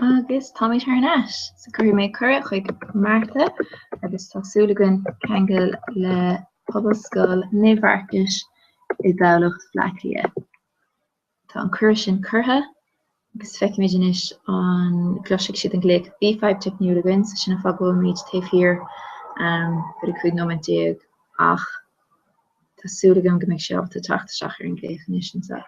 Agus táimid thar n-ais. So cuirfidh mé cuireadh chuig Martha agus tá súil againn ceangal le Pobalscoil Naomh Mharcais i dTamhlacht Bhaile Átha Cliath. Tá an cuireadh sin curtha agus feicfimid anois an gcloisfidh siad an glaoch. Bhí fadhb teicniúil againn, so sin an fáth go bhfuilimid taobh thiar b'fhéidir 15 nóiméad ach tá súil agam go mbeidh sí ábalta teacht isteach ar an glaoch anois anseo.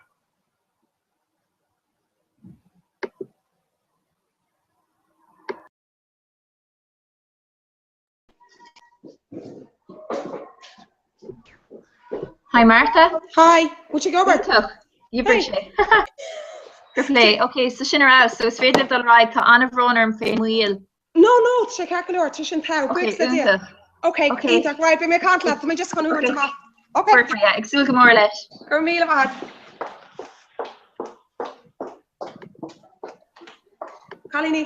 Hi Martha. Hi, bhfuil sé ag obair? Iontach. D'oibrigh sé. Fair play. Ok, so sin ar fheabhas. So is féidir libh dul ar aghaidh. Tá an-bhrón orm fén moill. No, no, tá sé ceart go leor, tá sin togha. Ok, Buíochas le Dia. iontach. Ok, Ok. iontach. Right, beidh mé ag caint leat. Tá mé just chun thabhairt Ok. amach. Ok. Perfect, yeah, ag súil go mór leis. Go raibh míle maith agat. Cailíní.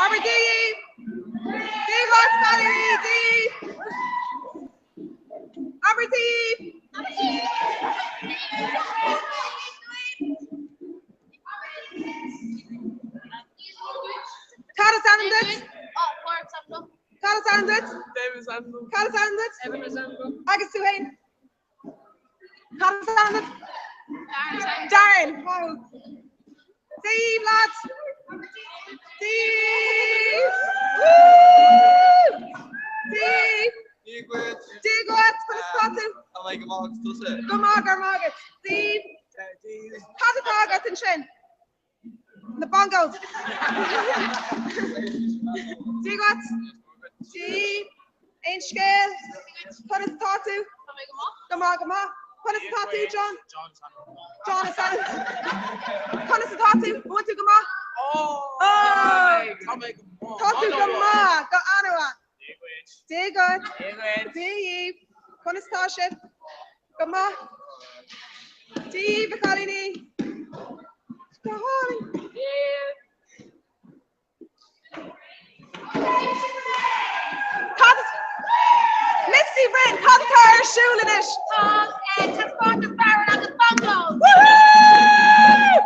Abair Dia dhaoibh! Dia dhuit, cailíní! Dia dhaoibh! Abair Dia dhaoibh! Cad is ainm duit? Cad is ainm duit? Cad is ainm duit? Agus tú féin? Cad is ainm duit? Darren. Dia dhaoibh, lads. Dia dhaoibh. Dia dhaoibh. Dia dhuit. Conas atá tú? Tá mé go maith agus tusa? Go maith, go raibh maith agat. Dia dhaoibh. Cad atá agat ansin? Na bongos. Dia dhuit. Dia dhaoibh. Aon scéal? Conas atá tú? Tá mé go maith. Go maith, go maith. Conas atá tú, John? John is ainm. Conas atá tú? An bhfuil tú go maith? Oh! Tá mé go maith. Tá tú go maith, go an-mhaith. Dia dhuit. Dia dhuit. Dia dhuit. Dia dhaoibh. Conas atá sibh? Go maith. Dia dhaoibh, a chailíní. Go hálainn. Cad Misty Bhroin, cad atá ar siúl anois? Tá taispeántas bodhrán agus bongos! Woohoo!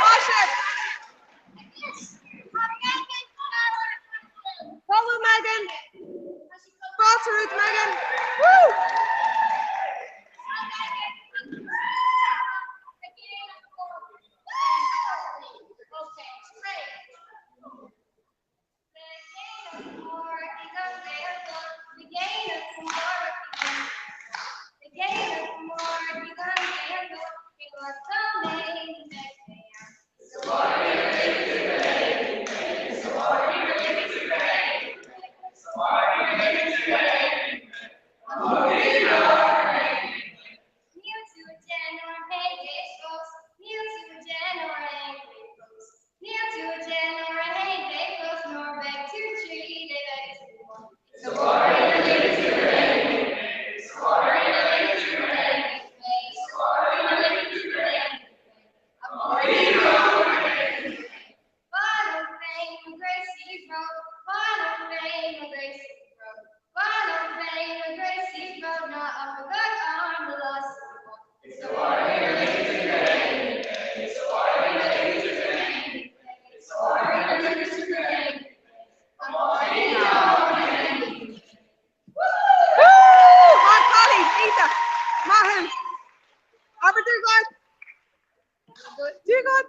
Maith sibh! Cá bhfuil Megan? Fáilte romhat, Megan! Woo! Maith cailín, iontach. Maith thú. Abair Dia dhuit. Dia dhuit.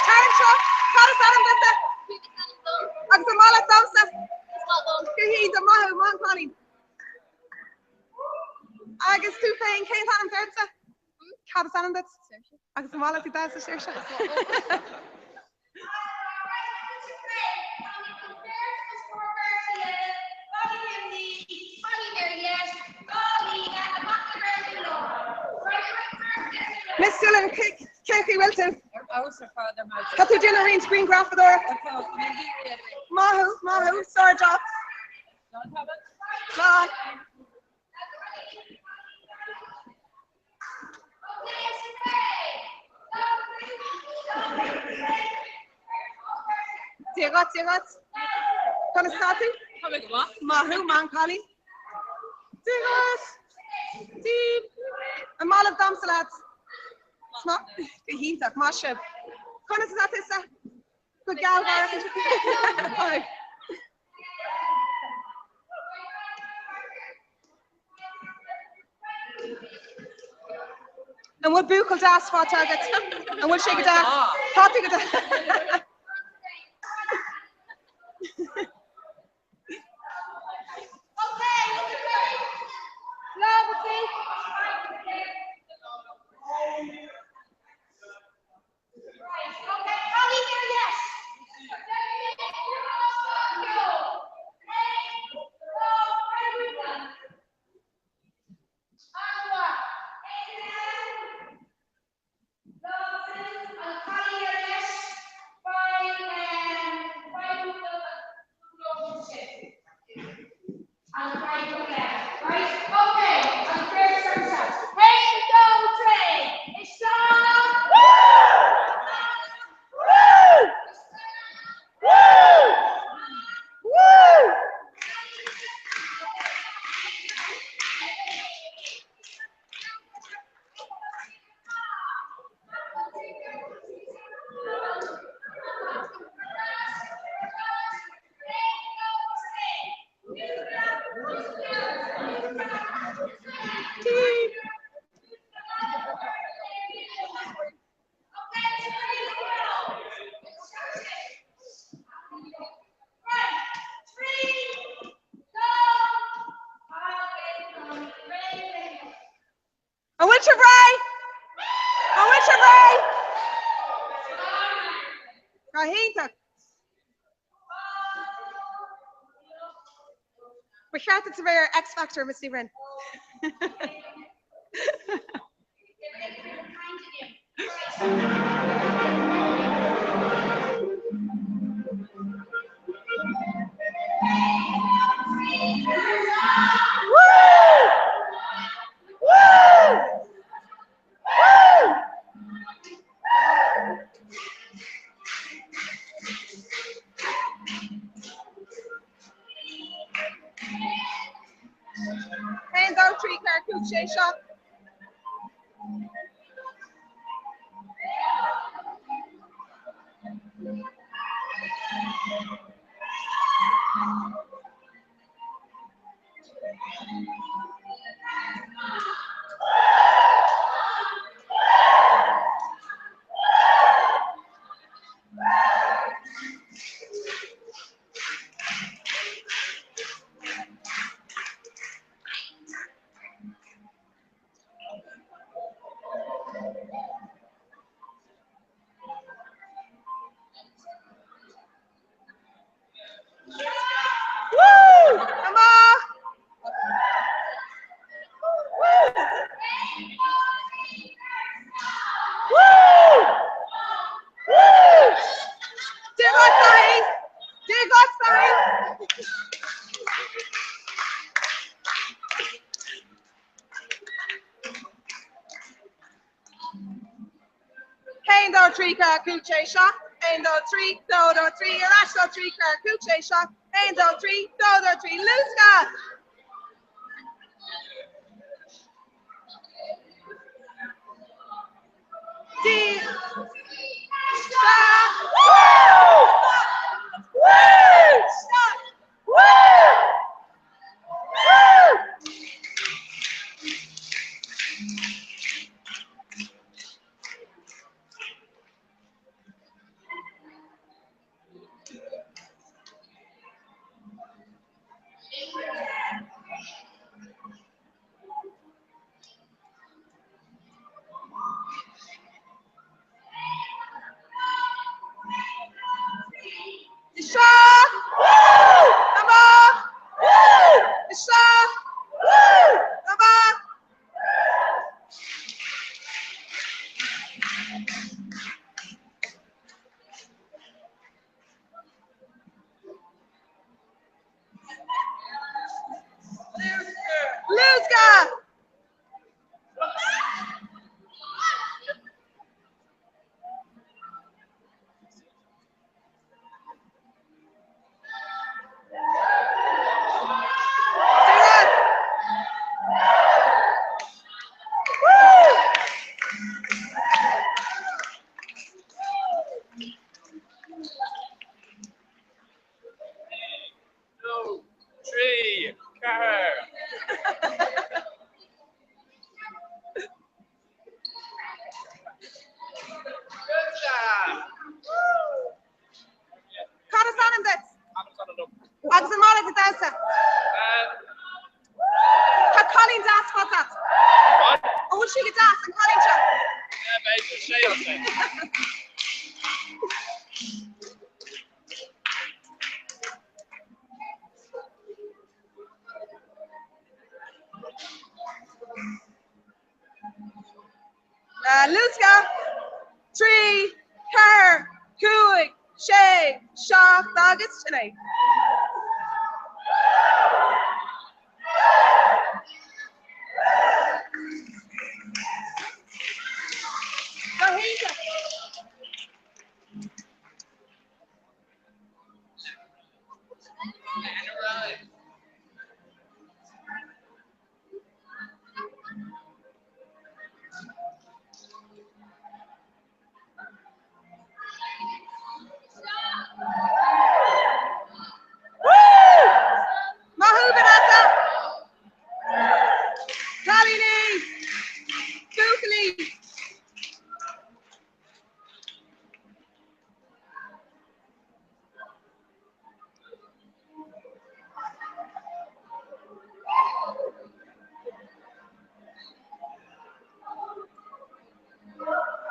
Tar anseo, cad is ainm duitse? Agus an maith leat damhsa? Go hiontach, maith thú, maith an cailín. Agus tú féin, cén t-ainm duitse? Cad is ainm duit? Agus an maith leat ag damhsa, Saoirse? Miss Dillon, cén chaoi bhfuil tú? Tá tú déanamh roinnt grianghrafadóireacht. Maith thú, maith thú, sár-job. Slán. Dia dhuit, Dia dhuit. Conas tá tú? Tá mé go maith. Maith thú, maith an cailín. Dia dhuit. Dia. An maith libh damhsa lads? Go hiontach, maith sibh. Conas atá tusa? Go gealgháireach. An bhfuil buachaill deas faighte agat? An bhfuil sé go deas? Tá tú go deas. An bhfuil sibh réidh? An bhfuil sibh réidh? Go hiontach. Ba cheart duit a bheith ar X Factor, Miss Ní Bhroin. 1, 2, 3, 4, 5, 6, 7. 3, 4, 5, 6, 7, 1, 2, 3, 2, 2, 3, ar ais 2, 3, 4, 5, 6, 7, 1, 2, 3, 2, 2, 3, luascadh! D. Isteach! Woo! Woo! Isteach! Woo! Woo! Isteach! Woo! Amach! Woo! Isteach! Woo! Amach! Luascadh! Deireadh! Woo! 2, 3, 4. Cad is ainm duit? Agus an maith leat ag damhsa? Tá cailín deas faighte agat. An bhfuil sí go deas, an cailín seo? Luascadh, 3, 4, 5, 6, 7 agus sin é. Go hiontach! Woo! Maith thú, Vanessa! Cailíní! Buachaillí! Woo!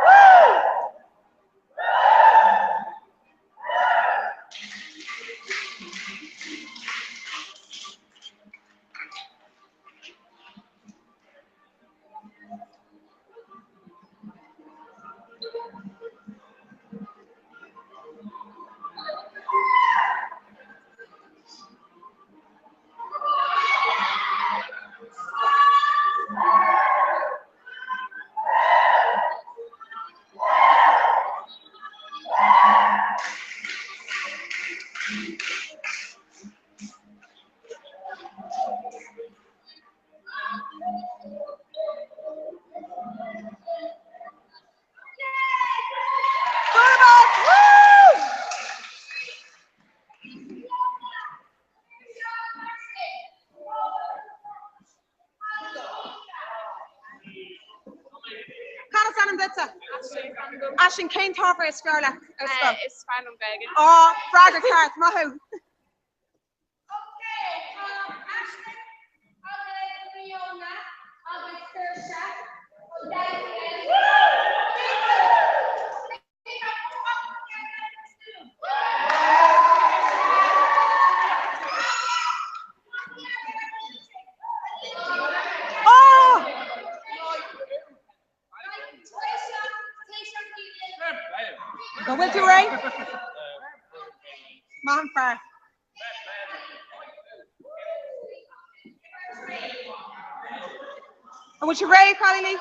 Woo! Woo! Dúnamach! Woo! Cad is ainm duitse? Aisling, cén t-ábhar is fearr leat ar scoil? Is fearr liom Gaeilge. Á, freagra ceart, maith thú! Ok, tá Aisling agus Fiona. An bhfuil tú réidh? Maith an fear. An bhfuil sibh réidh, a chailíní?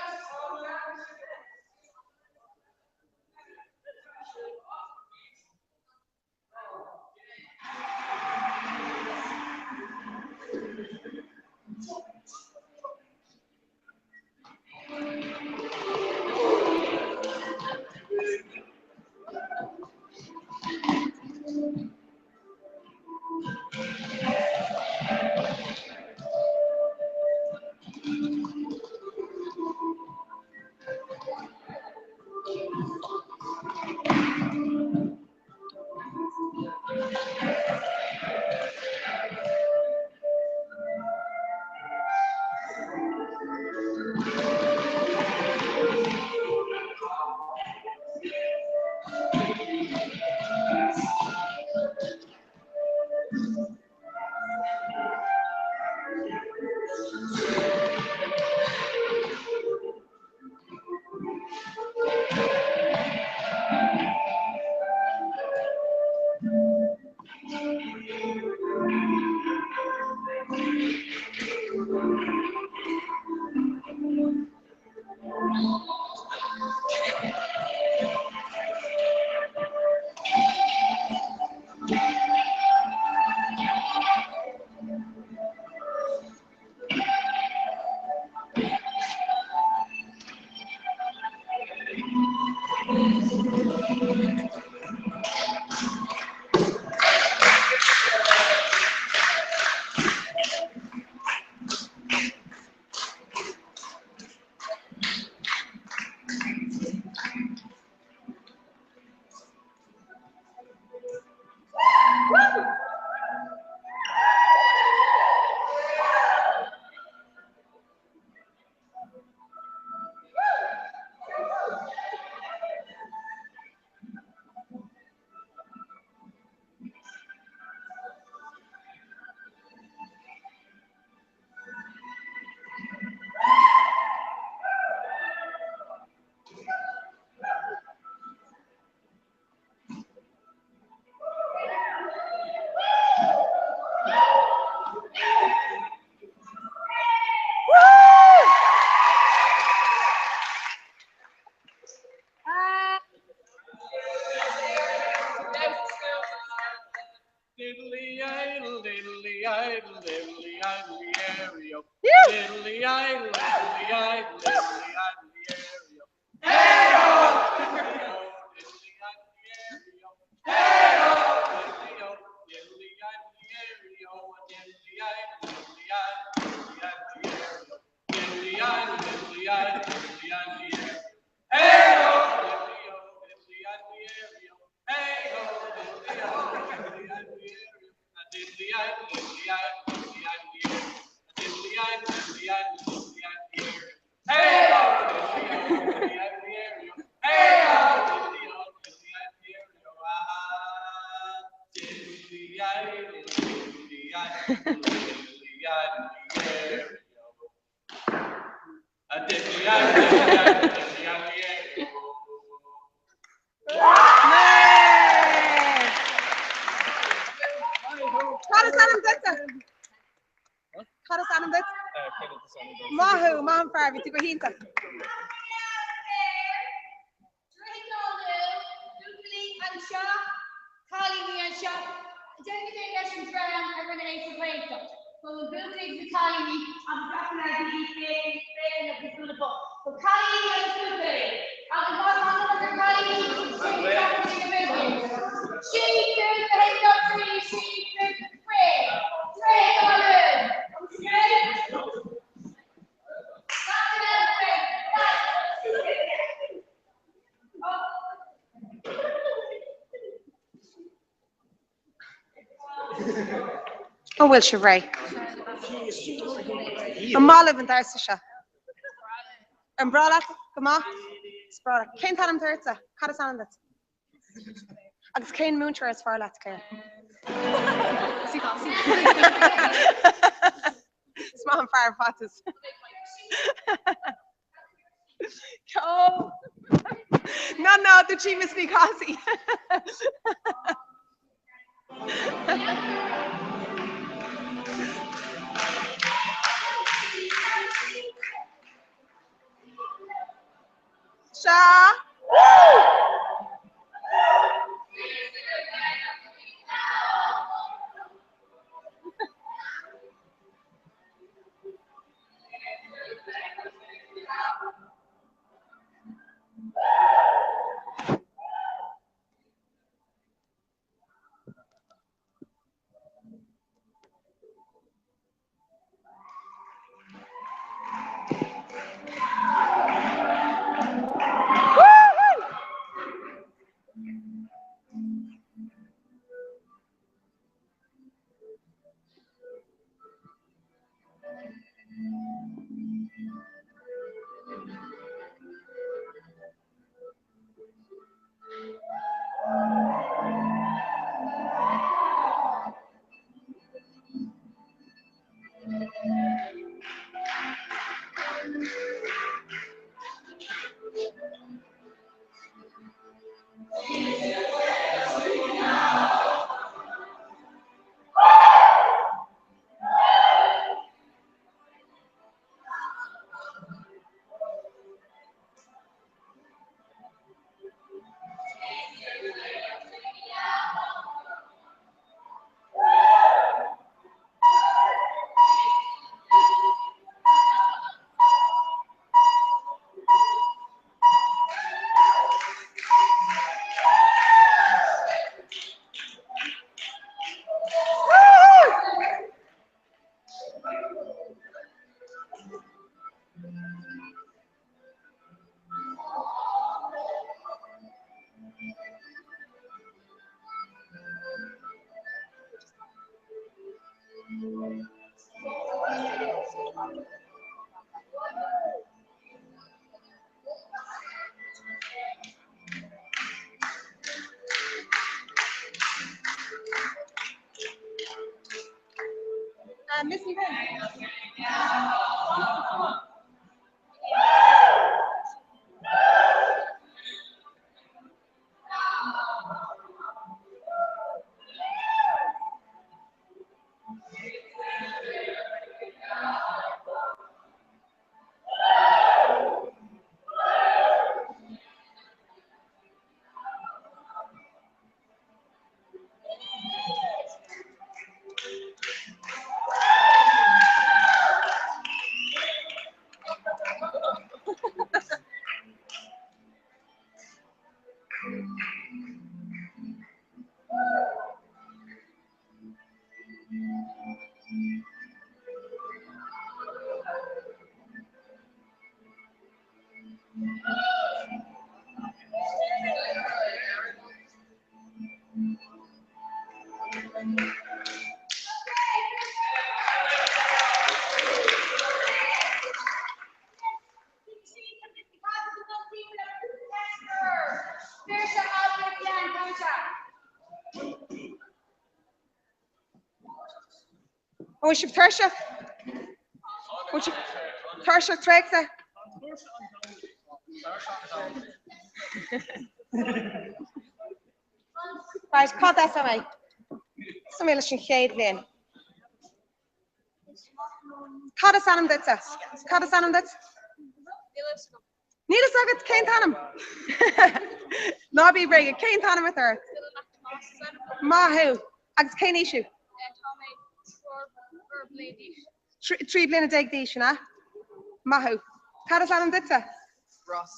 Cad is ainm duitse? Cad is ainm duit? Maith thú, maith an fear, bhí tú go hiontach. Droichead Átha Luain, buachaillí anseo, cailíní anseo. Déanfaidh é leis an dream a rinne é sa Ghaeltacht. So na buachaillí agus na cailíní agus gach duine a bhí féachaint agus bualadh bos. So cailíní agus buachaillí. Agus má tá an iomarca cailíní, sin isteach go dtí na buachaillí. Sí, 5, 1, 2, 3, sí, 5, 3. Droichead Átha Luain. Gach duine réidh. An bhfuil sibh réidh? An maith libh an damhsa seo? An breá leat? Go maith? Is breá leat. Cén t-ainm atá ortsa? Cad is ainm duit? Agus cén múinteoir is fearr leat, Claire? Is maith an fear faitíos. Ceol! No, no, dúirt sí Miss Ní Cathasaigh. Sea! Miss Ní Bhroin. An bhfuil sibh tuirseach? Bhfuil sibh tuirseach traochta? Right, cad as mé? Tosóidh mé leis an chéad bhliain. Cad is ainm duitse? Cad is ainm duit? Níl fhios agat cén t-ainm? Ná bí bréagach, cén t-ainm atá ort? Maith thú. Agus cén aois thú? 13 bliana d'aois, an ea? Maith thú. Cad is ainm duitse? Ross.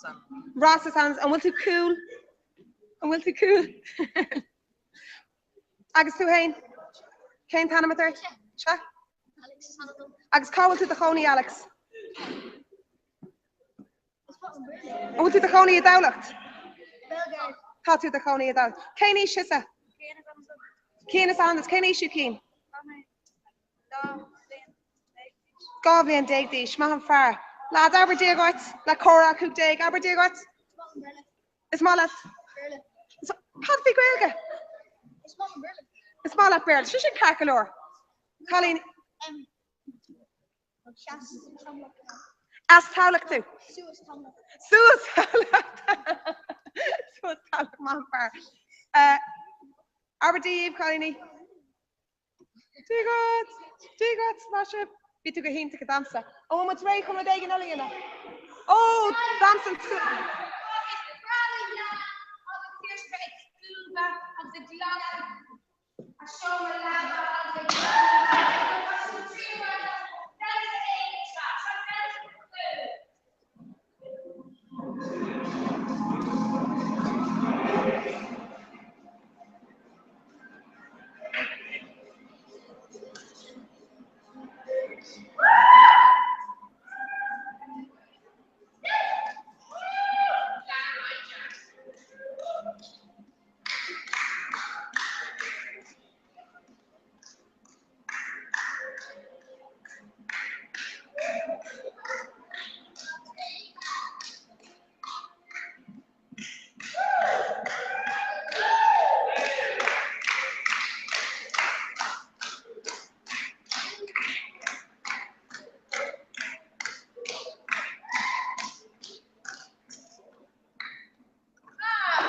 Ross is ainm. An bhfuil tú cool? An bhfuil tú cool? Agus tú féin? Cén t-ainm atá ort? Sea? Agus cá bhfuil tú i do chónaí, Alex? An bhfuil tú i do chónaí i dTamhlacht? Tá tú i do chónaí i dTamhlacht. Cén aois thusa? Cian is ainm duit. Cén aois thú, Cian? 12 bhliain d'aois. Maith an fear. Lads, abair Dia dhuit le comhrá 15. Abair Dia dhuit. Is maith leat. Cad faoi Gaeilge? Is maith liom Béarla. Is maith leat Béarla. Sin sin ceart go leor. Cailín. As Tamhlacht tú? Suas Tamhlacht. Suas Tamhlacht! Suas Tamhlacht, maith an fear. Abair Dia dhaoibh, cailíní. Dia dhuit! Dia dhuit, maith sibh. Bhí tú go hiontach ag damhsa. An bhfuil muid réidh chun rud éigin eile a dhéanamh? Ó, damhsa an Is breá liom leanna agus Saoirse bheith ag scuabadh agus ag glanadh a seomra leaba agus ag glanadh agus tá siad damhsa éigin anseo. Seo damhsa clú.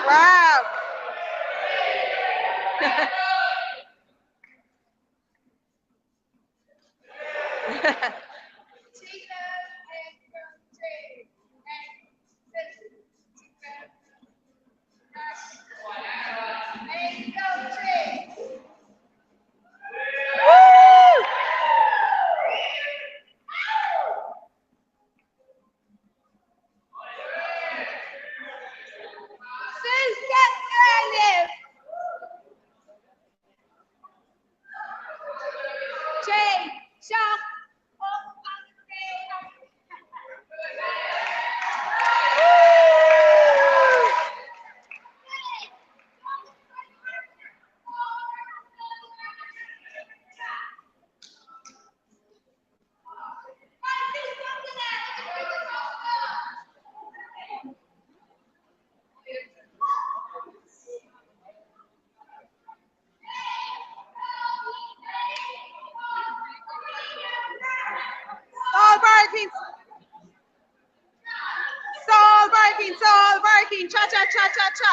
Wow! Woo! Sál barraicín Sál barraicín Sál barraicín cha cha cha cha cha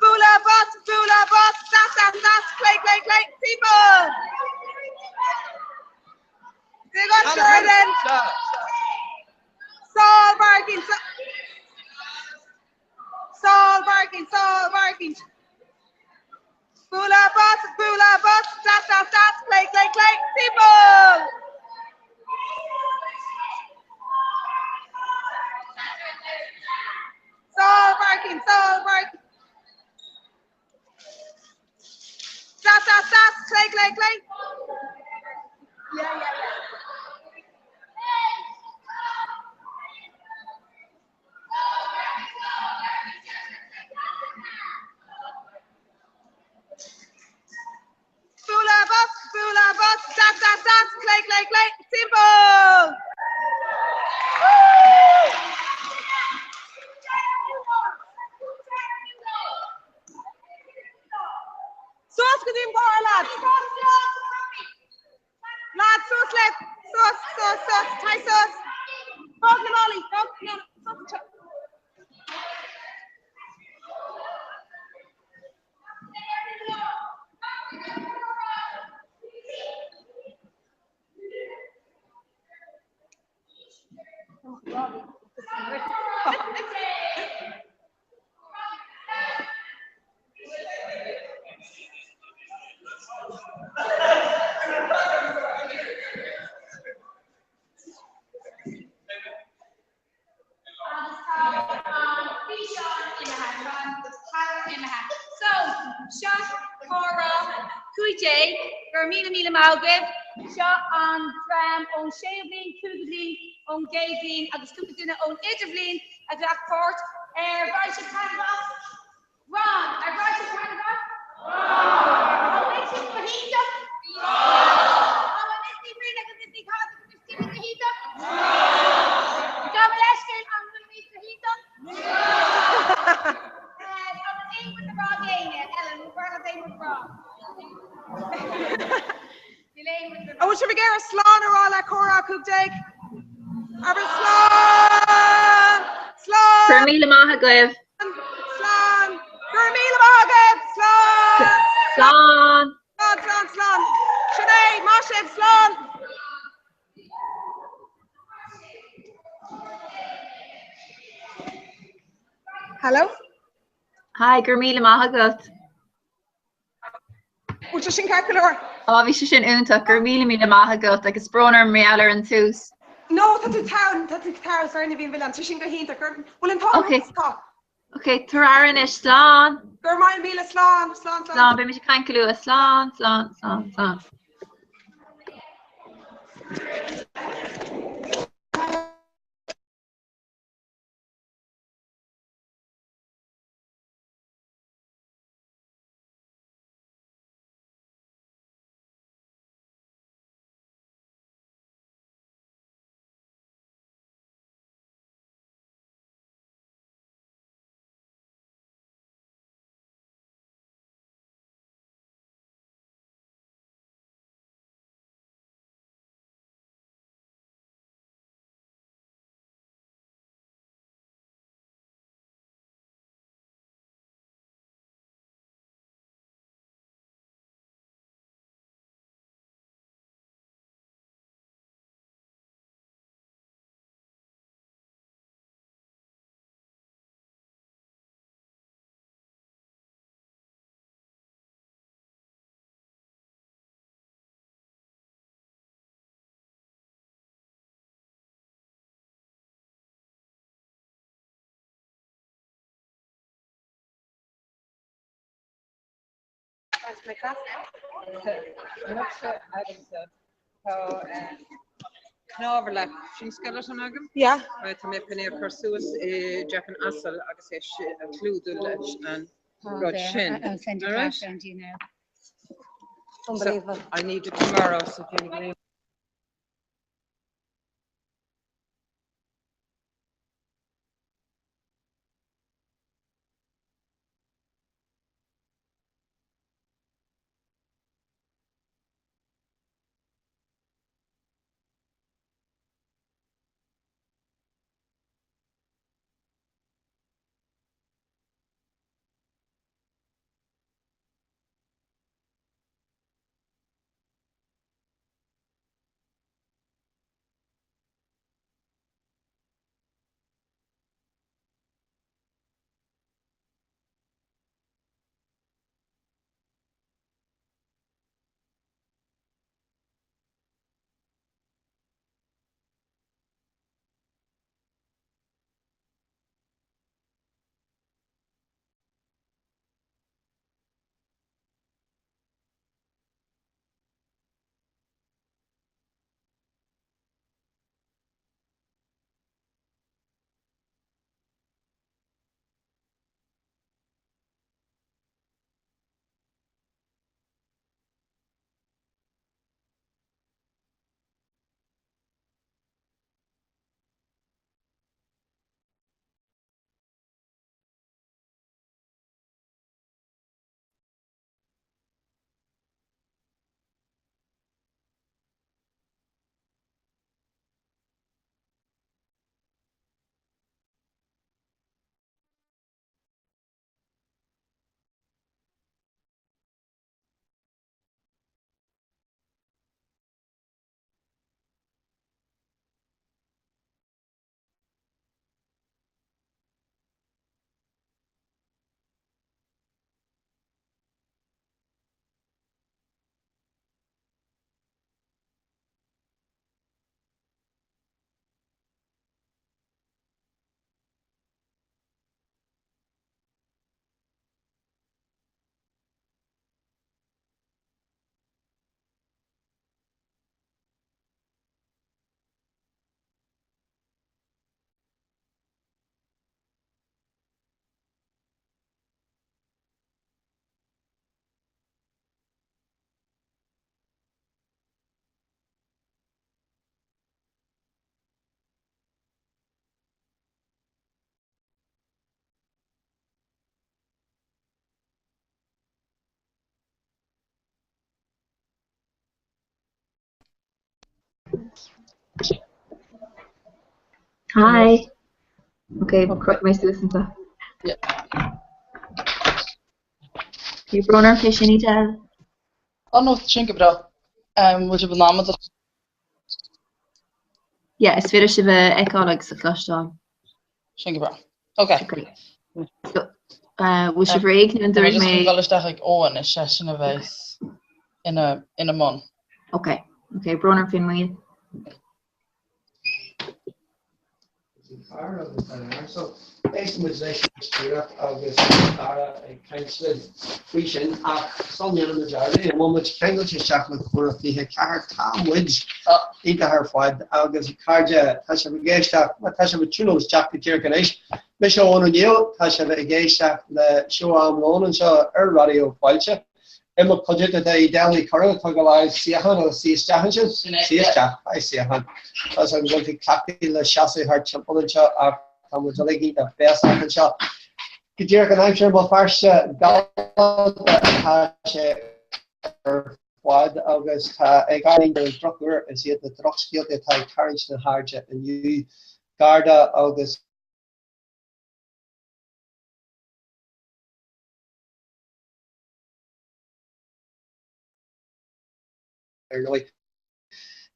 Bualadh bos bualadh bos sas sas sas clé clé clé timpeall Dia dhuit Jordan Sál barraicín Sál barraicín Sál barraicín Bualadh bos bualadh bos sas sas sas clé clé clé timpeall Sál barraicín Sál barraicín Sas sas sas clé clé clé Yeah yeah yeah. Bualadh bos, bualadh bos, sas, sas, sas, clé, clé, clé, timpeall! Suas go dtí an barr, lads! Lads, suas libh! Suas, suas, suas, téigh suas! Fág na málaí, fág, no, suas anseo. Agus tá an físeán imithe, tá an power imithe. So, seo comhrá 15, go raibh míle míle maith agaibh. Seo an dream ón séú bliain, cúigiú bliain, ón gcéad bhliain agus cúpla duine ón idirbhliain a ghlac páirt. Ar bhain sibh taitneamh as? Rang, ar bhain sibh taitneamh as? An bhfuil sibh go hiontach? An bhfuil Miss Ní Bhriain agus Miss Ní Cathasaigh agus Miss Tierney go hiontach? Gabh mo leithscéal, an bhfuilimid go hiontach? An bhfuil aon rud le rá ag éinne? Ellen, an bhfuil aon rud le rá? Níl aon rud le rá. An bhfuil sibh ag iarraidh slán a rá le Comhrá 15? Abair slán! Slán! Go raibh míle maith agaibh. Slán! Go raibh míle maith agaibh! Slán! Slán! Slán, slán, slán! Sin é, maith sibh, slán! Hello? Hi, go raibh míle maith agat. Bhfuil sé sin ceart go leor? Á, bhí sé sin iontach, go raibh míle míle maith agat agus brón orm mar gheall ar an tús. No, tá tú togha, tá tú togha, sorry na bhí an mhilleán, tá sin go hiontach. Bhfuil an t-ádh Ok. Tá. Ok, tabhair aire anois, slán! Go raibh maith míle slán, slán, slán. Slán, beimid ag caint go luath, slán, slán, slán, slán. Cnámharlach sin skeleton agam. Yeah. Tá mé chun é a chur suas i dteach an asail agus é a chlúdú leis an rud sin. I'll send you All right? that down to you now. Unbelievable. I need it tomorrow, so if anybody Hi! Ok, crochfaidh mé suas anseo. Yeah. Bhí brón orm fé sin, Edel. Oh no, sin go breá. Bhfuil sibh in amaideach? Yeah, is féidir sibh a fheiceáil agus a chloisteáil. Sin go breá. Ok. So, bhfuil sibh réidh nó an dtabharfaidh mé... Tá mé just chun dul isteach ag Eoin, is seisean a bheas ina ina mbun. Ok, ok, brón orm faoin moill. Fear agus an fhear so éistfidh muid leis anois díreach agus Dara ag caint linn faoi sin ach sula ndéanann muid ar ndóigh, an bhfuil muid ceangailte isteach le Comhrá 24? Tá muid iontach ar fad agus a chairde tá sibh ag éisteacht, bhuel tá sibh ag tiúnáil isteach go díreach anois. Mise Eoin Ó Néill, tá sibh ag éisteacht le seó Am Lóin anseo ar Raidió Fáilte. I mo chuideachta tá Edel Ní Churráin atá ag dul a fháil suíochán agus suí isteach ansin. Sin é. Suí isteach, faigh suíochán. Tá a fhios agam go bhfuil tú cleachtaithe le seasamh thart timpeall anseo ach tá muid uilig iontach béasach anseo. Go díreach an aimsir i mBéal Feirste galánta atá sé ar fad agus tá ag ar an drochuair is iad na drochscéalta atá ag tarraingt na hairde inniu. Garda agus. ar ndóigh,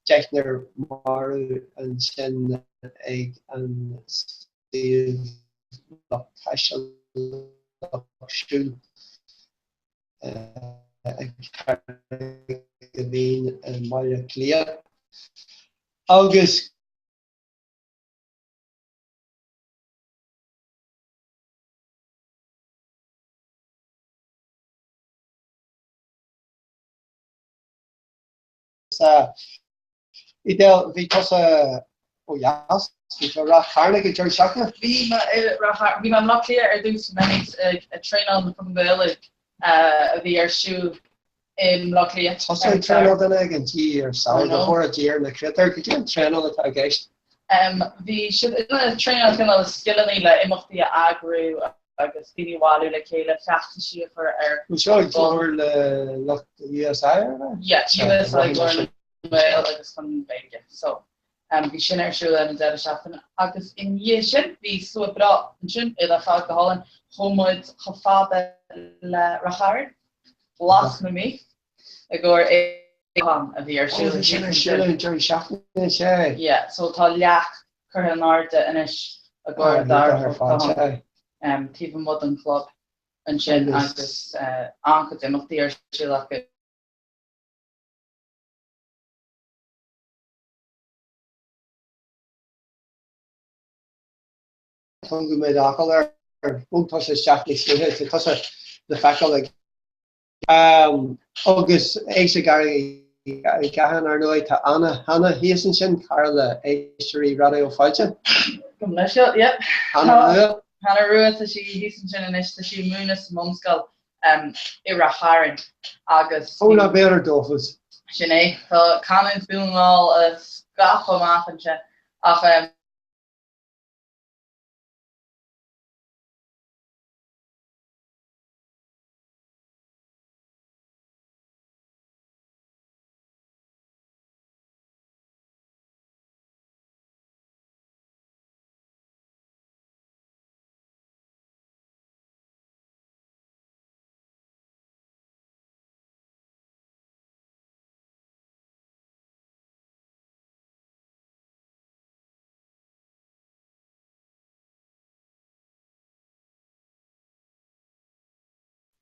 deichniúr marbh ansin ag an suíomh lucht taistil, lucht siúil ag Carraig a' Bhinn i mBaile Átha Cliath. Agus. Sea, Edel, bhí tusa ó dheas, bhí tú i Ráth Chairn ag an deireadh seachtaine? Bhí mé i Ráth Chairn, bhí mé i mBleá Cliath ar dtús, bhí mé ag traenáil na Cumann Gaelach a bhí ar siúl i mBleá Cliath. Tusa ag traenáil duine éigin, Dia ár sábháil, go bhfóire Dia ar na créatúir, cad é an traenáil atá i gceist? Bhí siad ag traenáil cineál scileanna le imeachtaí a eagrú agus daoine a bhailiú le chéile, feachtaisí a chur ar Bhfuil seo ag comhar le lucht USI ar bith? Yeah, USI Glór na nGael agus Conradh na Gaeilge. So, bhí sin ar siúl ar an deireadh seachtaine agus i ndiaidh sin bhí slua breá ansin ar fad go hálainn. Chuaigh muid chomh fada le Ráth Chairn, Blas na Mí. I gcomhair a bhí ar siúl. Bhí sin ar siúl an deireadh seachtaine, sea. Yeah, so tá leac curtha in airde anois i gcomhair Dara Ó Catháin taobh amuigh den chlub ansin agus an-chuid imeachtaí ar siúl acu. Tógadh mé d'fhocal air. Bhog tusa isteach níos luaithe, tá tusa le feiceáil ag. Agus Éigse Gary Uí Chatháin, ar ndóigh, tá Anna Hanna thíos ansin, cara le éisteoirí Raidió Fáilte. Gabh mo leithscéal, yep. Hanna Rua. Hanna Rua, tá sí thíos ansin anois, tá sí ag múineadh sa mbunscoil i Rath Chairn agus. Ó, ná beir ar dóchas. Sin é, tá canúint Dhún na nGall ag scaipeadh amach ansin ach.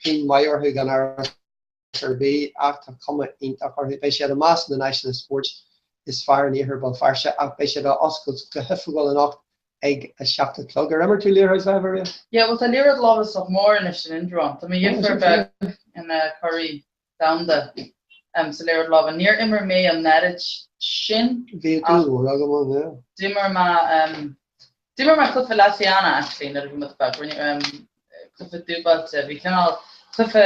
Pingin mhaith orthu gan amhras ar bith ach tá cuma iontach orthu. Beidh siad i measc na n-áiseanna spóirt is fearr in iarthar Bhéal Feirste ach beidh siad á oscailt go hoifigiúil anocht ag 7 a chlog. Ar imir tú liathróid láimhe riamh? Yeah, bhuel tá liathróid láimhe sách mór anois in Indreabhán. Tá mo dheirfiúr beag ina curaidh domhanda sa liathróid láimhe. Níor imir mé an oiread sin Bhí dúil mhór agam ann, yeah. D'imir mé d'imir mé cluiche le Fianna actually nuair a bhí muid beag. Rinne cluiche dúbailte. Bhí cineál cluiche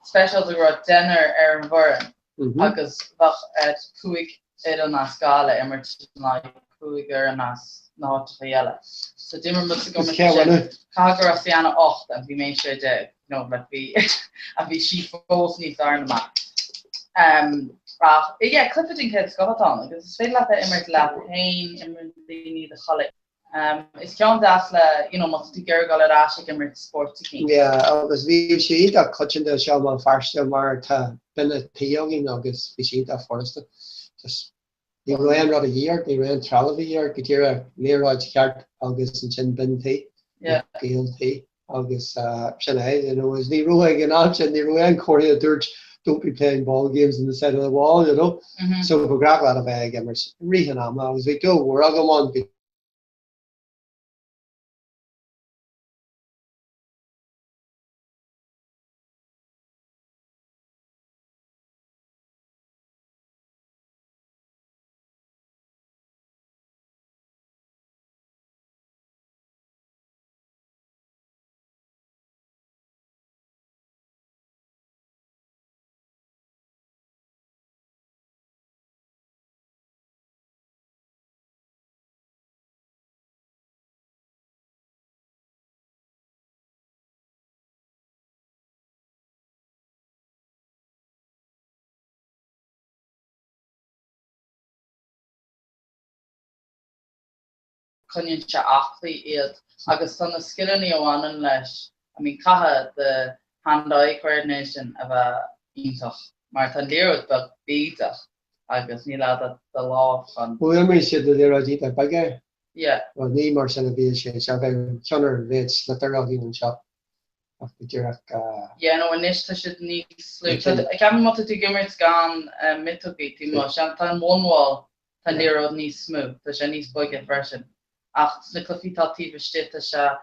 speisialta go raibh deichniúr ar an bhfoireann agus bheadh ar chúig fhoireann as Gaillimh imirt in aghaidh cúig fhoireann as na háiteacha eile. So d'imir muid sa gcomórtas sin. Caithfidh go raibh Fianna 8 and bhí mé 16. No, like bhí ach bhí sí fós níos fearr ná mé. Um, ach yeah, cluiche den chéad scoth atá ann agus is féidir leat é imirt leat féin, imríonn daoine do chuile. Is ceann deas le, you know, má tá tú ag iarraidh dul ar ais ag imirt spóirt eicínt. Yeah, agus bhí sé iontach coitianta anseo i mBéal Feirste mar tá binne tuí againn agus bhí sé iontach furasta. Just ní raibh aon rud a dhíth ort, ní raibh aon trealamh a dhíth ort, go díreach liathróid cheart agus ansin binn tuí, Yeah. giall tuí agus sin é, you know, agus ní raibh ag an am sin, ní raibh aon chomhartha a dúirt don't be playing ball games on the side of the wall, you know. So ba ghnách leat a bheith ag imirt i rith an ama agus bhí dúil mhór agam ann, bhí. coinníonn sé aclaí iad agus tá na scileanna a bhaineann leis, I mean caithfidh do hand-eye coordination a bheith iontach mar tá an liathróid beag bídeach agus níl a'd ach do lámh chun. Bhuel imríonn siad le liathróidí iontach beaga. Yeah. Bhuel ní mar sin a bhíonn sé anseo, bheadh ceann ar mhéid sliotar againn anseo ach go díreach. Yeah no anois tá siad níos lú. Ceapaim má tá tú ag imirt gan miotógaí taobh amuigh, tá an one wall Tá an liathróid níos mó, tá sé níos boige freisin. Ach sna cluichí atá taobh istigh tá sé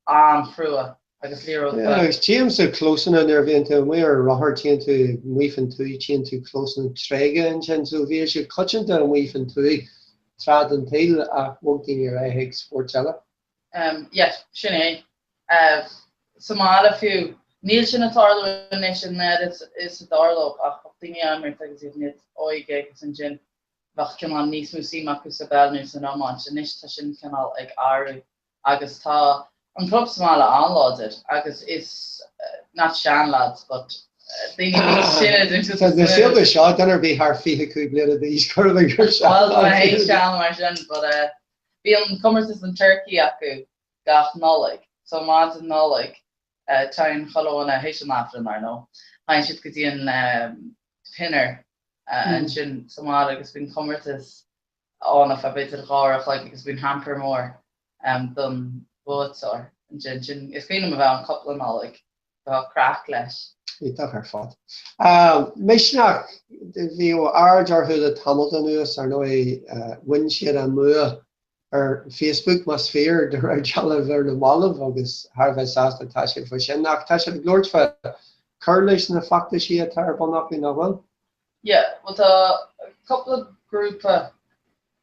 an-chrua agus liathróid beag. Agus tchímse clósanna nuair a bhíonn tú amuigh ar rothar tchíonn tú amuigh fan tuaith tchíonn tú clósanna tréigthe ansin. So bhíodh siad coitianta amuigh fan tuaith tráth den tsaol ach bhog daoine ar aghaidh chuig spóirt eile. Yes, sin é. Sa mbaile fiú. Níl sin ag tarlú anois an oiread is a dtarlódh ach bheadh daoine á imirt agus iad níos óige agus ansin bheadh cineál níos mó suim acu sa bpeil nó san iomáint. Anois tá sin cineál ag athrú agus tá an club sa mbaile an-láidir agus is not sean-lads but daoine níos sine den chuid is mó. Na saolta seo, duine ar bith thar 25 bliana d'aois cuirim gur sean-lads. Bhuel tá mé féin sean mar sin but eh bíonn comórtas an turkey acu gach Nollaig so maidin Nollag téann chuile dhuine, théis an Aifrinn ar ndóigh, téann siad go dtí an pianóir ansin sa mbaile agus bíonn comórtas ann ar feadh b'fhéidir 2 uair a chloig agus bíonn hamper mór don bhuaiteoir ansin. Sin, is cuimhin liom a bheith ann cúpla Nollaig, tá craic leis. Iontach ar fad. Misneach, bhí aird orthu le tamalt anuas, ar ndóigh, bhain siad a mbua ar Facebook, más fíor, de réir dealraimh ar na mallaibh agus thar a bheith sásta atá siad faoi sin. Ach tá siad ag labhairt fá cur leis na feachtaisí atá ar bun acu, nach bhfuil? Yeah, bhuel tá cúpla grúpa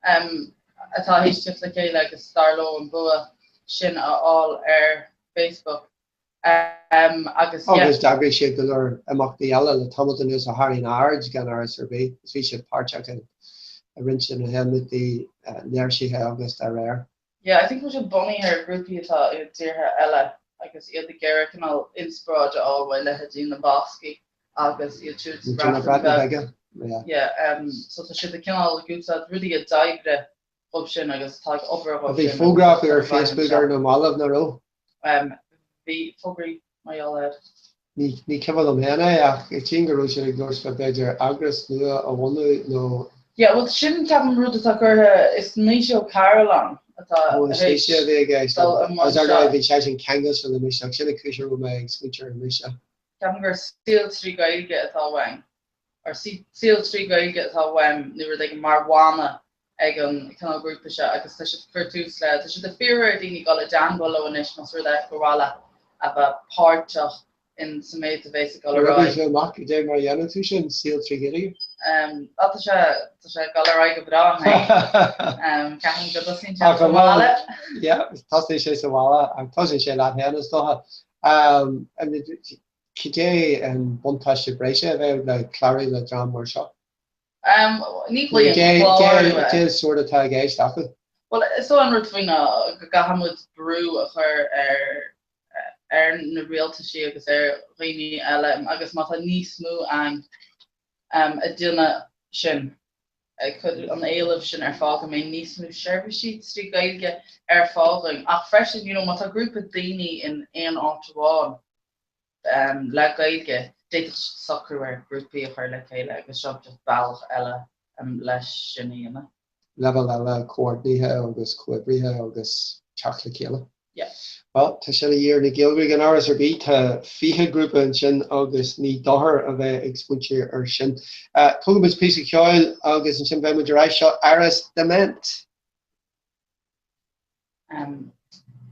atá théis teacht le chéile agus dar leo an bua sin a fháil ar Facebook. Agus yeah. Agus d'eagraigh siad go leor imeachtaí eile le tamalt anuas a tharraing aird gan amhras ar bith agus bhí siad páirteach i roinnt de na himeachtaí léirsithe agus dá réir. Yeah, I think go bhfuil siad bunaithe ar ghrúpaí atá i dtíortha eile agus iad ag iarraidh cineál inspioráid a fháil uaidh leithéidí na Bascaigh agus iad siúd sa Bhreatain Bheag. Yeah. Yeah, so tá siad ag cineál ag úsáid rudaí a d'oibrigh dhóibh sin agus atá ag obair dhóibh sin. Bhí fógra acu ar Facebook ar na mallaibh, nach raibh? Bhí fógraí mar gheall air. Ní cuimhin liom féin é ach tchím go raibh siad ag labhairt fá b'fhéidir eagras nua a bhunú nó. Yeah, bhuel sin ceapaim rud atá curtha, is Naoise Ó Cairealláin atá Ó is Naoise a bhí i gceist dul i mbun Agus ar ndóigh bhí seisean ceangailte le Misneach, sin an chúis a raibh mé ag smaointiú ar Misneach. Ceapaim gur Saol 3 Gaeilge atá uainn, or Saol 3 Gaeilge atá uaim nó rud éigin mar mhana ag an cineál grúpa seo agus tá siad ag cur tús le, tá siad ag fiafraí ar daoine dul i dteangmháil leo anois más rud é gur mhaith leat a bheith páirteach in sa méid a bhéas ag dul ar aghaidh. Oibrigh amach cad é mar a dhéanann tú sin, saol 3 Ghaeilge? Á tá sé, tá sé ag dul ar aghaidh go breá, ceapaim go dtosaíonn sé sa bhaile. Yeah, tosaíonn sé sa bhaile ach tosaíonn sé leat féin is dócha. Cad é an buntáiste breise a bheadh le clárú le dream mar seo? Ní ghlaoim clárú air. Cén sórt atá i gceist acu? Bhuel, is dóigh an rud faoi ná go gcaithfidh muid brú a chur ar ar na rialtaisí agus ar dhaoine eile agus má tá níos mó againn ag déanamh sin. Ag cur an éilimh sin ar fáil go mbeidh níos mó seirbhísí trí Ghaeilge ar fáil dúinn. Ach freisin, you know, má tá grúpa daoine in aon áit amháin le Gaeilge, d'fhéadfadh siad socrú ar ghrúpaí a chur le chéile agus seo just bealach eile leis sin a dhéanamh. Leibhéal eile comhordaithe agus comhoibrithe agus teacht le chéile. Yeah. Bhuel, tá sin a dhíth ar na Gaeilgeoirí gan amhras ar bith. Tá 20 grúpa ansin agus ní dochar a bheith ag smaointiú ar sin. Tógfaidh muid píosa ceoil agus ansin beidh muid ar ais. Seo Iris DeMent. Um,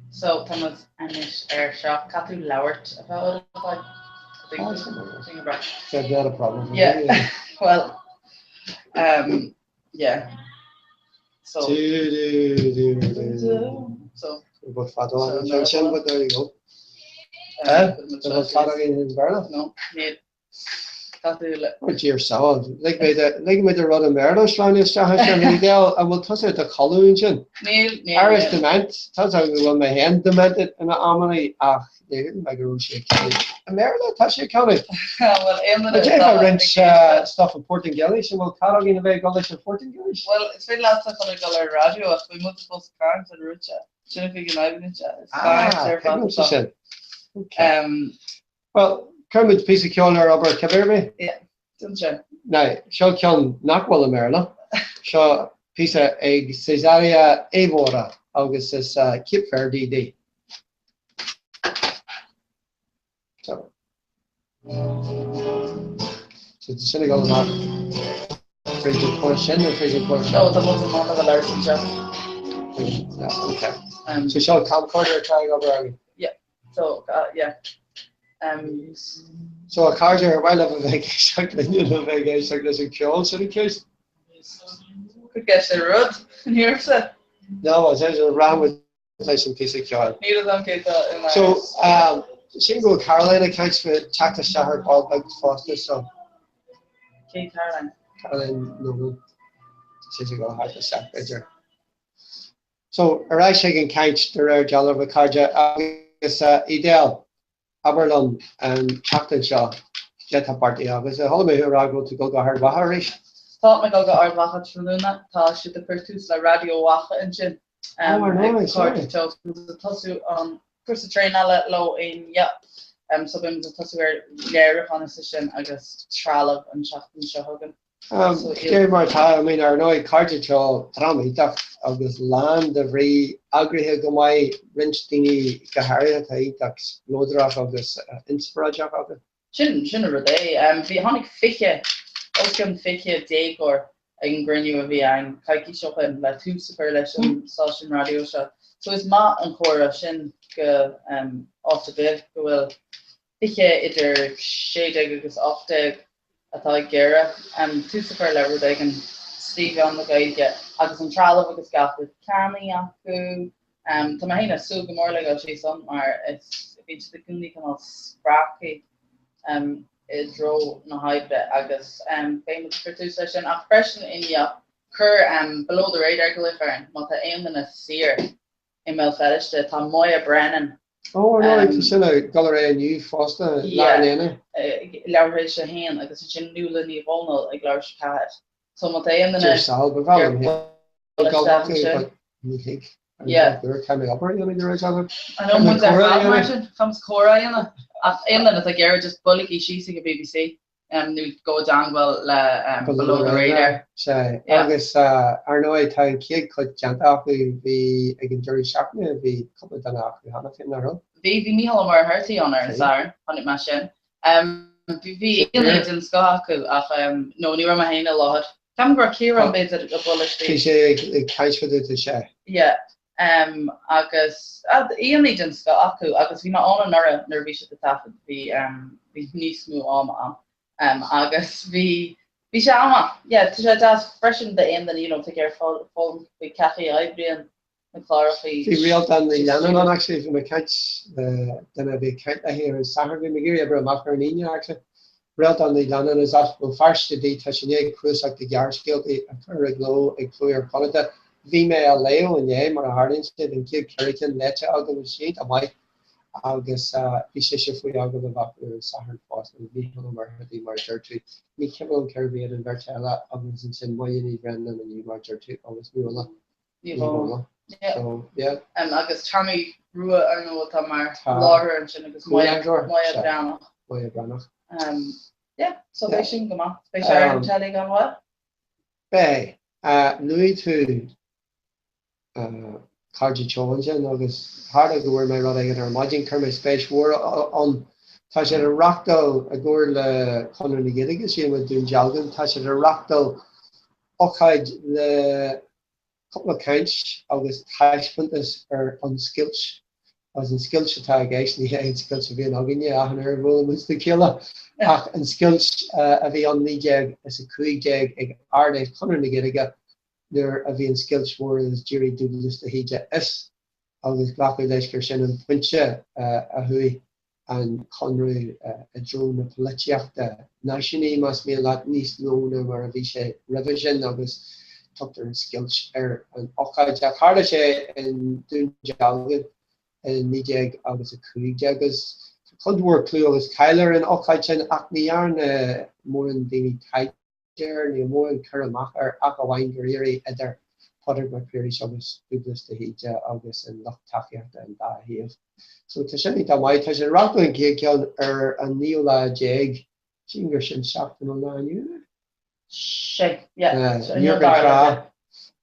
so tá muid anois ar seo. Caithfidh tú labhairt a bheith like, I think Said not a problem. Yeah. Well, um, yeah. So. Do, do, do, do. So. But fada an sin, but there you go. Eh? Tá fada in Béarla? No, níl. Tá tú le. Oh dear soul. Lig mé de lig mé de rud i mBéarla sleamhnú isteach ansin. Edel, an bhfuil tusa i do chodladh ansin? Níl, níl. Iris DeMent, tá a fhios agam go bhfuil mé féin demented in amannaí ach Ní shílim go raibh sé ag canadh i mBéarla, tá sé ag canadh. Bhuel, aon duine An atá déarfá ag roinnt éisteacht. stuff i Portaingéilis, an bhfuil cead againn a bheith ag dul leis an Phortaingéilis? Bhuel, is féidir leatsa chun a dhul ar an raidió ach beidh muid fós ag caint ar rte. Sin an chuid den fhadhb anois, is Ah, caint ar fad tuigimse atá. sin. Ok. Bhuel, cuirfidh muid píosa ceoil ar obair cibé ar bith. Yeah, déan sin. Now, seo ceann nach bhfuil i mBéarla. Seo píosa ag Cesária Évora agus is Cape Verde di. So. So tá sin ag dul amach fríd an port sin nó fríd an port seo? Ó, tá muid in ann a bheith labhairt anseo. Yeah, okay. So seo camcorder atá ag obair againn. Yeah, so, yeah. Um, So a chairde ar mhaith libh a bheith ag éisteacht linn nó a bheith ag éisteacht leis an ceol sin an ceist? Cuir ceist ar rud, ní raibh No, is é rachaidh muid leis an píosa ceoil. Níl fhios agam cé tá in So, sílim go bhfuil Caroline ag caint faoi teacht isteach ar ball beag fosta, so. Cé Caroline? Caroline Nolan. Tá sí ag dul thart isteach, b'fhéidir. So, ar ais ag an caint de réir dealraimh, a chairde, agus Edel, Abair liom, an tseachtain seo, cad é atá beartaithe agat? Chuala mé thú ag rá go bhfuil tú ag dul go hArd Mhacha arís? Tá mé ag dul go Ard Mhacha tráthnóna. Tá siad ag cur tús le Raidió Mhacha ansin. Ó, ar ndóigh, Ag sorry. Cairde Teo. Tá muid ag tosú an cúrsa traenála leo inniu. So beidh muid ag tosú ar léiriúchán is sin agus trealamh an tseachtain seo chugainn. Cé mar atá, I mean, ar ndóigh, Cairde Teo, dream iontach agus lán de bhrí, eagraithe go maith, roinnt daoine go háirithe atá iontach spleodrach agus inspioráideach acu. Sin, sin an rud é. Bhí, tháinig 20, os cionn 20 déagóir ag an gcruinniú a bhí ann coicís ó shin le tús a chur leis an stáisiún raidió seo. So is maith an comhartha sin go áit ar bith go bhfuil 20 idir 16 agus 18 atá ag iarraidh tús a chur le rud éigin trí mheán na Gaeilge agus an trealamh agus gach rud ceannaithe acu. Tá mé féin ag súil go mór le dul síos ann mar is bíonn siad i gcónaí cineál spreagtha i dtreo na hoibre agus beidh muid ag cur tús leis sin ach freisin inniu chuir Below the Radar glaoch orainn má tá aon duine saor i mBéal Feirste tá Moya Brennan Ó, ar ndóigh, tá sin ag dul ar aghaidh inniu fosta, leath an aonaigh. Leathuair tar éis a haon agus ansin Nuala Ní Dhomhnaill ag leathuair tar éis a 4. So má tá aon duine Dear Sal, ba bhreá liom ag féin dul isteach acu, ansin. but ní thig. Yeah. Caithfidh mé obair a dhéanamh de réir dealraimh. I know muid ar fad mar sin, caithfimid comhrá a dhéanamh. Ach aon duine atá ag iarraidh just buailigí síos ag an BBC. nó gabh i dteangmháil le Below the Radar. Sea, agus ar ndóigh tá an chéad chuid déanta acu, bhí ag an deireadh seachtaine, bhí cúpla duine acu cheana féin, nach raibh? Bhí, bhí Mícheál Ó Muircheartaigh ann ar an Satharn, chonaic mé sin. Bhí aíonna den scoth acu ach no, ní raibh mé féin i láthair. Ceapaim go raibh Ciarán b'fhéidir ag bualadh Bhí sé ag caint fá dtaobh de, sea. Yeah. Agus aíonna den scoth acu agus bhí mé ann anuraidh nuair a bhí siad ag taifead, bhí bhí níos mó ama ann agus bhí bhí sé an-mhaith. Yeah, tá sé deas freisin d'aon duine you know atá ag iarraidh foghlaim faoi cén chaoi a oibríonn na cláracha. Bhí Réaltán Ní Leannáin ann actually, bhí mé ag caint le duine a bhí ag caint léi ar an Satharn, bhí mé ag iarraidh oibriú amach ar an Aoine actually. Réaltán Ní Leannáin as Béal Feirste di, tá sí i ndiaidh cnuasach de ghearrscéalta a chur i gcló ag Cló Iar-Chonnachta. Bhí mé á léamh inné, mar a tharlaíonn sé, an chéad cheithre cinn léite agam, is iontach maith. Agus bhí sise faoi agallamh acu ar an Satharn fosta, Mícheál Ó Muircheartaigh, mar a deir tú. Ní cuimhin liom cérbh iad an bheirt eile agus ansin Moya Ní Bhreanainn inniu, mar a deir tú, agus Nuala Ní Dhomhnaill. So, yeah. Agus Tommy Rua, ar ndóigh, atá mar láithreoir ansin agus Moya Breathnach. Moya Breathnach. Yeah, so beidh sin go maith. Beidh sé ar an telly gan mhoill? Beidh. Luaigh tú Cairde Teo ansin agus tharla go bhfuair mé rud éigin ar maidin, chuir mé spéis mhór ann. Tá siad ag reachtáil i gcomhar le Conradh na Gaeilge, sílim i Dún Dealgan, tá siad ag reachtáil ócáid le cúpla caint agus taispeántas ar an scoilt. Agus an scoilt atá i gceist, ní hé an scoilt a bhíonn againne achan uair a bhuaileann muid le chéile, ach an scoilt a bhí ann 1915 ag Ard-Fheis Chonradh na Gaeilge nuair a bhí an scoilt mhór agus d'éirigh Dúglas de hÍde as agus glacadh leis gur sin an pointe a chuaigh an Conradh i dtreo na polaitíochta náisiúnaí, más mian leat, níos mó ná mar a bhí sé roimhe sin agus tugtar an scoilt ar an ócáid. Ach tharla sé i nDún Dealgan i 19 agus 15 agus tá cuid mhór clú agus cáil ar an ócáid sin ach ní dhearna mórán daoine taighde air, níl mórán cur amach air ach amháin gur éirigh idir Pádraig Mac Piarais agus Dúglas de hÍde agus an lucht tacaíochta an dá thaobh. So tá sin iontach maith. Tá sé ag reachtáil an chéad cheann ar an naoú lá déag, sílim gur sin seachtain ón lá inniu, é? Sé, yeah. In Iúr Cinn Trá,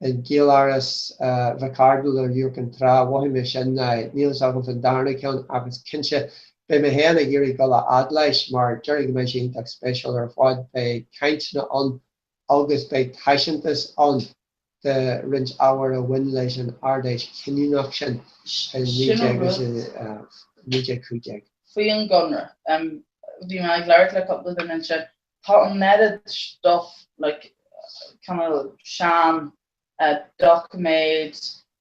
i Gaeláras Mhic Ardghail ar Iúr Cinn Trá, mhothaigh mé sin, níl fhios agam faoin darna ceann ach is cinnte Beidh mé féin ag iarraidh dul a fhad leis mar déarfainn go mbeidh sé iontach spéisiúil ar fad. Beidh cainteanna ann agus beidh taispeántas ann de roinnt ábhair a bhain leis an Ard-Fheis chinniúnach sin i 1915. Faoi an gConradh, bhí mé ag labhairt le cúpla duine ansin, tá an oiread stuff like cineál sean doiciméid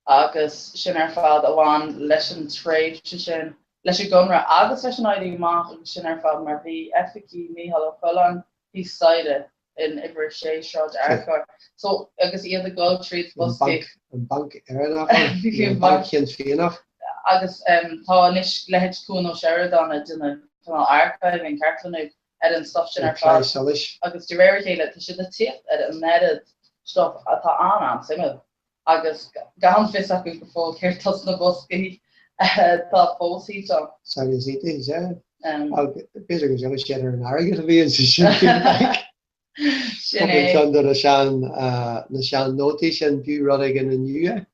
agus sin ar fad a bhain leis an tréimhse sin, leis an gConradh agus leis an Éirí Amach agus sin ar fad mar bhí oifigí Mícheál Ó Coileáin thíos staighre in uimhir 6 Sráid Fhearchair. So agus iad ag dul tríd boscaí. An Banc Éireannach ann, nó an Banc Chinn Fiannach. Agus tá anois leithéid Cuan Ó Seireadáin ag déanamh cineál archiving, cartlannú ar an stuff sin ar fad agus de réir a chéile tá siad ag tíocht ar an oiread stuff atá an-an-suimiúil agus gan fios acu go fóill céard tá sna boscaí atá fós thíos ann. Saghas iontais, sea. B'fhéidir go dtiocfaidh siad ar an airgead a bhí insa Sinn Féin Bank. Sin é. Ceann de na sean na sean nótaí sin, b'fhiú rud éigin inniu é.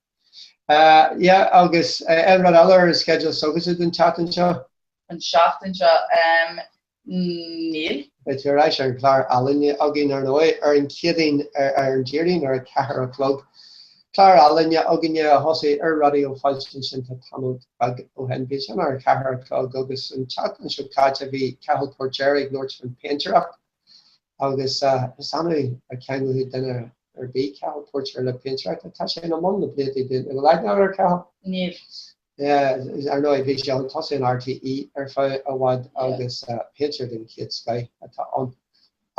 Yeah, agus aon rud eile ar an sceideal s'agatsa don tseachtain seo? An tseachtain seo? Níl. Beidh tú ar ais ar an chlár ealaíne againn, ar ndóigh, ar an Chéadaoin, ar an Déardaoin ar a 4 a chlog. Clár ealaíne againne a thosaigh ar Raidió Fáilte ansin tá tamall beag ó shin. Bíonn sin ar a 4 a chlog agus an tseachtain seo caite bhí Cathal Póirtéir ag labhairt faoin péintéireacht agus is annamh a cheanglódh duine ar bith Cathal Póirtéir le péintéireacht. Tá sé ina mbun le blianta. An bhfuil aithne agat ar Cathal? Níl. Ar ndóigh, bhí sé chun tosaigh in RTÉ ar feadh i bhfad agus péintéir den chéad scoith atá ann.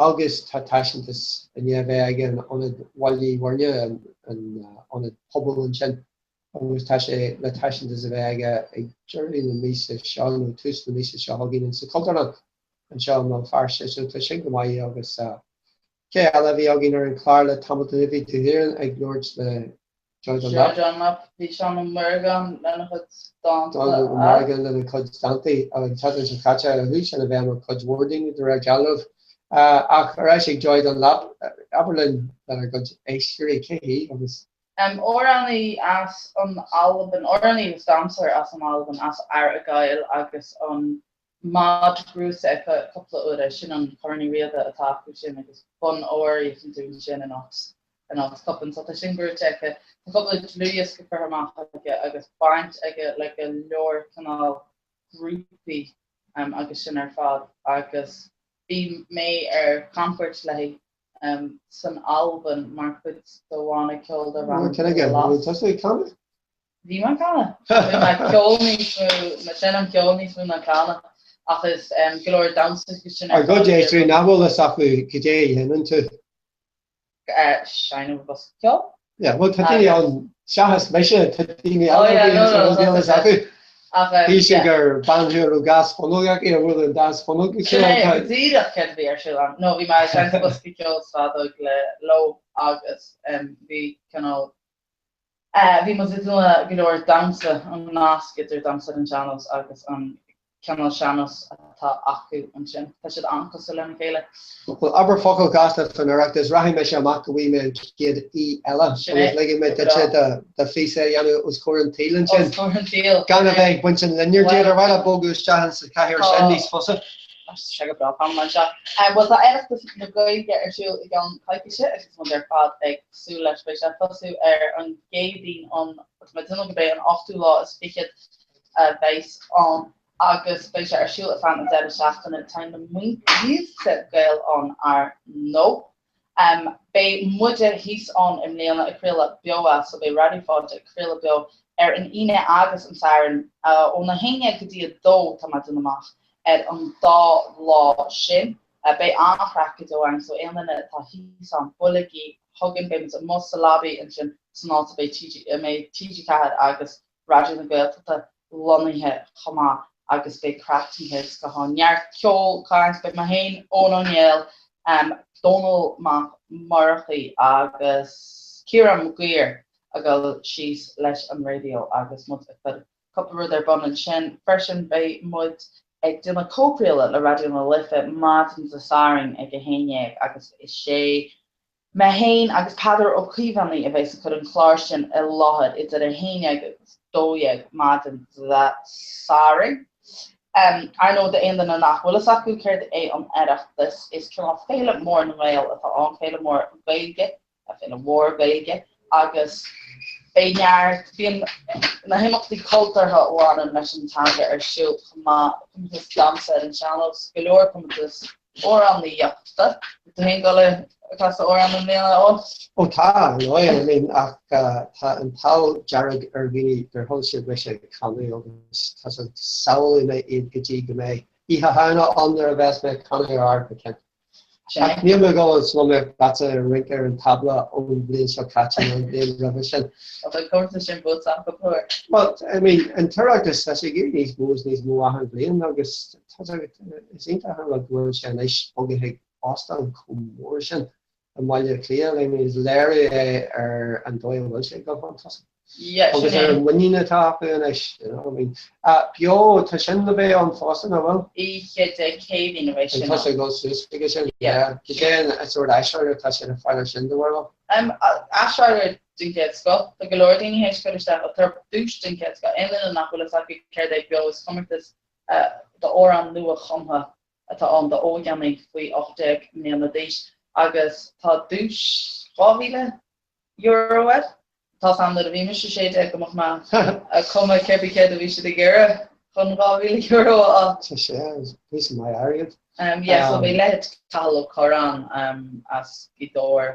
Agus tá taispeántas i ndiaidh a bheith aige in Ionad Bhaile Uí Mhuirne, an ionad pobail ansin, agus tá sé le taispeántas a bheith aige ag deireadh na míosa seo nó tús na míosa seo chugainn in sa Chultúrlann anseo i mBéal Feirste. So tá sin go maith agus cé eile a bhí againn ar an chlár le tamall ó shin? Bhí tú féin ag labhairt le Joy Dunlop. Joy Dunlop. Bhí Seán Ó Muireagáin lena chuid dánta. Seán Ó Muireagáin lena chuid dánta an tseachtain seo caite a chuaigh sin i bhfeidhm ar chuid mhór daoine de réir dealraimh. Ach ar ais ag Joy Dunlop, abair linn lenár gcuid éisteoirí cé hí agus. Amhránaí as an Albain, amhránaí agus damhsóir as an Albain, as Argyll agus an Mod gnóthaithe aici cúpla uair, sin an Corn Uí Riada atá acu sin agus bonn óir a fhaigheann tú ansin in áit in áit cupán. So tá sin gnóthaithe aici. Tá cúpla dlúthdhiosca curtha amach aici agus baint aige le go leor cineál grúpaí agus sin ar fad agus bhí mé ar camchuairt léi san Albain mar chuid de bhanna ceoil darb ainm The Lost. Bhfuil tusa ag canadh? Bhí mé ag canadh. Bhí mé ag ceol níos mó, mé seinm ceol níos mó ná canadh ach is go leor damhsa agus sin ar fad. Ár gcuid éisteoirí nach bhfuil fhios acu cad é a dhéanann tú. Seinnim bosca ceoil. Yeah, bhuel tá daoine ann seachas mise, tá daoine eile a bhíonn sa bhfuil fhios acu. Ach eh, Shíl sé yeah. gur bean thú a raibh dhá spúnóg aici a bhuail an dá spúnóg le Sin chéile. é Tá- go díreach céard a bhí ar siúl ann. No, bhí mé ag seinnt bosca ceoil is feadóg le leo agus em, bhí cineál eh, bhí muid ag déanamh go leor damhsa, an nasc idir damhsa ar an sean-nós agus an cineál sean-nós atá acu ansin. Tá siad an-chosúil lena chéile. Bhuel, abair focal gasta faoin Oireachtas, rachaidh mise amach go bhfaighidh mé an chéad aoi eile Sin é. agus ligfidh mé duitse do do phíosa a dhéanamh os comhair an tsaoil ansin. Os comhair an tsaoil. Gan a bheith ag baint an lanyard díot, ar mhaith leat bogadh isteach in sa chathaoir sin Tá. níos fusa? Tá sé go breá fán anseo. Bhuel, tá Oireachtas na Gaeilge ar siúl i gceann coicíse agus muid ar fad ag súil leis. Beidh sé ag tosú ar an gCéadaoin an, tá mé ag tnúth go beidh an ochtú lá is fichead a bheas ann agus beidh sé ar siúl ar feadh na deireadh seachtaine. Tá na mílte Gael ann ar ndóigh. Beidh muide thíos ann i mbliana ag craoladh beo as, so beidh Raidió Fáilte ag craoladh beo ar an Aoine agus an Satharn óna 11 go dtí 2, tá mé ag déanamh amach, ar an dá lá sin. Beidh an-chraic go deo ann, so aon duine atá thíos ann, buailigí chugainn, beidh muid amuigh sa lobby ansin san áit a mbeidh TG4 agus Raidió na Gaeltachta lonnaithe chomh maith agus beidh craic den chéad scoth ann. Neart ceol, caint, beidh mé féin, Eoghan Ó Néill, Dónall Mac Murchaidh agus Ciarán Mac Guidir ag dul síos leis an raidió agus muid ag cur cúpla rud ar bun ansin. Freisin beidh muid ag déanamh comhchraoladh le Raidió na Life maidin Dé Sathairn ag 11 agus is é Mé féin agus Peadar Ó Caomhánaigh a bheas ag cur an chláir sin i láthair idir 11 agus 12 maidin Dé Sathairn. Ar ndóigh, d'aon duine nach bhfuil fhios acu céard é an Oireachtas, is cineál féile mór na nGael atá ann, féile mór Gaeilge, féile mhór Gaeilge, agus beidh neart, bíonn na himeachtaí cultúrtha a bhaineann leis an teanga ar siúl chomh maith, comórtas damhsa ar an sean-nós, go leor comórtas amhránaíochta. Tá tú féin ag dul ag casadh amhrán i mbliana, a Eoin? Ó tá, ar ndóigh, I mean, ach tá an t-ádh dearg ar dhaoine gur thuill siad mise ag canadh agus tá sé samhlóidh mé iad go dtí go mbeidh Oíche Shamhna ann nuair a bheas mé ag canadh ar ard go cinnte. Ach níl mé ag dul an iomaíocht leatsa ar rince ar an tábla ón bhliain seo caite nó an bhliain roimhe sin. Tá an comórtas sin buaite agat cúpla uair. Bhuel, I mean, an tOireachtas, tá sé ag éirí níos mó is níos mó achan bhliain agus tá sé, is iontach an rud go bhfuil sé anois bogtha chuig óstán chomh mór sin i mBaile Átha Cliath. I mean, is léiriú é ar an dóigh a bhfuil sé ag dul chun tosaigh. Yeah, Agus sin ar é. an muinín atá acu anois, you know, I mean, beo, tá sin le bheith ann fosta, nach bhfuil? Oíche Dé Céadaoin a bheidh An sin tusa ann. ag dul suas chuige sin? Yeah. Yeah. Cad é an sórt aisteoir atá siad ag fáil ar sin, do bharúil? Aisteoir den chéad scoth. Tá go leor daoine théis cur isteach, tá duais den chéad scoth. Aon duine nach bhfuil fhios acu céard é beo, is comórtas d'amhráin nua-chumtha atá ann d'óigeánaigh faoi 18 mbliana d'aois agus tá duais €2,000 air. Tá's a'm nuair a bhí mise 16 go mbeadh mé ag cumadh cébí céard a bhí siad ag iarraidh chun €2,000 a fháil. Tá sé, píosa maith airgid. Yeah, so beidh leithéid Cathal Ó Curráin as Gaoth Dobhair,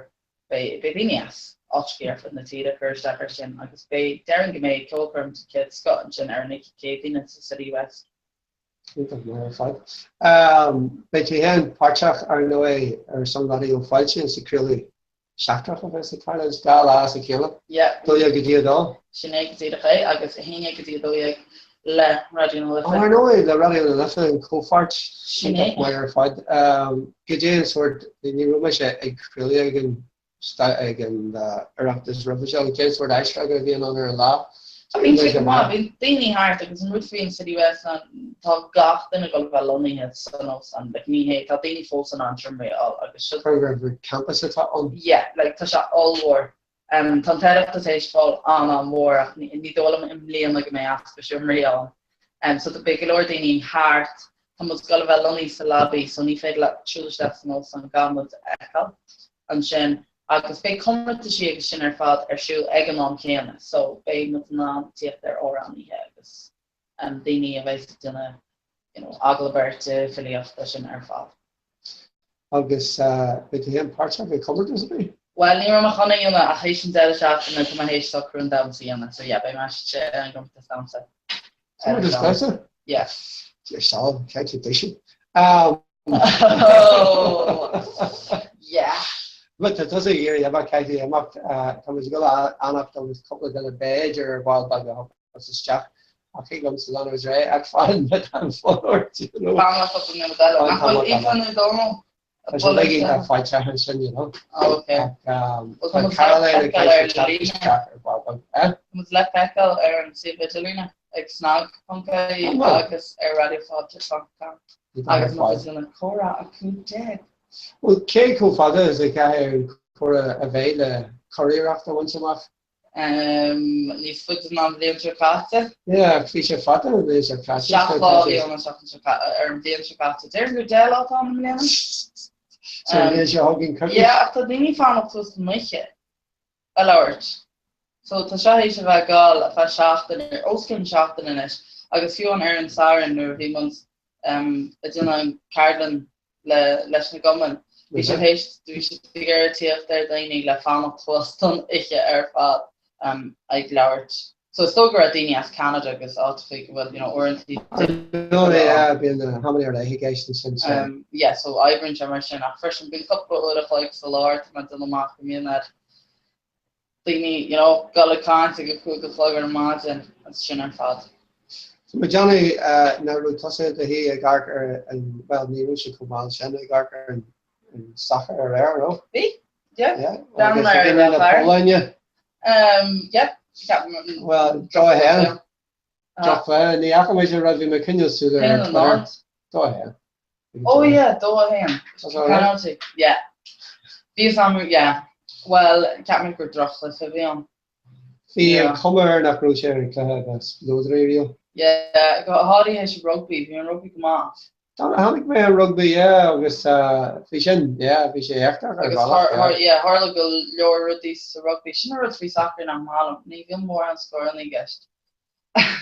beidh daoine as áiteachaí ar fud na tíre ag cur isteach air sin agus beidh, déarfainn go mbeidh ceolchoirm den chéad scoth ansin ar an oíche Céadaoine sa City West. Iontach maith ar fad. Beidh tú féin páirteach, ar ndóigh, ar son Raidió Fáilte sa craoladh seachtrach a bheas ag tarlú an dá lá as a chéile, 12 go dtí 2. Sin é go díreach é, agus 11 go dtí 12 le Raidió na Life. Ó, ar ndóigh, le Raidió na Life an chomhpháirt. Sin é. Iontach maith ar fad. Goidé an sórt, ní raibh mise ag craoladh ag an ag an Oireachtas roimhe seo, cén sórt aisfreagra a bhíonn ann ar an lá? Bíonn sé go maith, bíonn daoine thart agus an rud faoin City West ná tá gach duine ag dul a bheith lonnaithe san óstán, like ní hé, tá daoine fós in ann seomraí a fháil agus seo. Gur campus atá ann. Yeah, like tá sé ollmhór. Tá an tOireachtas théis fáil an-an-mhór ach ní dóigh liom i mbliana go mbeidh easpa seomraí ann. So beidh go leor daoine thart. Tá muid ag dul a bheith lonnaithe sa lobby so ní féidir leat siúl isteach san óstán gan muid a fheiceáil ansin. Agus beidh comórtaisí agus sin ar fad ar siúl ag an am céanna so beidh muid in ann tíocht ar amhránaithe agus daoine a bheidh ag déanamh you know agallamh beirte, filíochta, sin ar fad. Agus beidh tú féin páirteach i gcomórtas ar bith? Bhuel, ní raibh mé chun a dhéanamh ach théis an deireadh seachtaine tá mé théis socrú an damhsa a dhéanamh so yeah beidh mé istigh ar an gcomórtas damhsa. Comórtas damhsa? Yeah. Dear Sol, caithfidh tú duisiú. Yeah. But tá tusa ag iarraidh imeacht, caithfidh tú imeacht. Tá muid ag dul a fhanacht agus cúpla duine b'fhéidir ar ball beag a thiocfas isteach. Ach thig liomsa leanúint ar aghaidh ach fan an fonn ort, you know. Fan le cúpla nóiméad eile. Nach bhfuil Aoife nó Dónal? Tá sé uilig iontach faighte ansin, you know. Oh, ok. Ach tá Caroline ag caint le teacht isteach ar ball beag. Eh? Tá muid le feiceáil ar an suíomh idirlíne ag snag.ie agus ar raidiofáilte.com agus muid ag déanamh comhrá a 15. Bhuel, cé chomh fada is a chaithfidh an comhrá a bheith le curiarracht a bhaint amach? Níos faide ná an bhliain seo caite. Yeah, ach bhí sé fada an bhliain seo caite. 7 lá a bhí ann an seachtain seo caite, ar an bhliain seo caite. Déarfainn gur 10 lá atá ann i mbliana. So an bhliain seo chugainn coicís. Yeah, ach tá daoine ag fanacht suas don oíche a labhairt. So tá seo théis a bheith ag gabháil ar feadh seachtaine, os cionn seachtaine anois, agus fiú amháin ar an Satharn nuair a bhí muid ag déanamh an ceardlann le leis na gcumann. Bhí siad théis, bhí siad ag iarraidh tíocht ar dhaoine le fanacht suas don oíche ar fad ag labhairt. So is dóigh go raibh daoine as Ceanada agus áiteachaí go bhfuil, you know, uaireanta No, yeah, bíonn na hamanna ar leith i gceist ansin so. Yeah, so oibríonn sé mar sin ach freisin bíonn cúpla uair a chloig sa lár tá mé ag dul amach go mbíonn ar daoine, you know, dul ag caint ag a 5 a chlog ar maidin agus sin ar fad. So mé ag déanamh nach raibh tusa i do shuí ag amharc ar an, bhuel ní raibh sé chomh mall sin ag amharc ar an sacar aréir, an raibh? Bhí, yeah. Yeah, agus i gcoinne na Polainne. Um, yeah, ceapaim. Bhuel, 2-1. Droch-chluiche, ní fhaca mise rud, bhí mé ag coinneáil súil ar an Twitter. 2-1. Oh yeah, 2-1. Penalty. Yeah. Bhí fhios a'm, yeah. Bhuel, ceapaim gur droch-chluiche a bhí ann. Bhí an chuma air nach raibh sé ar an cluiche a bheith spleodraí riamh. Yeah, go háirithe sa rugbaí, bhí an rugbaí go maith. Chonaic mé an rugbaí, yeah, agus bhí sin, yeah, bhí sé éachtach ar bhealach, yeah. Agus yeah, tharla go leor rudaí sa rugbaí. Sin an rud faoi sacar nach maith liom, ní bhíonn mórán scóranna i gceist.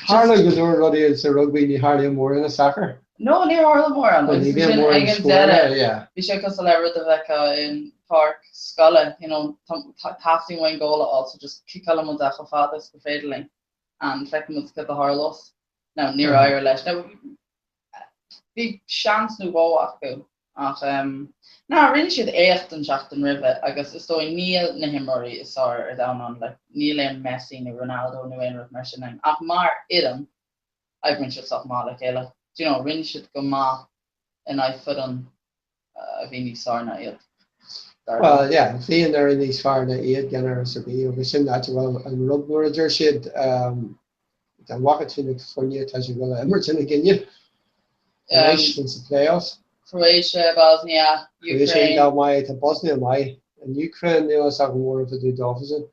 Tharla go leor rudaí sa rugbaí, ní tharlaíonn mórán i sacar. No, níor tharla mórán. Agus ní bhíonn mórán ag an deireadh, bhí sé cosúil le rud a bheifeá in páirc scoile, you know, teastaíonn uainn gól a fháil, so just ciceálann muid é chomh fada is gur féidir linn and feicfidh muid cad a tharlós. Now, níor éirigh leis. Now, bhí seans nó dhó acu ach ná, rinne siad éacht an tseachtain roimhe agus is dóigh níl na himreoirí is fearr ar domhan ann, like, níl aon Messi nó Ronaldo nó aon rud mar sin ann ach mar fhoireann oibríonn siad sách maith le chéile. Do you know, rinne siad go maith in aghaidh foireann a bhí níos fearr ná iad. Bhuel, yeah, bhí an fhoireann níos fearr ná iad gan amhras ar bith agus sin áit a bhfuil an rud nuair a deir siad dá bhfaca tú na foirne atá siad ag dul a imirt ina gcoinne anois ins na playoffs. Croatia, Bosnia, Ukraine. Croatia iontach maith, tá Bosnia maith. An Ukraine, níl fhios agam mórán fá dtaobh dóibhsean.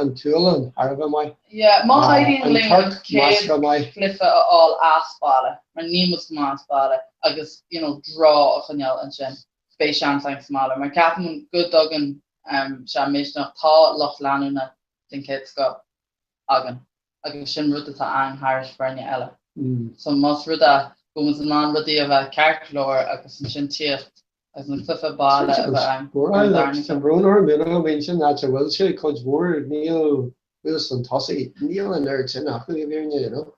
An tSualainn, thar a bheith maith. Yeah, má éiríonn linn an chéad chluiche a fháil as baile, mar níl muid go maith as baile, agus you know draw a choinneáil ansin, beidh seans againn sa mbaile. Mar ceapaim go dtugann sé misneach, tá lucht leanúna den chéad scoth againn agus sin rud atá ann thairis foirne eile. So más rud é go bhfuil muid in ann rudaí a bheith ceart go leor agus ansin tíocht agus an cluiche baile a bheith ann ar an darna Tá brón orm, you know, I mean, sin áit a bhfuil sé cuid mhór, níl, thuas chun tosaigh, níl an oiread sin acu i bhfírinne, you know.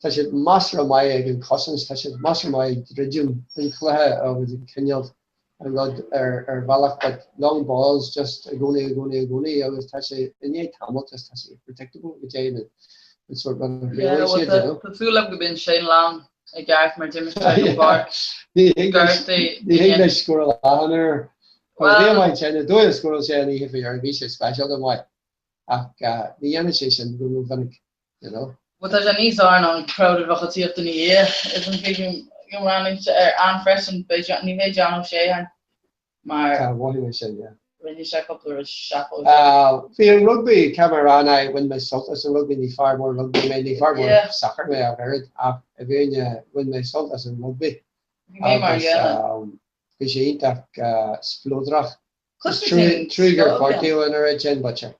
Tá siad measartha maith ag an chosaint, tá siad measartha maith ag druidim an chluiche agus ag coinneáil an rud ar ar bhealach, but long balls just i gcónaí, i gcónaí, i gcónaí agus tá sé i ndiaidh tamaill just tá sé predictable go dtéann an an sórt rud a Yeah, thriaileann well, siad, you tá know. tá súil agam go mbíonn Shane Long i gceart mar d'imir sé don bpáirc. Ní thig leis Gortaithe ní thig inné. leis scóráil achan uair. Bhuel, bhí Well, an maith sin, an dóigh a scóráil sé an oíche faoi dheireadh, bhí sé speisialta maith ach ní dhéanann sé sin go rómhinic, you know. Bhuel, tá sé níos fearr ná an crowd a bheadh ag tíocht ina dhiaidh. Is an chaoi go mbreathnaíonn sé air ann freisin, beidh ní bheidh John O'Shea ann mar Tá, mhothaigh mé sin, yeah. rinne sé cúpla rud seafóideach. Bhí an rugbaí, caithfidh mé a rá ná bhain mé sult as an rugbaí, ní fear mór rugbaí mé, ní fear mór Yeah. sacair mé ach oiread, ach i bhfírinne bhain mé sult as an rugbaí Bhí mé mar agus dhéanamh. bhí sé iontach spleodrach. Is Cloisim trua trua gur scoth, yeah. gortaíodh an oiread sin, but sure.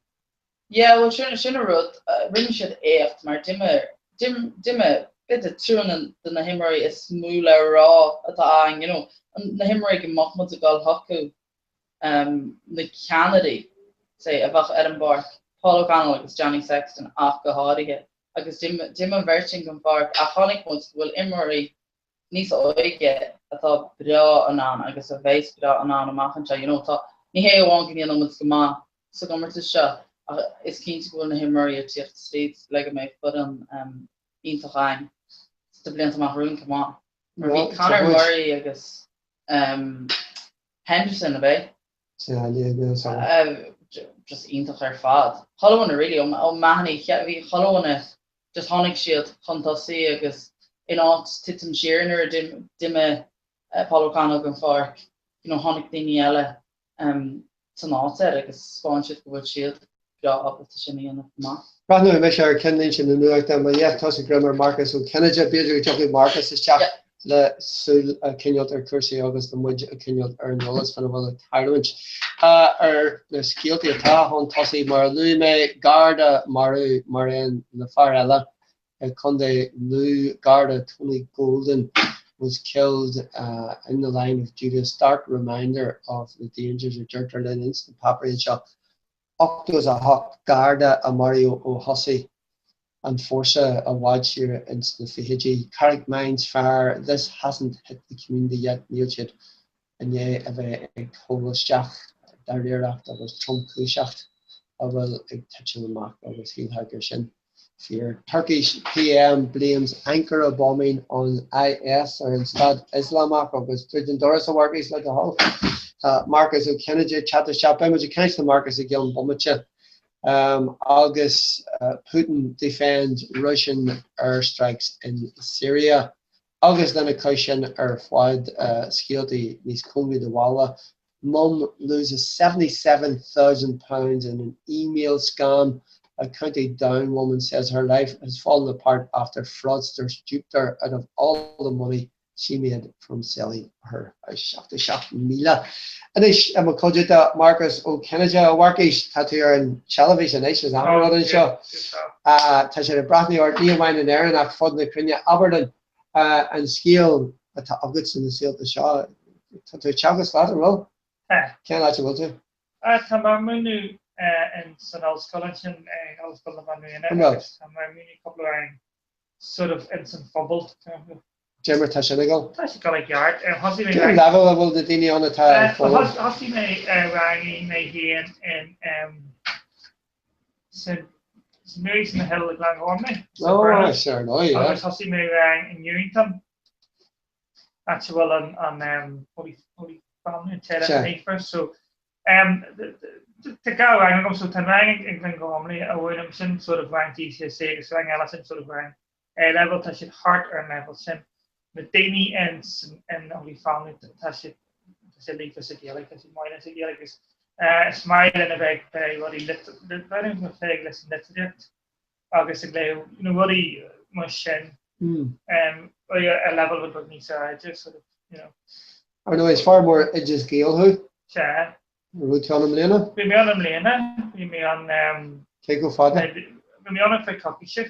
Yeah, bhuel sin, sin an rud, rinne siad éacht mar d'imir, d'imir b'fhéidir triúr de na himreoirí is mó le rá atá ann, you know, na himreoirí go mbeadh muid ag dul chucu, na ceannairí, say, a bheadh ar an bpáirc, Paul O'Connell agus Johnny Sexton ach go háirithe, agus d'imir an bheirt sin den pháirc ach chonaic muid go bhfuil imreoirí níos óige atá breá in ann agus a bheas breá in ann amach anseo, you know, tá, ní hé amháin go ndéanann muid go maith sa gcomórtas seo ach is cinnte go bhfuil na himreoirí ag tíocht tríd le go mbeidh foireann. iontach againn sna blianta amach romhainn chomh maith. Mar bhí Conor Murray agus Henderson, ab é? Sea, ní fheadar san. Just iontach ar fad. Chuile dhuine really, O'Mahony, bhí chuile dhuine, just tháinig siad chun tosaigh agus in áit titim siar nuair a d'imigh Paul O'Connell den pháirc, you know, tháinig daoine eile san áit air agus 'spáin siad go bhfuil siad breá ábalta sin a dhéanamh chomh maith. Breathnóidh mise ar ceannlínte na nuachta, mo dhiaidh tusa greim ar Marcus Ó Cinnéide, b'fhéidir go dtiocfaidh Marcus isteach le súil a choinneáilt ar chúrsaí agus le muid a choinneáilt ar an eolas faoina bhfuil ag tarlúint. Ar na scéaltaí atá chun tosaigh, mar a luaigh mé, Garda marbh mar aon le fear eile i Contae Lú, Garda Tony Golden was killed in the line of duty, a stark reminder of the dangers a deirtear linn ins na páipéirí anseo. 88 Garda a maraíodh ó thosaigh an fórsa i bhfad siar ins na fichidí. Carrickmines fear, this hasn't hit the community yet, níl siad i ndiaidh a bheith ag tabhairt isteach dáiríreacht agus tromchúiseacht a bhfuil ag titim amach agus shílfeá gur sin fíor. Turkish PM blames Ankara bombing on IS ar an Stát Ioslamach agus druid an doras a Mharcais le do thoil. Tá Marcus Ó Cinnéide ag teacht isteach. Beidh muid ag caint le Marcus i gceann bomaite. Agus Putin defends Russian airstrikes in Syria. Agus lena chois sin ar fad scéaltaí níos cóngaraí do bhaile, Mum loses £77,000 in an email scam, a County Down woman says her life has fallen apart after fraudsters duped her out of all the money she made from selling her house. 77,000. Anois, i mo chuideachta, Marcus Ó Cinnéide. A Mharcais, tá tú ar an teilifís anois, is achan rud anseo. Tá siad ag breathnú ort, ní amháin in Éirinn ach fud na cruinne. Abair linn an scéal atá agat sna saolta seo. Tá tú ag teagasc leat, an bhfuil? Tá. Cén áit a bhfuil tú? Tá mé ag múineadh in san ollscoil ansin, Ollscoil na Banríona, agus tá mé ag múineadh cúpla rang sort of in san phobal. Cad é mar tá sin ag dul? Tá sé ag dul i gceart. Thosaigh mé. Cén leibhéal a bhfuil na daoine ann atá ag foghlaim? Thosaigh mé rang mé féin in St Mary's in the Hill i Glengormley. Oh, sure, no, yeah. Agus thosaigh mé rang in Newington, áit a bhfuil an an Holy Holy Family an Teaghlach Naofa. So tá dhá rang agam, so tá rang in Glengormley a mhúinim sin sort of rang GCSE agus rang eile sin sort of rang A-level, tá siad thart ar an leibhéal sin. Na daoine in in Holy Family tá siad tá siad líofa sa Ghaeilge, tá siad maith sa Ghaeilge agus is maith linn a bheith ag plé rudaí lit leis an litríocht agus ag léamh you know rudaí mar sin ar leibhéal rud beag níos airde sort of you know. Ar ndóigh is fear mór Oideas Gael thú. Sea. An raibh tú ann i mbliana? Bhí mé ann i mbliana. Bhí mé ann. Cé chomh fada? Bhí mé ann ar feadh coicíse.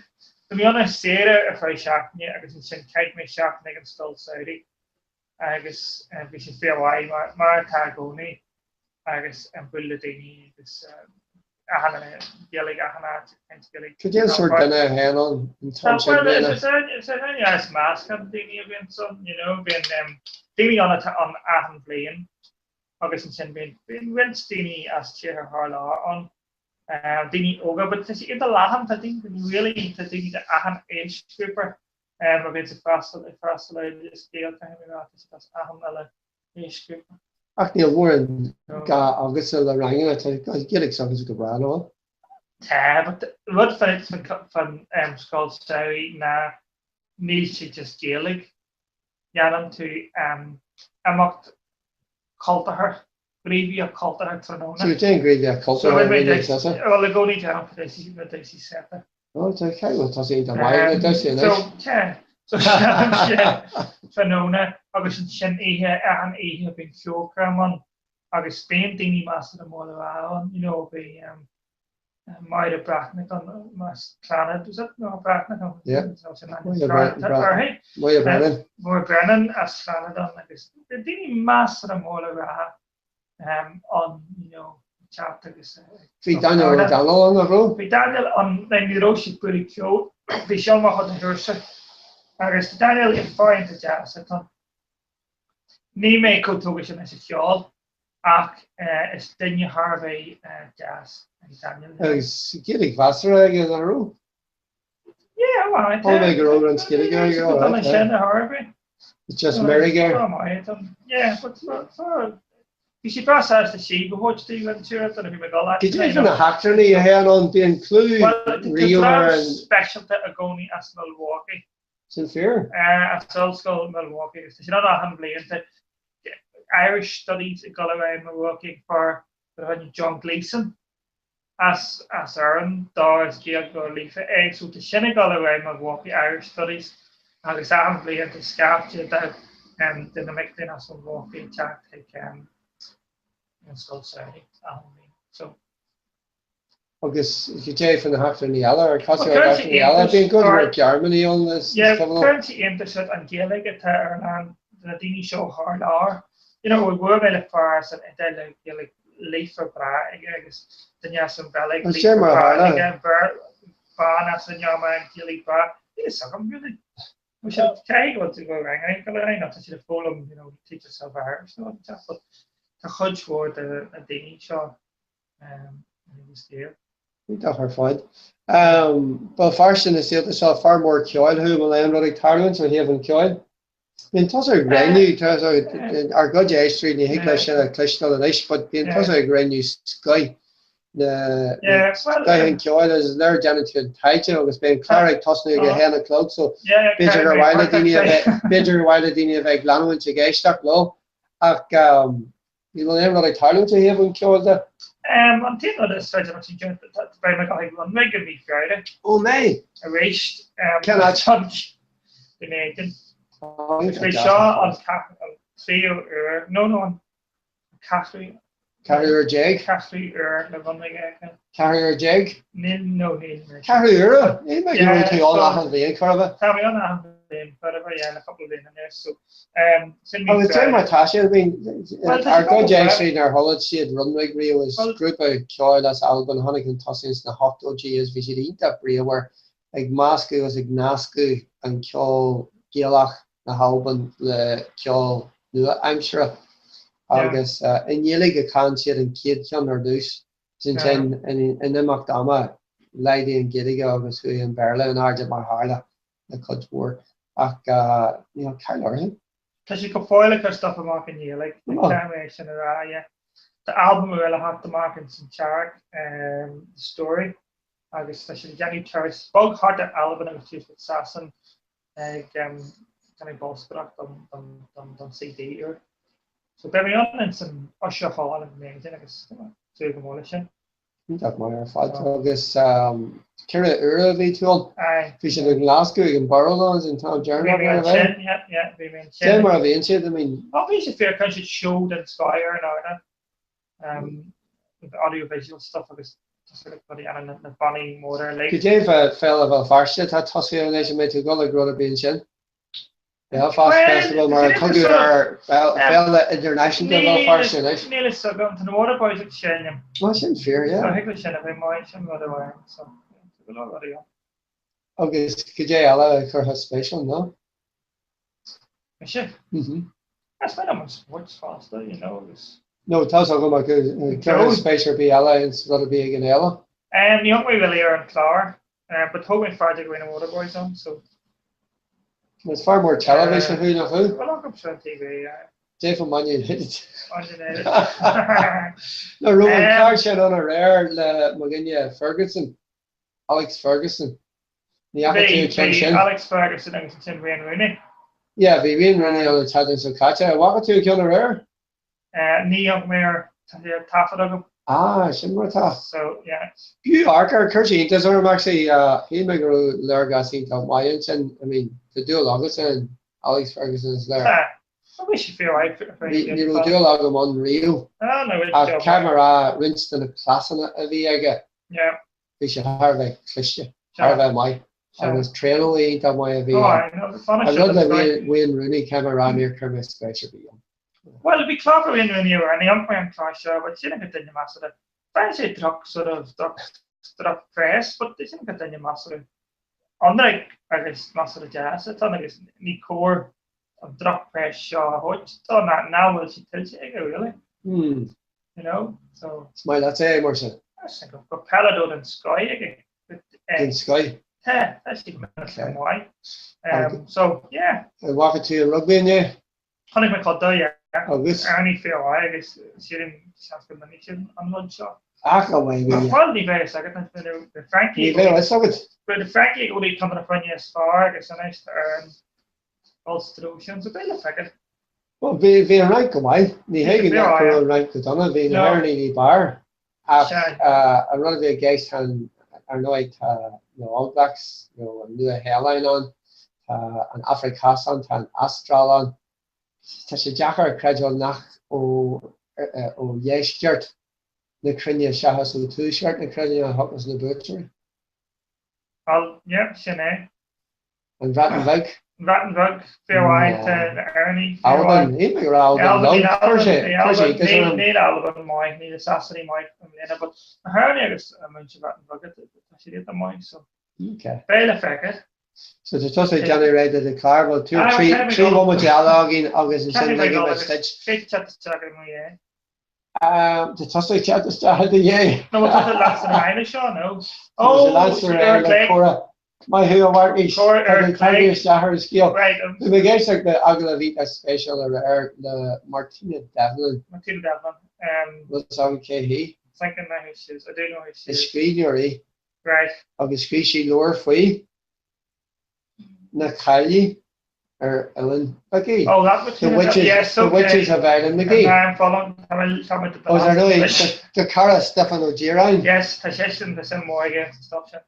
Bhí mé ann ar saoire ar feadh seachtaine agus ansin chaith mé seachtain ag an scoil samhraidh agus bhí sé fíormhaith mar, mar atá i gcónaí agus bualadh le daoine agus achan duine Gaeilge achan áit ag caint Gaeilge. Cad é an sórt duine a théann ann an t-am sin bliana? Is é is meascán de daoine a bhíonn ann, you know, bíonn daoine ann atá ann achan bhliain agus ansin bíonn bíonn roinnt daoine as tíortha thar lear ann, daoine óga, but tá sé iontach leathan, tá daoine really, tá daoine de achan aoisghrúpa a bhíonn ag freastal ag freastal ar Oideas Gael, caithfidh mé a rá, tá siad as achan uile aoisghrúpa. Ach níl mórán gá agatsa le ranganna, tá Gaeilge s'agatsa go breá, nach bhfuil? Tá, but rud faoin scoil samhraidh ná níl sé just Gaeilge, dhéanann tú imeacht cultúrtha, gníomhaíocht cultúrtha tráthnóna. So déan gníomhaíocht cultúrtha a rinne tusa? Bhuel, i gcónaí déanaim na damhsaí Sepa. Ó, tá ceann bhfuil tusa iontach maith ag na damhsaí anois. So, tá. So déanaim sin tráthnóna agus ansin oíche, achan oíche bíonn ceolchoirm ann agus bíonn daoine measartha mór le rá ann, you know, bhí Máire Breathnach ann as Clannad, is it? No, Breathnach ann. Yeah. Máire Brennan. Máire Brennan as Clannad ann agus daoine measartha mór le rá ann, you know, teacht agus. Bhí Daniel O'Donnell ann, nach raibh? Bhí Daniel ann, ní raibh sé ag bualadh ceoil, bhí sé ann mar chuid den chúrsa agus Daniel is fear iontach deas atá ann. Níl mé chomh tógtha sin leis an cheol ach is duine thar a bheith deas é Daniel. Agus Gaeilge mheasartha aige, nach raibh? Yeah, well, I Chuala mé go raibh roinnt Gaeilge aige, all right, sin a Harvey. It's just meirg air. Yeah, but bhí sí breá sásta sí go thabhairt daoibh an tír don bhí mé dul Cad é faoi na heachtrannaigh a théann ann? Bíonn clú riamh ar an. speisialta i gcónaí as Milwaukee. Sin fíor. As Ollscoil Milwaukee agus tá siad ann achan bhliain. Tá Irish Studies ag dul ar aghaidh i Milwaukee ag fear darb ainm John Gleeson. as as Éirinn dó is Gaeilgeoir líofa é so tá sin ag dul ar aghaidh Milwaukee Irish Studies agus achan bhliain tá scaifte de de na mic léinn as Milwaukee ag teacht chuig an scoil samhraidh achan bhliain so. Agus cad é faoi na heachtrannaigh eile ar casadh ar eachtrannaigh eile bíonn go leor Gearmánaigh ann is Yeah cuimhin liom. Cuireann sé iontas ort an Ghaeilge atá ar a lán de na daoine seo thar lear. You know, bhuail mé le fear as an Iodáil le Gaeilge líofa breá aige agus duine as an Bheilg líofa breá aige, bean as an nGearmáin Gaeilge breá. Níl a fhios agam really. Bhí siad caithfidh go bhfuil go bhfuil rang ag dul ar aghaidh nó tá siad ag foghlaim you know teach yourself Irish nó an teach but tá cuid mhór de na daoine seo um, agus Gael. Iontach ar fad. Béal Feirste na saolta seo fear mór ceoil thú, an bhfuil aon rud ag tarlúint ó thaobh an cheoil? Bíonn tusa ag roghnú, ár gcuid éisteoirí, ní thig leis sin a chloisteáil anois, but bíonn tusa ag roghnú scoith na scoith an ceoil agus is léir déanann tú an taighde agus beidh an clár ag tosnú ag a haon a chlog so b'fhéidir gur mhaith le daoine a bheith, b'fhéidir gur mhaith le daoine a bheith ag leanúint ag éisteacht leo ach Ní bhfuil aon rud ag tarlúint ó thaobh an cheoil de? An t-aon rud is féidir liom a rá, beidh mé ag dul chuig Runrig i mí Feabhra. Ó mbeidh? Arís. Cén áit? Dún Éideann. Is é seo an tríú uair, no no an ceathrú. Ceathrú uair déag? Ceathrú uair le Runrig a fheiceáil. Ceathrú uair déag? Níl, no níl. Ceathrú uaire? Ní mé go raibh tú ann achan bhliain, chor ar bith. Tá mé ann achan bhliain, chor ar bith, yeah, le cúpla bliain anuas, so sin mí Agus cé mar tá sé, I mean, ár gcuid éisteoirí nár chuala siad Runrig riamh, is grúpa ceoil as Albain a tháinig chun tosaigh ins na hochtóidí agus bhí siad iontach bríomhar ag meascadh agus ag nascadh an ceol Gaelach na hAlban le ceol nua-aimseartha agus i nGaeilge a chan siad an chéad cheann ar dtús. Ansin in imeacht ama laghdaigh an Ghaeilge agus chuaigh an Béarla in airde mar tharla le cuid mhór ach níl caill orthu. Tá siad go fóill ag cur stuff amach i nGaeilge, caithfidh mé é sin a rá, yeah. Tá albam úr le theacht amach ins an t-earrach, The Story, agus tá siad ag déanamh turas beag thart ar Albain agus suas go Sasain ag déanamh bolscaireacht don CD úr. So beidh mé ann ins an Usher Hall i nDún Éideann agus súil go mór leis sin. Iontach maith ar fad. Agus ceithre huaire a bhí tú ann? Aye. Bhí siad i nGlasgow ag an Barrowlands an t-am deireanach Bhí mé ar a bheith? ansin, yeah, yeah, bhí mé ansin. Cé mar a bhíonn siad, I mean. Oh, bhí siad fíor, cuireann siad seó den scoth ar an ardán. Um, with audio visual stuff agus tá sort of rudaí ann na bannaí móra uilig. Cad é fá Féile Bhéal Feirste atá tosaithe anois, an mbeidh tú ag dul ag rud ar bith ansin? Belfast Festival mar a tugadh ar Féile Idirnáisiúnta Bhéal Feirste anois. Níl a fhios agam, tá na Waterboys ag seinm. Ó sin fíor, yeah. So thig leis sin a bheith maith, sin rud amháin, so tá go leor rudaí ann. Agus cad é eile a chuirfeadh spéis ann, no? Mise? Mhm. Is maith liom an spórt fosta, you know, agus. No, tá 's agam ach cuirfeadh spéis ar bith eile ins rud ar bith ag an fhéile? Ní thug mé really ar an chlár, but thug mé faoi deara go raibh na Waterboys ann, so. Is fear mór teilifíse thú, nach thú? Well, amharcaimse ar an TV, yeah. Cad é fá Man United. Man United. Nó raibh an clár sin ann aréir le mo dhuine Ferguson, Alex Ferguson. Ní fhaca tú an ceann sin? Bhí Alex Ferguson agus ansin Wayne Rooney. Yeah, bhí Wayne Rooney ann an tseachtain seo caite. An bhfaca tú an ceann aréir? Ní thug mé air, tá sé ar taifead agam. Ah, sin mar atá. So, yeah. B'fhiú amharc air, chuir sé iontas orm actually, shíl mé go raibh léargas iontach maith ansin, I mean, tá dúil agatsa in Alex Ferguson is léir. Tá, bhí sé fíor Ní raibh dúil agam ann riamh, ach caithfidh mé a rá roinnt de na cleasanna a bhí aige, bhí sé thar a bheith cliste, thar a bheith maith agus traenálaí iontach maith a bhí ann. An rud le Wayne Rooney, caithfidh mé a rá níor chuir mé spéis ar bith ann. Bhuel, bhí clár faoi Wayne Rooney aréir, ní fhaca mé an clár seo, but sílim gur duine measartha, faigheann sé droch sort of, droch, droch press, but sílim gur duine measartha ionraic agus measartha deas atá ann agus ní cóir an droch press seo a thabhairt dó, nach bhfuil sé tuillte aige, really. Hmm. You know, so. Is maith leat é, mar sin. Gur peileadóir den scoth aige. Den scoth. Tá, tá siad go maith. So, yeah. An bhfaca tú an rugbaí inné? Chonaic mé cuid de, yeah. Agus? Éireannaigh fíor mhaith agus sílim seans go mbainfidh siad an rud seo. Ach a mhaith mé. Bhuel, ní bheidh a fhios agat, na Francaigh. Ní bheidh a fhios agat. Bhuel, na Francaigh i gcónaí ceann de na foirne is fearr agus anois tá Éirinn dul sa treo sin, so beidh le feiceáil. Bhuel, bhí, bhí an Fhrainc go maith. Ní hé go nach raibh an Fhrainc go dona, bhí na hÉireannaigh ní b'fhearr. Ach an rud a bhí i gceist, tá, ar ndóigh, tá na All Blacks nó an Nua-Shéalainn ann, tá an Afraic Theas ann, tá an Astráil ann. Tá sé deacair a chreidbheáil nach ó ó dheisceart na cruinne seachas ó tuaisceart na cruinne a thiocfas na buaiteoirí. Bhuel, yeah, sin é. An Bhreatain Bheag. An Bhreatain Bheag, fíor mhaith, tá na Éireannaigh fíor mhaith. Albain, níl mé ag rá Albain liom, chuir sé, chuir sé iontas orm. Níl Albain maith, níl na Sasanaigh maith i mbliana, but na hÉireannaigh agus muintir Bhreatain Bheag, tá siad iontach maith, so beidh le feiceáil. So tá tusa ag déanamh réidh do do charr, bhuel 3 bhomaite eile againn agus ansin ligfidh muid duit. Féadfaidh teacht isteach i mo dhiaidh. Tá tusa ag teacht isteach i do dhiaidh. Nó tá tú leat san aire seo, nó? Tá leat san aire le comhrá. Maith thú, a Mharcais. Tá tú tagtha isteach ar an scéal. Bhí mé ag éisteacht le agallamh iontach spéisiúil aréir le Martina Devlin. Martina Devlin. Bhfuil fhios agat cé hí? Think I know who she is. I do know who she is. Is scríbhneoir í. Right. Agus scríobh sí leabhar faoi na caillí ar Oileán Mhic Oh, that was The Witches, yes, the okay. Witches of Islandmagee. I'm following. Tá mé Agus ar ndóigh, do chara Stiofán Ó Direáin. Yes, tá seisean, tá suim mhór aige sa stuff sin.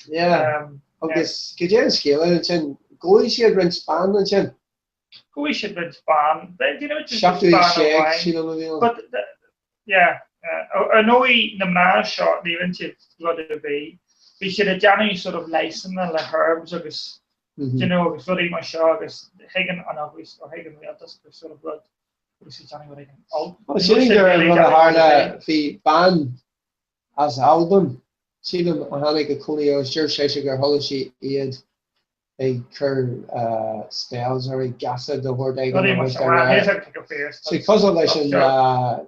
Yeah. Agus cad é an scéal ansin? Ghoid siad roinnt ban ansin. Ghoid siad roinnt ban. Do you know, just ban amháin. 76, sílim a bhí ann. But, yeah, ar ndóigh na mná seo, ní rinne siad rud ar bith. Bhí siad ag déanamh sort of leigheasanna le herbs agus, do you know, agus rudaí mar seo agus thuig an eaglais or thuig an rialtas gur sort of rud, bhí siad ag déanamh rud éigin olc. Well, sílim gur an rud a tharla, bhí bean as Albain, sílim, a tháinig a cónaí agus deir sise gur chuala sí iad ag cur spells or ag geasa de shórt éigin agus dá réir. Sé cosúil leis an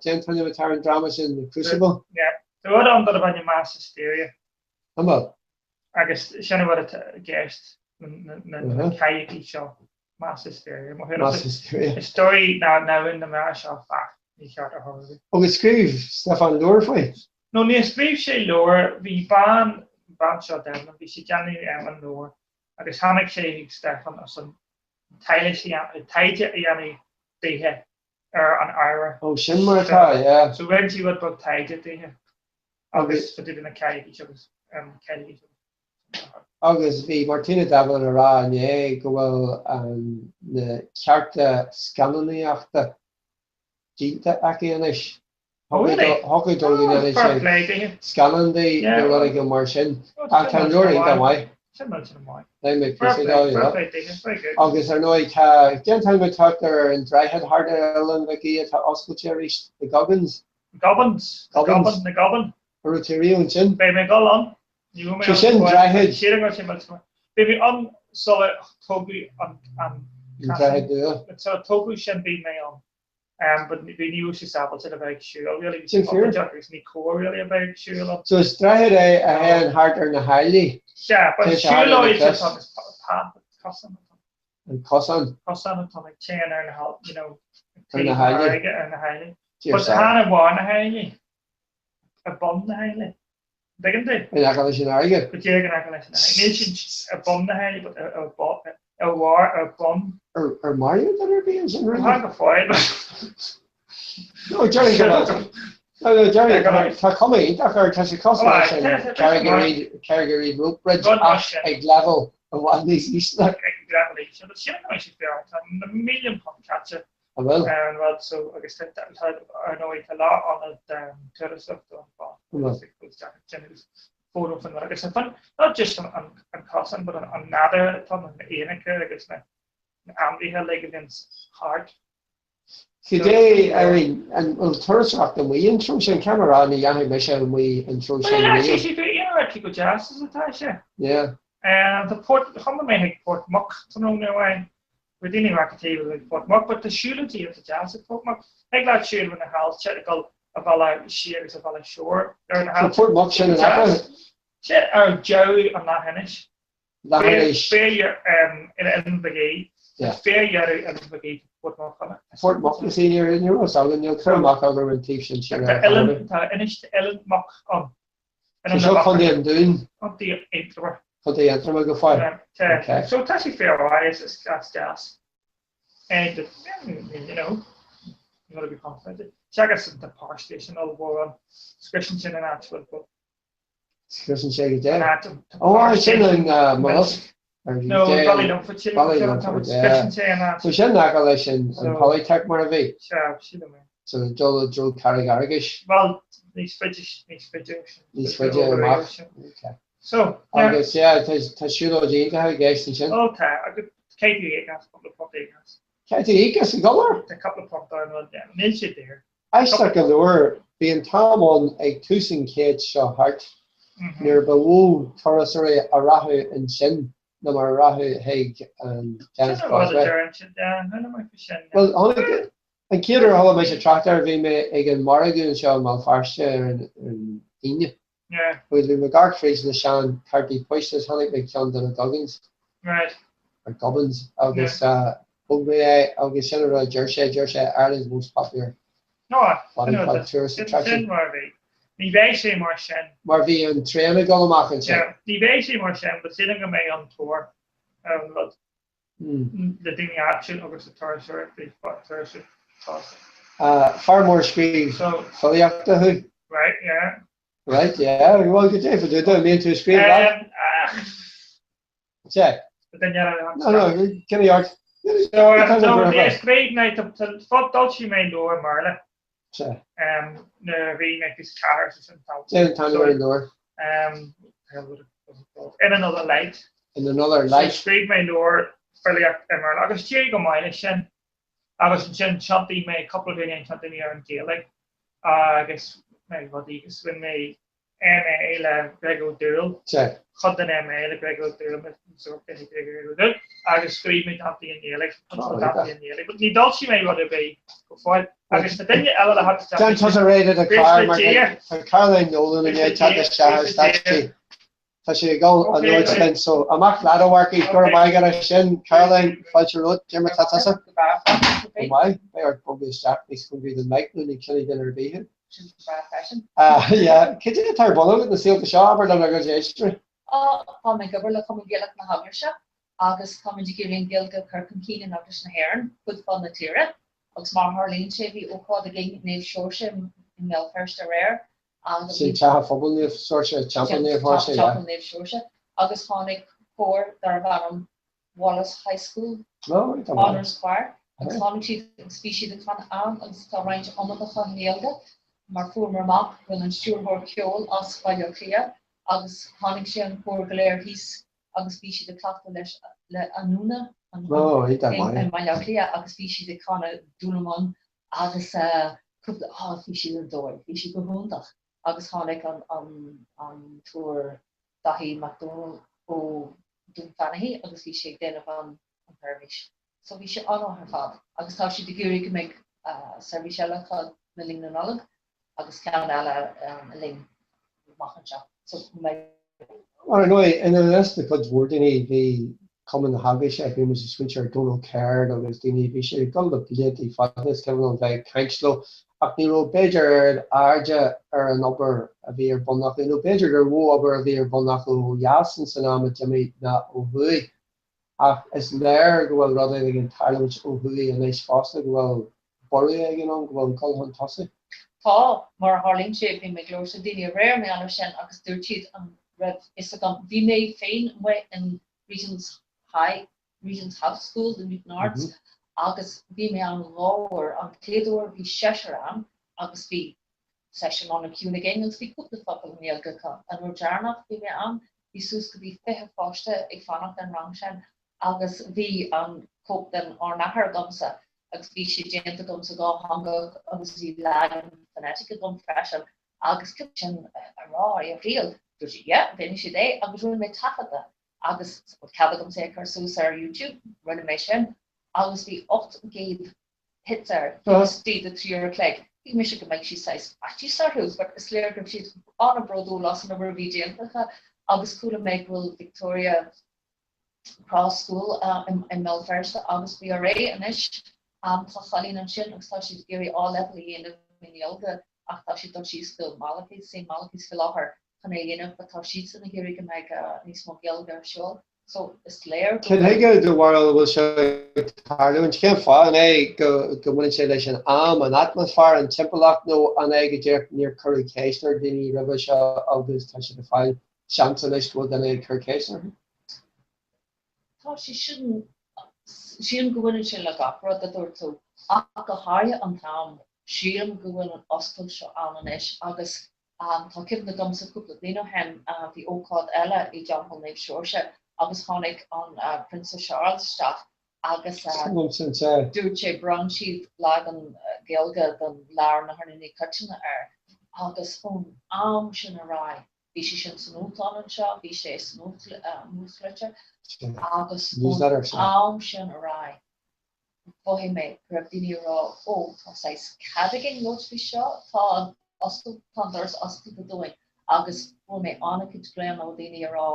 cén t-ainm atá ar an dráma sin, The Crucible? Yeah. Tá rud ann darb ainm mass hysteria. An bhfuil? Agus sin an rud atá i gceist na cailleachaí seo, mass hysteria. Mass hysteria. Is dóigh nach rinne na mná seo faic mícheart ar chor ar bith. Agus scríobh Stiofán leabhar faoi? No, níor scríobh sé leabhar, bhí bean, an bhean seo Devlin, bhí sí ag déanamh an leabhar agus tháinig sé chuig Stiofán as an taighde a dhéanamh daoithe ar an ábhar. Ó, sin mar atá, yeah. So rinne sí rud beag taighde daoithe agus fá dtaobh de na cailleachaí seo agus cailleachaí seo. Agus bhí Martina Devlin ag rá inné go bhfuil na cearta scannánaíochta díolta aici anois. Thiocfadh dó go ndéanfaidh sé scannán di nó rud éigin mar sin. Ach tá an leabhar iontach maith. Léigh mé píosa dó, yeah. Agus ar ndóigh tá, cén t-ainm atá ar an droichead thart ar Oileán Mhic Aoidh atá oscailte arís, The Goggins? Gobbins. Gobbins. Na Gobbin. An raibh tú riamh ansin? Beidh mé ag dul ann. Ní raibh mé Sé sin droichead. Sílim go raibh sé millteanach. Beidh mé ann sular tógadh an An droichead nua. Sular tógadh sin bhí mé ann. But bhí ní raibh sé sábháilte le bheith ag siúl really. Bhí Sin sé fíor. contúirteach agus ní cóir really a bheith ag siúl ann. So is droichead é a théann thart ar na haillí. Sea, but Téann sé thart ar na siúlóid cliffs. atá is path cosán atá. An cosán. Cosán atá ag téann ar na hal you know Ar na taobh haillí. farraige ar na haillí. Dear But sir. chan ar bharr na haillí. Ar bun na haillí. Dtuigeann tú? In aice leis an fharraige. Go díreach in aice leis an fharraige. Níl siad ar bun na haillí but ar ar bharr, ar bun. Ar maraíodh duine ar bith ansin roimhe? Tá go fóill. No, déarfainn go raibh. No, no, déarfainn tá cuma iontach air, tá sé cosúil leis an Carrick-a-Rede Rope Bridge ach ag leibhéal i bhfad níos ísle. Ag leibhéal ísle, but sílim go mbeidh sé fíor, tá na mílliúin punt caite An bhfuil? Ar an rud so agus tá ar ndóigh tá lárionad turasóireachta ann An bhfuil? fóram fan agus an not just an an cosán but an nádúr atá na éanacha agus na ainmhithe uilig a bhíonn thart. Cad é, I mean, an bhfuil turasóireacht amuigh an treo sin? Caithfidh mé a rá ní dheachaigh mise amuigh an treo sin Well, riamh. sé go aon cé go deas is atá sé. Yeah. Tá Port, chuaigh mé chuig Port Muc tráthnóna amháin. Bhí daoine ag rá cad chuige ag Port Muc, but tá siúlóidí iontach deas ag Port Muc. Thig leat siúl ar na haillte ag dul an bealach siar agus an bealach soir ar na So haillte. Port Muc sin in aice? Sin ar deireadh an leathinis. Leathuair théis. Fé Oileán Bhig Aoidh. Fé dheireadh Oileán Bhig Aoidh Port Muc. Port Muc is í ní raibh fhios agam, níl cur amach agam ar an taobh sin tíre. Tá oileán, tá Inis Oileán Muc ann. So seo Contae an Dúin. Contae Aontroma. Contae Aontroma go fóill. Tá. So tá sé fíormhaith, is deas. And, you know, you gotta be confident. Seachas an power station ollmhór ann, scriosann sin an áit bhfuil. Scriosann sé go deo. Ó, sin an mollusc. No, Ballylumford sin. Ballylumford, yeah. So sin in aice leis an Polytech mar a bhí. Sea, sílim é. So dul i dtreo Carraig Fhearghais. Bhuel, níos faide, níos faide ó sin. Níos faide amach. Okay. So, yeah. Agus, yeah, tá siúlóid iontach i gceist ansin. Ó, tá, agus caithfidh tú íoc as, cúpla punt a íoc as. Caithfidh tú íoc as i gcolár? Tá cúpla punt ann, bhuel, níl sé daor. Aisteach go leor, bhí an t-am ann ag tús an chéid seo thart nuair ba mhó turasóirí a rachadh ansin ná mar a rachadh chuig an Giant's Causeway. Bhuel, tháinig, an chéad uair a chuala mise trácht air, bhí mé ag an margadh anseo i mBéal Feirste ar an Aoine. Agus bhí mé ag amharc fríd na sean cártaí poist agus chonaic mé ceann de na Duggins, or Gubbins, agus thóg mé é agus sin an rud a deir sé, deir sé Ireland's most popular body part tourist attraction. Sin mar a bhí. Ní bheidh sé mar sin. Mar bhí an traein ag dul amach ansin. Ní bheidh sé mar sin, but sílim go mbeidh an tóir ar an rud. le daoine áitiúil agus le turasóirí turasóirí fosta. Fear mór scríobh filíochta thú. Right, yeah. Right, yeah. Bhuel, goidé fá dtaobh de, an mbíonn tú ag scríobh leat? Sea. No, no, cén ort? No, scríobh mé, d'fhoilsigh mé leabhar i mBéarla. Sea. Nuair a bhí mé faoi 4 sa sin t-am. Cén t-ainm ar an leabhar? In Another Light. In Another Light. So scríobh mé leabhar filíocht i mBéarla agus d'éirigh go maith leis sin. Agus ansin thiontaigh mé cúpla bliain ó shin thiontaigh mé ar an Ghaeilge agus mé rudaí agus bhain mé MA le Greg Ó Dúill, chuid den MA le Greg Ó Dúill, Greg Ó Dúill, agus scríobh mé dántaí i nGaeilge, dántaí i nGaeilge, but ní d'fhoilsigh mé rud ar bith go fóill. Agus na daoine eile le theacht isteach. Déan tusa réidh do do chlár mar tá Caroline Nolan i ndiaidh teacht isteach ar stáitse. Tá sí ag dul an uair sin, so amach leat a Mharcaigh, go raibh maith agat as sin. Caroline, fáilte romhat. Cad é mar tá tusa? Go maith. Beidh ort bogadh isteach níos cóngaraí don mic nó ní chluinfidh duine ar bith thú. Sin go breá freisin. Yeah. Cad é atá ar bun agat na saolta seo, abair lenár gcuid éisteoirí? Á, tá mé ag obair le Cumann Gaelach na hEaglaise agus táimid ag iarraidh an Ghaeilge a chur chun cinn in Eaglais na hÉireann fud fad na tíre agus mar a tharlaíonn sé bhí ócáid againn i Naomh Seoirse i mBéal Feirste aréir agus Sin Teach an Phobail Naomh Seoirse, Teampall Naomh Seoirse, yeah. Teampall Naomh Seoirse agus tháinig cór darbh ainm Wallace High School Honours Choir agus tháinig siad agus bhí siad ag canadh ann agus tá roinnt iomann acu i nGaeilge mar fuaireamar amach go bhfuil an stiúrthóir ceoil as Baile Átha Cliath agus tháinig sé an cór go léir thíos agus bhí siad ag cleachtadh leis le Anúna i mBaile Átha Cliath agus bhí siad ag canadh Dúlamán agus cúpla, á bhí siad ar dóigh, bhí siad go hiontach agus tháinig an an tUrr Daithí Mac Dónaill ó Dún Fanaí agus bhí sé ag déanamh an tseirbhís. So bhí sé an-mhaith ar fad agus tá siad ag iarraidh go mbeidh seirbhís eile acu le linn na Nollag agus ceann eile le linn amach anseo. So go mbeidh. Ar ndóigh, ina measc na cuid mhór daoine, bhí Cumann na hEaglaise, bhí muid ag smaointiú ar Donal Caird agus daoine, bhí siad ag dul le blianta fada, is cuimhin liom bheith ag caint leo, ach ní raibh b'fhéidir oiread airde ar an obair a bhí ar bun acu, nó b'fhéidir gur mhó obair a bhí ar bun acu ó dheas ins an am a d'imigh ná ó thuaidh. Ach is léir go bhfuil rud éigin ag tarlúint ó thuaidh anois fosta, go bhfuil borradh éigin ann, go bhfuil dul chun tosaigh. Tá, mar a tharlaíonn sé, bhí mé ag labhairt le daoine aréir mar gheall air sin agus dúirt siad an raibh fhios agam, bhí mé féin amuigh in Regent's High, Regent's House School, the Newtownards, agus bhí mé ann dhá uair, an chéad uair bhí seisear ann agus bhí seisiún an-chiúin againn agus bhí cúpla focal i nGaeilge acu. An uair deireanach bhí mé ann bhí suas go dtí 20 pháiste ag fanacht ar an rang sin agus bhí an cóip den Ár nAthair agamsa agus bhí sé déanta agamsa dátheangach agus bhí leagan phonetic agam freisin agus cad sin a rá é a thriail. Dúirt siad yeah, déanfaidh siad é agus rinne mé taifeadadh agus cead agamsa é a chur suas ar YouTube, rinne mé sin agus bhí 800 hits air taobh istigh de 3 uair a chloig. Thuig mise go mbeidh siad saghas faitíos orthu but is léir go raibh siad an-bhródúil as an obair a bhí déanta acu agus chuala mé go bhfuil Victoria. Cross School i mBéal Feirste agus faoi aréir anois tá cailín ansin agus tá siad ag iarraidh A-Level a dhéanamh i nGaeilge ach tá siad ag dul síos go Malachy's, St Malachy's faoi láthair chun é a dhéanamh but tá siadsan ag iarraidh go mbeidh níos mó Gaeilge ar siúl so is léir go Cad chuige do bharúil a bhfuil seo ag tarlúint? Cén fáth? An é go go mbaineann sé leis an am, an atmaisféar, an timpeallacht nó an é go díreach níor cuireadh ceist ar dhaoine roimhe seo agus tá siad ag fáil seans anois go bhfuil duine ag cur ceist orthu? Tá sé sin, sílim go bhaineann sé le gach rud a dúirt tú ach go háirithe an t-am. Sílim go bhfuil an oscailt seo ann anois agus Tá cuimhne agamsa cúpla bliain ó shin bhí ócáid eile i dTeampall Naomh Seoirse agus tháinig an Prionsa Charles isteach agus dúirt sé bhronn siad leagan Gaeilge den Leabhar na hUrnaí Coiteanna air agus ón am sin ar aghaidh bhí sé sin sa nuachtán anseo, bhí sé sa nuachtlitir agus ón am sin ar aghaidh mhothaigh mé go raibh daoine ag rá 'Ó, tá saghas cead againn labhairt faoi seo, tá an oscailt, tá an doras oscailte dúinn' agus fuair mé an-chuid glaonna ó dhaoine ag rá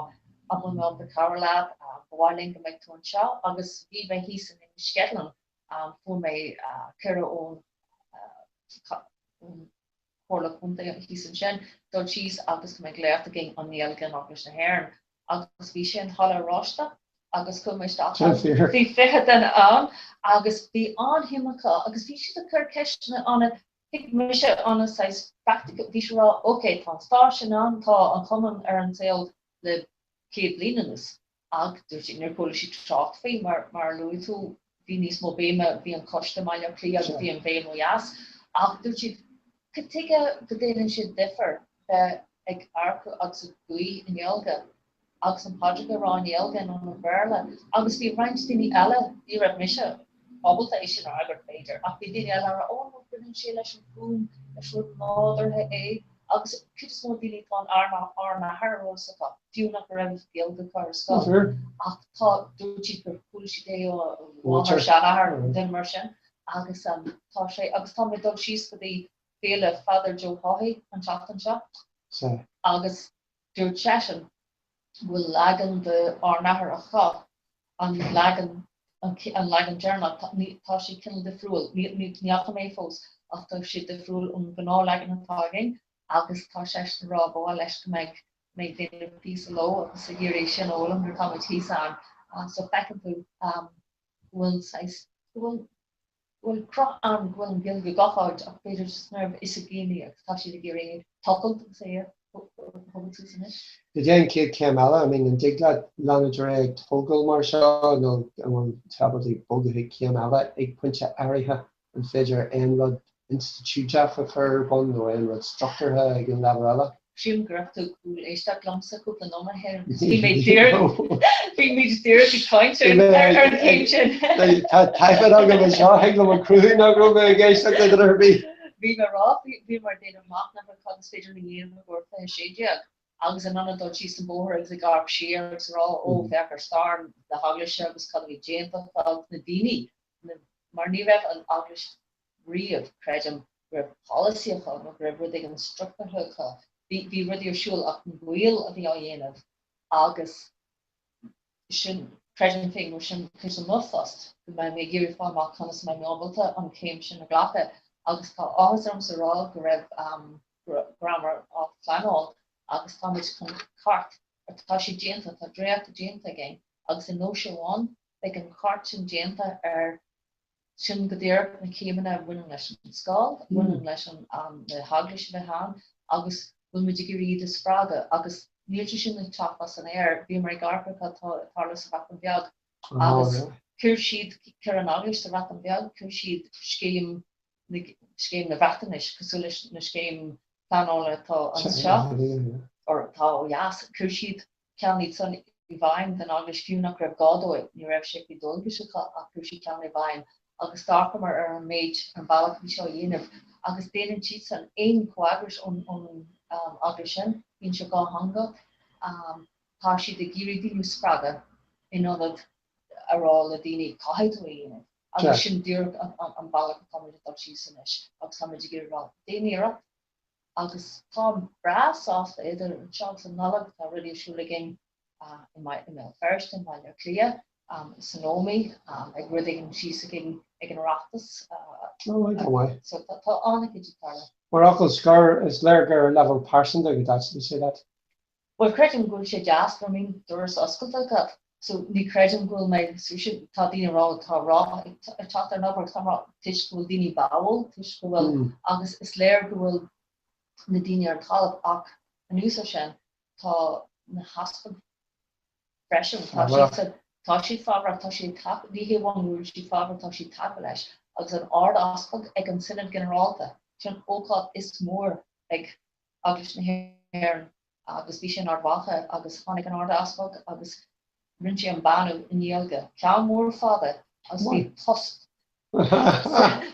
'An bhfuil mé ábalta cabhrú leat? Ba mhaith linn go mbeidh tú anseo' agus bhí mé thíos in Inis Ceithleann, fuair mé cuireadh ón ón Chomhairle Contae thíos ansin dul síos agus go mbeidh léacht againn i nGaeilge in Eaglais na hÉireann. Agus bhí sé in halla Oráisteach agus chuaigh mé isteach ann, bhí 20 duine ann agus bhí an-shuim acu agus bhí siad ag cur ceisteanna ana, thuig mise, ana saghas practical, bhí siad ag rá ok tá an stáisiún ann, tá an cumann ar an saol le 100 bliain anuas. Ach dúirt siad, níor chuala siad trácht faoi, mar, mar a luaigh tú, bhí níos mó béime, bhí an coiste i mBaile Átha Cliath agus bhí an bhéim ó dheas. Ach dúirt siad, cad tuige go déanann sé difear bheith ag adhradh agus ag guí i nGaeilge agus an paidreacha a rá i nGaeilge in ionad Béarla? Agus bhí roinnt daoine eile, ní raibh mise ábalta é sin a fhreagairt b'fhéidir, ach bhí daoine eile a rá, ó no, baineann sé leis an bhfuaim, leis rud nádúrtha é. Agus cuid is mó daoine tá an Ár nAthair ar eolas acu, fiú nach raibh Gaeilge acu ar scoil. Ach tá, dúirt siad gur chuala siad é ó mháthair, seanathair, duine mar sin. Agus tá sé, agus tá mé ag dul síos go dtí féile Pheadair Joe Haughey an tseachtain seo. Agus dúirt seisean go bhfuil leagan de Ár nAthair acu, an leagan, an leagan deireanach, tá sé cineál difriúil, ní fhaca mé é fós, ach tá sé difriúil ón ghnáthleagan atá againn agus tá seisean ag rá ba mhaith leis go mbeidh mé ag déanamh píosa leo agus ag iarraidh sin a fhoghlaim nuair atá muid thíos ann. So feiceann tú go bhfuil saghas, go bhfuil go bhfuil cruth ann go bhfuil an Ghaeilge gach áit ach b'fhéidir just nach raibh fhios ag daoine agus tá siad ag iarraidh tochailt agus é a thógáil suas anois. Cad é an chéad chéim eile? I mean, an dtig leat leanúint ar aghaidh ag tógáil mar seo nó an bhfuil tú ábalta bogadh chuig céim eile ag pointe áirithe? An féidir aon rud institiúideach a chur ar bun nó aon rud struchtúrtha ag an leibhéal eile? Sílim go raibh tú ag éisteacht liomsa cúpla nóiméad ó shin agus bhí mé díreach, bhí muid díreach ag caint ar an chéim sin. Tá taifead agam anseo, thig liom a chruthú nach raibh mé ag éisteacht le duine ar bith. Bhí mé ag rá, bhíomar ag déanamh machnamh ar cad is féidir linn a dhéanamh i gcomhair 2016 agus in ionad dul síos an bóthar agus ag amharc siar agus ag rá ó féach ar stair na heaglaise agus cad a bhí déanta acu na daoine mar ní raibh an eaglais riamh, creidim, go raibh polasaí acu nó go raibh rud éigin struchtúrtha acu. Bhí, bhí rudaí ar siúl ach an baill a bhí á dhéanamh agus sin, creidim féin gur sin cuid de mo phost, go mbeidh mé ag iarraidh fáil amach conas a mbeidh mé ábalta an chéim sin a ghlacadh agus tá áthas ormsa a rá go raibh, go rabhamar á phleanáil agus táimid chun cairt, tá sé déanta, tá dréacht déanta againn agus i nóis amháin beidh an chairt sin déanta ar Sin go díreach na céimeanna a bhaineann leis an scoil, a bhaineann leis an na heaglais a bheith ann agus bhfuil muid ag iarraidh iad a spreagadh agus níl sé sin ag teacht as an aer. Bhíomar ag amharc ar cad atá ag tarlú sa Bhreatain Bheag agus chuir siad, chuir an eaglais sa Bhreatain Bheag, chuir siad scéim na, scéim na Breatnaise cosúil leis na scéim pleanála atá anseo or atá ó dheas, chuir siad ceann iad san i bhfeidhm don Eaglais fiú nach raibh gá dóibh, ní raibh sé faoi dualgais acu ach chuir siad ceann i bhfeidhm agus d'amharcamar ar an méid, an bealach a bhí seo á dhéanamh agus déanann siadsan aon chomhfhreagras ón Eaglais sin, bíonn sé dhátheangach, tá siad ag iarraidh daoine a spreagadh in ionad a rá le daoine caithfidh tú é a dhéanamh agus sin díreach an bealach atáimid ag dul síos anois agus táimid ag iarraidh rá déan iarracht agus táim breá sásta idir anseo agus an Nollaig tá rudaí ar siúl againn. i mBéal Feirste, i mBaile Átha Cliath, san Ómaigh, ag rud éigin síos againn ag an Oireachtas. So tá an-chuid ag tarlú. Mar fhocal scoir, is léir gur ar leibhéal pearsanta go dtaitníonn sé leat. Bhuel, creidim go bhfuil sé deas nuair a mbíonn doras oscailte agat. So ní chreidim go bhfuil mé, tá daoine ag rá tá rath ag teacht ar an obair, tá toisc go bhfuil daoine báúil, toisc go bhfuil, agus is léir go bhfuil na daoine ar an talamh ach anuas ar sin tá na heaspaig freisin, tá siad tá siad fabhrach, tá siad ag, ní hé amháin go bhfuil siad fabhrach, tá siad ag tacú leis agus an Ard-Easpag ag an Sionad Ginearálta, sin an ócáid is mór ag Eaglais na hÉireann agus bhí sé in Ard Mhacha agus tháinig an Ard-Easpag agus rinne sé an beannú i nGaeilge, ceann mór fada agus bhí tost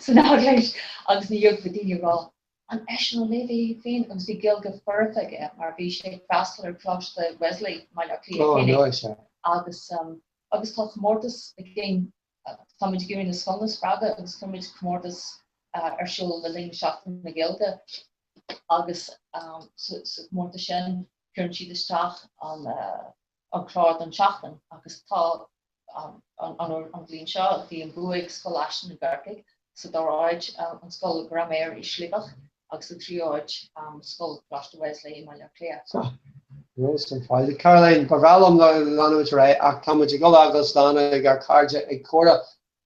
san Eaglais agus ina dhiaidh bhí daoine ag rá An eisean a léigh é féin agus bhí Gaeilge foirfe aige mar bhí sé ag freastal ar Choláiste Wesley i mBaile Átha Cliath féinig agus agus tá comórtas againn, táimid ag iarraidh na scoileanna a spreagadh agus chuir muid comórtas ar siúl le linn Seachtain na Gaeilge agus sa chomórtas sin cuireann siad isteach an an clár don tseachtain agus tá an bhliain seo bhí an bua ag Scoil Ashton i gCorcaigh, sa dara háit an scoil graiméir i Sligeach agus sa tríú háit Scoil Choláiste Wesley i mBaile Átha Cliath. Rose an fáilte. Caroline, ba bhreá liom leanúint ar aghaidh ach tá muid ag dul a fhágáil slán ag ár cairde ag Comhrá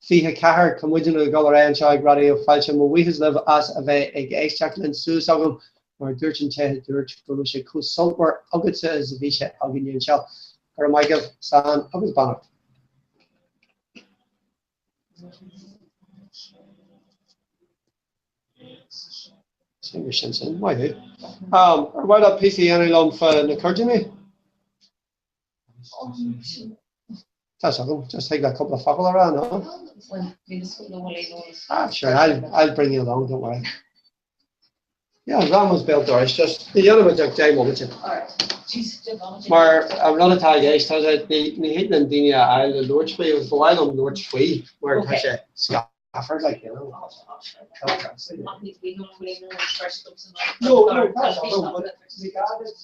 24. Tá muidne ag dul ar aghaidh anseo ag Raidió Fáilte. Mo bhuíochas libh as a bheith ag éisteacht linn. Súil agam, mar a dúirt an té a dúirt, go raibh sé chomh sultmhar agatsa is a bhí sé againne anseo. Go raibh maith agaibh, slán agus beannacht. Sin sin sin, maith thú. Ar mhaith leat píosa a dhéanamh liom fá na cairdíní? Tá a fhios agam, just thig leat cúpla focal a rá, no? Ah, sure, I'll, I'll bring you along, don't worry. Yeah, rachaidh muid béal dorais, just ní dhéanfaidh muid ach 10 mbomaite. Mar an rud atá i gceist, tá sé, ní, ní thig linn daoine a fháil le labhairt faoi, agus ba mhaith liom labhairt faoi, mar tá sé scafar, like, you know. No, no, tá a fhios agam, but ní gá duit.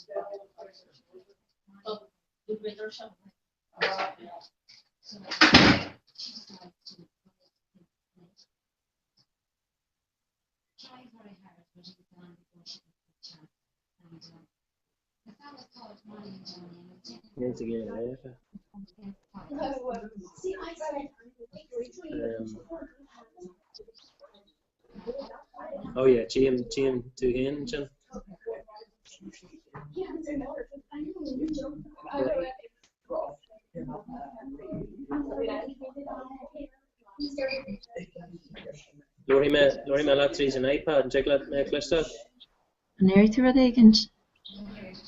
Oh yeah, tchím, tchím tú féin ansin. Labharfaidh mé, labharfaidh mé leat tríd an iPad, an dtig leat mé a chloisteáil? An ndéarfaidh tú rud éigin?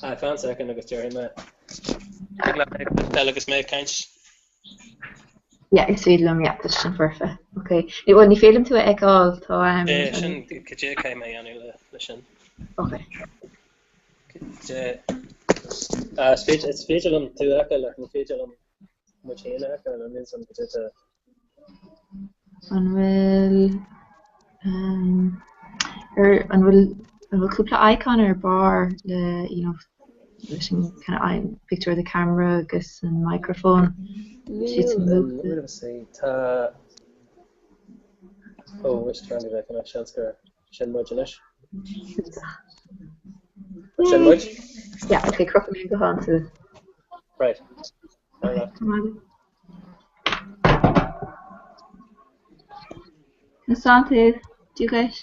Ah, fan soicind agus déarfaidh mé. An dtig leat mé a chloisteáil agus mé ag caint? Yeah, is féidir liom, yeah, tá sin foirfe. Ok. Ní, bhuel, ní féidir liom tú a fheiceáil, tá, um, É, sin, cad é caithfidh mé a dhéanamh le, le sin? Ok. Cad é, ah, is féidir, is féidir liom tú a fheiceáil ach ní féidir liom muid féin a fheiceáil, an níl san cad é tá An bhfuil ar an bhfuil an bhfuil cúpla icon ar barr le you know leis an kind of picture of the camera agus an microphone? Níl let me see tá oh which turn did I come seans gur sin muid anois. Sin muid? Yeah, okay, crochfaidh mé an guthán tú. Right. Fair enough. Conas tánn tú? Dia dhuit.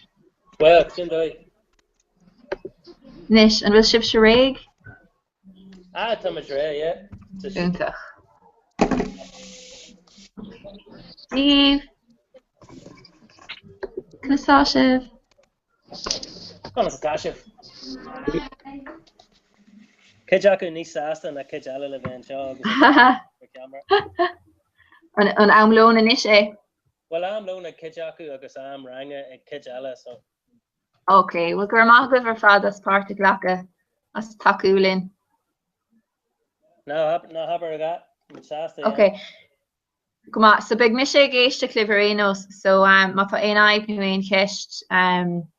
Bhuel, cén dóigh? Anois, an bhfuil sibhse réidh? Ah, tá muid réidh, yeah. Iontach. Dia dhaoibh! Conas tá sibh? Conas atá sibh? Cuid acu níos sásta ná cuid eile le bheith anseo agus ar ceamara. An am lóin anois é? Bhuel, am lóin ag cuid acu agus am ranga ag cuid eile, so. Ok, bhuel go raibh maith agaibh ar fad as páirt a ghlacadh, as tacú linn. Ná habair a dhath, muid sásta, yeah. Ok. Go maith. So beidh mise ag éisteacht libh ar aon nós so má tá aon fhadhb nó aon cheist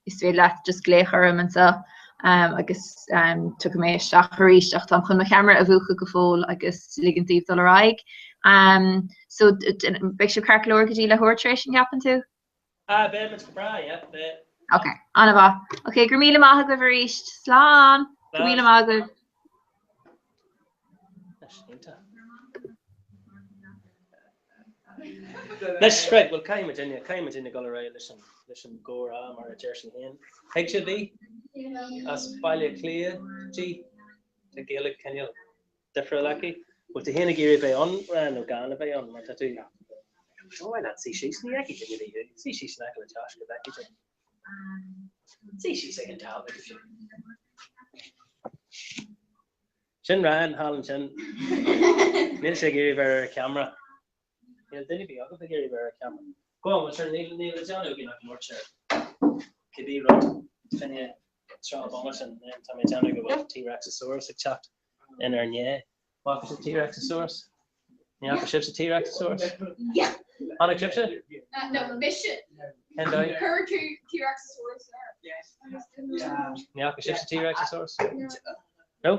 is féidir leat just glaoch orm anseo. Agus tiocfaidh mé isteach arís ach táim chun mo cheamara a mhúchadh go fóill agus ligean daoibh dul ar aghaidh. So beidh sibh ceart go leor go dtí leathuair tar éis an gceapann tú? Ah, beidh muid go breá, yeah, beidh. Ok, an-mhaith. Ok, go raibh míle maith agaibh arís. Slán! Go raibh míle maith agaibh. Anois, right, bhuel, caithfidh muid inne, caithfidh muid inne dul ar aghaidh leis an, leis an gcomhrá mar a deir sí féin. Thuig sibh í? As Baile Átha Cliath di? Tá Gaeilge cineál difriúil aici. Bhfuil tú féin ag iarraidh bheith ann, Ryan, nó gan a bheith ann, mar tá tú, Seo mhaith leat suí síos, ní fheicfidh duine ar bith thú. Suigh síos in aice le Josh go bhfeicfidh duine. Suigh síos ag an tábla go fiú. Sin Ryan thall ansin. Níl sé ag iarraidh bheith ar an cheamara. Níl duine ar bith agaibh ag iarraidh bheith ar an cheamara. Go on, bhuel sure, níl níl le déanamh againn ach labhairt ar cibé rud fá choinne 30 bomaite and then tá mé ag déanamh go bhfuil T-Rexosaurus ag teacht inár ndiaidh. Bhfaca sibh T-Rexosaurus? Ní fhaca sibhse T-Rexosaurus? Yeah. Chonaic sibhse? No, mise. Cén dóigh? Chuir tú T-Rexosaurus air. Ní fhaca sibhse T-Rexosaurus? No?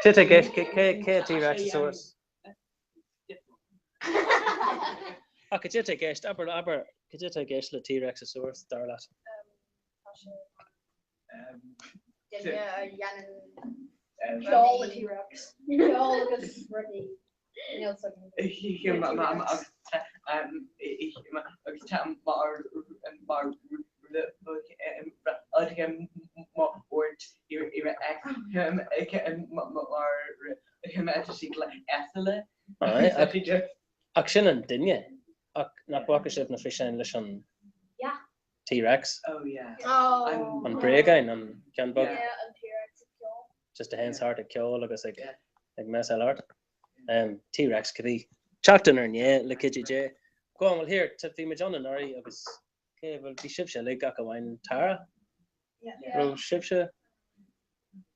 Cé tá i gceist? Cé T-Rexosaurus? Ach cad é atá i gceist? Abair, abair, cad é atá i gceist le T-Rexosaurus, dar leat? Duine a dhéanann ceol le T-Rex. Ceol agus rudaí. Níl 's agam. Ach sin an duine. Ach nach bhfaca sibh na físeáin leis an T-Rex? An bréagán, an ceann beag. Just a théanns thart ag ceol agus ag messáil thart. T-Rex cibé. Teacht inár ndiaidh le cuidiú Dé. Go on, well here, bhí muid ann anuraidh agus cé, bhuel bhí sibhse uilig ach amháin Tara? Raibh sibhse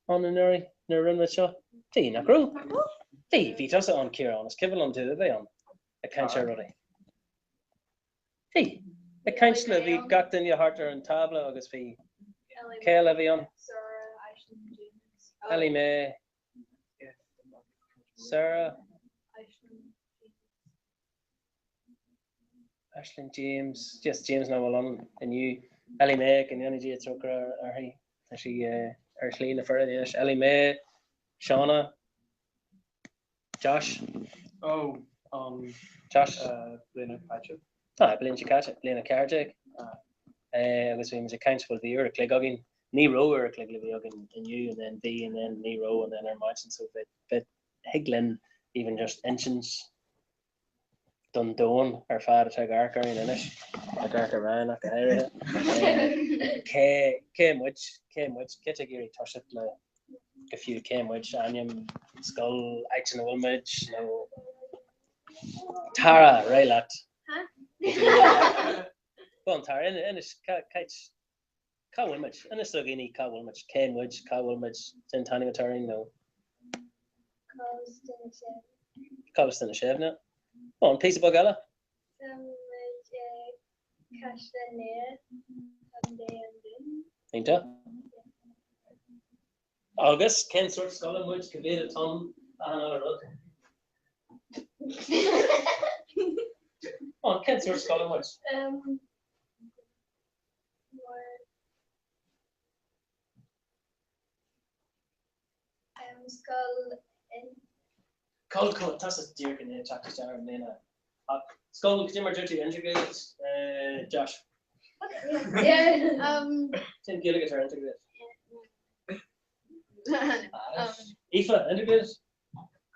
ann anuraidh nuair a rinne muid seo? Bhí, nach raibh? Bhí, bhí tusa ann Ciarán, is cuimhin liom tú a bheith ann ag caint ar rudaí. Bhí. Ag caint le, bhí gach duine thart ar an tábla agus bhí, cé eile a bhí ann? Ellie Mae, Sarah, Aisling James, yes, James nach bhfuil ann inniu, Ellie Mae, go ndéana Dia trócaire uirthi, tá sí ar shlí na fírinne anois, Ellie Mae, Shauna, Josh. Oh, um, Josh. Bliain seo caite. Ah, bliain seo caite, bliain 14. Eh, agus bhí muid ag caint bhuel bhí uair a chloig againn, ní raibh uair a chloig le bheith againn inniu and then bhí and then ní raibh and then ar maidin so bheith, bheith, thig linn even just insint don domhan ar fad atá ag amharc orainn anois, ag amharc ar Ryan ach go háirithe. Cé, cé muid, cé muid, cé tá ag iarraidh toiseacht le go fiú cé muid, ainm, scoil, áit ina bhfuil muid, nó Tara, ar aghaidh leat. Go on Tara, inis, cá, cá, cá bhfuil muid? Inis do dhaoine cá bhfuil muid, cé muid, cá bhfuil muid, cén t-ainm atá orainn nó. Coláiste na Séimhne. Go on, píosa beag eile. Tá muid i Caisleán Nua, Contae an Dúin. Iontach. Agus cén sórt scoile muid, cá mhéad atá ann, achan uile rud? Go on, cén sórt scoile muid? Scoil in. Scoil, scoil, tá sé díreach i ndiaidh teacht isteach i mbliana. Ach scoil, cad é mar deir tú integrated, Josh? Cén Gaeilge atá ar integrated? Aoife, integrated?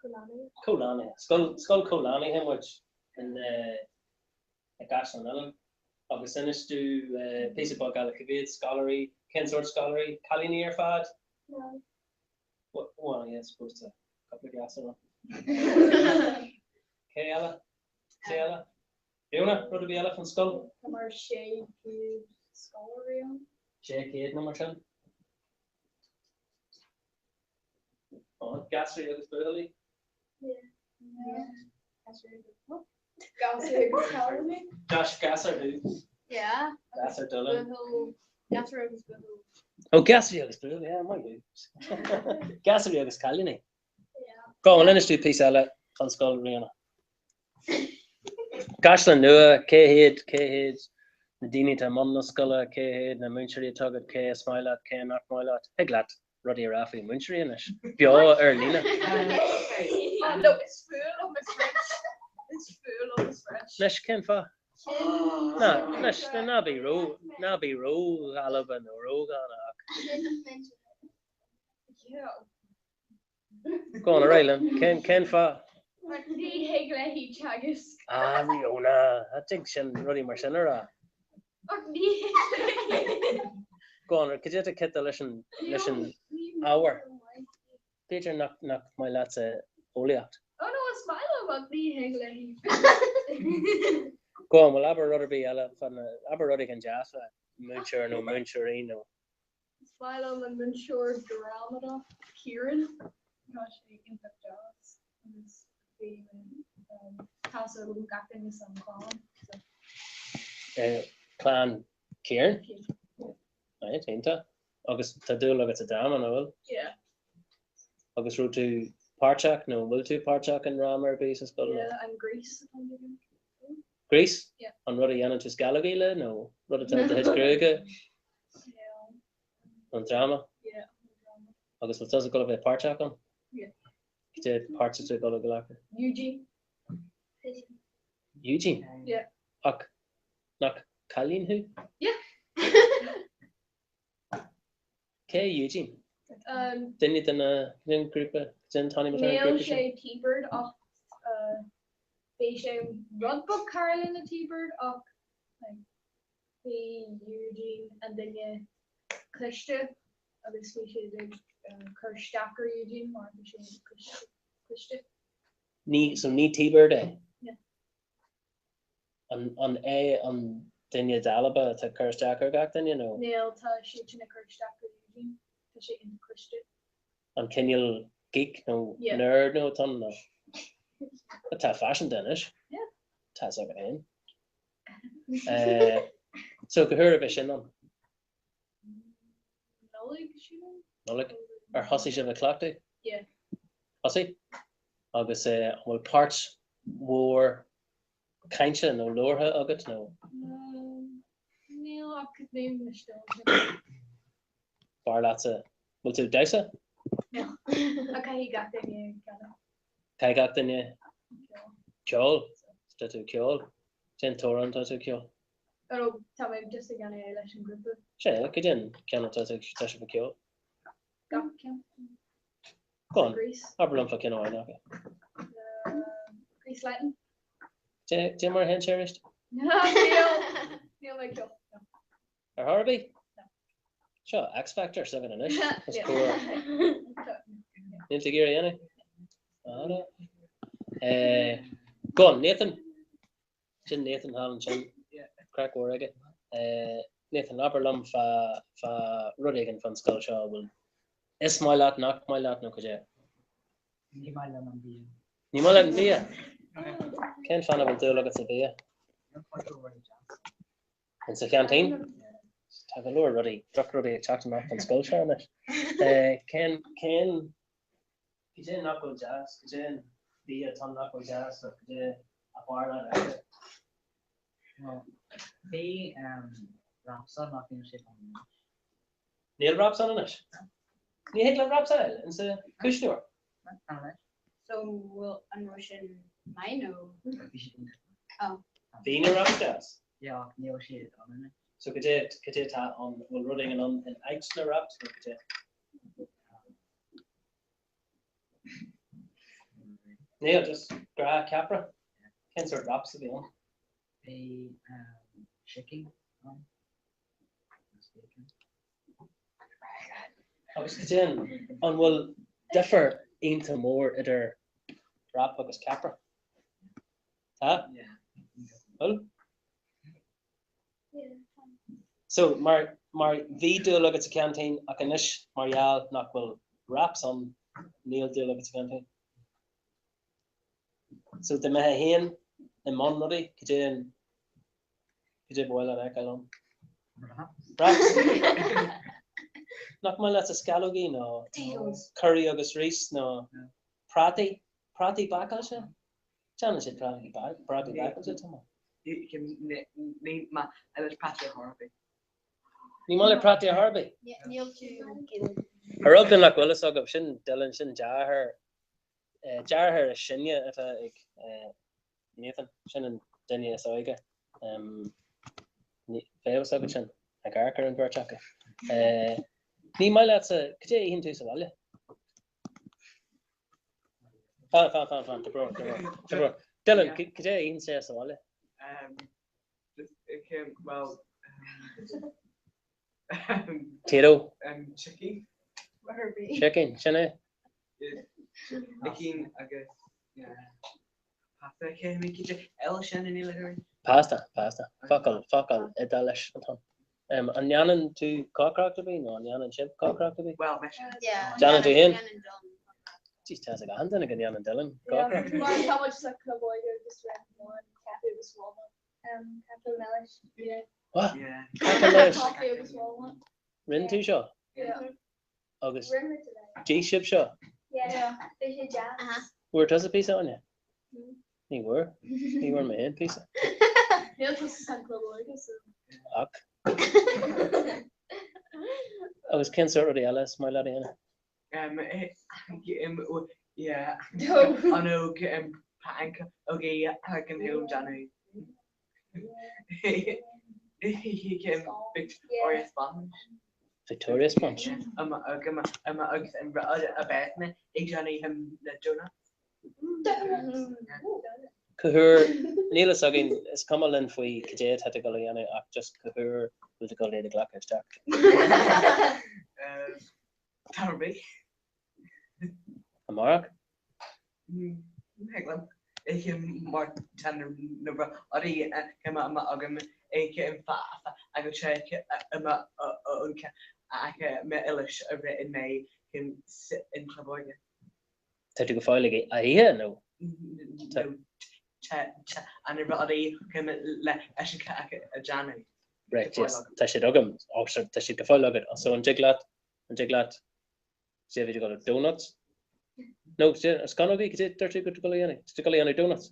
Comhlánaithe. Comhlánaithe. Scoil, scoil comhlánaithe muid in i gCaisleán Uidhilín. Agus inis domh píosa beag eile, cá mhéad scoláirí, cén sórt scoláirí, cailíní ar fad? No. Well, yeah, suppose tá cúpla gasúr ann. Cé eile? Cé eile? Fiona, rud ar bith eile faoin scoil? Tá mar 600 scoláirí ann. 600 nó mar sin? Gasúir agus buachaillí? Yeah. Gasúir agus Gasúir agus cailíní. Josh, gasúr thú? Yeah. Gasúr Dillon. Buachaill. Gasúir agus buachaillí. Ó, gasúirí agus buachaillí, yeah, maith thú. Gasúirí agus cailíní. Go on, inis dúinn píosa eile fán scoil, Ríona. Caisleán Nua, cé hiad, cé hiad na daoine atá i mbun na scoile, cé hiad na múinteoirí atá agat, cé is maith leat, cé nach maith leat. Thig leat rudaí a rá faoi mhúinteoirí anois, beo ar líne. No, is fuath liom Miss French. Is fuath liom Miss French. Anois, cén fáth? Ná, anois, ná bí ró, ná bí ró-dhalba nó ródhána ach. Yeah. Go on, ar aghaidh linn. Cén, cén fáth? Mar ní thig léi teagasc. Ah, Ríona, cha dtig sin rudaí mar sin a rá. Ach ní thig léi. Go on, cad é atá ciotach leis an, leis an ábhar? B'fhéidir nach, nach maith leatsa eolaíocht. Oh no, is maith liom ach ní thig léi. Go on, bhuel abair rud ar bith eile, abair rud éigin deas fá múinteoir nó múinteoirí nó. Is maith liom an múinteoir gramadach, Kieran. Tá sé iontach deas agus bhí tá súil agam gach duine san chlann. Clann Kieran? Right, iontach. Agus tá dúil agat sa dráma, nó bhfuil? Yeah. Agus raibh tú páirteach nó bhfuil tú páirteach i ndráma ar bith sa scoil? Yeah, an Grease atá mé ag déanamh. Grease? Yeah. An rud a dhéanann tú sceallógaí le nó rud atá i do chuid gruaige? An dráma? Yeah, an dráma. Agus bhfuil tusa ag dul a bheith páirteach ann? Yeah. Cad é páirt atá tú ag dul a ghlacadh? Eugene. Eugene? Yeah. Ach nach cailín thú? Yeah. Cé Eugene? Duine den den grúpa den Tony Matterhorn Níl grúpa sin? sé T-Bird ach bhí sé rud beag cosúil le T-Bird ach like bhí Eugene an duine cliste agus bhí siad ag cur isteach ar Eugene mar bhí sé cliste. Ní, so ní T-Bird é? No. An, an é an duine dalba atá ag cur isteach ar gach duine nó? Níl, tá siad sin ag cur isteach ar Eugene, tá sé iontach cliste. An cineál geek nó Yeah. nerd nó atá ann nó? Atá faiseanta anois. Yeah. Tá a fhios agat féin. So cá huair a bheidh sin ann? Nollaig, sílim. Nollaig. Ar thosaigh sibh ag cleachtadh? Yeah. Thosaigh? Agus an bhfuil páirt mhór cainte nó labhartha agat nó? Níl ach níl mé still. B'fhearr leatsa, bhfuil tú ag damhsa? No. Ach caithfidh gach duine ceannach. Caithfidh gach duine ceol? Tá tú ag ceol? Cén t-amhrán atá tú ag ceol? Oh, tá mé just ag déanamh é leis an grúpa. Sea, cad é an ceann atá tú tá sibh ag ceol? Gach ceann. Go on, Grease. abair liom fá ceann amháin acu. Grease Lightning. Cad é mar a théann sé arís? Níl, níl mé ag ceol. Ar chor ar bith? Seo X Factor s'againn anois. Is cóir. Níl tú ag iarraidh a dhéanamh? Ara. Go on, Nathan. Sin Nathan thall ansin. Craic mhór aige. Nathan, abair liom fá fá rud éigin fán scoil seo a bhfuil is maith leat, nach maith leat nó cad é. Ní maith liom an bia. Ní maith leat an bia? Cén fáth nach bhfuil dúil agat sa bhia? In sa cheaintín? Tá go leor rudaí, drochrudaí ag teacht amach den scoil seo anois. Cén, cén, cad é nach bhfuil deas, cad é an bia atá nach bhfuil deas nó cad é ab fhearr leat a ithe? Bhuel, bhí wraps ann ach níl siad ann anois. Níl wraps ann anois? Ní thig leat wraps a fháil insa chuisneoir? So bhfuil an raibh sin maith nó? Bhí siad iontach. Oh. Bhí na wraps deas? Yeah, ach níl siad ann anois. So cad é, cad é atá ann, bhfuil rud éigin ann in áit na wraps nó cad é? Níl, just gnáth ceapra. Cén sórt wraps a bhí ann? Bhí chicken ann agus bacon. Agus cad é an, an bhfuil difear iontach mór idir wrap agus ceapra? Tá? Bhfuil? So, mar, mar bhí dúil agat sa cheaintín ach anois mar gheall nach bhfuil wraps ann, níl dúil agat sa cheaintín. So, dá mbeifeá féin i mbun rudaí, cad é an, cad é ba mhaith leat a fheiceáil ann? Wraps. Nach maith leatsa sceallógaí nó curry agus rís nó prátaí? Prátaí bácáilte? Déanann siad prátaí bácáilte, Tomás. Ní maith leis prátaí ar chor ar bith. Ní maith leat prátaí ar chor ar bith? Níl tú. Ar rud nach bhfuil fhios agaibh, sin Dylan, sin deartháir, deartháir is sine atá ag Nathan, sin an duine is óige. Bheadh fhios agat sin, ag amharc ar an bheirt acu. Ní maith leatsa, cad é a itheann tú sa bhaile? Fan, fan, fan, fan, tá brón, tá brón, tá brón. Dylan, cad é a itheann sé sa bhaile? Well, Potato. Chicken. Chicken, sin é. Chicken agus pasta eile sin in níl Pasta, pasta. Focal, focal Iodáilis atá ann. An ndéanann tú cócaireacht ar bith nó an ndéanann sibh cócaireacht ar bith? Well, mise. Déanann tú féin? Jeez, tá ag achan duine go ndéanann Dylan cócaireacht. Mar tá muid sa club óige agus rinne caife agus walnut. Caife milis. What? Caife milis? Caife agus walnut. Rinne tú seo? Yeah. Agus d'ith sibh seo? Yeah, bhí sé deas. Bhfuair tusa píosa, Áine? Ní bhfuair. Ní bhfuair mé aon píosa. Níl tusa san club óige so. Ach. Agus cén sórt rudaí eile is maith leat a dhéanamh? Yeah. An óg óg an déanamh. Victoria sponge. Victoria sponge. Agus an rud a bheith mé ag déanamh na donuts. Cá huair, níl fhios againn, is cuma linn faoi cad é atá tú ag dul a dhéanamh ach just cá huair bhfuil tú ag dul iad a ghlacadh isteach. Tá ar bith. Amárach? Thig liom. Mar tá na rudaí agam agus sé eolais a rith mé in club óige. Tá tú go fóill ag a ithe nó? Tá na rudaí le a déanamh. Right, yes. Tá siad agam. Oh, sorry, tá siad go fóill agat. So an dtig leat, an dtig leat Cad é a bhí tú ag dul a donuts? No, scamhógaí, cad é dúirt tú go dul a dhéanamh? Tá tú ag dul a dhéanamh donuts?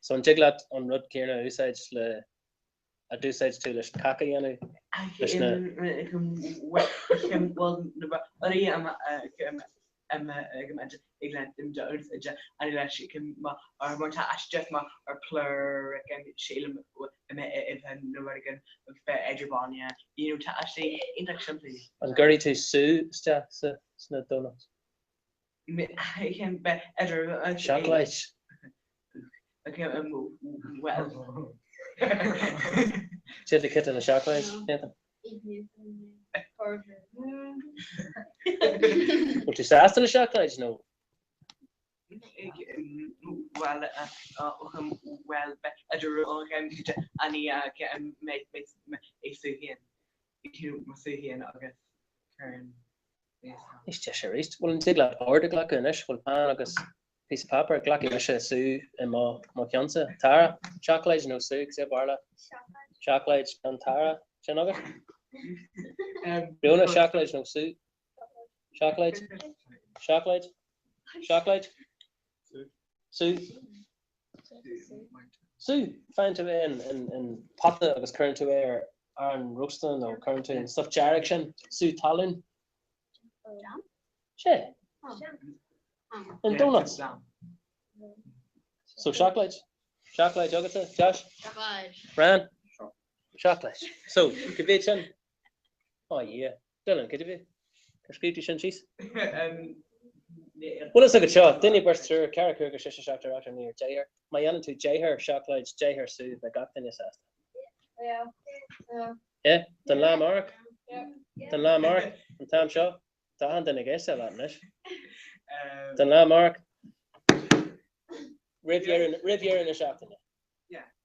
So an dtig leat an rud céanna a úsáid le a d'úsáid tú leis cáca a dhéanamh leis na. An gcuirfidh tú sú isteach sna donuts? Seacláid. Cad é cite le seacláid, Nathan? Bhfuil tú sásta le seacláid nó? Níos deise arís. Bhuel, an dtig leat ord a ghlacadh anois? Bhfuil peann agus píosa páipéir? Glacfaidh mise sú i mo cheannsa. Tara, seacláid nó sú? Cad é ab fhearr leat? Seacláid. Ceann Tara. Sin agat? Fiona, seacláid nó sú? Seacláid. Seacláid. Seacláid. Sú. Sú. Faigheann tú é in pota agus cuireann tú é ar arán rósta nó cuireann tú an stuff dearg sin, sú talún. Sé. In donuts. So seacláid. Seacláid agatsa, Josh? Seacláid. Fran? Seacláid. So, cad é sin? Oh yeah. Dylan, cad é bhí? Ar scríobh tú sin síos? Bhfuil fhios agat seo, duine, beirt, triúr, ceathrar, cúigear, seisear, seachtar, ochtar, naonúr, deichniúr. Má dhéanann tú deichniúr seacláid, deichniúr sú, beidh gach duine sásta. Yeah? Don lá amárach? Don lá amárach? An t-am seo? Tá achan duine ag éisteacht leat anois. Don lá amárach? Roimh dheireadh na seachtaine.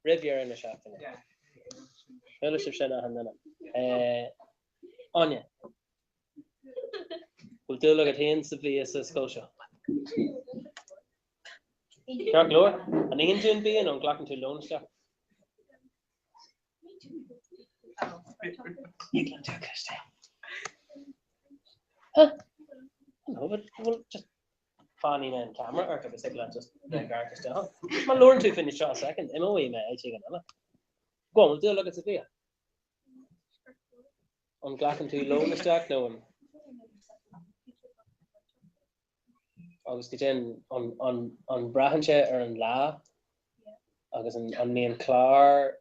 Roimh dheireadh na seachtaine. Chuala sibh sin achan duine. Áine, bhfuil dúil agat féin sa bhia sa scoil seo? Ceart go leor. An itheann tú an bia nó an nglacann tú lón isteach? Ní an tú cliste. Huh? No, but well, just fanfaidh mé an camera ort agus ag leat just bheith ag amharc isteach. Má labhrann tú fá choinne 30 soicind, imeoidh mé áit éigin eile. Go on, bhfuil dúil agat sa bhia? An nglacann tú lón isteach nó an Agus go deimhin, an mbraitheann sé ar an lá agus an mbíonn clár,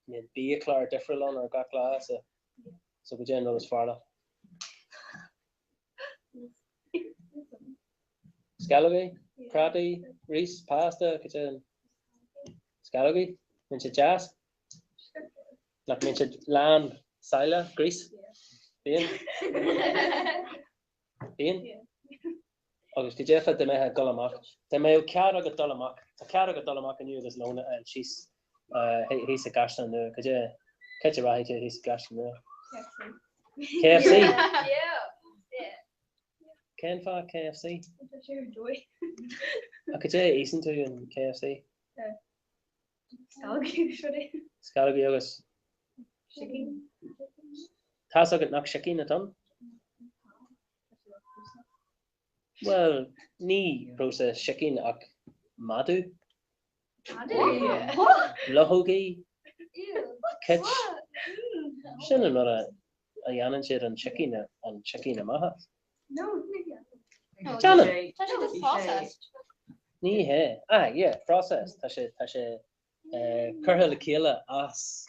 mbíonn biachlár difriúil ann ar gach lá so so goidé an rud is fearr leat. Sceallógaí, prátaí, rís, pasta, goidé an sceallógaí, mbíonn siad deas? Nach mbíonn siad lán saille, grease? Bíonn? Bíonn? Agus goidé fá dá mbeifeá ag dul amach, dá mbeadh cead agat dul amach, tá cead agat dul amach inniu agus lón a fháil síos thíos i gCaisleán Nua, goidé, cá háit a rachaidh tú thíos i gCaisleán Nua? KFC. KFC? Yeah. Cén fáth KFC? Tá sé ar dóigh. Ach goidé a íosann tú in KFC? Sceallógaí agus rudaí. Sceallógaí agus? Sicín. Tá's agat nach sicín atá ann? Bhuel, ní processed sicín ach madadh. Madadh? Luchógaí. Cait. Sin an rud a dhéanann siad an sicín an sicín amach as. No, ní dhéanann. Déanann! Tá sé just processed. Ní hé. Ah, yeah, processed. Tá sé, tá sé curtha le chéile as.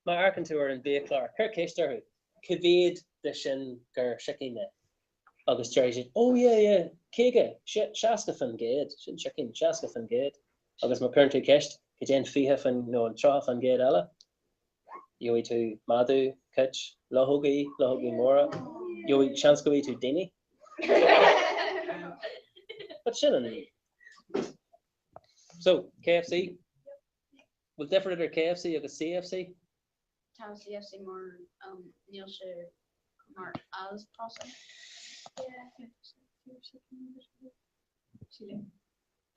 Má amharcann tú ar an bhiachlár, cuir ceist orthu, cá mhéad de sin gur sicín é? Agus déarfaidh siad, oh yeah, yeah, 50, 60%, sin sicín, 60%. Agus má cuireann tú ceist, cad é an 20 faoin, nó an 30% eile? Gheobhaidh tú madadh, cait, luchógaí, luchógaí móra, gheobhaidh, seans go bhfaighidh tú daoine. But sin an. So, KFC? Bhfuil difear idir KFC agus CFC? Tá CFC mar, níl sé mar as processed.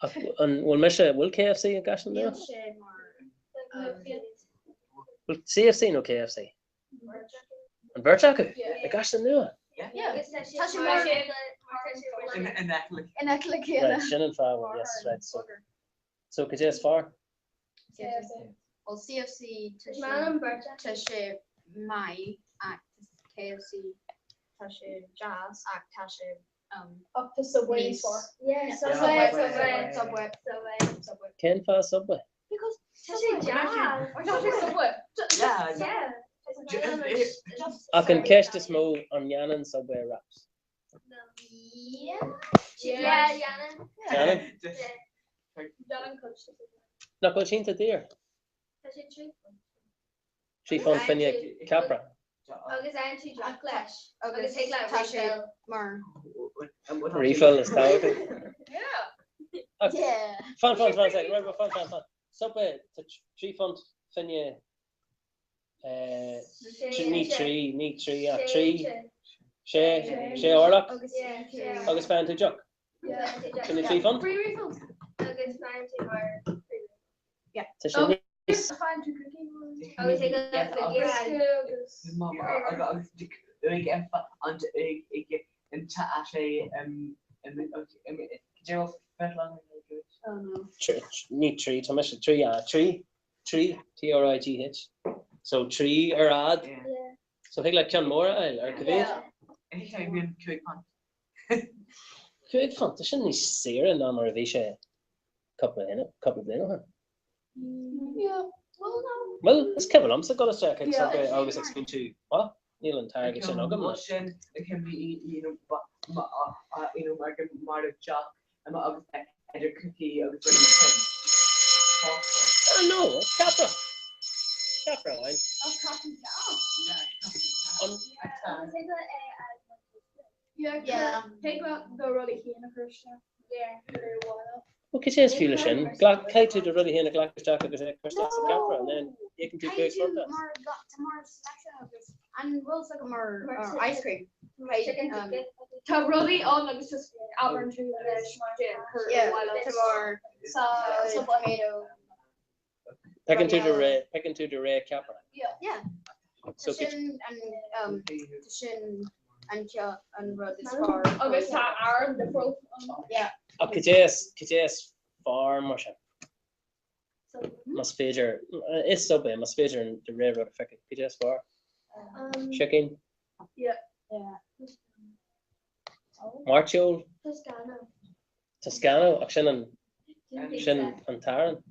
Ach an bhfuil mise, bhfuil KFC i gCaisleán Nua? Níl sé mar. Bhfuil CFC nó KFC? An bheirt acu? I gCaisleán Nua? Tá sé mar in aice le chéile. Right, sin an fáth, well, yes, right, so. So, cad é is fearr? CFC. Well, CFC tá sé maith ach KFC tá sé deas ach tá sé Ach tá Subway níos fearr. Yeah, Subway, Subway, Subway, Subway, Subway. Cén fáth Subway? Because tá sé deas. Tá sé Subway. Yeah. Ach an ceist is mó, an ndéanann Subway wraps? Yeah. Yeah, dhéanann. Déanann? Déanann cuid. Nach bhfuil sé iontach daor? Tá sé £3. £3 fá choinne ceapra. Agus faigheann tú deoch leis. Agus thig leat tá sé mar. Refill is tábhachtach. Yeah. Yeah. Fan, fan, fan, second. Right, fan, fan, fan. Subway, tá £3 fá choinne ní trí, ní trí, ach trí, sé, sé orlach agus faigheann tú deoch. Sin é £3. Free refills. Agus faigheann tú mar free Yeah. Tá sé níos. Ní trí, tá mise trí, trí, trí, T R I G H. So trí ar fhad. So thig leat ceann mór a fháil ar cá mhéad? £5, tá sin níos saoire ná mar a bhí sé cúpla cúpla bliain ó shin. Bhuel, is cuimhin liomsa dul isteach ag Subway agus ag smaointiú, what? Níl an t-airgead sin agam le. Ah no, ceapra! Ceapra amháin. An. Thig leat do rudaí féin a chur isteach. Well, cad é is fiú leis sin? Glac, caithfidh tú do rudaí féin a ghlacadh isteach agus é a chur isteach sa gceapra and then íocann tú £5 as. Mar tá mar selection agus an bhfuil fhios agat mar ice cream. Tá rudaí ann agus just abair tú leis mar cur tá mar sa potato. Piocann tú do rogha, piocann tú do rogha ceapra. Yeah. So Sin an sin an an rud is fearr. Agus tá arán difriúil ann. Yeah. Ach cad é is cad é is fearr mar sin? Más féidir, is Subway, más féidir do rogha rud a phiocadh, cad é is fearr? Sicín? Yeah. Yeah. Mairteoil? Toscano. Toscano, ach sin an sin an t-arán.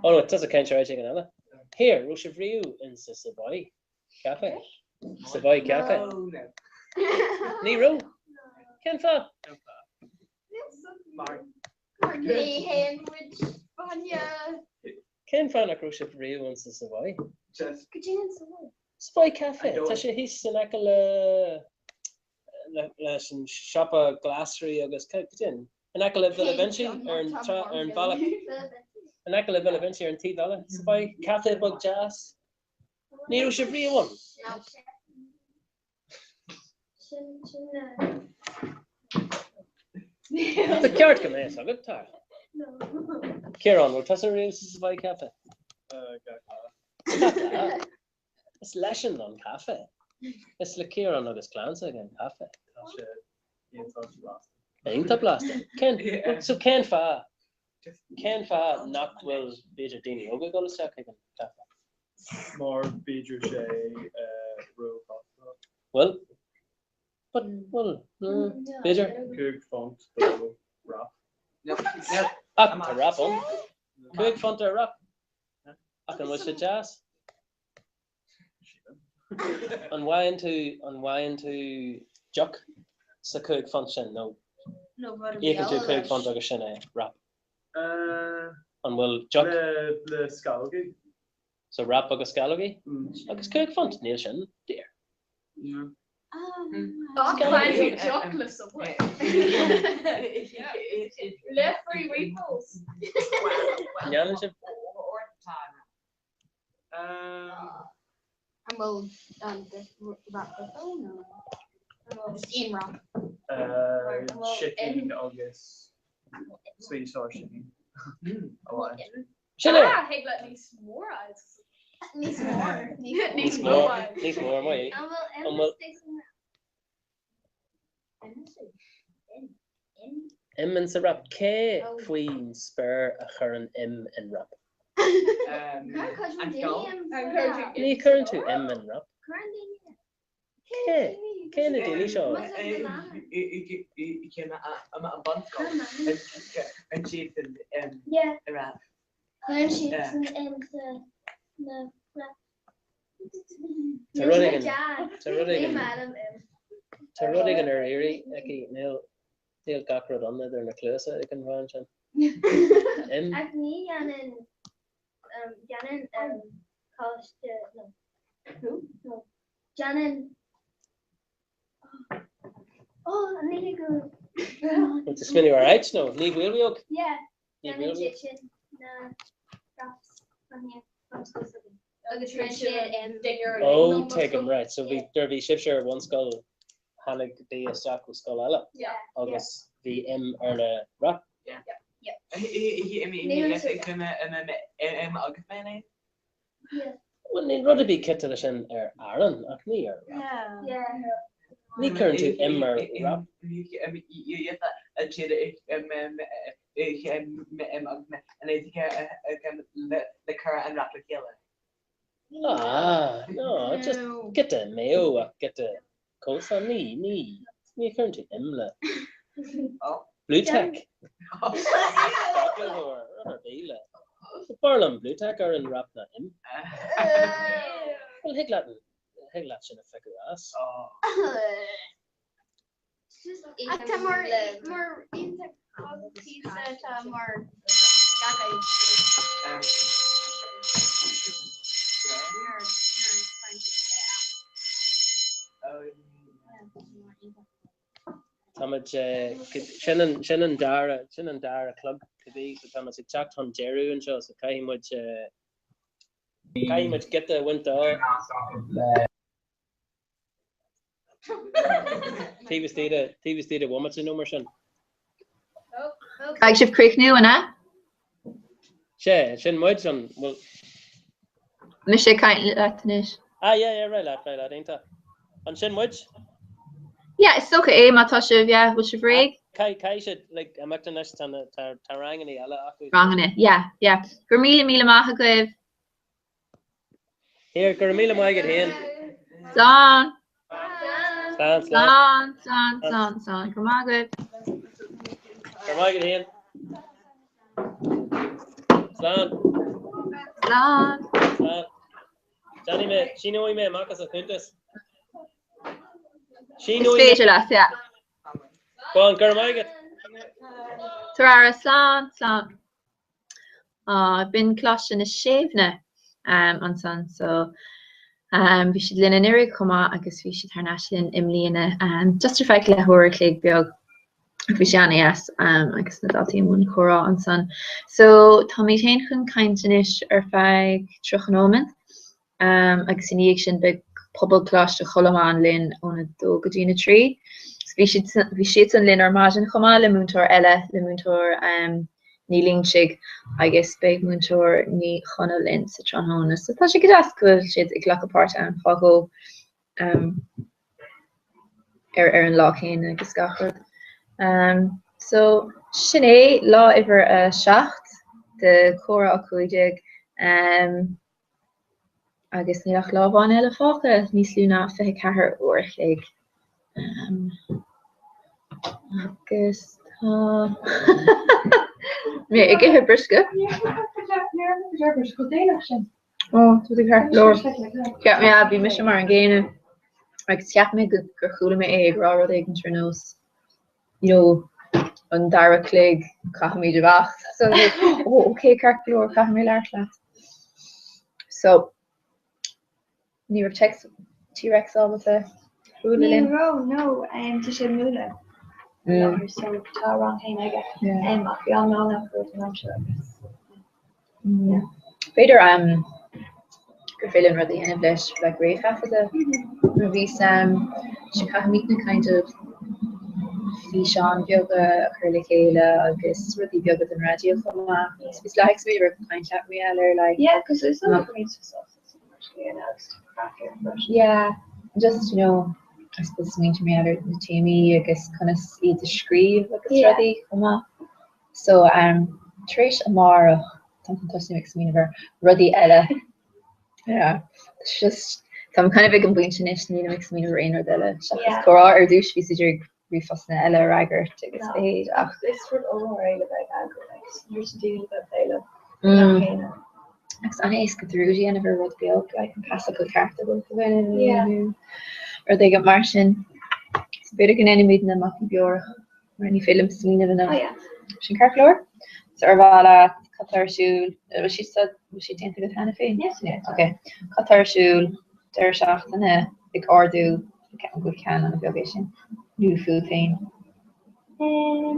Oh no, tusa ag caint ar áit éigin eile. Here, raibh sibh riamh in sa Savoy Cafe? Savoy Cafe? Ní raibh? Cén fáth? Ní théann muid bainne. Cén fáth nach raibh sibh riamh in sa Savoy? Go dtí an Savoy. Savoy Cafe, tá sé thíos in aice le leis an siopa glasraí agus cad é in aice le Villa Vinci ar an ar an bhealach in aice le Villa Vinci ar an taobh eile Savoy Cafe beag deas. Ní raibh sibh riamh ann? Tá ceart go mbeadh agat Tara. Ciarán, raibh tusa riamh sa Savoy Cafe? Gach lá. Is leisean an caife. Is le Ciarán agus clann s'aige an caife. Tá sé iontach blasta. Iontach blasta. Cén, so cén fáth, cén fáth nach bhfuil b'fhéidir daoine óga ag dul isteach chuig an caife? Mar b'fhéidir sé róchostach. Bhfuil? But, bhfuil, b'fhéidir. £5 do wrap. Ach tá wrap ann. £5 ar wrap. Ach an bhfuil sé deas? An bhfaigheann tú, an bhfaigheann tú deoch sa £5 sin nó íocann tú £5 agus sin é, wrap? An bhfuil deoch? Le sceallógaí. So wrap agus sceallógaí? Agus £5, níl sin daor. Ach faigheann tú deoch le Subway. Le free refills. An ndéanann sibh? An bhfuil wrap difriúil nó just aon wrap? Sicín agus sweet and sour sicín. Sin é! Ah, thig leat níos mó a fháil. Níos mó. Níos mó. Níos mó ar maith. An bhfuil im Im in sa wrap. Cé faoin spéir a chuireann im in wrap? Ní chuireann tú im in wrap. Cé? Cé na daoine seo? Tá rud éigin, tá rud éigin, tá rud éigin ar iarraidh aici, níl, níl gach rud ann idir na cluasa ag an bhean sin. Im. Ach ní dhéanann, déanann coláiste, no, no, déanann, oh, ní go. Bhfuil tú ag smaoineamh ar áit nó ní Mhaolmhaodhóg? Yeah. Déanann siad sin na wraps bunscoil s'againn. Agus rinne siad im. Ó, tuigim, right. So bhí, nuair a bhí sibhse ar bhunscoil, tháinig bia isteach ó scoil eile agus bhí im ar na wrap. Bhuel, níl rud ar bith ciotúil leis sin ar arán, ach ní ar wrap. Ní chuireann tú im ar wrap. Ah, no, just giota mayo ach giota coleslaw, ní, ní, ní chuireann tú im le Blu Tack. Rud ar bith le. B'fhearr liom Blu Tack ar an wrap ná im. Bhuel, thig leat, thig leat sin a phiocadh as. Ach tá mar mar iontach píosa tá mar gach Táimid, sin an, sin an dara, sin an dara clog cibé, so táimid ag teacht chun deireadh anseo, so caithfidh muid, caithfidh muid giota a bhaint dó. Taobh istigh de, taobh istigh de bhomaite nó mar sin. Caithfidh sibh críochnú, an ea? Sea, sin muid, an bhfuil. Mise ag caint leat anois. Ah, yeah, yeah, right leat, right leat, iontach. Ansin muid? Yeah, is dócha é má tá sibh, yeah, bhfuil sibh réidh? Caithfidh, caithfidh siad, like, imeacht anois, tá na, tá, tá ranganna eile acu. Ranganna, yeah, yeah. Go raibh míle, míle maith agaibh. Here, go raibh míle maith agat féin. Slán. Slán, slán. Slán, slán, slán, slán. Go raibh maith agaibh. Go raibh maith agat féin. Slán. Slán. Slán. Déanfaidh mé, síneoidh mé amach as an chuntas. Is féidir leat, yeah. Go on, go raibh maith agat. Tabhair aire, slán, slán. B'in Coláiste na Séimhne ansan so bhí siad linn anuraidh chomh maith agus bhí siad thar n-ais linn i mbliana just ar feadh leathuair a chloig beag ach bhí sé an-dheas agus na daltaí i mbun comhrá ansan. So táimid féin chun caint anois ar feadh 30 nóiméad. agus ina dhiaidh sin beidh pobal Choláiste Cholmáin linn óna dó go dtína 3. So bhí siad bhí siadsan linn ar maidin chomh maith le múinteoir eile, le múinteoir Ní Loingsigh agus beidh múinteoir Ní Chonaill linn sa tráthnóna. So tá sé go deas go bhfuil siad ag glacadh páirt ann fá dhó ar ar an lá céanna agus gach rud. So sin é lá uimhir a 7 de Comhrá 15. Agus níl ach lá amháin eile fágtha, níos lú ná 24 uair a chloig. Agus tá mé ag ithe briosca. Ó, tá tú ceart go leor. Cheap mé, bhí mise mar an gcéanna agus cheap mé gur chuala mé é ag rá rud éigin ar nós you know, an dara cloig, caithfimid imeacht. So, oh, ok, ceart go leor, caithfidh mé labhairt leat. So, ní raibh Tex, T-Rex ábalta bualadh Ní linn? raibh, no, um, tá sé ag múineadh. Mm. So tá a rang féin aige. Yeah. Um, ach bhí an-lá acu an am seo agus B'fhéidir gur féidir linn rud a dhéanamh leis like réamhthaifeadadh mar bhí Sam sé caithfimidne kind of físeáin beaga a chur le chéile agus rudaí beaga don raidió chomh maith. So bhí leath ag smaoineamh ar caint leat mar gheall ar like Yeah, cos is dóigh go mbíonn tú sásta sa rud agus tá craic air freisin. Yeah, just you know I suppose smaointe mar gheall ar na téamaí agus conas iad a scríobh agus rudaí chomh maith. So, tar éis amárach, táim chun tosnú ag smaoineamh ar rudaí eile. Yeah, it's just, táim kind of ag an bpointe anois, nílim ag smaoineamh ar aon rud eile seachas comhrá. Ar dtús bhíos ag iarraidh ríomhphostanna eile a fhreagairt agus a leithéid ach. Is rud ollmhór é le bheith ag eagrú, like, nuair atá daoine le bheith ag plé leo ag an am céanna. Agus an-éasca dearúd a dhéanamh ar rud beag, like an pasfhocal ceart a thabhairt do dhuine nó rud éigin mar sin. So b'fhéidir go ndéanfaimid na mapaí beorach. Mar ní féidir liom smaoineamh anois. Oh yeah. Sin ceart go leor? So ar mhaith leat, cad tá ar siúl? Bhfuil siad sa, bhfuil siad déanta agat cheana féin? Yeah. Ok. Cad tá ar siúl? Deireadh seachtaine ag ardú, ceapaim go bhfuil ceann an-bheag é sin. Nó fút féin. Um,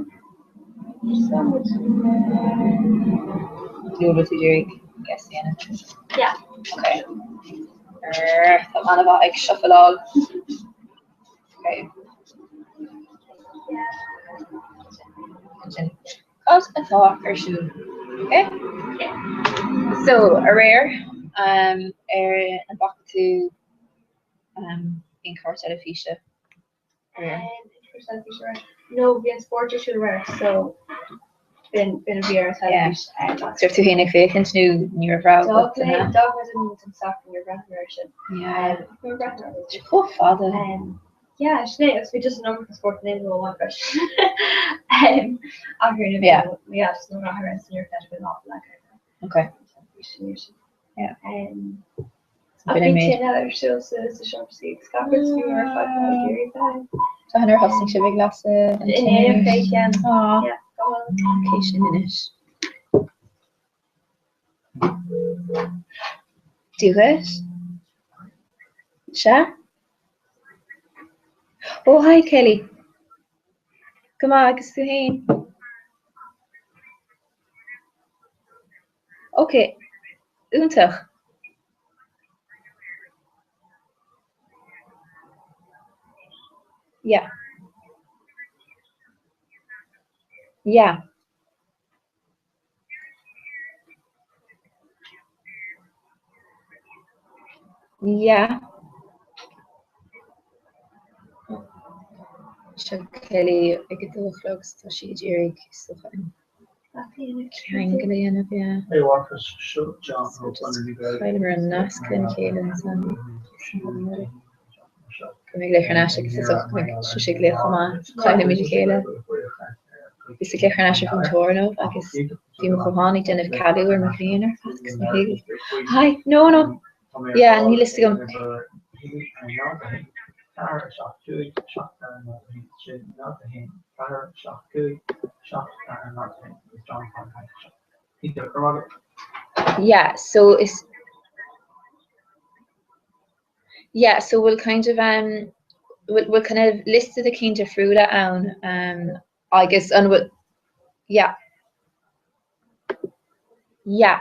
so muid Nó bhfuil tú ag iarraidh guess a dhéanamh? Yeah. Ok. Tá an-mhaith ag shuffleáil. Cad atá ar siúl? Ok? So, aréir, um, ar an bhfaca tú um, aon chlár teilifíse aréir? No, bhí an spórt ar siúl aréir, so b'in b'in a bhí ar an teilifís. So raibh tú féin ag féachaint nó ní raibh rogha agat D'fhág mé d'fhág mé den den Satharn níor bhreathnaigh mé air sin. Yeah. Níor bhreathnaigh mé air. Chomh fada. Yeah, sin é agus bhí just an iomarca spórt in aon lá amháin freisin. Ach ar na Yeah. yeah, just no rath ar an níor féidir go lá le. Okay. Yeah. Ach bhí tine ar siúl sa seomra suí agus gach rud fiú ar fad ag iarraidh bheith. Tá an ar thosnaigh sibh ag lasadh an tine? Inné fé cheann. Ok sin anois. Dia dhuit? Sea? Ó hi Kelly. Go maith agus tú féin? Ok, iontach. Yeah. Yeah. Yeah. Seo Kelly ag a dó a chlog so tá sí ag iarraidh is dócha an ceangal a dhéanamh, yeah. So just chailleamar an nasc lena chéile ansan. Go mbeidh glaoch thar n-ais agus is dócha go mbeidh sise ag glaoch chomh maith. Caillfimid a chéile. Bhíos ag glaoch thar n-ais ar mhúinteoir inniu agus bhí mo ghuthán ag déanamh cealú ar mo ghrian ar fad agus mé ag Hi, no, no. Yeah, níl fhios agam. Yeah, so is Yeah, so bhfuil kind of um bhfuil bhfuil kind of liosta de cinn difriúla ann um agus an bhfuil yeah. Yeah.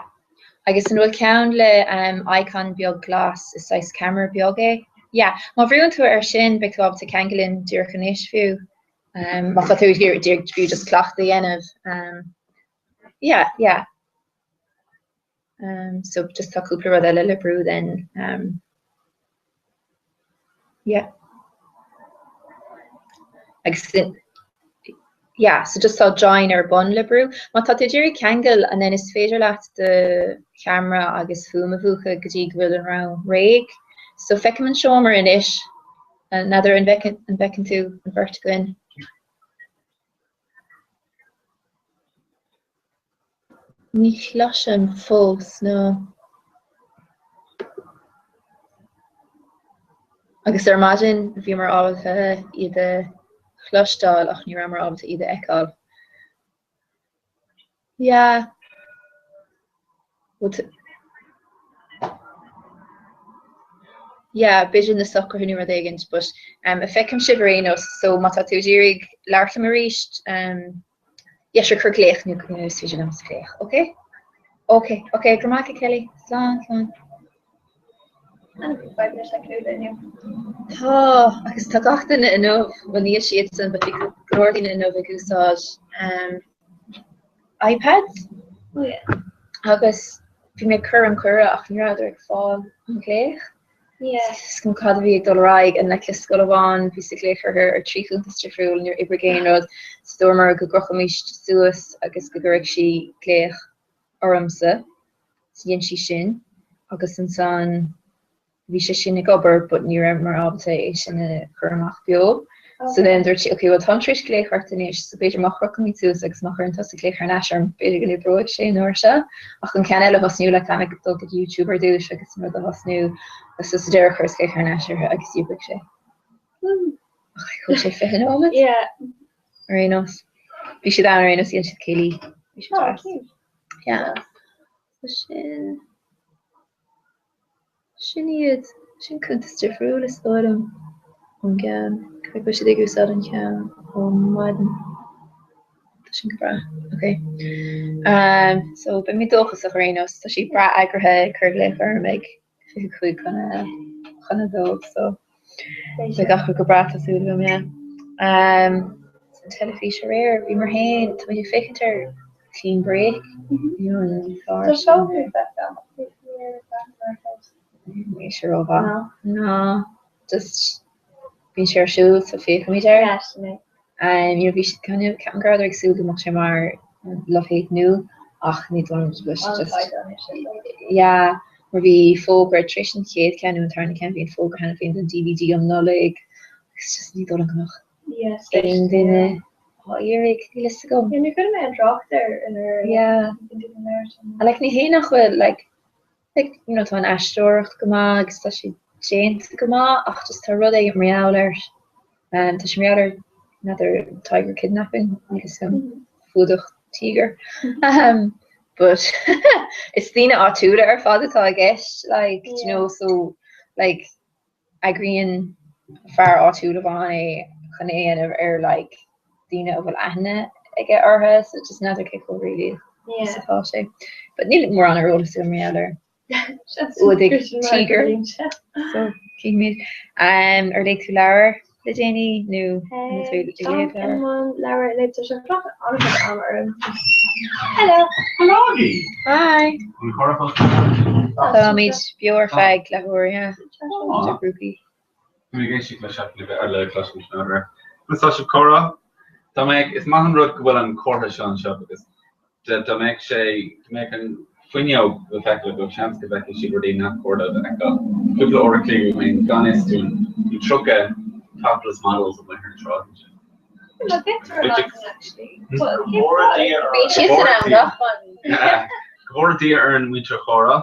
Agus an bhfuil ceann le um icon beag glas is saghas ceamara beag é? Yeah. Má bhrúann tú air sin beidh tú ábalta ceangal linn díreach anois fiú. Um má tá tú ag iarraidh fiú just cleachtadh a dhéanamh. Um yeah, yeah. Um, so just tá cúpla rud eile le brú then. Um, yeah. Agus sin, yeah, so just tá join ar bun le brú. Má tá tú ag iarraidh ceangal and then is féidir leat do cheamara agus fuaim a mhúchadh go dtí go bhfuil an rang réidh. So feicim an seomra anois. N'fheadar an bhfeiceann tú an bheirt againn. Ní chloisim fós, no. Agus ar maidin bhíomar ábalta iad a chloisteáil ach ní rabhamar ábalta iad a fheiceáil. Yeah. Yeah, b'fhéidir na socruithe nó rud éigin, but um, feicim sibh ar aon nós, so má tá tú ag iarraidh labhairt liom arís, um, yeah, sure, cuir glaoch nó nó is féidir liomsa glaoch, ok? Ok, ok, go raibh maith agat Kelly, slán, slán. Tá, agus tá gach duine inniu, bhuel níl siadsan, but bhí go leor daoine inniu ag úsáid um, iPads. Oh yeah. Agus bhí mé ag cur an cuireadh ach ní rabhadar ag fáil an glaoch. Yeah. Is cuma cad a bhí ag dul ar aghaidh and like le scoil amháin bhíos ag glaoch orthu ar 3 chuntas difriúil níor oibrigh aon rud. So dúramar go gcrochfaimis suas agus go gcuirfeadh sí glaoch ormsa. So dhein sí sin agus ansan bhí sé sin ag obair but ní rabhamar ábalta é sin a chur amach beo. So then dúirt sí, ok, well táim tar éis glaoch ort anois, so b'fhéidir má chrochaimid suas agus má chuireann tusa glaoch thar n-ais orm, b'fhéidir go n-oibreoidh sé an uair seo. Ach an ceann eile a thosnú, like táim ag dul go YouTube ar dtús agus an rud a thosnú, so sa deireadh chuireas glaoch thar n-ais uirthi agus d'oibrigh sé. Ach thóg sé 20 nóiméad? Yeah. Ar aon nós. Bhí siad ann ar aon nós, dhein siad céilí. Bhí siad Oh, deas. cute. Yeah. So sin... Sin iad. Sin cuntas difriúil is dóigh liom ón gceann. Caithfidh go bhfuil siad ag úsáid an ceann ó maidin. Tá sin go breá. Ok. Um, so beidh mé dóchasach ar aon nós. Tá sí breá eagraithe ag cur glaoch orm ag 25 chun a chun a dó so beidh gach rud go breá tá súil agam, yeah. Um, an teilifís aréir, bhíomar féin, tá mé ag féachaint ar Clean Break nó an clár Tá sin. seo faoi feiceáil. Níl sé rómhaith. Ná just bíonn sé ar siúl so féachaimid air. Yeah, sin é. Um, you know, bhí siad kind of ceapaim go rabhadar ag súil go mbeadh sé mar Love Hate nua ach ní dóigh liom go bhfuil sé An just caighdeán é sin. yeah, mar bhí fógra tar éis an chéad cheann nó an tarna ceann bhí an fógra cheana féin don DVD um Nollaig agus just ní dóigh liom go mbeadh Yeah, aon duine á iarraidh, níl fhios agam. Yeah, níor chuala mé aon trácht air in ar Yeah. And like ní hé nach bhfuil like like you know tá an aisteoireacht go maith agus tá sé déanta go maith ach just tá rud éigin mar gheall air um, tá sé mar gheall ar another tiger kidnapping níl fhios agam fuadach tíogar um, but is daoine áitiúla ar fad atá i gceist like do you know so like eagraíonn fear áitiúil amháin é chun é a dhéanamh ar like daoine a bhfuil aithne aige orthu so just n'fheadar cé chomh réalaíoch is atá sé. But níl mórán ar eolas agam mar gheall ar fhuadaigh tíogar so cífimid. Um, ar léigh tú leabhar le déanaí nó an bhfuil tú ag léamh leabhar? Tá an leabhar léite tá sé ag glacadh an-chuid ama orm. Hello! Hello! Hi! An comhrá fós? Táimid beo ar feadh leathuair, yeah. Idir grúpaí. Tá mé ag éisteacht le seachtain a bheith ar le cloisim sin ar. Conas tá sibh comhrá? Tá mé ag, is maith an rud go bhfuil an comhartha seo anseo because Dá mbeadh sé, dá mbeadh an fuinneog le feiceáil, bheadh seans go bhfeicfeadh siad rudaí nach cóir dóibh a fheiceáil. Cúpla uair a chloig ó shin, gan fhios dúinn, bhí 30 topless models amuigh ar an tsráid ansin. Go bhfóire Dia orainn muintir Chomhrá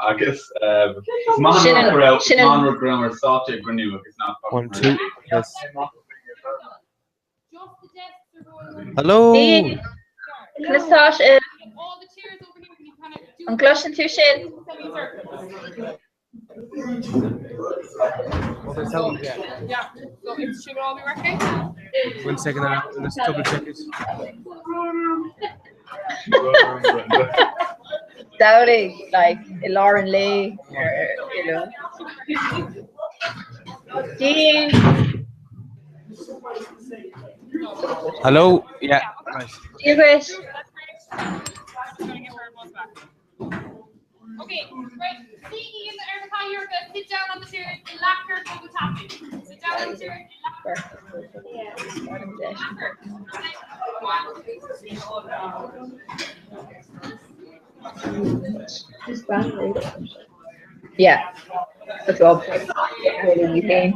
agus is maith an rud go raibh, is maith an rud go rabhamar sáite i gcruinniú agus nach bhfacamar é. Hello! Conas tá sibh? An gcloiseann tú sinn? One second, I'll just double check it. Samhlaigh, like, i lár an lae ar, you know. Dean! Hello, yeah, right. Dia dhuit. Okay, right. Suígí ar na cathaoireacha, sit down on the chairs, leathar go tapaidh. Sit down on the chairs, Yeah, that's all. Really féin.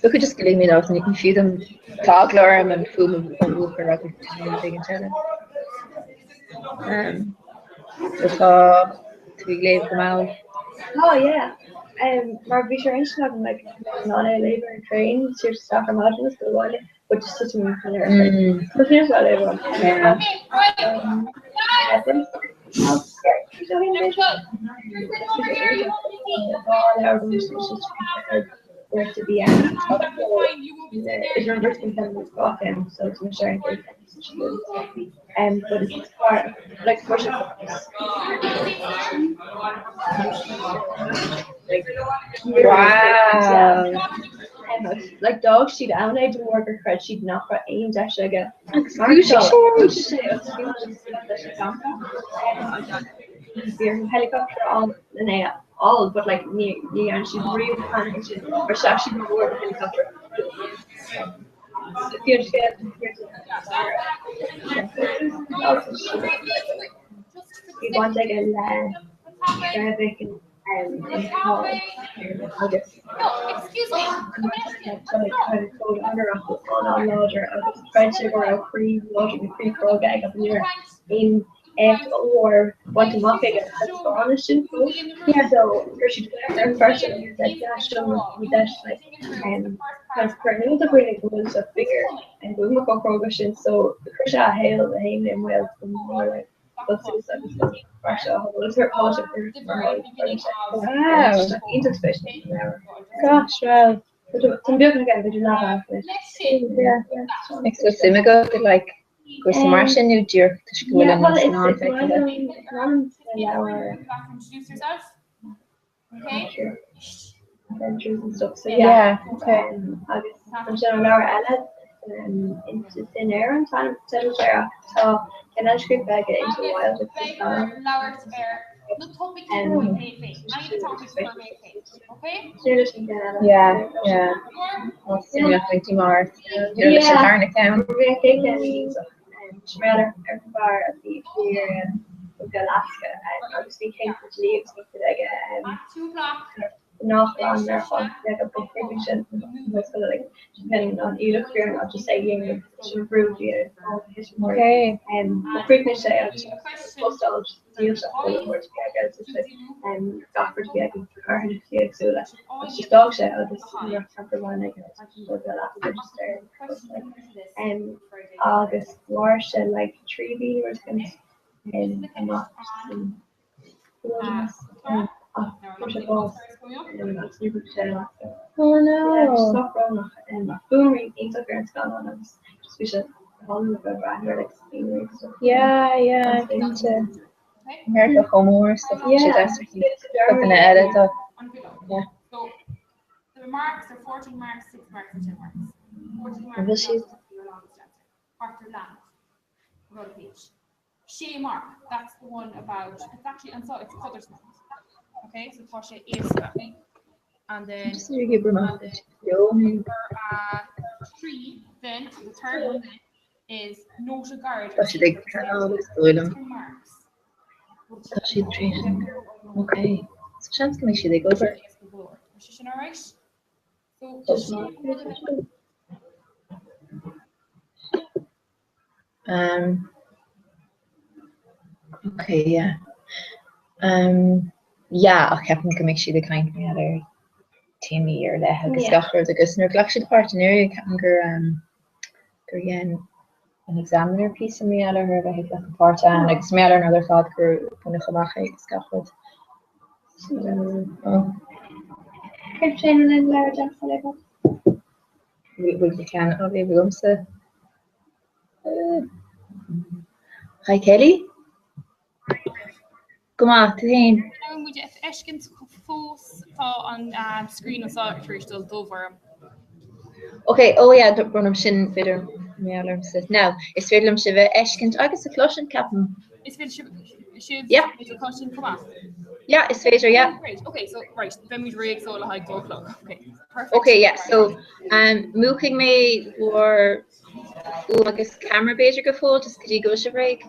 So could just go mé ní fiú dom tá eagla orm an fuaim a mhúchadh agus ag an teile. Um, so tá tú ag léamh go mall. Oh yeah. Um, mar bhí sé ar intinn agam like, in ann é a léamh ar an traein siar isteach ar maidin is go bhaile, but just such a kind of mm. But here's what I want. Yeah. Where to be at. Is an bheirt an so it's sharing Um, but it's part like worship. Like, Wow. Like d'fhág siad ann é de bharr gur chreid siad nach raibh aon deis aige. Bhí an helicopter ann in é all but like ní ní dhearna siad riamh panic sin mar sheas siad ar bord an helicopter. Bhí baint aige le Breivik agus an-láidir agus chreid sé go raibh croí láidir nó croí cróga aige agus ní raibh aon éacht ollmhór bainte amach aige sa Spáinnis sin fós. So chuir siad glaoch air freisin agus like yeah seo ní deis like um kind of cur in iúl do dhaoine go bhfuil sé fíor and go bhfuil muid chomh cróga sin so chuir sé a shaol é féin i mbaol go mór like dul suas agus an fear seo a shábháil agus shábháil sé mar Wow. iontach spéisiúil an leabhar. Gosh, well. Tá beagnach again b'fhéidir leath Yeah, yeah. Ag so suim agat i like cúrsaí mar sin nó díreach toisc go bhfuil an scannán feicthe? Adventures and stuff so Yeah, yeah okay. um, agus ansin an leabhar eile um, Into Thin Air an t-ainm teideal air ach tá ceann eile scríofa aige Into the Wild agus is Yeah, yeah. Suimiúil mar leis an darna ceann. Ar fear a bhí go Alaska agus bhí céim dlí agus rud aige nach an ar fad ag an sin an ualach fíor ná just é a dhéanamh sin brú a bhí ar Okay. Chríochnaigh sé agus postáil dílseach go leor a bhí aige agus gach rud a bhí aige carthanachtaí éagsúla agus just d'fhág sé agus ní raibh camper van aige agus dul go Alaska just ar an agus mhair sé like 3 mhí nó rud éigin amach san wilderness ach fuair sé bás agus níor thuig sé Alaska. Oh no. Yeah, just sách brónach ach fuaimrian iontach ar an scannán agus just bhí sé álainn le bheith ag breathnú air like scenery and stuff. Yeah, yeah, cinnte. Meiriceá chomh mór so tá sé deas ar codanna eile dó. Yeah. marks are 14 marks, 6 marks and 10 marks. 14 An marks bhfuil is siad? your longest answer. Thart ar leanbh. Rud page. Sé marc, that's the one about, it's actually, anseo, it's codarsnacht. Okay, so tá sé éasca. And then Just ag obair amach leo nó? number uh, 3 then, the third one then, is nóta gairid. Tá siad ag pleanáil is dóigh liom. 10 marks. Tá siad tar éis an. Ok. So seans go mbeidh siad ag obair. Éasca go leor. Tá sé sin alright? So, Tá sé. Um, ok, yeah. Um, yeah, ach ceapaim go mbeidh siad ag caint mar gheall ar téamaí ar leith agus Yeah. gach rud agus nuair a ghlac siad páirt anuraidh ceapaim gur um, gur dhein an Examiner píosa mar gheall orthu a bheith ag glacadh páirt ann agus mar gheall ar an rud ar fad gur baineadh amach é agus gach rud. So, oh. Céard sin an leabhar deas a léamh? Bhfuil do cheann á léamh agamsa? Hi Kelly. Go maith, tú fhéin? Níl muid ag feiscint fós, tá an screen anseo tar éis dul dubh orm. Ok, oh yeah, brón orm sin, b'fhéidir mar gheall ormsa. Now, is féidir liom sibh a fheiscint agus a chloisint, ceapaim. Is féidir sibh sibh Yeah. a chloisint chomh maith? Yeah, is féidir, yeah. Oh, great. Okay, so right, beimid réidh so le haghaidh dó a chlog. Okay, perfect. Ok, yeah, so um, múchfaidh mé bhur bhfuaim agus ceamara b'fhéidir go fóill, just go dtí go bhfuil sibh réidh.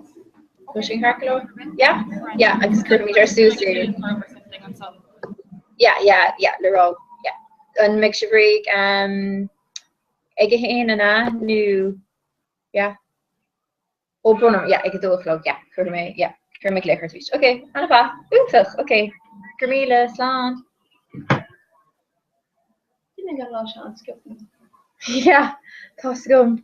Bhfuil sin ceart go leor? Yeah? Yeah, agus cuirfimid ár suas é. Yeah, yeah, yeah, le rá, yeah. An mbeidh sibh réidh um, ag a haon an ea nó yeah? Ó, brón orm, yeah, ag a dó a chlog, yeah, cuirfidh mé, yeah, cuirfidh mé glaoch ort arís. Ok, an-mhaith, iontach, ok, go raibh míle, slán. D'imigh an lá seo an-sciobtha. Yeah, tá's agam.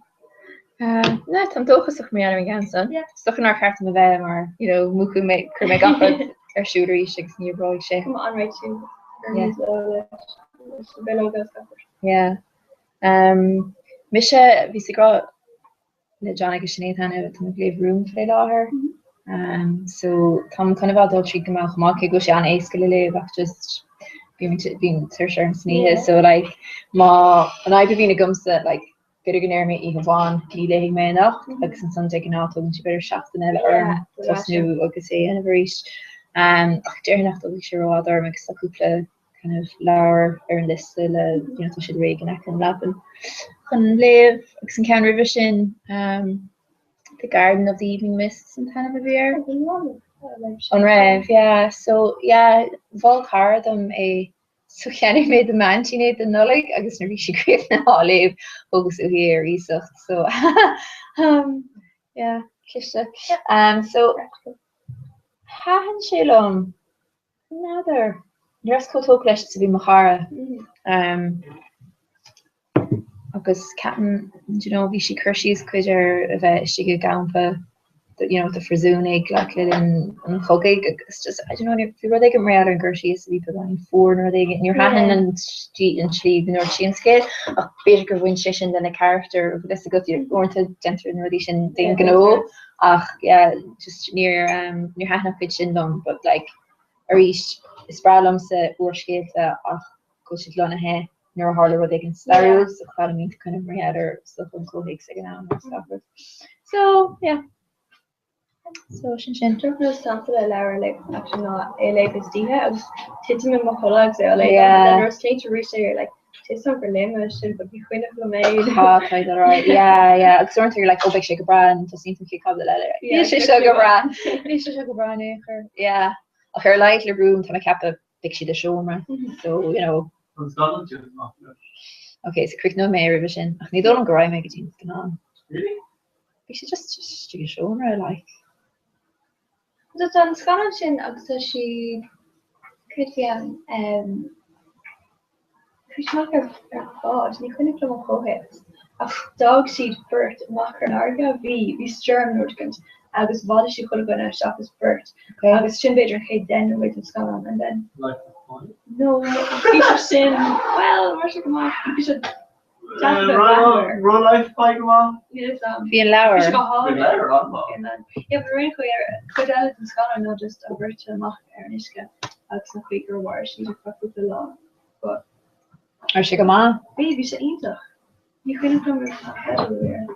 Uh, na, táim dóchasach mar gheall ar an gceann san. Yeah. Is dócha nár cheart dom a bheith mar, you know, múchadh mé, chuir mé gach rud ar siúl arís agus ní oibreoidh sé. Cuma an réitiú ar Yeah. níos ló leis leis na bileoga is gach rud. Yeah. Um, mise, bhíos ag rá le John agus Sinéad cheana, táim ag léamh Room fé láthair. Um, so táim kind of á dul tríd go mall chomh maith, cé go bhfuil sé an-éasca le léamh ach just bíonn bíonn tuirse orm san oíche. So like má an fhadhb a bhíonn agamsa like b'fhéidir go ndéarfaidh mé oíche amháin ní léifidh mé anocht agus ansan de ghnáth tógann sé b'fhéidir seachtain eile orm tosnú agus é a dhéanamh arís. Um, ach déarfainn nach dtógfaidh sé rófhada orm agus tá cúpla kind of leabhar ar an liosta le you know tá siad réidh in aice an leapan chun léamh agus an ceann roimhe sin um, The Garden of the Evening Mists an t-ainm a bhí air. An raibh, yeah. So yeah, mhol cara dom é so cheannaigh mé do m'aintín é don Nollaig agus nuair a bhí sí críochnaithe á léamh thógas uaithi é ar iasacht so um, yeah, cliste. Um, so thaitin sé liom. N'fheadar. Ní rabhas chomh tógtha leis is a bhí mo chara. Agus ceapaim, do you know, bhí sí ag cur síos cuid ar a bheith istigh i gcampa, you know, do phríosúnaigh like le linn an chogaidh agus just, I don't know, bhí rud éigin mar gheall ar an gcur síos a bhí beagáinín fuar nó rud éigin. Níor thaitin an tslí an tslí go ndúirt sí an scéal ach b'fhéidir gur bhain sé sin lena carachtar, bhfuil fhios agat, uaireanta déantar na rudaí sin d'aon ghnó. Ach yeah, just níor níor thaitin an chuid sin liom but like arís is breá liomsa úrscéalta ach go bhfuil siad lonnaithe nuair a tharla rud éigin stairiúil so foghlaimíonn tú kind of mar gheall ar stuff an comhthéacs ag an am agus gach rud. So yeah. So sin sin. Rud is ansa le leabhar a léamh actually ná é a léamh istoíche agus titim i mo chodladh agus é á léamh Yeah. and then nuair a smaoiním arís air like Tá a fhios agam gur léigh mé sin but ní cuimhneach liom é. Tá tá tá right yeah yeah agus uaireanta you're like oh beidh sé go breá and tosaíonn tú an chéad chaibidil eile like níl sé seo go breá níl sé seo go breá in aon chor yeah ach ar a laghad le Room tá mé ag ceapadh beidh siad i seomra so you know An scannán sin amach leis. Ok so críochnóidh mé roimhe sin ach ní dóigh liom go raghaidh mé go dtí an scannán. Really? Beidh siad just istigh i seomra like. So tá an scannán sin agus tá siad, céard a bhí ann, em, chuaigh siad amach ar ar bhád, ní cuimhneach liom an comhthéacs, ach d'fhág siad beirt amach ar an fharraige, bhí, bhí stoirm nó rud éicint agus bhádaigh siad chuile dhuine seachas beirt agus sin b'fhéidir an chéad 10 nóiméad den scannán and then. Life of Pi? No, ach bhí sé sin, bhuel, mar sin go maith, bhí sé Raibh Life of Pi go maith? Bhí an leabhar. Bhí sé go hálainn. Bhí an leabhar an-mhaith. Yeah, but rinne chuid cuid eile den scannán ná just an bheirt amach ar an uisce agus an chaoi gur mhair siad ar feadh cúpla lá. But. Raibh sé go maith? Bhí, bhí sé iontach. Ní cuimhin liom an teideal air.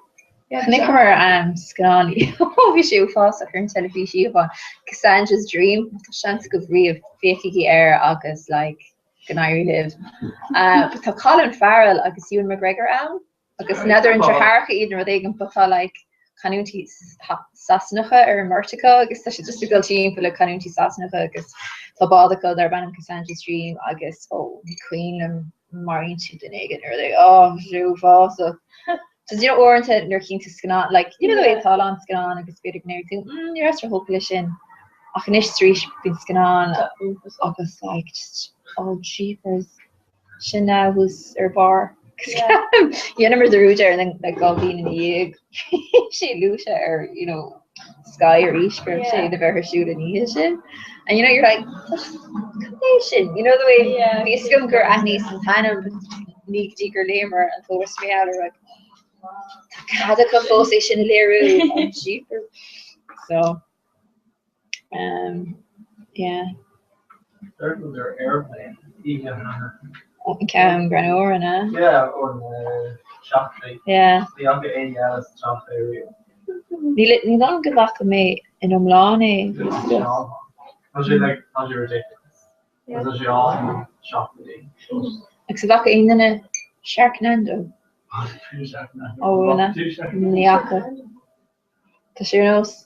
Chonaiceamar scannán, bhí sé uafásach ar an teilifís oíche amháin, Cassandra's Dream, má tá seans agaibh riamh, féachaigí air agus like go n-éirí libh. But tá Colin Farrell agus Ewan McGregor ann agus n'fheadar an deartháireacha iad nó rud éigin but tá like canúintí Sasanacha ar an mbeirt acu agus tá siad just ag dul timpeall le canúintí Sasanacha agus tá bád acu darb ainm Cassandra's Dream agus oh ní cuimhin liom maraíonn siad duine éigin nó rud éigin oh tá sé uafásach. Just you know uaireanta nuair a chíonn tú scannán like you know the way tá a lán scannán agus b'fhéidir go ndéarfaidh tú mm ní rabhas róthógtha leis sin ach anois arís bíonn scannán agus like just oh jeepers. Sin now thuas ar barr. Dheineamar dearúd air and then like 2 bhliain ina dhiaidh bhí sé luaite ar you know Sky arís go raibh sé le bheith ar siúl an oíche sin. And you know you're like cad é sin? You know the way bhí fhios agam gur aithníos an t-ainm but ní go dtí gur léamar an t-eolas mar gheall air like tá cead acu fós é sin a léiriú oh jeepers. So Um, yeah. Deir ar Airplane oíche cheana. An ceann greannmhar, an ea? Yeah, an seachtraí. Yeah. Ní fhaca éinne eile sa teach é riamh. Níl níl ann go bhfaca mé in iomlán é. Tá sé like, tá sé ridiculous. Tá sé á seachtraí. Agus an bhfaca aon duine Sharknado? Ó, ní fhaca. Tá sé ar nós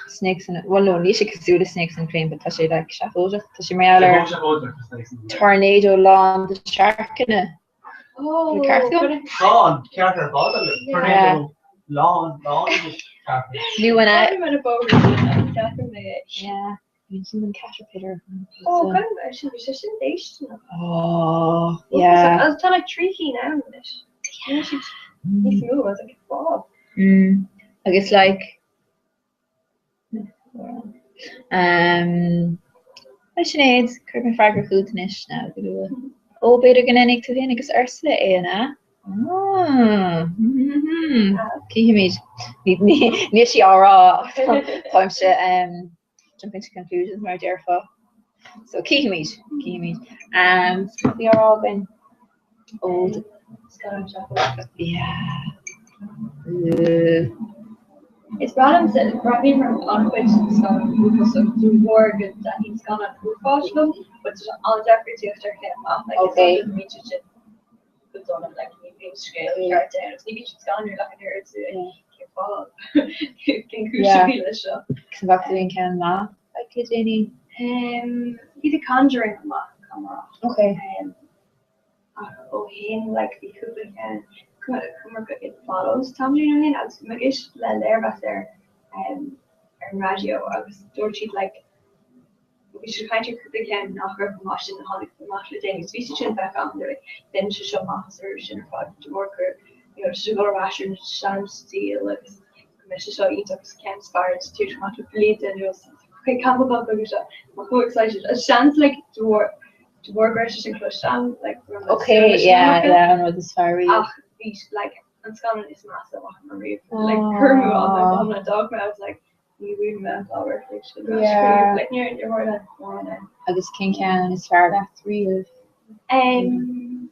Snakes on a, well no, níl sé cosúil le Snakes on a Plane but tá sé like seafóideach. Tá sé mar gheall ar tornado lán de sharcanna. Oh, Bhfuil ceart agam? Tá an ceart ar fad agat. Tornado lán, lán de sharcanna. Nó an Tá mé ar bóthar sin, ceapaim mé é. Yeah, bhí human caterpillar. Oh, gan sin, bhí sé sin déisteanach. Oh, yeah. Agus tá like 3 cinn ann anois. Níl siad níos mó, I was like, wow. Mm. Agus like um, a Sinéad, cuir mé freagra chugat anois now go luath. Ó, b'fhéidir go ndéanfaidh tú féin agus Ursula é, an ea? Ah, mhm. Cífimid. Níl sí á rá ach táimse um, jumping to conclusions mar a déarfá. So cífimid, cífimid. Um, so cad a bhí á rá againn? Ó, Scannán seafóideach. yeah. Uh, Is breá liom breathnaím ar an-chuid scannán uafásach de bharr go dtaitníonn scannán uafáis liom, but tá sé an-deacair tíocht ar cheann maith. Like, is Okay. iondúil go mbíonn siad sin go dona, like, ní bhíonn scéal ceart ann agus ní bhíonn siad scanrúil ach an oiread, so cén fáth? Cén cúis a Yeah. bhí leis seo? Agus an bhfaca tú aon ceann maith like le déanaí? Um, bhí The Conjuring go maith, caithfidh mé a rá. Okay. Um, Ach ó shin, like, bhí cúpla ceann, chuamar go It Follows tamaillín ó shin agus bhí mé ag éisteacht le léirmheas air um, ar an raidió agus dúirt siad like, bhí siad ag caint ar cúpla ceann nach raibh chomh maith sin a tháinig amach le déanaí. So bhí siad sin feicthe agam, they're like, dhein sé seo maitheas orthu sin ar fad de bharr gur, you know, tá sé ag dul ar ais ar an sean-stíl agus go mbeidh sé seo iontach agus ceann is fearr is tíocht amach le blianta anuas. Okay, caithfidh mé dul chuige seo. I'm so excited. A seans like de bharr De bharr go raibh sé sin cloiste agam, like, go raibh mé Okay, súil leis an yeah, iomarca. yeah, an rud is fearr riamh. Ach bhí, like, an scannán is measa a bhfaca mé riamh. Like, cur amú ama go hiomlán. D'fhág mé, I was like, ní bhfaighidh mé an clár ar fad sin ar ais Yeah. riamh. Like, níor, níor tharla mórán ann. Agus cén ceann is fearr leat riamh? Um,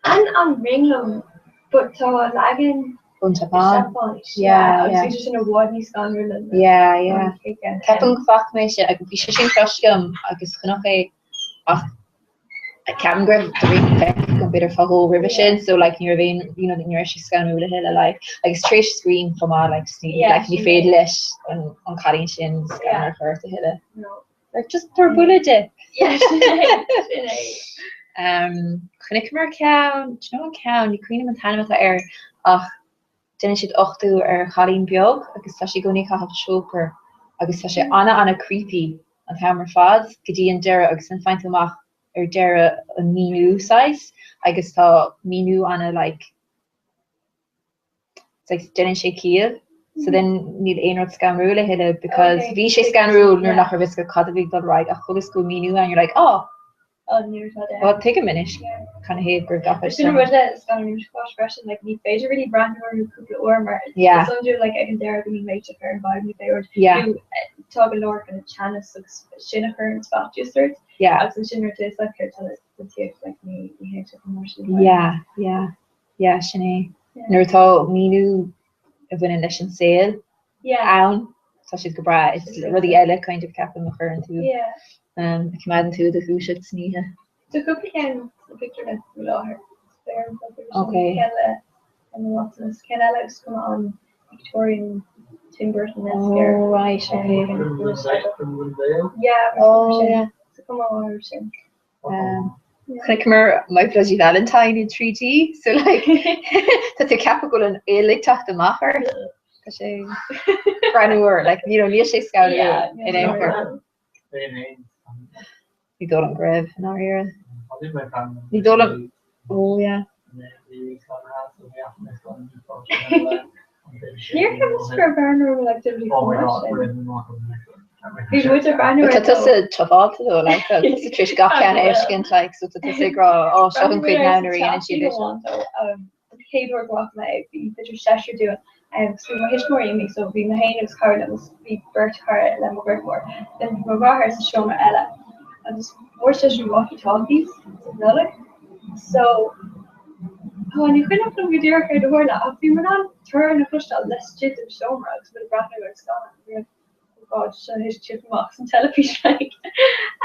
Thaitin an Ring liom, but tá leagan Ón tSeapáin. Seapáinis, Yeah, yeah, agus yeah. bhí sé sin i bhfad níos scanrúla ná Yeah, yeah. an chéad cheann. Ceapaim go bhfaca mé sin, agus bhí sé sin cloiste agam agus chonac é ach ceapaim go raibh The Ring feicthe agam b'fhéidir fadó roimhe sin, so like ní raibh aon, you know, ní raibh sé scanrúil a thuilleadh like. Agus tar éis Scream chomh maith, like just ní, Yeah, like ní sin féidir é. leis an, an cailín sin scanradh Yeah. a chur ort a thuilleadh. No. Like just tabhair buille di. Yeah, sin é, sin é. Um, chonaiceamar ceann, do you know an ceann, ní cuimhin liom an t-ainm atá air, ach déanann siad uchtú ar chailín beag agus tá sí i gcónaí ag caitheamh choker agus tá sé ana-ana creepy an t-am ar fad go dtí an deireadh agus then faigheann tú amach ar deireadh an míniú saghas agus tá míniú ana like it's like déanann sé ciall so then níl aon rud scanrúil a thuilleadh because Okay. bhí sé scanrúil nuair Yeah. nach raibh fhios agat cad a bhí ag dul ar aghaidh ach chuala go bhfuil míniú ann you're like oh Oh, ní raibh sé well tuigim anois Yeah. cad ina thaobh gur gach Sin rud le scannáin uafáis freisin, like, ní féidir really breathnú orthu cúpla uair mar Yeah. is iondúil like, ag an deireadh go mbíonn réiteach ar an bhfadhb nó pé rud. Yeah. Nó, eh, tá go leor kind of teannas agus sin a chuireann faitíos ort Yeah. agus ansin nuair atá fhios agat céard atá le Polaitíocht like ní ní théann sé chomh mór sin. Yeah, yeah, yeah, sin é. Nuair atá míniú a bhaineann leis an saol ann, tá siad go breá. Is rudaí eile kind of ceapaim a chuireann tú, a choimeádann tú i do dhúiseacht san oíche. Tá cúpla ceann sna pictiúrlanna faoi láthair. Is féidir an pictiúr sin, ceann le Emma Watson agus ceann eile agus cuma an Victorian Tim Burton-esque air. Oh right, okay. Yeah, oh yeah. Tá cuma orthu sin. Chonaiceamar My Bloody Valentine in 3D, so like tá tú ag ceapadh go bhfuil an fhuil ag teacht amach ort. Tá sé greannmhar, like you know, níl sé scanrúil in aon chor. Ní dóigh liom go raibh, i ndáiríre. Ní dóigh liom, oh yeah. Níor cheapas go raibh Paranormal Activity chomh maith sin. Bhí muid ag breathnú Tá tusa tufáilte dó, like, tá tusa tar éis gach ceann a fheiscint, like, so tá tusa ag rá, oh, seo an chuid now nuair a dhéanann siad é seo. An chéad uair go bhfaca mé é, bhí b'fhéidir seisear dúinn, agus bhí mo thuismitheoirí imithe, so bhí mé féin agus cara liom agus bhí beirt chara le mo dheirfiúr. Then bhí mo dheartháir sa seomra eile agus fuair seisean walkie talkies don Nollaig. So, oh, ní cuimhneach liom go díreach céard a tharla ach bhí muid in ann torann a chloisteáil laistigh den seomra agus muid ag breathnú ar an scannán. Bhí like, oh god, seo théis tíocht amach san teilifís like.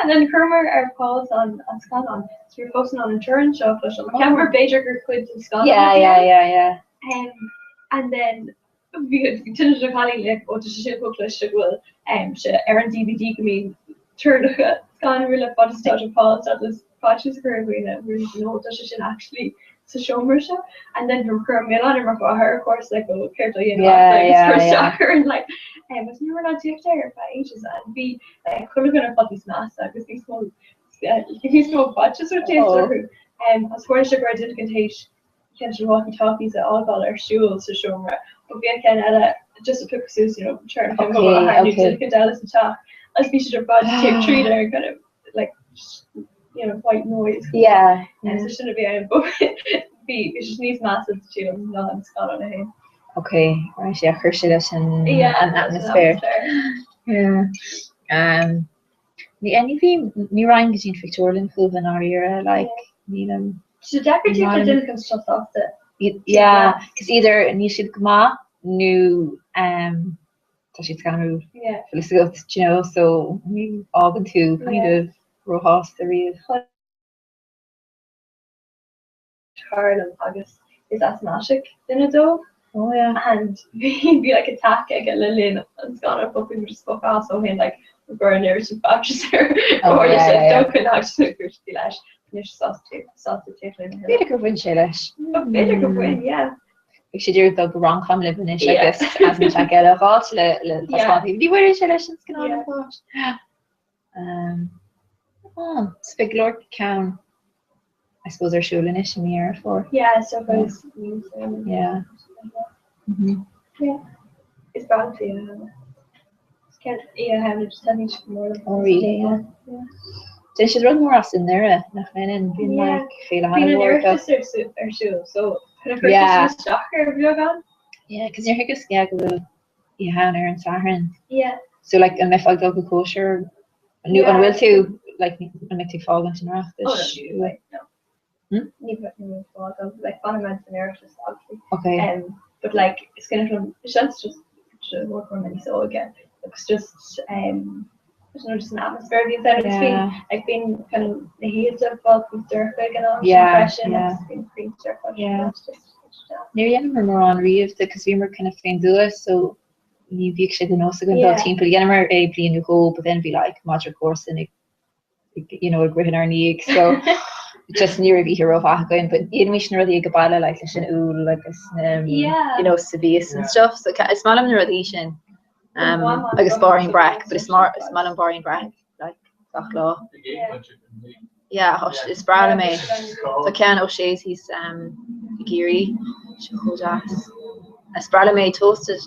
And then chuireamar ar pause an an scannán so bhí fós in ann an torann seo a chloisteáil. Mar cheapamar b'fhéidir gur cuid den scannán Yeah, yeah, yeah, yeah. Um, and then bhí duine de na cailíní like, oh, tá sé sin chomh cliste go bhfuil um, sé ar an DVD go mbíonn torannacha scanrúla fad is atá sé pause agus faitíos a chur ar dhaoine bhí no tá sé sin actually sa seomra seo and then bhí cur milleán ar mo dheartháir of course like oh céard a dhéanamh Yeah, like yeah, cur yeah. isteach ar an like um, agus ní raibh ná tíocht air ar feadh ages and bhí like chuile dhuine ar fad níos measa agus níos mó níos mó faitíos ar tíocht Oh. orthu um, agus tharla sé go raibh duine éigin théis ceann de na walkie talkies a fhágáil ar siúl sa seomra but bhí an ceann eile just a piocadh suas you know turn Okay, okay. duine eile sa teach agus bhí siad ar fad ag tíocht tríd ar kind of like you know white noise Yeah, yeah. so sin a bhí ann but bhí bhí sé níos measa sílim ná an scannán é féin. Okay, right, yeah, chuir sé leis an Yeah, an atmaisféar. Yeah. Um, ní ní bhí ní raghainn go dtí an phictiúrlann choíche i ndáiríre, like, nílim. Tá sé deacair tíocht ar duine chun seo sásta. Yeah, cos either níl siad go maith nó um, tá siad scanrúil. Yeah. Bhfuil fhios agat, do you know, so ní fhágann tú kind of róshásta riamh. Cara liom agus is asthmatic duine dó. Oh yeah. And bhí bhí like attack aige le linn an scannáin but bhí muid just fágtha as ó shin like go raibh an oiread sin faitíos air. Oh yeah, yeah, yeah. Dócha nach gur sí leis. Anois sásta sásta tíocht linn. B'fhéidir gur bhain sé leis. B'fhéidir gur bhain, yeah. Bhí sé d'iarraidh dul go rom-com libh anois agus asthma attack eile a dh'fháilt le le taispeáint. Ní bhaineann sé leis an scannán an pháist. Um, oh, so beidh go leor ceann I suppose ar siúl anois i mí Dheireadh Fómhair. Yeah, so guys, Yeah. Mhm. Yeah. Is breá liom Oíche Shamhna. Oíche Shamhna just taitníonn sé go mór liom. Oh really, yeah. Yeah. Déanann siad rud mór as i nDoire, nach ndéanann? Bíonn Yeah. like féile Bíonn an an-mhór acu. Oireachtas ar sú- ar siúl, so kind of chuir Yeah. sin isteach ar bheagán. Yeah, cos níor thuigeas yeah go bhfuil Oíche Shamhna ar an Satharn. Yeah. So like an mbeifeá ag dul go cóisir nó Yeah. an bhfuil tú like an mbeidh tú ag fágaint an Oh, no, Oireachtais? like, no. Hmm? Ní bheidh mé ag fágáil, like fanfaidh mé san Oireachtas obviously. Okay. Um, but like is kind of seans just more for many so again. It's just um I don't know, just an atmosphere bhíonn ann agus bíonn Yeah. like bíonn kind of na hoíche ar fad níos dorcha ag an am sin Yeah, freisin yeah. agus bíonn craic ar fad Yeah. it's just it's just Níor dheineamar mórán riamh de cos bhíomar kind of fén dtuath so ní bhíodh sé de nós againn dul Yeah. timpeall. Dheineamar é bliain nó dhó but then bhí like madra comharsan ag ag you know ag rith inár ndiaidh so just ní raibh oíche rómhaith againn but dhéanaimis na rudaí ag baile like leis an úll agus na Yeah. you know sa mhias and stuff so is maith liom na rudaí sin. Um, agus bairín breac, but is mar is maith liom bairín breac like gach lá. Yeah, is breá liom é. Tá ceann O'Shea's thíos um, i gCiarraí, sé chomh deas. Is breá liom é toasted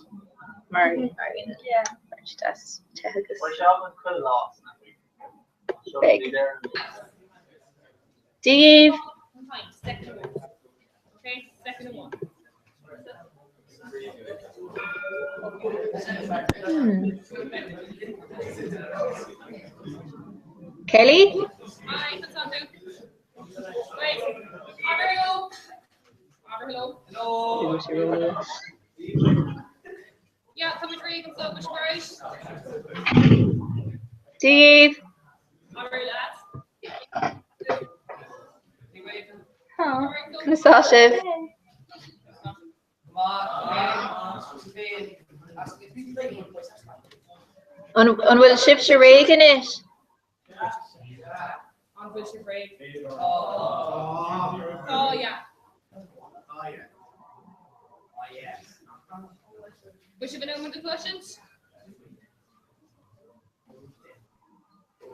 mar mar deas te agus. Beidh. Dia dhaoibh! Okay, second one. Hmm. Kelly? Hi, what's on do? Right. Abair hello. Abair hello. Hello. Yeah, tá muid réidh anseo, muid réidh. Dia dhaoibh. Abair leat. Conas tá sibh? An bhfuil sibhse réidh anois? An bhfuil sibh réidh? Oh yeah. Bhfuil sibh in ann muid a chloisint?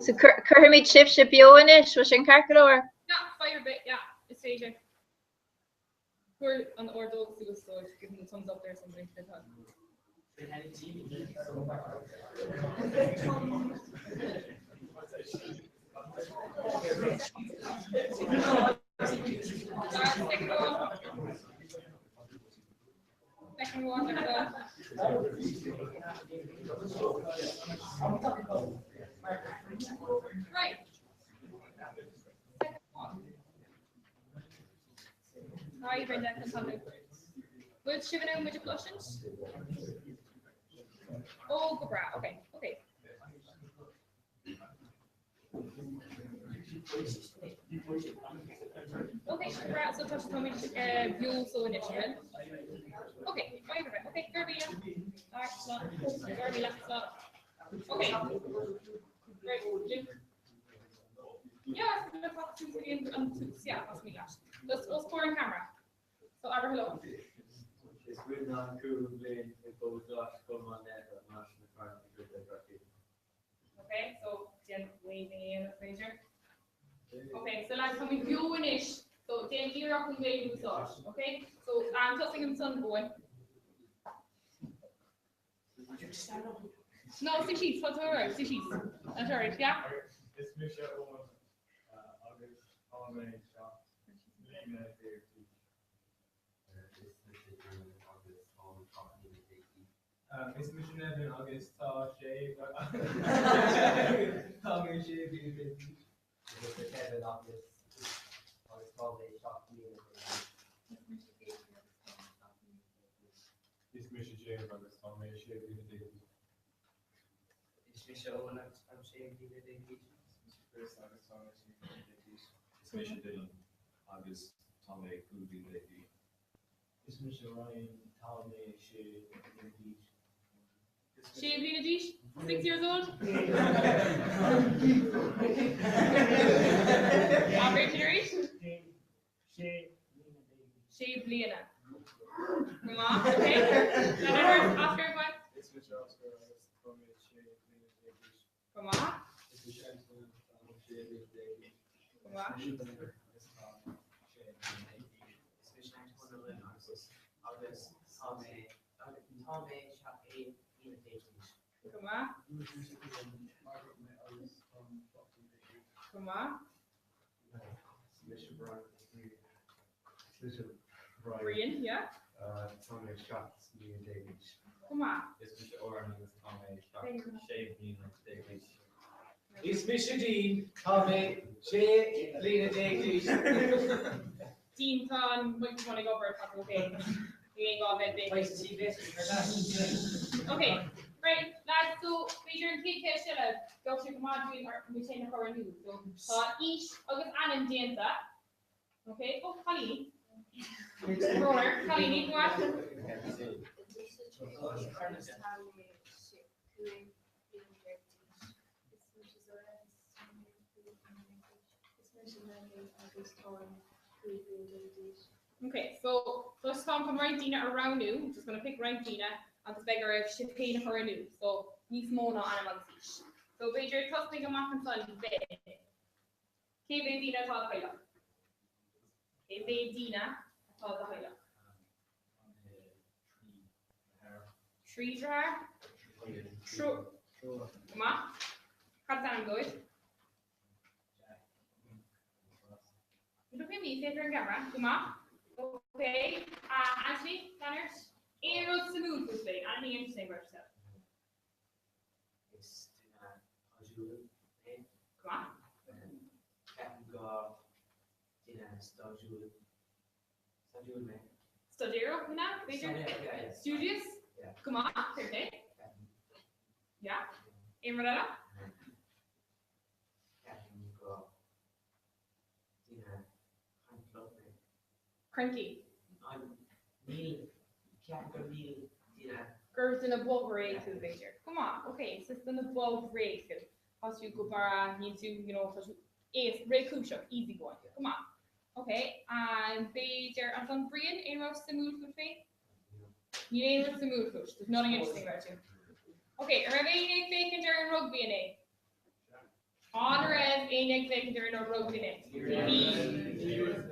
So cuirfimid sibhse beo anois, bhfuil sin ceart go leor? Yeah, fadhb ar bith, yeah, is féidir. Cuir an ordóg suas dóibh, give them the thumbs up there or something. Second one. Second one, Right. Second one. Hi, Brenda, conas tá tú? Bhfuil sibh in ann muid a chloisint? Ó, go breá, ok, ok. Ok, go breá, so tá táimid beo so anois, an bhfuil? Ok, bye, bye, ok, go raibh míle. Alright, slán. Go raibh míle, slán. Ok. Right, Luke. Yeah, yeah, that's me leat. Just os comhair an camera. So abair hello. Is Brenda an cúigiú bliain i bPobal Glas Cholmáin Naofa i Mainistir na Carn i gContae Chorcaí. Okay, so déan waving a dhéanamh b'fhéidir. Okay, so lads, tá muid beo anois, so déan iarracht an Ghaeilge a úsáid, okay? So um, tosaigh ansan, Eoin. No, suigh síos, tá tú alright, suigh síos. That's alright, yeah? Is mise Eoin agus tá mé 17 mbliana d'aois. Is mise Eoin agus tá mé 17 mbliana d'aois. Is mise Nevin agus tá sé tá mé 16 bliana d'aois. Is mise Kevin agus agus tá mé 17 mbliana d'aois. Is mise Katie agus tá mé 17 mbliana d'aois. Is mise James agus tá mé 16 bliana d'aois. Is mise Eoin agus táim 16 bliana d'aois. Is mise Chris agus tá mé 16 bliana d'aois. Is mise Dylan agus tá mé 15 bliana d'aois. Is mise Ryan, tá mé 16 bliana d'aois. Sé bliana d'aois? Six years old? Abair sin arís? Sé bliana déag. Sé bliana. Go maith, okay. Oscar, go on. Is mise Oscar agus tá mé 16 bliana d'aois. Go maith. Is mise Antoine agus tá mé 16 bliana d'aois. Go maith. Is mise Ben agus tá mé 16 bliana d'aois. Is mise Antoine agus agus tá mé tá mé 17 bliana d'aois. Go maith. Is mise Dylan agus tá mé 17 bliana d'aois. Go maith. Is mise Brian. Is mise Brian. Brian, yeah. Tá mé 17 bliana d'aois. Go maith. Is mise Oran agus tá mé 16 bliana d'aois. Is mise Dean, tá mé 16 bliana d'aois. Dean, tá an microphone ag obair, tá tú okay. Níl aon gá bheith big. Okay, right, lads, so b'fhéidir an chéad cheist eile, bheadh sé go maith dúinn muid féin a chur in iúl. So tá aois agus ainm déanta. Okay, oh, cailíní. Roller, cailíní, go maith. Okay, so just táim chun roinnt daoine a roghnú, just gonna pick roinnt daoine agus beidh oraibh sibh féin a chur in iúl, so níos mó ná ainm agus aois. So b'fhéidir tosnaigh amach ansan Ben. Cé mhéad duine atá i do theaghlach? Cé mhéad duine atá i do theaghlach? Trí deartháir? Triúr. Go maith. Cad is ainm dóibh? Look at me, féach ar an gceamara. Go maith. Okay. Uh, Anthony, lean ort. Aon rud suimiúil fút féin? Anything interesting about yourself? Is duine cairdiúil mé. Go maith. Ceapaim go. Duine staidéarúil. Staidéarúil mé. Staidéarach, an ea? B'fhéidir? Staidéarach, yeah, yeah. Studious? Yeah. Go maith, fair play. Yeah. Aon rud eile? Ceapaim go duine cainteach mé. Cranky. Níl, ceapaim go níl duine. Gur duine bog réidh tú, b'fhéidir. Go maith, ok, so is duine bog réidh tú. Tá tú go breá, níl tú, you know, tá tú éasca, réchúiseach, easy going. Go maith. Ok, and b'fhéidir, ansan Brian, aon rud suimiúil fút féin? Níl aon rud suimiúil fút, there's nothing interesting about you. Ok, an raibh éinne ag féachaint ar an rugbaí inné? An raibh éinne ag féachaint ar an rugbaí inné? Bhí.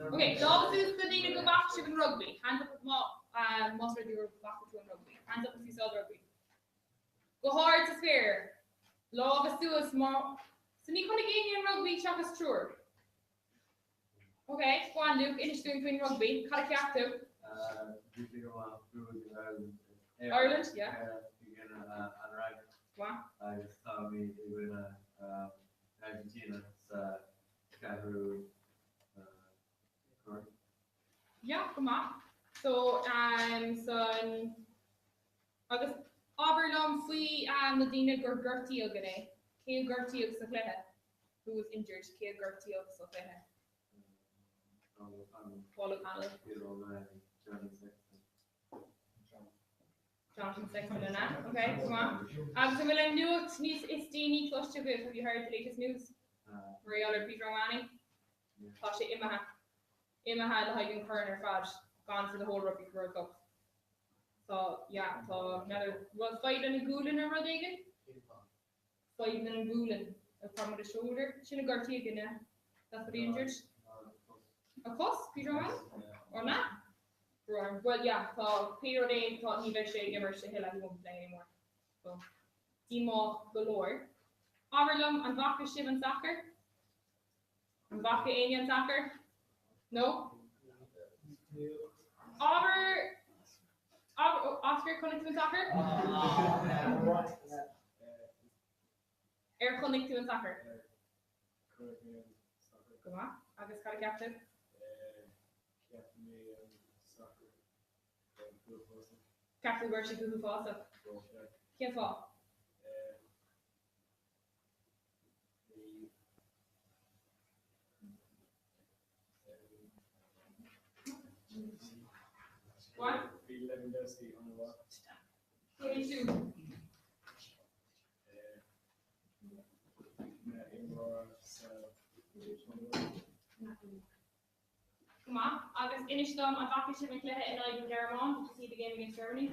Ok, lámha suas do daoine go bhfaca sibh an rugbaí. Hands up má más rud é go bhfaca tú an rugbaí. Hands up if you saw the rugby. Go hard sa spéir. Lámha suas má So ní chonaic éinne an rugbaí seachas triúr. Ok, go on Luke, inis dúinn faoin rugbaí. Cad a cheap tú? Bhí sé go maith, bhuaigh Ireland. Ireland, yeah. I gcoinne an Fhrainc. Go maith. Agus táimid i gcoinne Argentina sa cheathrú corn. Yeah, go maith. So, um, san, agus abair liom faoi um, na daoine gur gortaíodh inné. Cé a gortaíodh sa chluiche? Who was injured? Cé a gortaíodh sa chluiche? Paul O'Connell. Paul O'Connell. Peter O'Mahony, Jonathan Sexton. Jonathan Sexton an ea? Ok, go maith. Agus an bhfuil an nuacht níos is déanaí cloiste agaibh? Have you heard the latest news? Mar gheall ar Peter O'Mahony? Tá sé imithe. Imithe le haghaidh an corn ar fad. Gone for the whole Rugby World Cup. Tá, yeah, tá another, bhfuil fadhb lena gualainn nó rud éigin? Fadhb lena gualainn. A problem with his shoulder. Sin a gortaíodh inné. That's what he injured. A cos, Peter O'Mahony? Or na? Well, yeah, tá pé rud é, tá ní bheidh sé ag imirt a thuilleadh, he won't be playing anymore. So, díomách go leor. Abair liom, an bhfaca sibh an sacar? An bhfaca éinne an sacar? No? Abair, abair, Oscar, chonaic tú an sacar? Ar chonaic tú an sacar? Chonaic mé an sacar. Go maith. Agus cad a cheap tú? Cheap mé an sacar go huafásach. Cheap tú go raibh sé go huafásach? Cén fáth? Bhí Lewandowski an-mhaith. Cé siúd? Ina imreoir sa Pholainn. Go maith. Agus inis dom, an bhfaca sibh an cluiche in aghaidh an Ghearmáin? Did you see the game against Germany?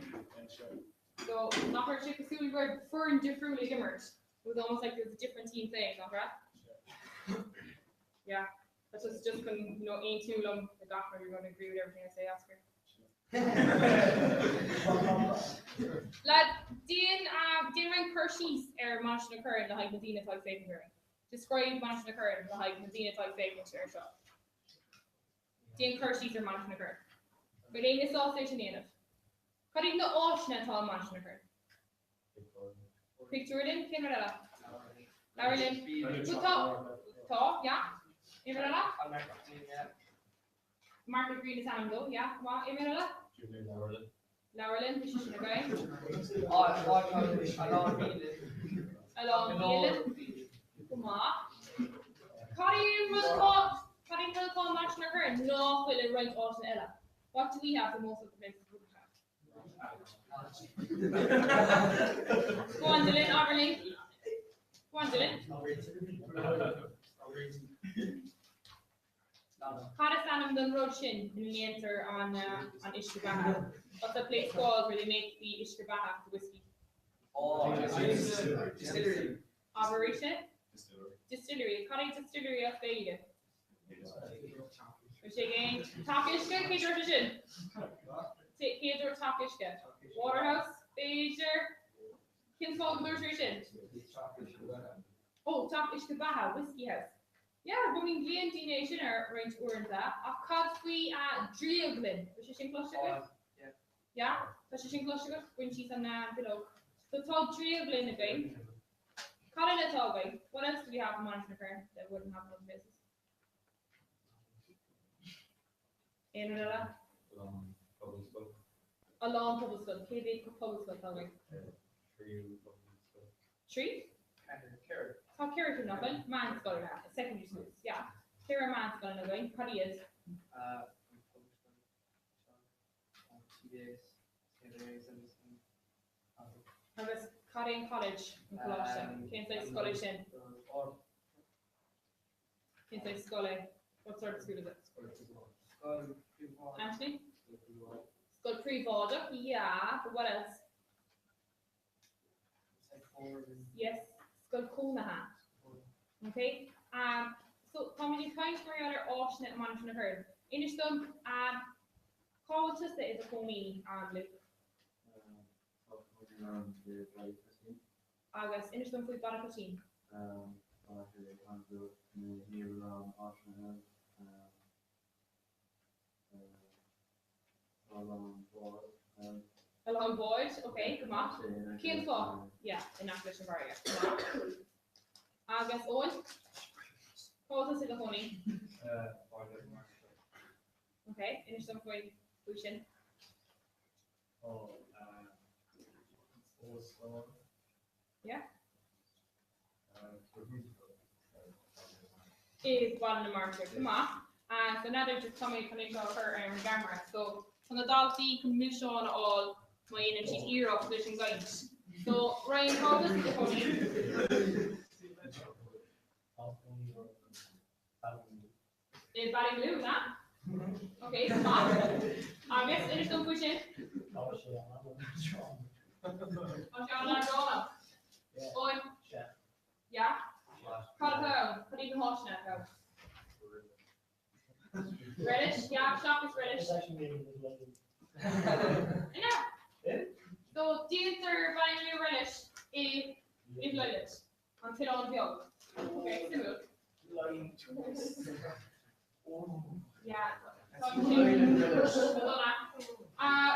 So, nach raibh sé cosúil go raibh foireann difriúil ag imirt? It was almost like there was a different team playing, nach raibh? Yeah. That's just just chun, you know, aontú liom le gach rud, you're going to agree with everything I say, Oscar. Lad, déan, déan roinnt cur síos ar Mainistir na Corann le haghaidh na daoine atá ag féachaint orainn. Describe Mainistir na Corann le haghaidh na daoine atá ag féachaint air seo. Déan cur síos ar Mainistir na Corann. Bhfuil éinne sásta é sin a dhéanamh? Cad iad na áiseanna atá i Mainistir na Corann? Pictiúrlann, cén rud eile? Leabharlann. Bhuel tá, tá, yeah. Aon rud eile? Market Green is ainm dó, yeah, go maith. Aon rud eile? Leabharlann. Leabharlann, bhí sé sin againn. A lán bialann. Go maith. Cad é an rud atá, cad é an rud atá i Mainistir na Corann nach bhfuil i roinnt áiteanna eile? What do we have that most other places wouldn't have? Go on Dylan, abair linn. Go on Dylan. Cad is ainm don rud sin ina ndéantar an an uisce beatha? What's that place called where they make the uisce beatha, the whiskey? Distillery. Abair arís é? Distillery. Cad é distillery as Gaeilge? Bhí sé againn. Teach uisce? Cé dúirt é sin? Cé dúirt teach uisce? Waterhouse, b'fhéidir? Cén fáth go dúirt sé sin? Ó, teach uisce beatha, whiskey house. Yeah, bhuel ní ghlaonn daoine é sin air roinnt uaireanta, ach cad faoi drioglann? Bhfuil sé sin cloiste agat? Yeah? Tá sé sin cloiste agat? Bain síos an bileog. So tá drioglann againn. Cad eile atá againn? What else do we have in Mainistir na Corann that wouldn't have in other places? Aon rud eile? A lán pobalscoil. A lán pobalscoil. Cé mhéad pobalscoil atá againn? Tríú pobalscoil. 3? 4. Tá 4 cinn againn. Meánscoileanna, secondary schools, yeah. 4 meánscoileanna againn. Cad iad? An pobalscoil seo, an TBS, St Mary's agus an Agus cad é an college, an coláiste? Cén saghas scoil é sin? Cén saghas scoil é? What sort of school is it? Scoil príobháideach. Anthony? Scoil príobháideach, yeah, but what else? Yes, scoil cónaithe. Okay? Um, so táimid ag caint mar gheall ar áiseanna i Mainistir na Corann. Inis dom, um, cá bhfuil tusa i do chónaí, um, Luke? Tá cónaí orm i Baile Coitín. Agus inis dom faoi Baile Coitín. Tá sé an-bheag, níl a lán áiseanna ann. Tá a lán báid ann. A lán báid, ok, go maith. Cén fáth? Yeah, in aice leis an bhfarraige. Go maith. Agus Eoin? Cá bhfuil tusa i do chónaí? Baile na Mainistreach. Ok, inis dom faoi faoi sin. Tá óstán. Yeah. I Baile na Mainistreach. Go maith. So n'fheadar just tá mé chun é seo a chur ar an gceamara. So tá na daltaí chun milseáin a fháil má dhéanann siad iarracht leis an gcaint. So Ryan, cá bhfuil tusa i do chónaí? I Ballymaloe, na? Ok, go maith. Agus inis dom faoi sin. Tá sé an-leadránach. Tá sé an-leadránach. Eoin? Yeah? Cad atá ann? Cad iad na háiseanna atá ann? Relish? Yeah, seachas relish. Yeah. So déantar Ballymaloe Relish i i Blyland. An t-oileán beag. Ok, suimiúil. Yeah.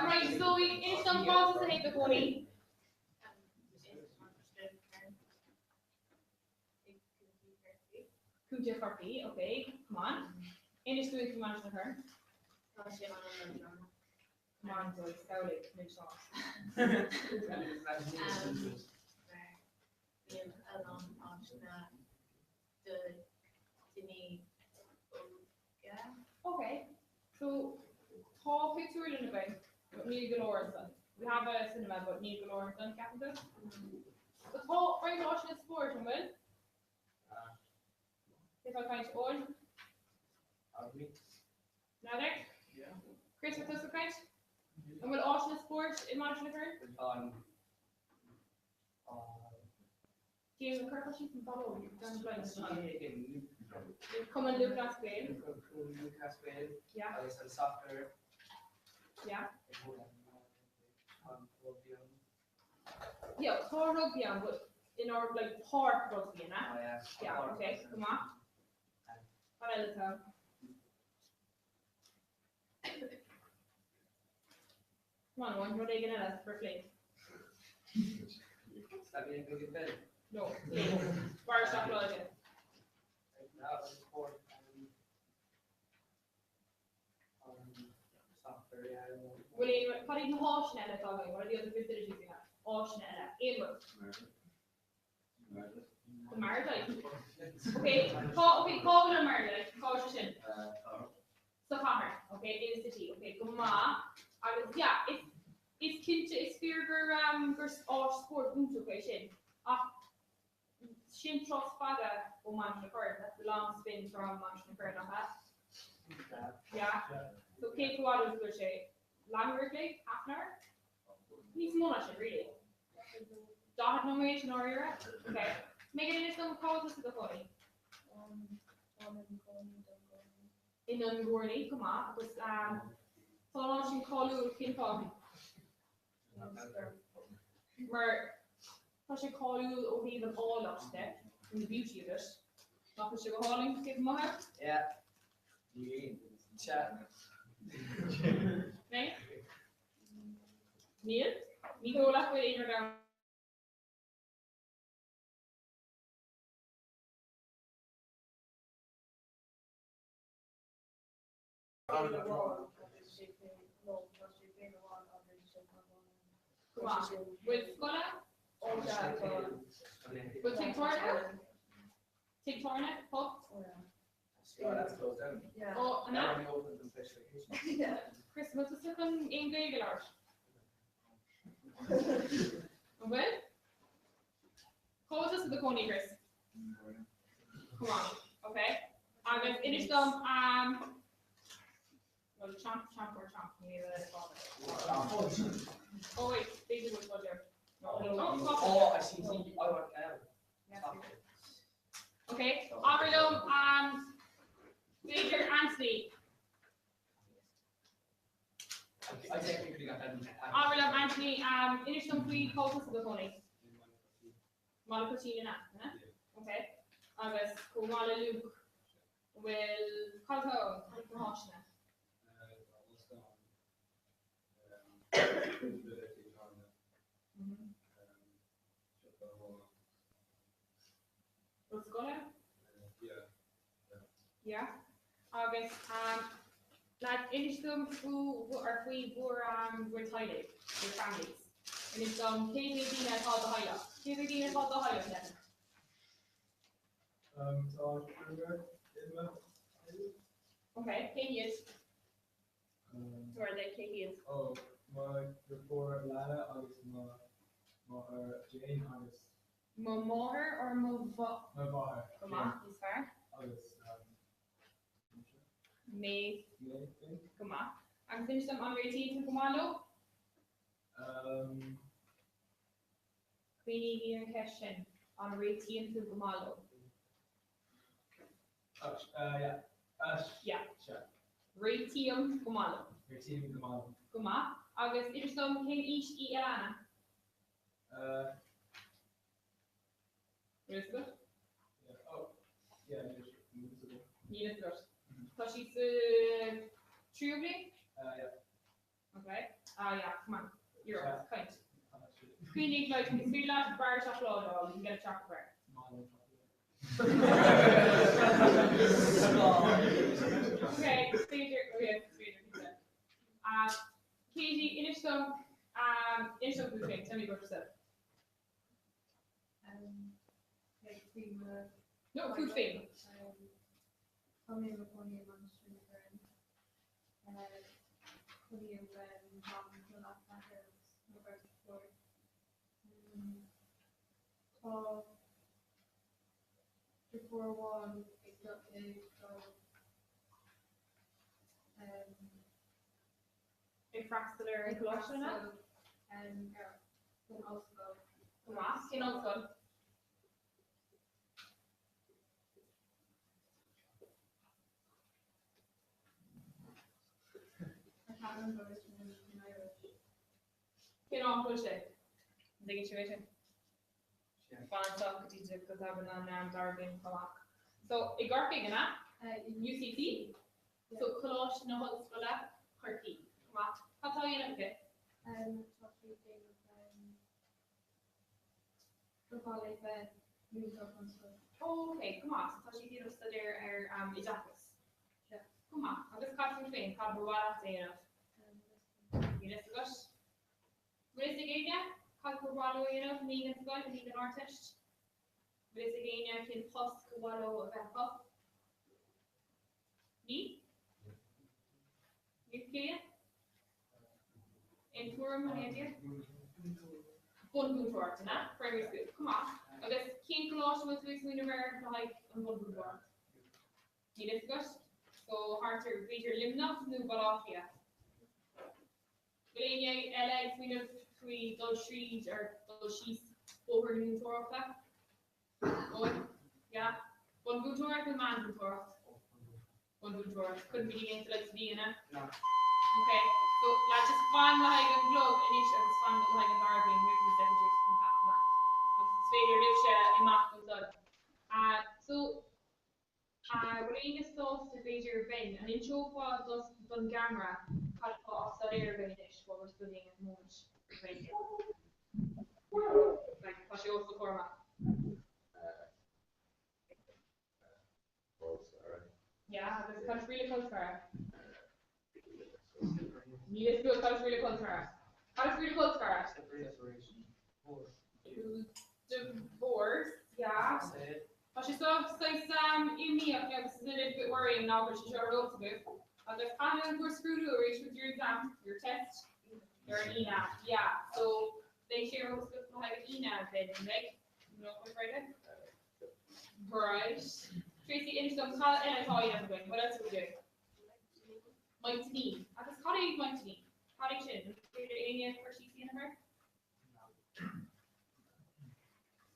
Right, so inis dom cá bhfuil tusa i do chónaí. Contae Chorcaí, ok, come on. Inis dúinn faoi Mainistir na Corann. Tá sé an-leadránach. Come on, Zoe, samhlaigh, milseáin. Bíonn a lán áiseanna do daoine óga. Ok, so tá pictiúrlann againn, but níl go leor ansan. We have a cinema, but níl go leor ansan, ceapann tú? But tá roinnt áiseanna spóirt, an bhfuil? Cé atá ag caint? Eoin? N'fheadar? Chris, bhfuil tusa ag caint? An bhfuil áiseanna spóirt i Mainistir na Corann? Déan cur síos an ballóg gan blind. Cumann Lúthchleas Gael. Cumann Lúthchleas Gael. Yeah. Agus an soccer. Yeah. An rugby ann. Yeah, tá rugby ann, but in our like páirc rugby an ea? Oh yeah. Yeah, okay, go maith. Cad eile atá ann? Come on, Eoin, rud éigin eile for play. No, play. Barra seacláide. Bhfuil aon, cad iad na háiseanna eile atá againn? What are the other facilities we have? Áiseanna eile. Aon rud. The Mardyke. Okay, cá, okay, cá bhfuil an Mardyke? Cá bhfuil sé sin? Sa chathair. Okay, in the city. Okay, go maith. Agus yeah, is, is cinnte, is fíor gur, um, gur áis spóirt iontach é sin. Ach sin turas fada ó Mainistir na Corann. That's a long spin from Mainistir na Corann, nach ea? Yeah. So cé chomh fada is bhfuil sé? Leathuair a chloig? Half an hour? Níos mó ná sin, really. 40 nóiméad i ndáiríre? Ok. Megan, inis dom cá bhfuil tusa i do chónaí? I nDún Gúirní, go maith. Agus tá an áit sin cáiliúil, cén fáth? Mar tá sé cáiliúil ó thaobh an áilleacht de, from the beauty of it. Nach bhfuil sé go hálainn, taobh amuigh? Yeah. Sea. Megan? Níl? Ní dóigh leat go bhfuil aon rud ann? Go maith. Bhfuil scoile? Bhfuil tigh tábhairne ann? Tigh tábhairne? Pub? Ó, an ea? Chris, an bhfuil tusa chun aon Ghaeilge a labhairt? An bhfuil? Cá bhfuil tusa i do chónaí, Chris? Go maith. Ok. Agus inis dom, Well, champ, champ or champ, ní le Oh wait, b'fhéidir go bhfuil ar. Oh, I see, see, I want L. Okay, abair liom, b'fhéidir Anthony. I definitely could have got that. Abair liom Anthony, inis dom faoi cá bhfuil tusa i do chónaí. Baile Coitín an ea? Okay. Agus chomh maith le Luke, bhfuil, cad atá ann? Cad iad na háiseanna? Bhfuil scoil ann? Yeah. Agus lads, inis dom or faoi bhur bhur teaghlaigh, your families. Inis dom cé mhéad daoine atá i do theaghlach? Cé mhéad daoine atá i do theaghlach, Nevin? Tá cúigear i mo theaghlach. Ok, cé hiad? Tabhair like cé hiad? Oh, mo dheirfiúr Lana agus mo mháthair Jane agus. Mo mháthair or mo mháthair? Mo mháthair. Go maith, níos fearr. Agus Maeve. Maeve, think. Go maith. Agus inis dom an réitíonn tú go maith leo? Um. Cuimhnígí ar an cheist sin, an réitíonn tú go maith leo? Uh, yeah. Uh, yeah. Sure. Réitím go maith leo. Réitím go maith leo. Go maith. Agus inis dom cén aois í Alana? Uh. Níl fhios agat? Yeah. Oh. Yeah, níl fhios agat. Níl fhios agat. Tá sí sa tríú bliain? Uh, yeah. Okay. Ah, yeah, come on. You're up. Caint. Cuimhnigh, like, is féidir leat barra seacláide a fháil, you can get a chocolate bar. Okay, is féidir, oh yeah, is féidir, cinnte. Uh, Katie, inis dom, um, inis dom fút féin, tell me about yourself. Um, like, faoi mo... No, fút féin. Um, tá mé i mo chónaí i Mainistir na Corann. Cónaím le mo mham, mo leathmháthair agus mo bheirt deirfiúr. Tá deirfiúr amháin ag dul ag freastal ar an gcoláiste an ea? Ar an ollscoil. Go maith. Cén ollscoil? I can't remember which one in Irish. Cén áit a bhfuil sé? An dtuigeann sibh é sin? Fan anseo go dtí go dtagann an dara bliain amach. So, i gCorcaigh, an ea? UCC? So, Coláiste na hOllscoile, Corcaigh. Go maith. Cad tá á dhéanamh aici? Tá sí ag déanamh Ba mhaith léi bheith múinteoir bunscoile. Ok, go maith. So tá sí ag déanamh staidéar ar oideachas. Yeah. Go maith. Agus cad fút féin? Cad ba mhaith leat a dhéanamh? Níl fhios agat? Bhfuil fhios ag éinne cad ba mhaith leo a dhéanamh i ndiaidh an scoil, i ndiaidh an Ardteist? Bhfuil fhios ag éinne cén post ba mhaith leo a bheith acu? Ní? Níl Cillian? Aon tuairim, any idea? Bunmhúinteoireacht, an ea? Primary school. Go maith. Agus cén coláiste a bhfuil tú ag smaoineamh air le haghaidh an bhunmhúinteoireacht? Níl fhios agat? So thart ar, b'fhéidir Luimneach nó Baile Átha Cliath? Bhfuil éinne eile ag smaoineamh faoi dul tríd or dul síos bóthar na múinteoireachta? Owen? Yeah? Bunmhúinteoireacht nó meánmhúinteoireacht? Bunmhúinteoireacht. Couldn't be déanta like bhí ina? No. Ok. So, lads, just fan le haghaidh an gclog anois agus fan le haghaidh an dara bliain, wait for the second years to come past amach. Agus is féidir libhse imeacht ansan. Uh, so, uh, bhfuil éinne sásta b'fhéidir Ben, an inseofá dos, don gceamara cad atá á staidéar againn anois, what we're studying at the moment? Like, tá sé os do chomhair amach. Yeah, agus cad is brí le colscaradh? Níl fhios agat cad is brí le colscaradh. Cad is brí le colscaradh? To divorce, yeah. Tá sé seo saghas imníoch now this is a little bit worrying ná go bhfuil sé seo ar eolas agaibh. Agus caithfidh bhur scrúdú arís with your exam, your test, ar an Aoine, yeah. So beidh sé ar eolas agaibh le haghaidh an Aoine then, an mbeidh? No, by Friday? Right. Tracy, inis dom cad eile atá á dhéanamh againn? What else are we doing? Maitinín. Agus cad é maitinín? Cad é sin? An féidir éinne cur síos a dhéanamh air?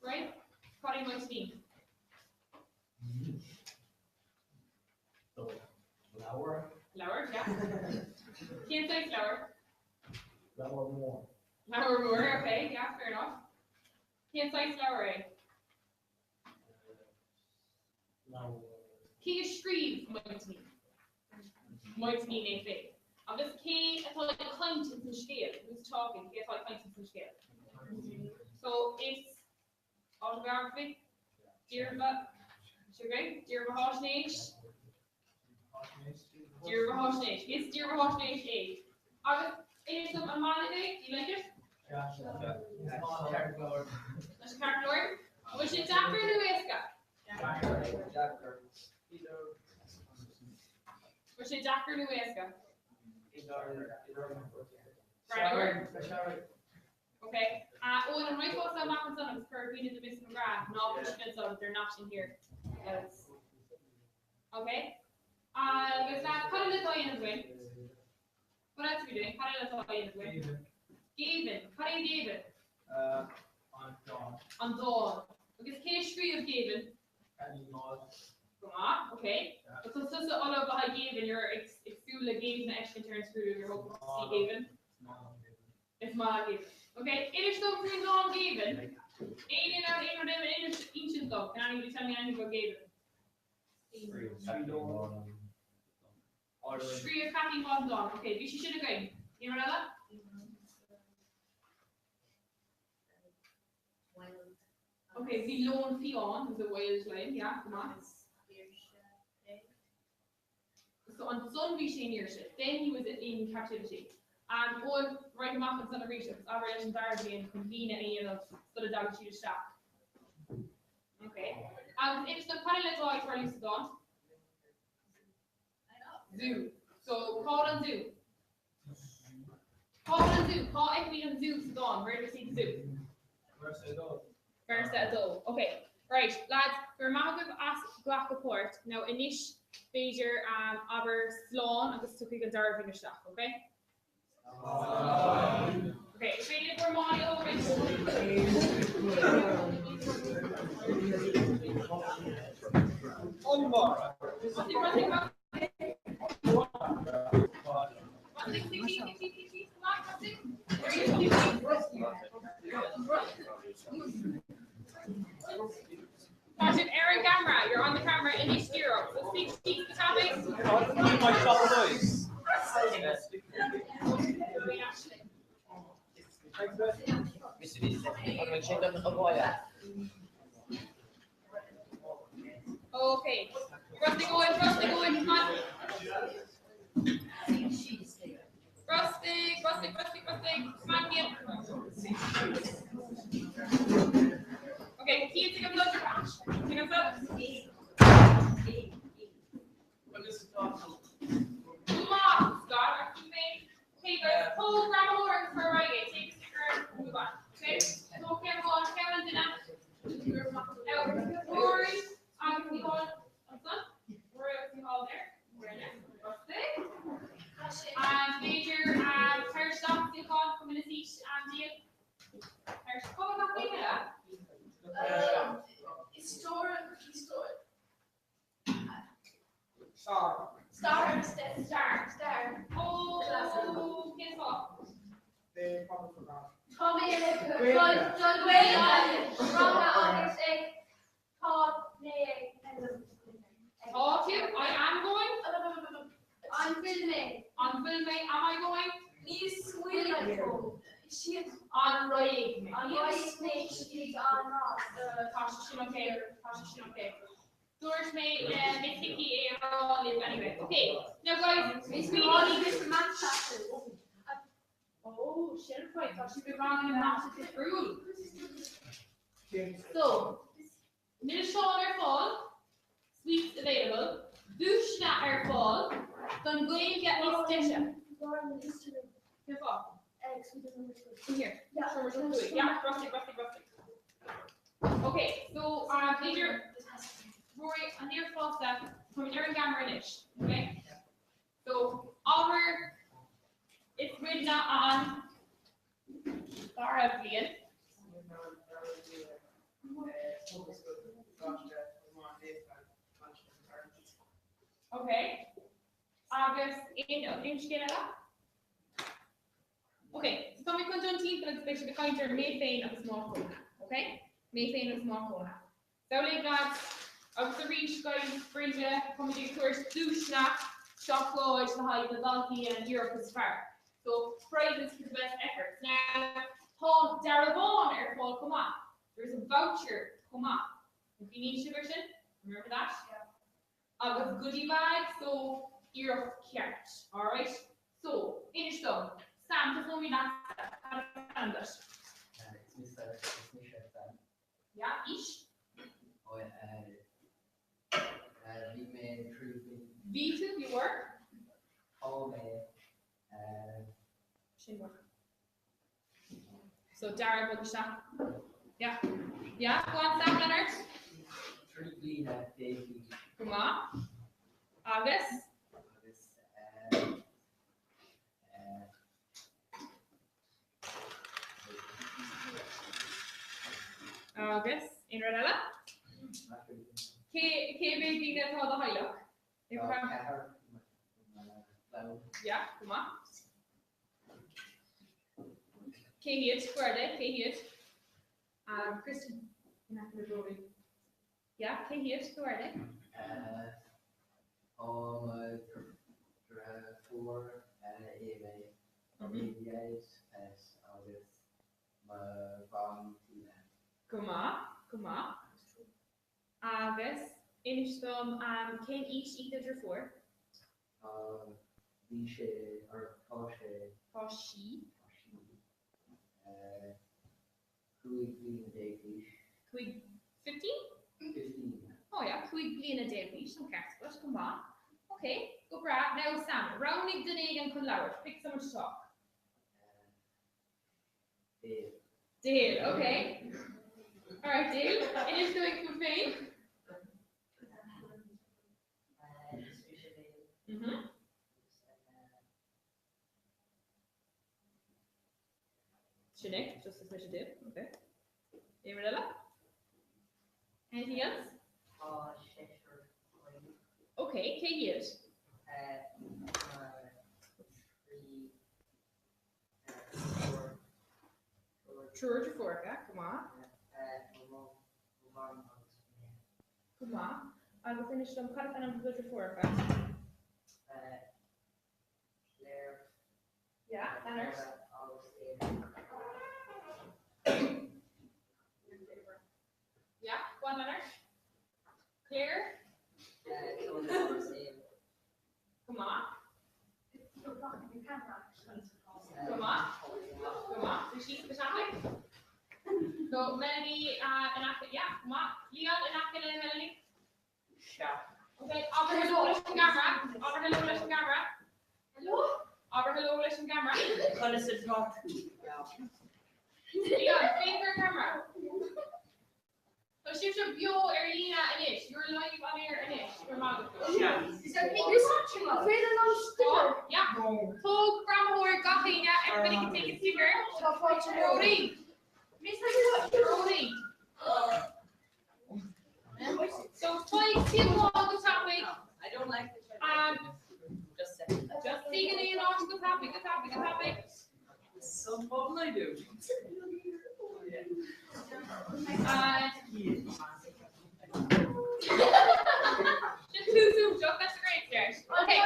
Right? Cad é maitinín? Leabhar. Leabhar, yeah. Cén saghas leabhar? Leabhar mór. Leabhar mór, okay, yeah, fair enough. Cén saghas leabhar é? Leabhar. Cé a scríobh Maitinín? Maitinín é féin. Agus cé atá ag caint ins an scéal? Who's talking? Cé atá ag caint ins an scéal? So it's autobiography? Dírbhe, Dírbheathaisnéis? Dírbheathaisnéis. Is dírbheathaisnéis é. Agus inis dom an maith libh é? Do you like it? Tá sé ceart go leor. An bhfuil sé deacair nó éasca? Bhfuil sé deacair nó éasca? Ok. Eoin, an raghfá amach ansan agus cuir daoine de Miss McGrath ná fuil siad ansan, they're not in here. Else. Ok. Agus cad eile atá á dhéanamh againn? What else are we doing? Cad eile atá á dhéanamh againn? Géibheann. Cad é géibheann? An dán. An dán. Agus cé a scríobh Géibheann? Kathleen Maughan. Go maith, ok. Tá tusa ullamh le haghaidh géibheann, you're ag súil le géibheann a fheiscint ar an scrúdú, you're hoping to see géibheann. Is maith leat géibheann. Ok, inis dom faoin dán Géibheann. Éinne in ann aon rud a insint dom? Can anybody tell me anything about Géibheann? Scríobh Kathleen Maughan an dán. Ok, bhí sé sin againn. Aon rud eile? Ok, bhí leon fiáin, there's a wild lion, yeah, go maith. So ansan bhí sé i ndaoirse, then he was in captivity. Eoin, raigh amach ansan arís agus abair leis an dara bliain chun líne a dhéanamh sula dtagann siad isteach. Ok. Agus inis dom cad eile atá ag tarlú sa dán? Zú. So cá bhfuil an zú? Cá bhfuil an zú? Cá bhfeicimid an zú sa dán? Where do we see the zoo? Véarsa a dó. Véarsa a dó. Ok. Right, lads, go raibh maith agaibh as glacadh páirt. Now anois b'fhéidir um, abair slán agus tiocfaidh an dara bhliain isteach, ok? Slán. Ok, is féidir bhur málaí a thógaint. Tá sibh ar an gceamara, you're on the camera anois díreach, so suigh síos go tapaidh. Ok, Brostaigh Eoin, brostaigh Eoin, come on. Brostaigh, brostaigh, brostaigh, brostaigh, come on Cian. Ok, Cian, take a look. Take a look. Maith, Scott, Okay guys, tóg greamaitheoir agus cuir ar aghaidh é, take a sticker and move on. Okay? Tóg ceann amháin, ceann an duine. Now, Rory agus Micheál ansan. Rory agus Micheál there. Brostaigh. And b'fhéidir tar isteach Micheál, come in a seat and deal. Tar isteach, come on, gach éinne. Star. Star. Star. Star. Star. Oh, cén fáth? Tá mé ag dul ranga agus ag tá mé ag Tá tú? I am going. An bhfuil mé? An bhfuil mé? Am I going? Ní smaoineamh siad An raghaidh mé? An raghaidh mé siad an Tá sé sin okay. Tá sé sin okay. Dúirt mé le Miss Hickey é a rá libh anyway. Okay, now guys, Miss we Miss Math classes. Oh. Oh, sin an fáth, tá sibh i ranganna mata difriúil. So, milseáin ar fáil, sweets available, duaiseanna ar fáil don Ghaeilge is deise. Cén fáth? In here. Yeah, Rusty, Rusty, Rusty. Okay, so um, idir Rory an iar fásta táimid ar an gceamara anois, okay? So, abair is muidne an dara bliain. Ok. Agus aon scéal eile? Ok, so tá mé chun dul timpeall agus beidh sibh ag caint ar mé féin agus Maigh Chromtha. Ok? Mé féin agus Maigh Chromtha. Samhlaigh lads, agus arís guys, Bríde, táimid ag tabhairt duaiseanna, seacláid le haghaidh na daltaí a dhéanann an iarracht is fearr. So, prizes for the best efforts. Now, tá dearbhán ar fáil chomh maith. There is a voucher chomh maith. An cuimhníonn sibh ar sin? Remember that? Agus goodie bag, so iarracht ceart. Alright? So, inis dom. Sam, tosóimid leatsa. Cad is ainm duit? Is mise, is mise Sam. Yeah, aois? Ó bhí mé 3 bliana. Bhí tú, you were? Tá mé. Sin maith. So Dara bog isteach. Yeah. Yeah, go on Sam Leonard. 3 bliana d'aois. Go maith. Agus? Agus Agus aon rud eile? Cé cé mhéad daoine atá i do theaghlach? Tá ceathrar Yeah, go maith. Cé hiad? Go Cé hiad? Um, Kristen in aice le Rory. Yeah, cé hiad? Go airde. Tá mo dheirfiúr Eva, Daid agus mo mham Tina. Go maith, go maith. Agus inis dom cén aois í do dheirfiúr? Tá, bhí sé, or tá sé. Tá sí. Tá sí. 15 bliana d'aois. 5, 15? 15, yeah. Oh yeah, 15 bliana d'aois, an ceart agat, go maith. Ok, go breá. Now Sam, roghnaigh duine éigin chun labhairt, pick someone to talk. Dale. Dale, ok. Alright Dale, inis dúinn fút féin. Is mise Dale. Mhm. Sin é, just is mise Dale, ok. Aon rud eile? Anything else? Tá seisear againn. Ok, cé hiad? Mo 3 triúr. Triúr deirfiúracha, go maith. Mo mham agus mé. Go maith. Agus inis dom, cad is ainm do do dheirfiúracha? Claire. Yeah, Leonard. Agus Éanna. Yeah, go on Leonard. Claire. Clodagh agus Éanna. Go maith. Go maith. Go maith. Bhí sí go tapaidh. So Melanie uh, in aice, yeah, go maith. Leon in aice le Melanie. Sea. Ok, abair hello leis an gceamara. Abair hello leis an gceamara. Hello? Abair hello leis an gceamara. Conas atá tú? Leon, féach ar an gceamara. Tá sibhse beo ar líne anois. You're live on air anois. Go raibh maith agat. Yeah. Tóg greamaitheoir gach éinne. Everybody can take a sticker. Rory. Rory. So faigh teagmháil go tapaidh. I don't like the Um, Just say. Just suigh in aon áit go tapaidh, go tapaidh, go tapaidh. Some problem I do. And Just too soon, Joe. That's a great start. Okay.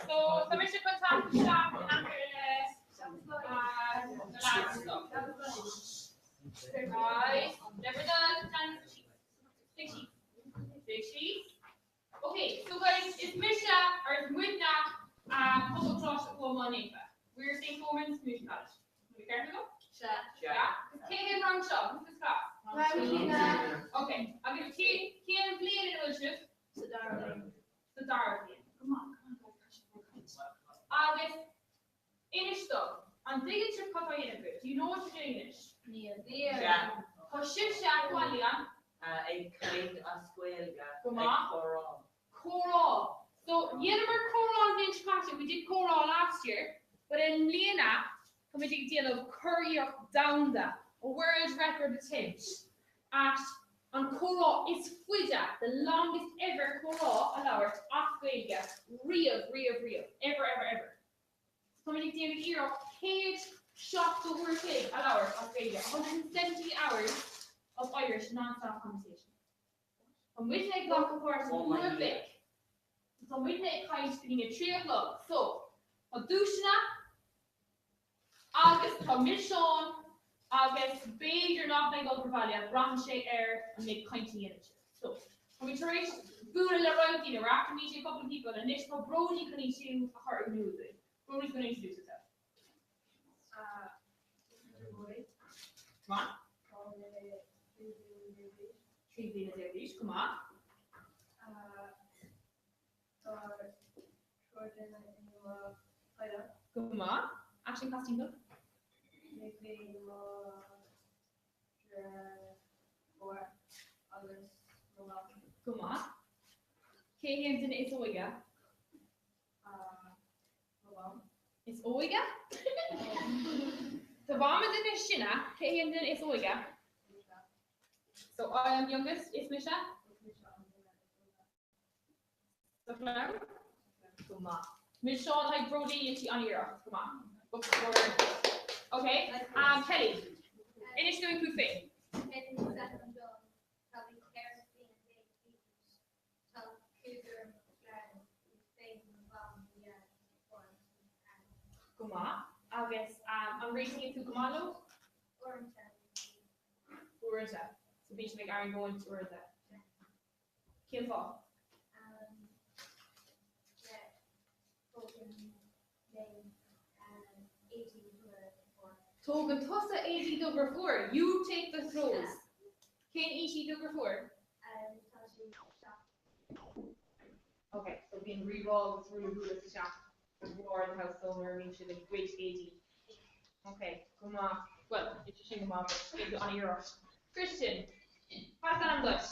So, tá mise chun teacht isteach in aice le na lads so. Right. Never done. Suigh síos. Suigh síos. Okay, so guys, is mise or is muidne Pobal Choláiste Chualann Naofa. We're St. Colman's Community College. An bhfuil ceart agam? Sea. Yeah? Agus cé hé an rang seo? Who's this class? Rang Tina. Ok. Agus cé, cén bhliain ina bhfuil sibh? Sa dara bliain. Sa dara bliain. Go maith, come on guys, tá sibh ag caint. Agus inis dom, an dtuigeann sibh cad tá á dhéanamh agaibh? Do you know what you're doing anois? Níl. Sea. Tá sibhse, go on Leon. Ag caint as Gaeilge. Go maith. Ag comhrá. Comhrá. So, dheineamar comhrá an bhliain seo caite, we did comhrá last year, but i mbliana táimid ag déanamh curiarracht domhanda, a world record attempt at an comhrá is faide, the longest ever comhrá a labhairt as Gaeilge riamh, riamh, riamh, ever, ever, ever. So táimid ag déanamh iarracht 170 uair a chloig a labhairt as Gaeilge, 170 hours of Irish non-stop conversation. Tá muidne ag glacadh páirt in uair a chloig. Tá muidne ag caint go dtí a 3 a chlog. So, tá duaiseanna agus tá milseáin agus b'fhéidir nach mbeidh obair bhaile, braitheann sé ar an méid cainte a dhéanann sibh. So, táimid tar éis bualadh le roinnt daoine, we're after meeting a couple of people, anois tá Bródie chun í siúd a chur in iúl dúinn. Bródie's going to introduce herself. Go maith. 13 bliana d'aois, go maith. Go maith. Aisling cas timpeall. Go maith. Cé hé an duine is óige? Is óige? Do mham an duine is sine, cé hé an duine is óige? So I am youngest, is mise? Sa chlann? Go maith. Milseáin le haghaidh Bródie, dhein sí an-iarracht. Go maith. Ok, um, Kelly, inis dúinn fút féin. Tá cúigear i mo chlann, mé féin, mo mham, mo dhaid, mo dheartháir agus mo bhean. Go maith. Agus an réitíonn tú go maith leo? Uaireanta, réitím. Uaireanta. So bíonn sibh ag argóint uaireanta. Cén fáth? Le tógann mé éadaí dubha fuar. Tógann tusa éadaí dubha fuar? You take the throws. Cén aois í do dheirfiúr? Tá sí 7. Ok, so bíonn rí-rá agus rúnadh isteach the war in the house so nuair a bhíonn siad ag goid éadaí. Ok, go maith. Bhuel, is é sin go maith, but déan tú an-iarracht. Christian, cad is ainm duit?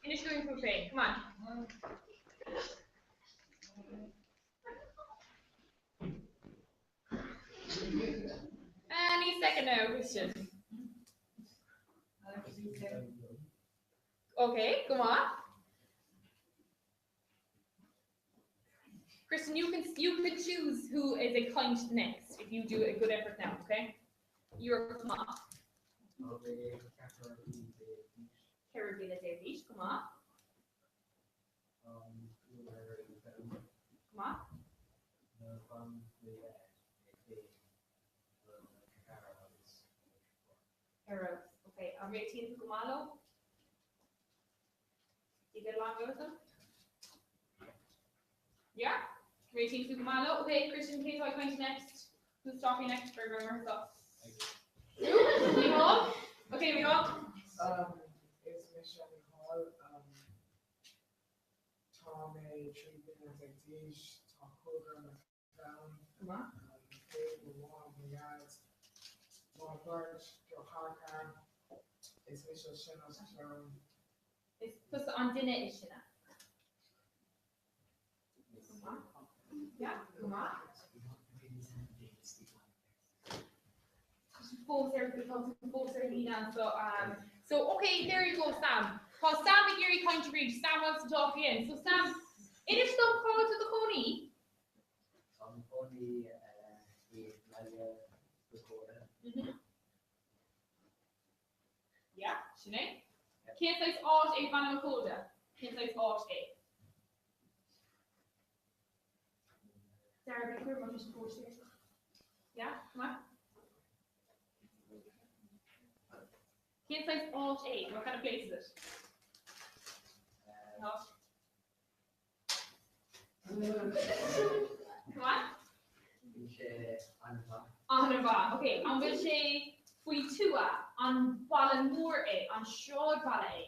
Inis dúinn fút féin, come on. Any second now, Christian. Okay, go maith. Christian, you can you can choose who is ag caint next if you do a good effort now, okay? You're come on. 14 bliana d'aois, go maith. Go maith. Ar fheabhas. Ok, an réitíonn tú go maith leo? Do you get along well with them? Yeah? Réitíonn tú go maith leo? Ok, Christian, cé atá ag caint next? Who's talking next for grammar stuff? Micheál? Ok, Micheál. Is mise Micheál. Tá mé 13 bliana d'aois, tá cúigear i mo chlann, Go maith. Mé féin, mo mham, mo dhaid, mo bheirt deartháireacha. Is mise is sine sa chlann. Is tusa an duine is sine. Go maith. Yeah, go maith. Tá sí fós ar tá tú fós ar líne anso. So okay, there you go Sam. Tá Sam ag iarraidh caint arís. Sam wants to talk again. So Sam, inis dom cá bhfuil tú i do chónaí? Tá mé i mo chónaí i mBaile Mhic Córa. Yeah, sin é. Cén saghas áit é Baile Mochuda? Cén saghas áit é? Dara, bí cúramach leis an phóstaer. Yeah, come on. Cén saghas áit é? What kind of place is it? No. Come on. Bhí sé An-mhaith. An-mhaith. Ok, an bhfuil sé faoin tuath? An baile mór é? An sráidbhaile é?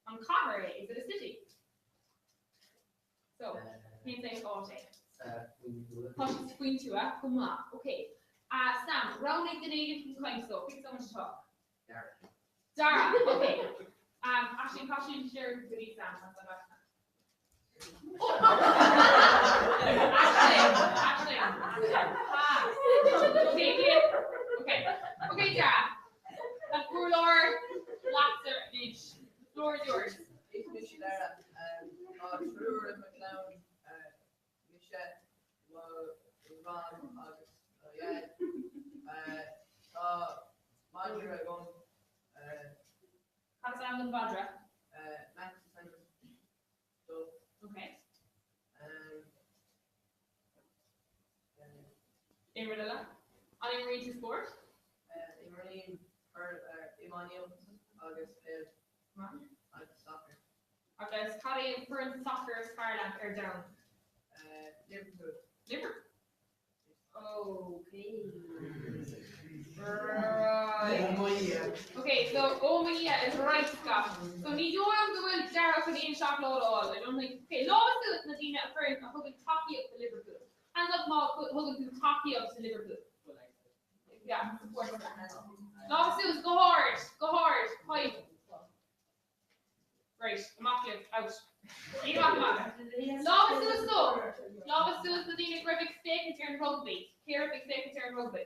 An cathair é? Is it a city? So, cén saghas áit é? Faoin tuath. Tá sé faoin tuath, go maith. Ok. Sam, roghnaigh duine éigin chun caint so, pick someone to talk. Dara. Dara, ok. Aisling, caithfidh sé siar go dtí Sam, that's not bad. Aisling, Aisling. Ah. Ok, ok. Ok, Dara. An urlár leatsa anois. The floor is yours. Is mise Dara. Tá triúr i mo chlann, mise, mo mham agus mo dhaid. Tá madra agam. Cad is ainm don mhadra? Max is ainm dó. Ok. Aon rud eile? An imríonn tú spórt? Imrím iománaíocht agus peil agus sacar. Agus cad é an foireann sacair is fearr leat ar domhan? Liverpool. Liverpool. Okay. Right. Oh my Dhia. Okay, so oh my Dhia is right, Scott. So ní dóigh liom go bhfuil Dara chun aon seacláid a fháil. I don't think. Okay, lámha suas na daoine a chuireann a thugann tacaíocht do Liverpool. Hands up má thugann tú tacaíocht do Liverpool. Yeah, support. Lámha suas go hard, go hard. Hi. Right, amach libh, out. Ní amach amach. Lámha suas so. Lámha suas na daoine go raibh ag féachaint ar an rugbaí. Cé raibh ag féachaint ar an rugbaí?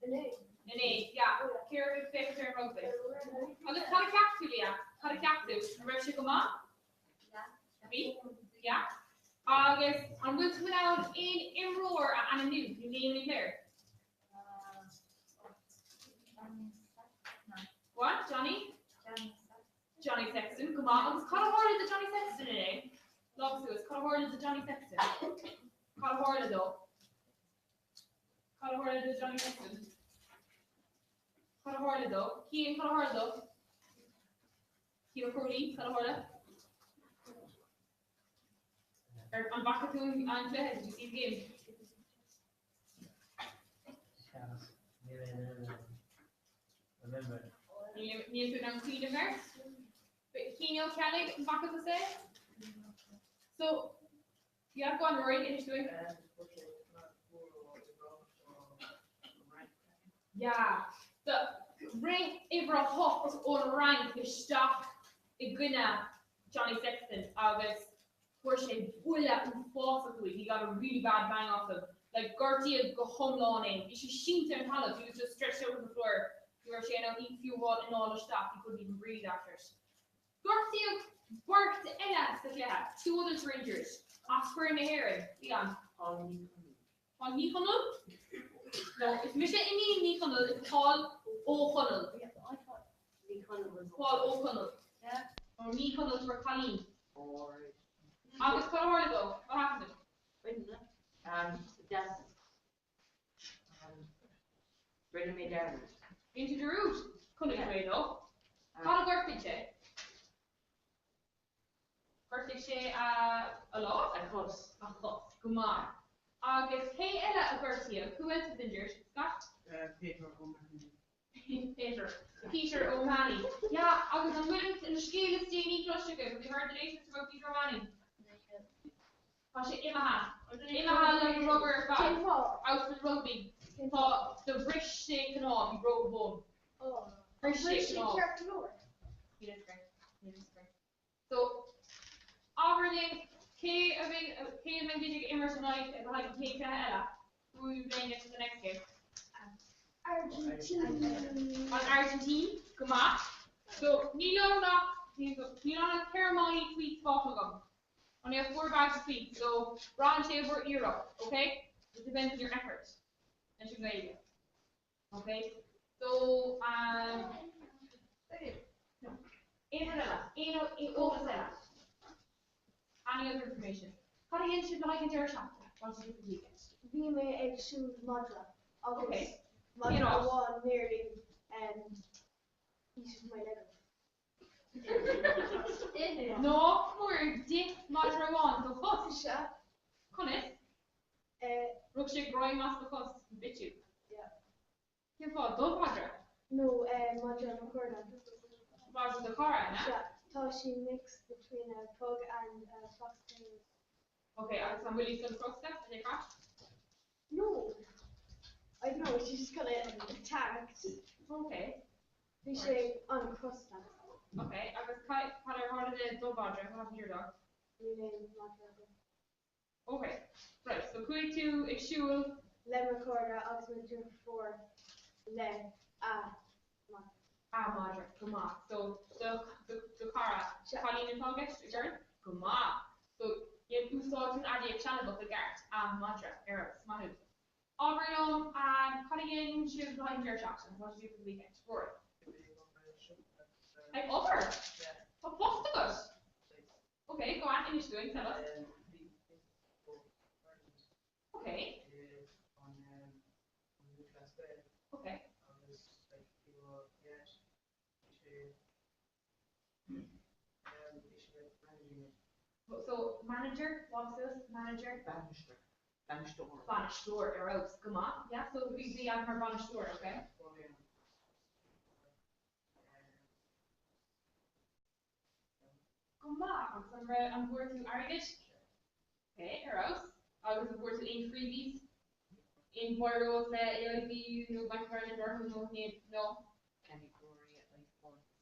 Inné. Inné, yeah. Cé raibh ag féachaint ar an rugbaí? Agus cad a cheap tú, Leah? Cad a cheap tú? An raibh sé go maith? Bhí? Yeah. Agus an bhfuil tú in ann aon imreoir a ainmniú? Can you name any player? What? Johnny? Johnny Sexton, go maith. Agus cad a tharla do Johnny Sexton inné? Lámh suas. Cad a tharla do Johnny Sexton? Cad a tharla dó? Cad a tharla do Johnny Sexton? Cad a tharla dó? Cian, cad a tharla dó? Cian Ó Cróinín, cad a tharla? Ar an bhfaca tú an cluiche? Did you see the game? Seans, níl mé in ann remember. Níl tú in ann cuimhneamh air? Cian Ó Ceallaigh, an bhfaca tusa é? So, yeah, go on Rory, inis dúinn. Yeah, so rith uimhir a hocht ón Fhrainc isteach i gcoinne Johnny Sexton agus Fuair sé buille uafásach uaidh, he got a really bad bang off him, like gortaíodh go hiomlán é, bhí sé sínte ar an talamh, he was just stretched out on the floor, ní raibh sé in ann fiú amháin anáil isteach, he couldn't even breathe after it. Gortaíodh beirt eile sa chluiche, two others were injured, as foireann na hÉireann, Leon. Paul Ní Chonaill. Paul Ní Chonaill? No, is mise Iníon Ní Chonaill, it's Paul Ó Chonaill. Ní Chonaill was. Paul Ó Conaill. Yeah. Ó Ní Chonaill for cailín. Agus cad a tharla dó? What happened to him? Rinne um deas um rinne mé dearmad. Rinne tú dearúd? Chonaic tú é nó? Cad a ghortaigh sé? Ghortaigh sé a a lámh? A chos. A chos. Go maith. Agus cé eile a gortaíodh? Who else was injured? Scott? Peter O'Mahony. Peter. Peter O'Mahony. Yeah, agus an bhfuil an scéal is déanaí cloiste agaibh? Have you heard the latest about Peter O'Mahony? Tá sé imithe. Imithe le an rugbaí ar fad. Out with rugby. Tá do bhris sé cnámh, he broke a bone. Bhris sé cnámh. He did great. He did great. So, abair linn, cé a bheidh cé a bheidh ag imirt in aghaidh in aghaidh an chéad chluiche eile? Who will be playing against in the next game? Argentina. An Argentina, go maith. So, níl ann ach níl ann ach ceithre málaí sweets fágtha agam. Only have four bags of sweets, so braitheann sé ar bhur iarracht, okay? It depends on your effort. Leis an Gaeilge. Okay? So, um, no. Aon rud eile? Aon eolas eile? Any other information? Cad a dhéanann sibh le haghaidh an deireadh seachtaine? What did you do for the weekend? Bhí mé ag siúl madra agus Okay. madra Cén áit? amháin nearly um, eat my leg off. Ná fuair d'ith madra amháin do chos? Sea. Conas? Rug sé greim as do chos, bit you. Yeah. Cén fáth? Do mhadra? No, madra mo chara. Madra do chara, an ea? Sea. Tá sí mixed between a pug and a fox terrier. Ok, agus an bhfuil sí crosta? Are they cross? No. I don't know, she just kinda attacked. Ok. Bhí sé an-chrosta. Ok, agus cad ar tharla do do mhadra? What happened to your dog? Níl aon mhadra agam. Ok, right, so chuaigh tú ag siúl. Le mo chara agus mo dheirfiúr le a madra. A madra, go maith. So do do chara, cailín atá i gceist, a girl? Go maith. So úsáid an aidiacht sealbhach i gceart, a madra, ar fheabhas, maith thú. Abair liom, cad a dhéanann sibh le haghaidh an deireadh seachtaine? What do you do for the weekend? Rory. Ag obair? Tá post agat? Ok, go on, inis dúinn, tell us. Ok. Ok. So, manager, what's this? Manager? Bainisteoir. Bainisteoir. Bainisteoir, ar fheabhas, go maith. Yeah, so bhí bhí agat mar bhainisteoir, ok. Go maith, agus an raibh, an bhfuair tú airgead? Ok, ar fheabhas. Agus an bhfuair tú aon freebies? Aon bhirolla le AIB nó Bank of Ireland orthu nó níl, no? Cheannaigh Rory iPhone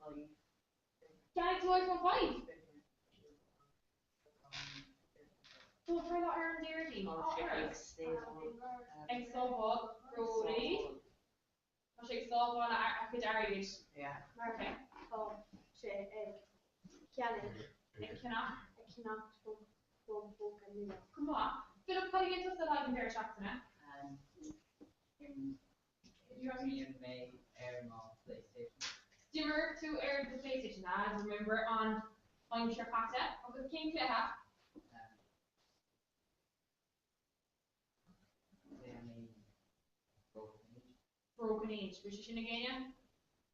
5. Cheannaigh tú iPhone 5? Ó, tá lá ar an Déardaoin. Tá sé ag sábháil. Ag sábháil, Rory. Tá sé ag sábháil a chuid airgid. Yeah. Mar tá sé ag ceannaigh. Ag ceannach. Ag ceannach fón póca nua. Go maith. Philip, cad a dhéanann tusa le haghaidh an deireadh seachtaine? Imríonn mé ar mo PlayStation. D'imir tú ar do PlayStation, ah, remember an aimsir chaite. Agus cén cluiche? Déanaim Broken Age. Broken Age. Bhfuil sé sin ag éinne?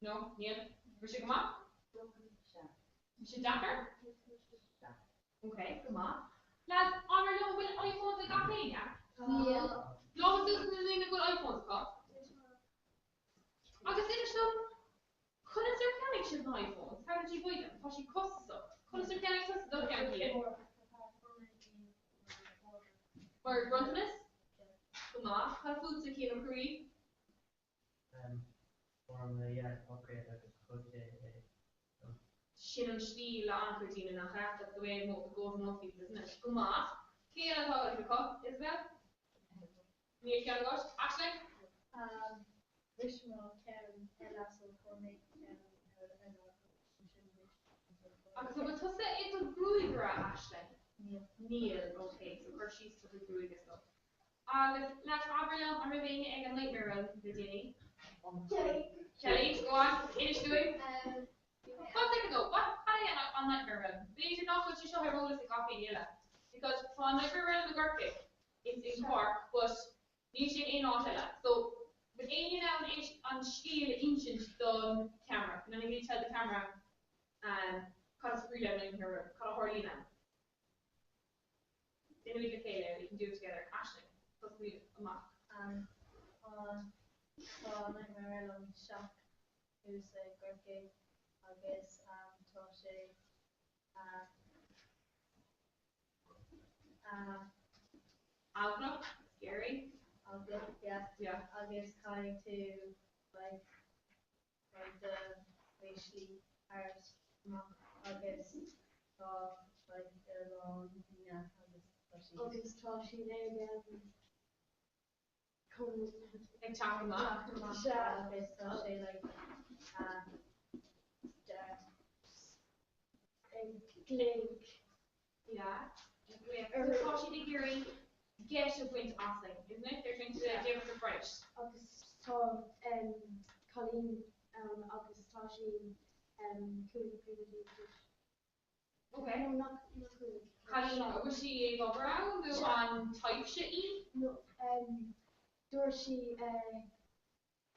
No? Níl? Bhfuil sé go maith? Sea. Bhfuil sé deacair? Sea. Ok, go maith. Lads, abair liom, bhfuil iPhones ag gach éinne? Níl. Lámha suas na daoine a bhfuil iPhones acu. Agus inis dom, conas ar cheannaigh sibh na iPhones? How did you buy them? Tá siad costasach. Conas ar cheannaigh tusa do cheann, Cian? Mar bhronntanas? Go maith. Cad fútsa, Cian Ó Cruaí? Fuair mo dheartháir upgrade agus thug sé é dom. Sin an slí le an-chuid daoine, nach ea? That's the way it goes with most people, isn't it? Go maith. Cé eile atá acu? Isabel? Níl ceann agat? Aisling? Bhris mo cheann eile so fuair mé ceann eile agus ansin bhris Agus an bhfuil tusa i do ghruagaire, Aisling? Níl. Níl, ok, so cuir síos do chuid gruaige so. Agus lads, abair liom, an raibh éinne ag an Nightmare Realm le déanaí? Kelly. Kelly, go on, inis dúinn. One second though, what, cad é an Nightmare Realm? B'fhéidir nach bhfuil sé seo ar eolas ag gach éinne eile. Because tá an Nightmare Realm i gCorcaigh, it's in Cork, but níl sé in aon áit eile. So, bhfuil éinne in ann an scéal a insint don camera? Can anybody tell the camera um, cad is brí le Nightmare Realm? Cad a tharlaíonn ann? Déanaimid le chéile, we can do it together. Aisling, tosnaímid amach. Um, tá tá Nightmare Realm teach thuas i gCorcaigh agus um, tá sé uh, uh, Eaglach, scary. Eaglach, yeah. Yeah. Agus caithfidh tú like like do bhéaslaí thart amach agus tá like a lán daoine agus tá siad. Agus tá siad ag chun Ag teacht amach. Teacht amach agus tá sé like uh, ag glaoch. Yeah. Ag glaoch. So tá siad ag iarraidh geit a bhaint asainn, isn't it? They're trying to give us a fright. Agus tá um, cailín ann agus tá sí um, 15 bliana d'aois. Okay. No, nach nach bhfuil. Cailín, an bhfuil sí ag obair ann nó an taibhse í? No, um, dúirt sí, uh,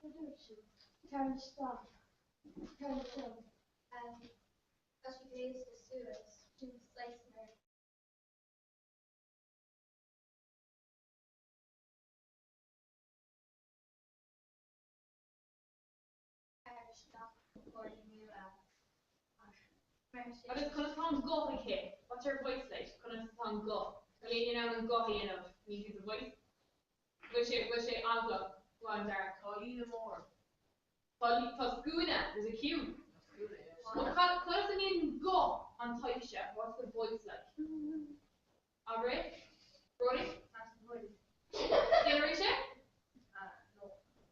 cad dúirt sí? Tar isteach. Tar isteach. Um, tá sí gléasta suas, sin saghas mar. Agus conas tá an guth aici? What's her voice like? Conas atá an guth? Bhfuil éinne in ann an guth a dhéanamh? Can you do the voice? Bhfuil sé, bhfuil sé eaglach? Go on, Dara. Tá líne mór. Tá, tá scuaine, there's a queue. Well, conas a mbíonn guth an taibhse? What's the voice like? Abair é. Brodie? Déan arís é?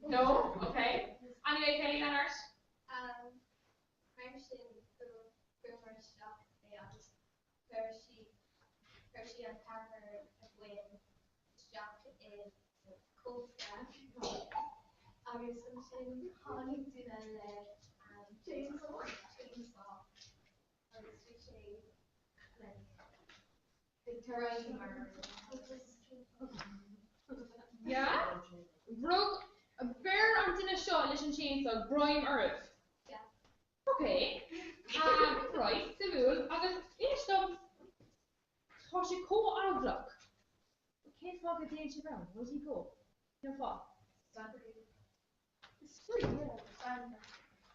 No. Okay. Anyway, Kelly, lean ort. Mar sin do chuireamar isteach é agus chuir sí, chuir sí an ceathrar againn isteach i cófra agus ansin tháinig duine le chainsaw, chainsaw agus bhí sé like ag tarraingt Yeah? Rug, bheir an duine seo leis an chainsaw greim oraibh? Yeah. Ok. Um, right, suimiúil. Agus inis dom, tá sé chomh eaglach. Cén fáth go dtéann sé ann? Where does he go? Cén fáth?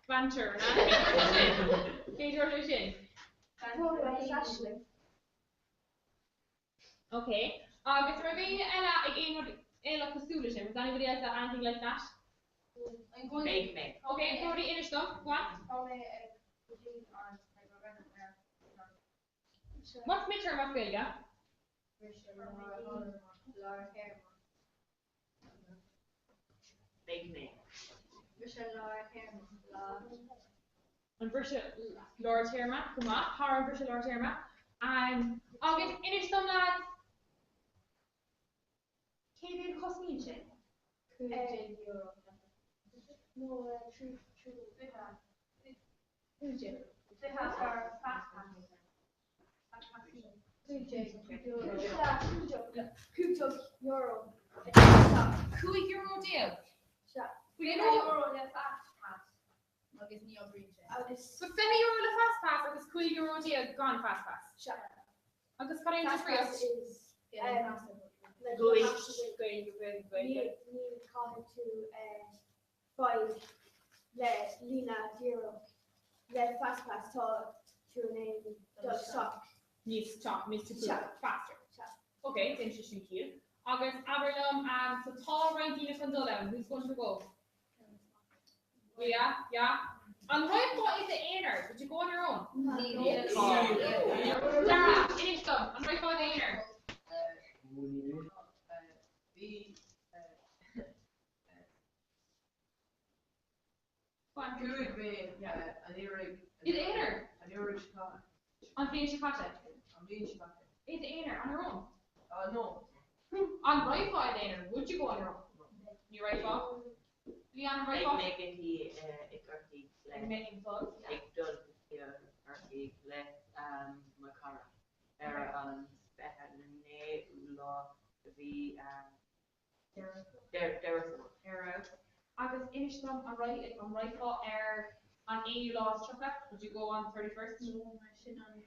Banter, an ea? Cén dúirt sé sin? Ok. Agus raibh éinne eile ag aon rud eile cosúil leis sin? Was anybody else at anything like that? I'm going Beidh mé. Ok, Brodie, inis dom. Go on. Tá mé ag go dtí an What's midterm as Gaeilge? Lár théarma. Beidh mé. Briseadh lár théarma. Lá. An briseadh lár téarma, go maith, thar an briseadh lár téarma. Agus inis dom lads, cé mhéad a chosnaíonn sé? €15. Nó 3 15. €15. €15? Sea. €20 le Fast Pass agus ní oibríonn sé. Agus. So €20 le Fast Pass agus €15 gan Fast Pass? Sea. Agus cad é an difríocht? Fast Pass is Gaeilge, Gaeilge, Gaeilge. Ní caithfidh tú fáil le líne díreach le Fast Pass tá tú in ann dul isteach. Níos níos Sea. faster. Sea. Ok, déanann sé sin ciall. Agus abair liom, so tá roinnt daoine chun dul ann, who's going to go? Yeah, yeah. An raghfá i d'aonar? Would you go on your own? Dara, inis dom, an raghfá i d'aonar? Bhí Go Chuaigh mé an iarraidh. I d'aonar? An iarraidh seo caite. An bhliain seo caite? An bhliain seo caite. I d'aonar, on your own? No. An raghfá i d'aonar? Would you go on your own? Ní raghfá? Leanne, an raghfá? Beidh mé go dtí i gCorcaigh le. Beidh mé ag dul. Ag dul go dtí Corcaigh le mo chara ar an 29ú lá de mhí Deireadh Fómhair. Ar fheabhas. Agus inis dom an raghfá ar an aonú lá is 30? Would you go on the 31st? No, mar sin an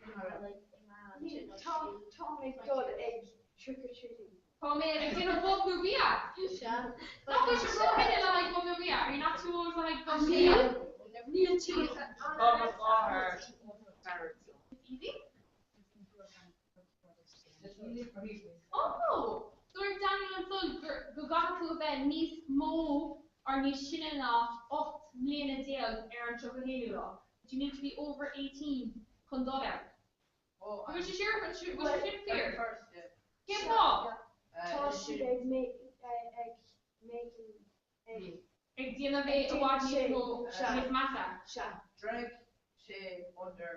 Tá tá mé ag dul ag trick or treating. Tá mé ag déanamh bunú bia! Sea. Nach bhfuil sibh róshine le haghaidh bunú bia? Are you not too old le haghaidh bunú bia? Níl tú. Tá mo mháthair fearúil. It's easy? Oh! Dúirt Daniel ansan go gcaithfidh tú a bheith níos mó or níos sine ná 18 mbliana ar an 31ú lá. But you need to be over 18 chun dul ann. Bhfuil sé sin bhfuil sé sin fíor? Cén fáth? Tá siad ag ag making ag. Ag déanamh é i bhfad níos mó níos measa. Sea. Drag sé under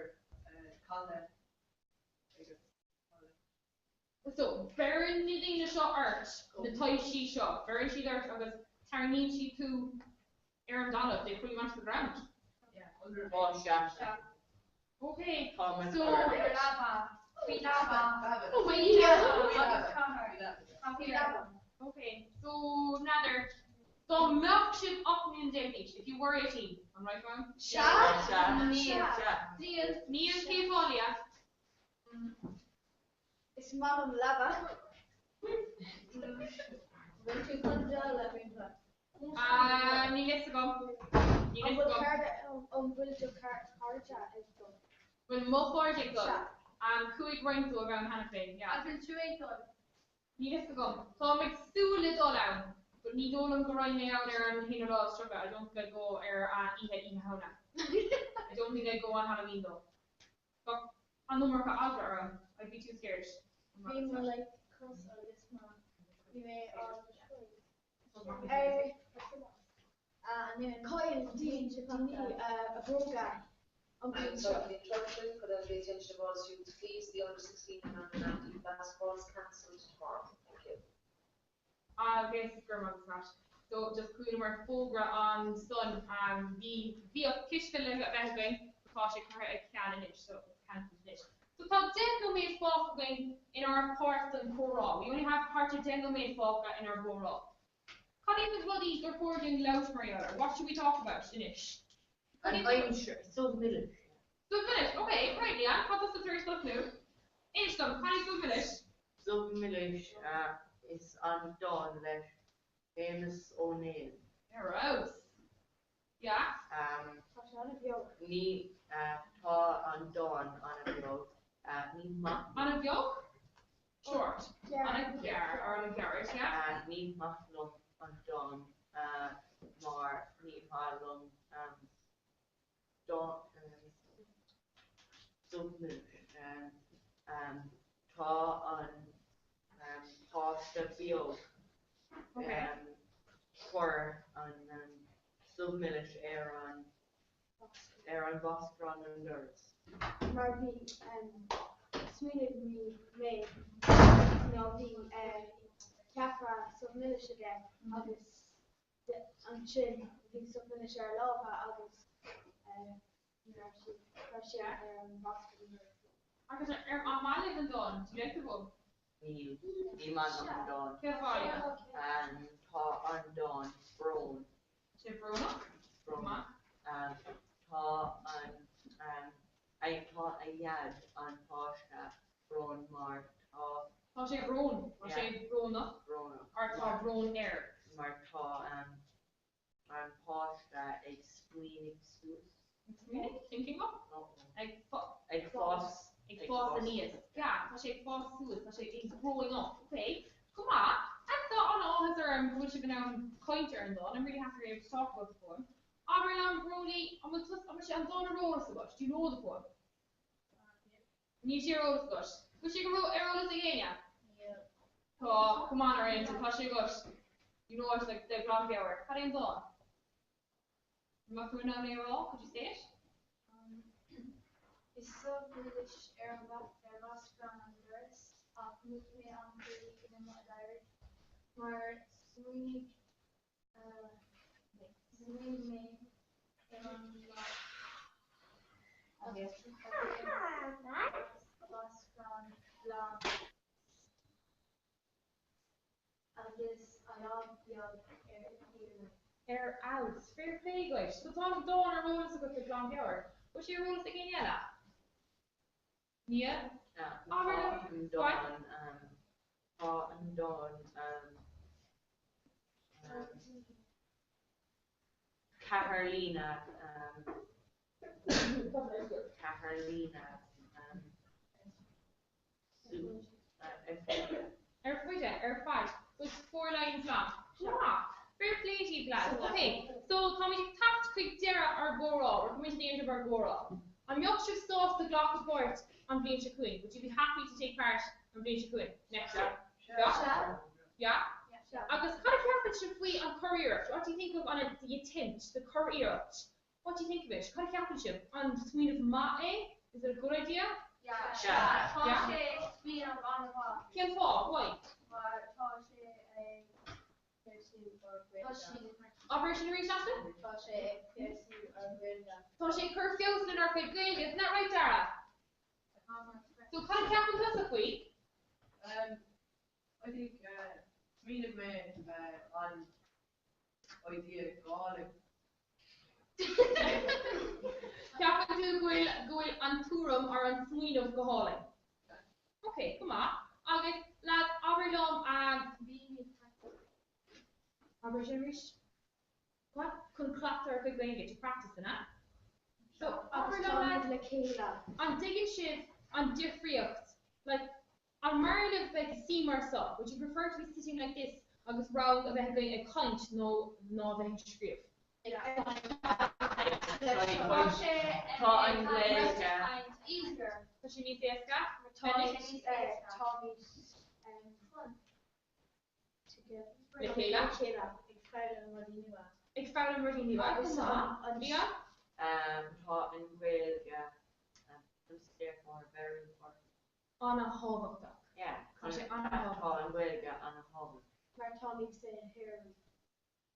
caladh. So, beireann na daoine seo ort, na taibhsí seo, beireann siad ort agus tarraingíonn siad tú ar an dtalamh, they pull you onto the ground. Tá sea. Okay, Tá muid so. Faoi leaba. Oh, faoi leaba. Okay, so n'fheadar, dá mbeadh sibh 18 mbliana d'aois, if you were 18, an raghfá ann? Sea. Sea. Níl. Sea. Níl, cén fáth, Leah? Is maith liom leaba. Bhfuil tú chun dul a Rinpa? Ah, níl fhios agam. Níl An fhios bhfuil agam. cairde an bhfuil do chairde ag dul? Bhfuil mo chairde ag dul? Chuaigh roinnt dóibh ann cheana féin, yeah. An bhfuil tú ag dul? Níl fhios agam. Táim ag súil le dul ann, but ní dóigh liom go raghaidh mé ann ar an haonú lá is 30, I don't think I'll go ar an oíche Oíche Shamhna. I don't think I'd go on Halloween though. Bheadh an iomarca eagla orm, I'd be too scared. Bhí mo like cos agus mo bhí mé á ar Coill Dean daoine a bhróga an bhliain seo. The introduction for the attention of all students, please, the under 16 and under 19 basketball is cancelled tomorrow. Thank you. Agus go raibh maith agat. So just chualamar fógra ansan bhí bhíodh cispheil le bheith againn but tá sé curtha ar ceal anois so it's cancelled anois. So tá 10 nóiméad fágtha againn inár páirt den chomhrá. We only have thart ar 10 nóiméad fágtha inár gcomhrá. Cad iad na rudaí gur chóir dúinn labhairt mar gheall air? What should we talk about anois? An aimsir, subh milis. Subh milis, ok, right Leanne, tá tusa tar éis tosnú. Inis dom, cad é subh milis? Subh milis is an dán le Séamus Ó Néill. Ar fheabhas. Yeah. Tá sé an-bheag. Ní, tá an dán an-bheag. Ní maith. An-bheag? Short. An-ghearr or an-ghairid, yeah? Ní maith liom an dán mar ní maith liom dán subh milis. Tá an páiste beag chuir an subh milis ar an ar an bhfoscrán an doras. Mar bhí smaoinigh mé ná bhí ceapaire subh milis aige agus ansin bhí subh milis ar a lámha agus ní raibh sí chuir sé ar an bhfoscrán an doras. Agus ar an maith libh an dán? Do you like the poem? Níl, ní maith liom an dán. Cén fáth? Tá an dán brón. Sé brónach? Brónach. Tá an tá a dhaid an páiste brón mar tá. Tá sé brón. Tá sé brónach. Brónach. Or tá brón air. Mar tá an páiste ag smaoineamh suas. Ag smaoineamh? Thinking up? Ag Ag fás. Ag fás aníos. Yeah, tá sé ag fás suas, tá sé he's growing up. Ok, go maith. And tá an-áthas orm go bhfuil sibh in ann caint ar an dán. I'm really happy you're able to talk about the poem. Abair liom, Brody, an bhfuil tusa, an bhfuil sé an dán ar eolas agat? Do you know the poem? Níl sé ar eolas agat. Bhfuil sé go ar eolas ag éinne? Tá, come on ar aon, tá sé agat. You know it like de ghlanmheabhair. Cad é an dán? An mbeadh tú in ann é a rá? Could you say it? Bhí subh milis ar an bhfoscrán an doras ach mhúch mé an buí ina mo d'éirigh mar smaoinigh smaoinigh mé ar an lá a bhí an foscrán glan. Agus a lámh bheag ar iarraidh. Ar fheabhas. Fair play duit. So tá an dán ar eolas agat de ghlanmheabhair. Bhfuil sé ar eolas ag éinne eile? Nia? Tá an dán tá an dán ceathair líne ceathair líne Ar faide, ar fad. So it's four lines long. Go maith. Fair play to you lads. Ok, so táimid ag teacht chuig deireadh ár gcomhrá. We're coming to the end of our gcomhrá. An mbeadh sibh sásta glacadh páirt an bhliain seo chugainn? Would you be happy to take part an bhliain seo chugainn? Next year? Yeah? Yeah? Agus cad a cheapann sibh faoi an curiarracht? What do you think of an the attempt, the curiarracht? What do you think of it? Cad a cheapann sibh? An smaoineamh maith é? Is it a good idea? Yeah. Yeah. Tá sé smaoineamh an-mhaith. Cén fáth? Why? Mar tá sé ag feabhsú ár Gaeilge. Abair sin arís, Ashley? Tá sé ag feabhsú ár Gaeilge. Tá sé ag cur feabhas lenár gcuid Gaeilge, isn't that right, Dara? So cad a cheapann tusa faoi? Um, I think uh, smaoinigh mé uh, an idea go hálainn. Ceapann tú go bhfuil go bhfuil an tuairim ar an smaoineamh go hálainn. Ok, go maith. Agus lads, abair liom abair sin arís. What? Chun cleachtadh ar chuid Gaeilge, to practice in, eh? So, abair liom lads, le chéile. An dtuigeann sibh an difríocht? Like, an mb'fhearr libh bheith ag suí mar seo? Would you prefer to be sitting like this agus rang a bheith againn ag caint nó ná bheith ag scríobh? Tá an Ghaeilge. Tá sé níos éasca? Tá sé níos éasca. Táimid fun. Le chéile. Le chéile. Ag foghlaim rudaí nua. Ag foghlaim rudaí nua. Agus an. Leon? Tá an Ghaeilge just therefore very important. Ana-thábhachtach. Yeah. Tá sé ana-thábhachtach. Tá an Ghaeilge ana-thábhachtach. Mar táimid sa hÉireann.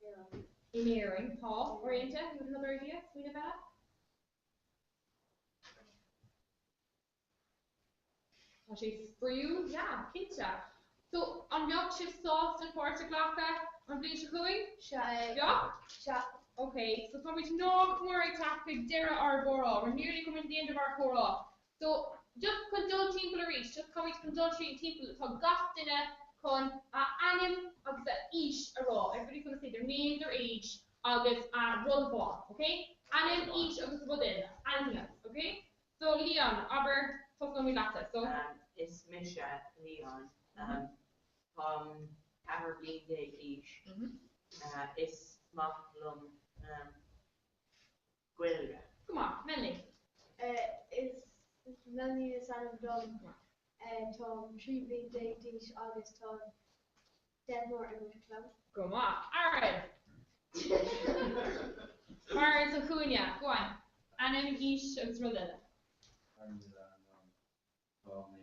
Éireann. In Éirinn. Tá. Orienta, you have another idea? Smaoineamh eile? Tá sé spraíúil, yeah, cinnte. So, an mbeadh sibh sásta páirt a ghlacadh an bhliain seo chugainn? Sea. Bheadh? Sea. Ok, so táimid nach mór ag teacht chuig deireadh ár gcomhrá. We're nearly coming to the end of our comhrá. So, just chun dul timpeall arís, just táimid chun dul timpeall, tá gach duine chun a ainm agus a aois a rá. Everybody's gonna say their name, their age agus a rud amháin, ok? Ainm, aois agus rud eile, anything else, ok? So, Leon, abair, tosnóimid leatsa, so. Is mise Leon. Táim 14 bliain d'aois. Is maith liom Gaeilge. Go maith. Melanie. Is Melanie is ainm dom. Táim 13 bliain d'aois agus tá deichniúr i mo chlann. Go maith. Aaron. Aaron sa chúinne. Go on. Ainm, aois agus rud eile. Aaron is ainm dom. Tá mé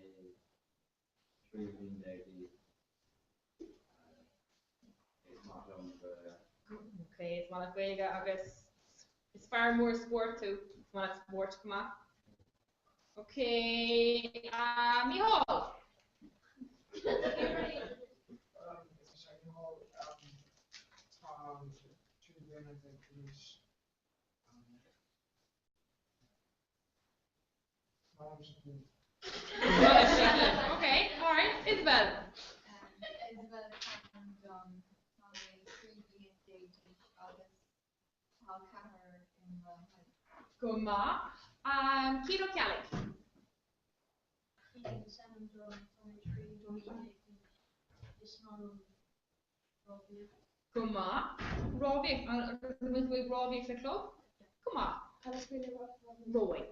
13 bliain d'aois. Is maith liom Gaeilge. Ok, is maith leat Gaeilge agus is fear mór spóirt tú. Is maith leat spórt chomh maith. Ok, Mícheál! Is mise Mícheál. Táim 13 bliana d'aois. Ok, alright, Isabel. Isabel is ainm dom, tá mé 13 bliain d'aois agus tá ceathrar i mo theaghlach. Go maith. Cian Ó Ceallaigh. Cian is ainm dom, tá mé 13 bliain d'aois, is maith liom rámhaíocht. Go maith. Rámhaíocht, agus an bhfuil tú ag rámhaíocht le club? Go maith. Rowing.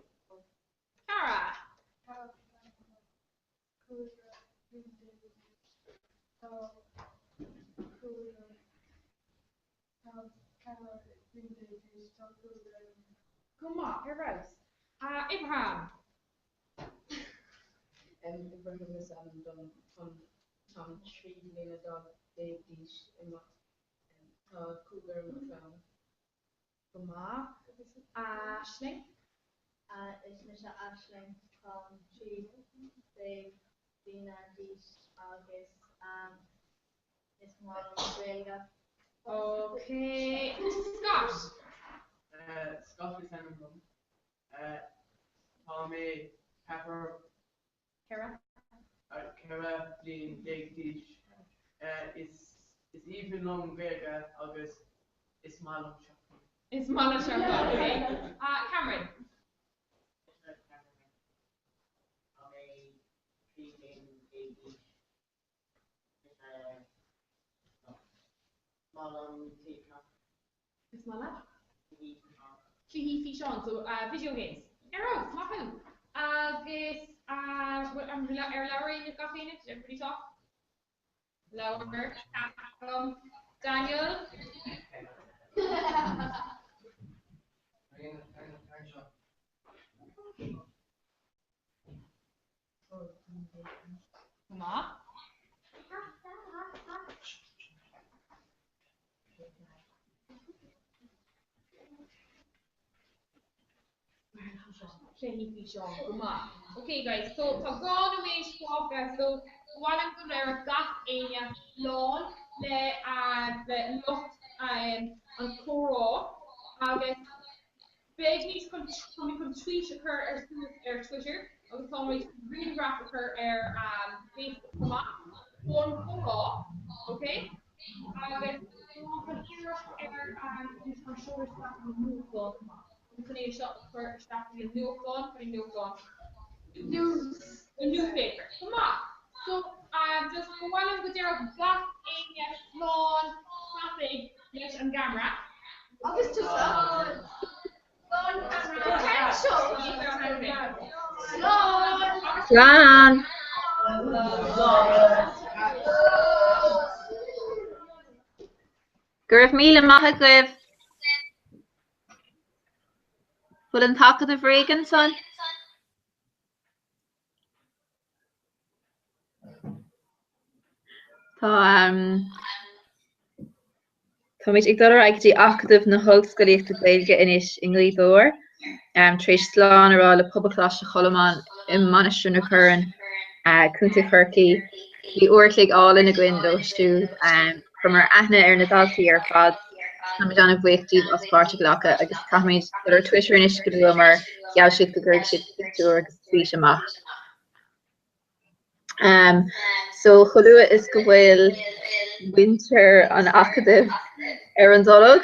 Cara. Go maith, ar fheabhas. Ibrahim. Ibrahim is ainm dom. Táim 13 bliana d'aois. Tá cúigear i mo chlann. Go maith. Aisling. Is mise Aisling, táim 13 bliana d'aois agus is maith liom Gaeilge. Ok. Scott. Scott is ainm dom. Tá mé ceathair. 14. 14 bliain d'aois. Is aoibhinn liom Gaeilge agus is maith liom siopaí. Is maith leat siopaí, ok. Cameron. Is mise Cameron. Tá mé 13 bliain d'aois. Is maith liom TikTok. Is maith leat? Cluichí físeán. Cluichí físeán, so video games. Ar fheabhas, maith thú! Agus ar labhair éinne, gach éinne? Did everybody talk? Labhair, ceapaim. Daniel? Go maith. Cluichí físeán, go maith. Ok guys, so tá 2 nóiméad fágtha so ba mhaith liom go mbeadh gach éinne lán le le lucht an chomhrá agus Beimid chun, táimid chun tweet a chur ar suas ar Twitter agus táimid chun grianghraf a chur ar Facebook chomh maith ón chomhrá, ok? Agus táim chun iarracht ar an seoladh isteach an nuachtán chomh maith. Chun é. chun é seo a chur isteach go dtí an nuachtán, cad é nuachtán? News. The newspaper. Go maith. So, um, just ba mhaith liom go ndéarfadh gach éinne slán tapaidh leis an gceamara. Agus tusa? Slán camera. Slán. Slán. Go raibh míle maith agaibh. Bhfuil an tAcadamh réidh ansan? Tá Táimid ag dul ar aghaidh go dtí Acadamh na hOllscolaíochta Gaeilge anois i nGaoth Dobhair, tar éis slán a rá le Pobalcholáiste Cholmáin i Mainistir na Corann, Contae Chorcaí. Bhí uair a chloig álainn againn leo siúd. Chuireamar aithne ar na daltaí ar fad. Táimid an-bhuíoch díobh as páirt a ghlacadh agus caithfimid dul ar Twitter anois go luath mar gheall siad go gcuirfidh siad pictiúr agus tweet amach. So chomh luath is go bhfuil muintir an Acadaimh ar an dtolg,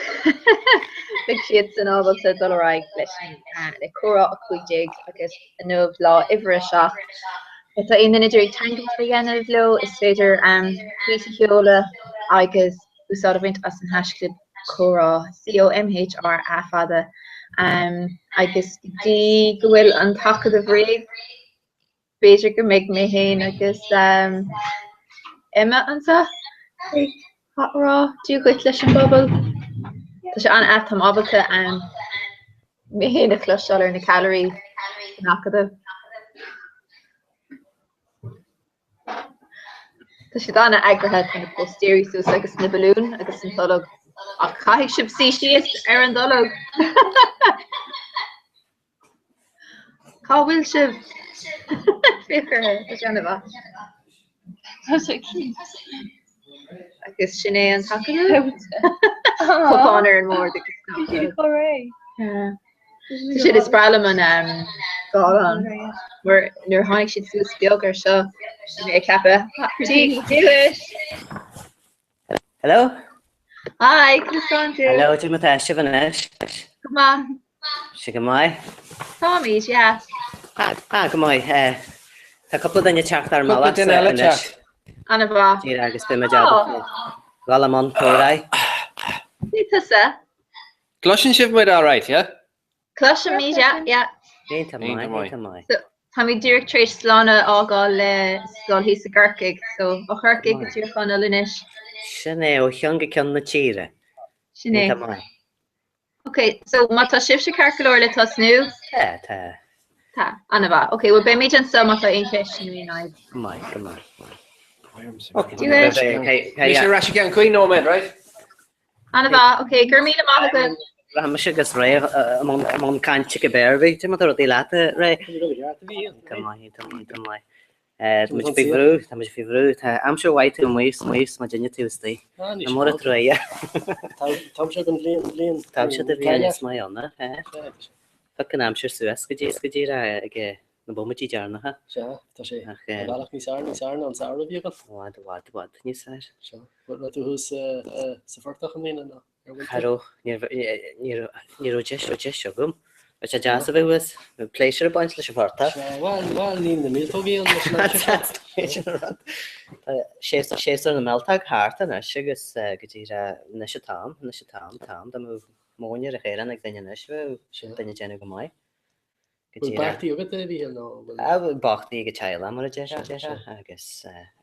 beidh siadsan ábalta dul ar aghaidh leis an le comhrá 15 agus inniu lá uimhir a 7. Má tá aon duine ag iarraidh teagmháil a dhéanamh leo, is féidir tweet a sheoladh agus úsáid a bhaint as an haischlib comhrá, C-O-M-H-R A fada, agus go dtí go bhfuil an tAcadamh réidh, B'fhéidir go mbeidh mé féin agus Emma anseo ag rá Dia dhuit leis an bpobal. Tá sé an-ait, táim ábalta mé féin a chloisteáil ar na ceallraí san Acadamh. Tá siad an-eagraithe, tá na póstaeirí suas agus na balúin agus an tolg. Ach caithfidh sibh suí síos ar an dtolg! Cá bhfuil sibh? Féach orthu, tá sé an-mhaith. Tá sé cinnte. Agus sin é an tAcadamh. Cupán ar an mbord agus Bhí siad chomh réidh. Tá siad is breá liom an scáileán mar nuair a tháinig siad suas beag ar seo bhí mé ag ceapadh Dia duit! Hello? Hi, conas tánn tú? Hello, cad é mar tá sibh anois? Go maith. Sé go maith? Táimid, yeah. Ah, ah, go maith. Eh, tá cúpla duine ag teacht ar an Cúpla mbealach duine eile ag anois. teacht. An-mhaith. Díreach agus beidh muid ábalta dul i mbun comhrá. Cé tusa? Cloiseann sibh muid alright, yeah? Cloisimid, yeah, yeah. Iontach maith, iontach maith. So, táimid díreach tar éis slán a fhágáil le scoil thíos i gCorcaigh, so ó Chorcaigh go Tír Chonaill anois. Sin é, ó cheann go ceann na tíre. Sin é. Iontach maith. Ok, so má tá sibhse ceart go leor le tosnú? Tá, tá. Tá, an-mhaith. Ok, well beimid anseo má tá aon cheist nó aon fhadhb. Go maith, go maith. Ok, Do it. Mise ar ais i gceann 5 nóiméad, right? An-mhaith, ok, go raibh míle maith agat. Rachaidh mise agus Ray i mbun cainte cibé ar bith. Cad é mar tá rudaí leat, a Ray? Go maith, go maith, go maith. Tá muid faoi bhrú, tá muid faoi bhrú. Tá aimsir mhaith taobh amuigh is má deineadh taobh istigh. Na móra truaighe. Táimse den bhliain, bhliain. Táimse de bhliain is maith ann, eh? Thug an aimsir suas go dtí, go dtí ag na bomaití deireanacha. Sea, tá sé ar bhealach níos fearr, níos fearr ná an samhradh a bhí againn. I bhfad, i bhfad, i bhfad níos fearr. Sea. Raibh tú thuas sa phortach i mbliana nó ar bhfuil tú? Cha raibh, ní raibh deis, raibh deis agam. Bhí sé deas a bheith thuas, bhí pléisiúr ag baint leis an phortach. Sea, bhuel, bhuel, níl na míoltógaí ann leis an aimsir seo. Sin an rud. Tá séasúr na míoltóg thart anois agus go díreach anois an t-am, anois an t-am, t-am dá mbeadh móin ar an chaorán ag duine anois, bheadh duine ag déanamh go maith. Go Bhfuil díreach. beachtaí agat, a Mhíchíl, nó an bhfuil? Ah, bhfuil beachtaí ag an teaghlach, mar a déarfá, agus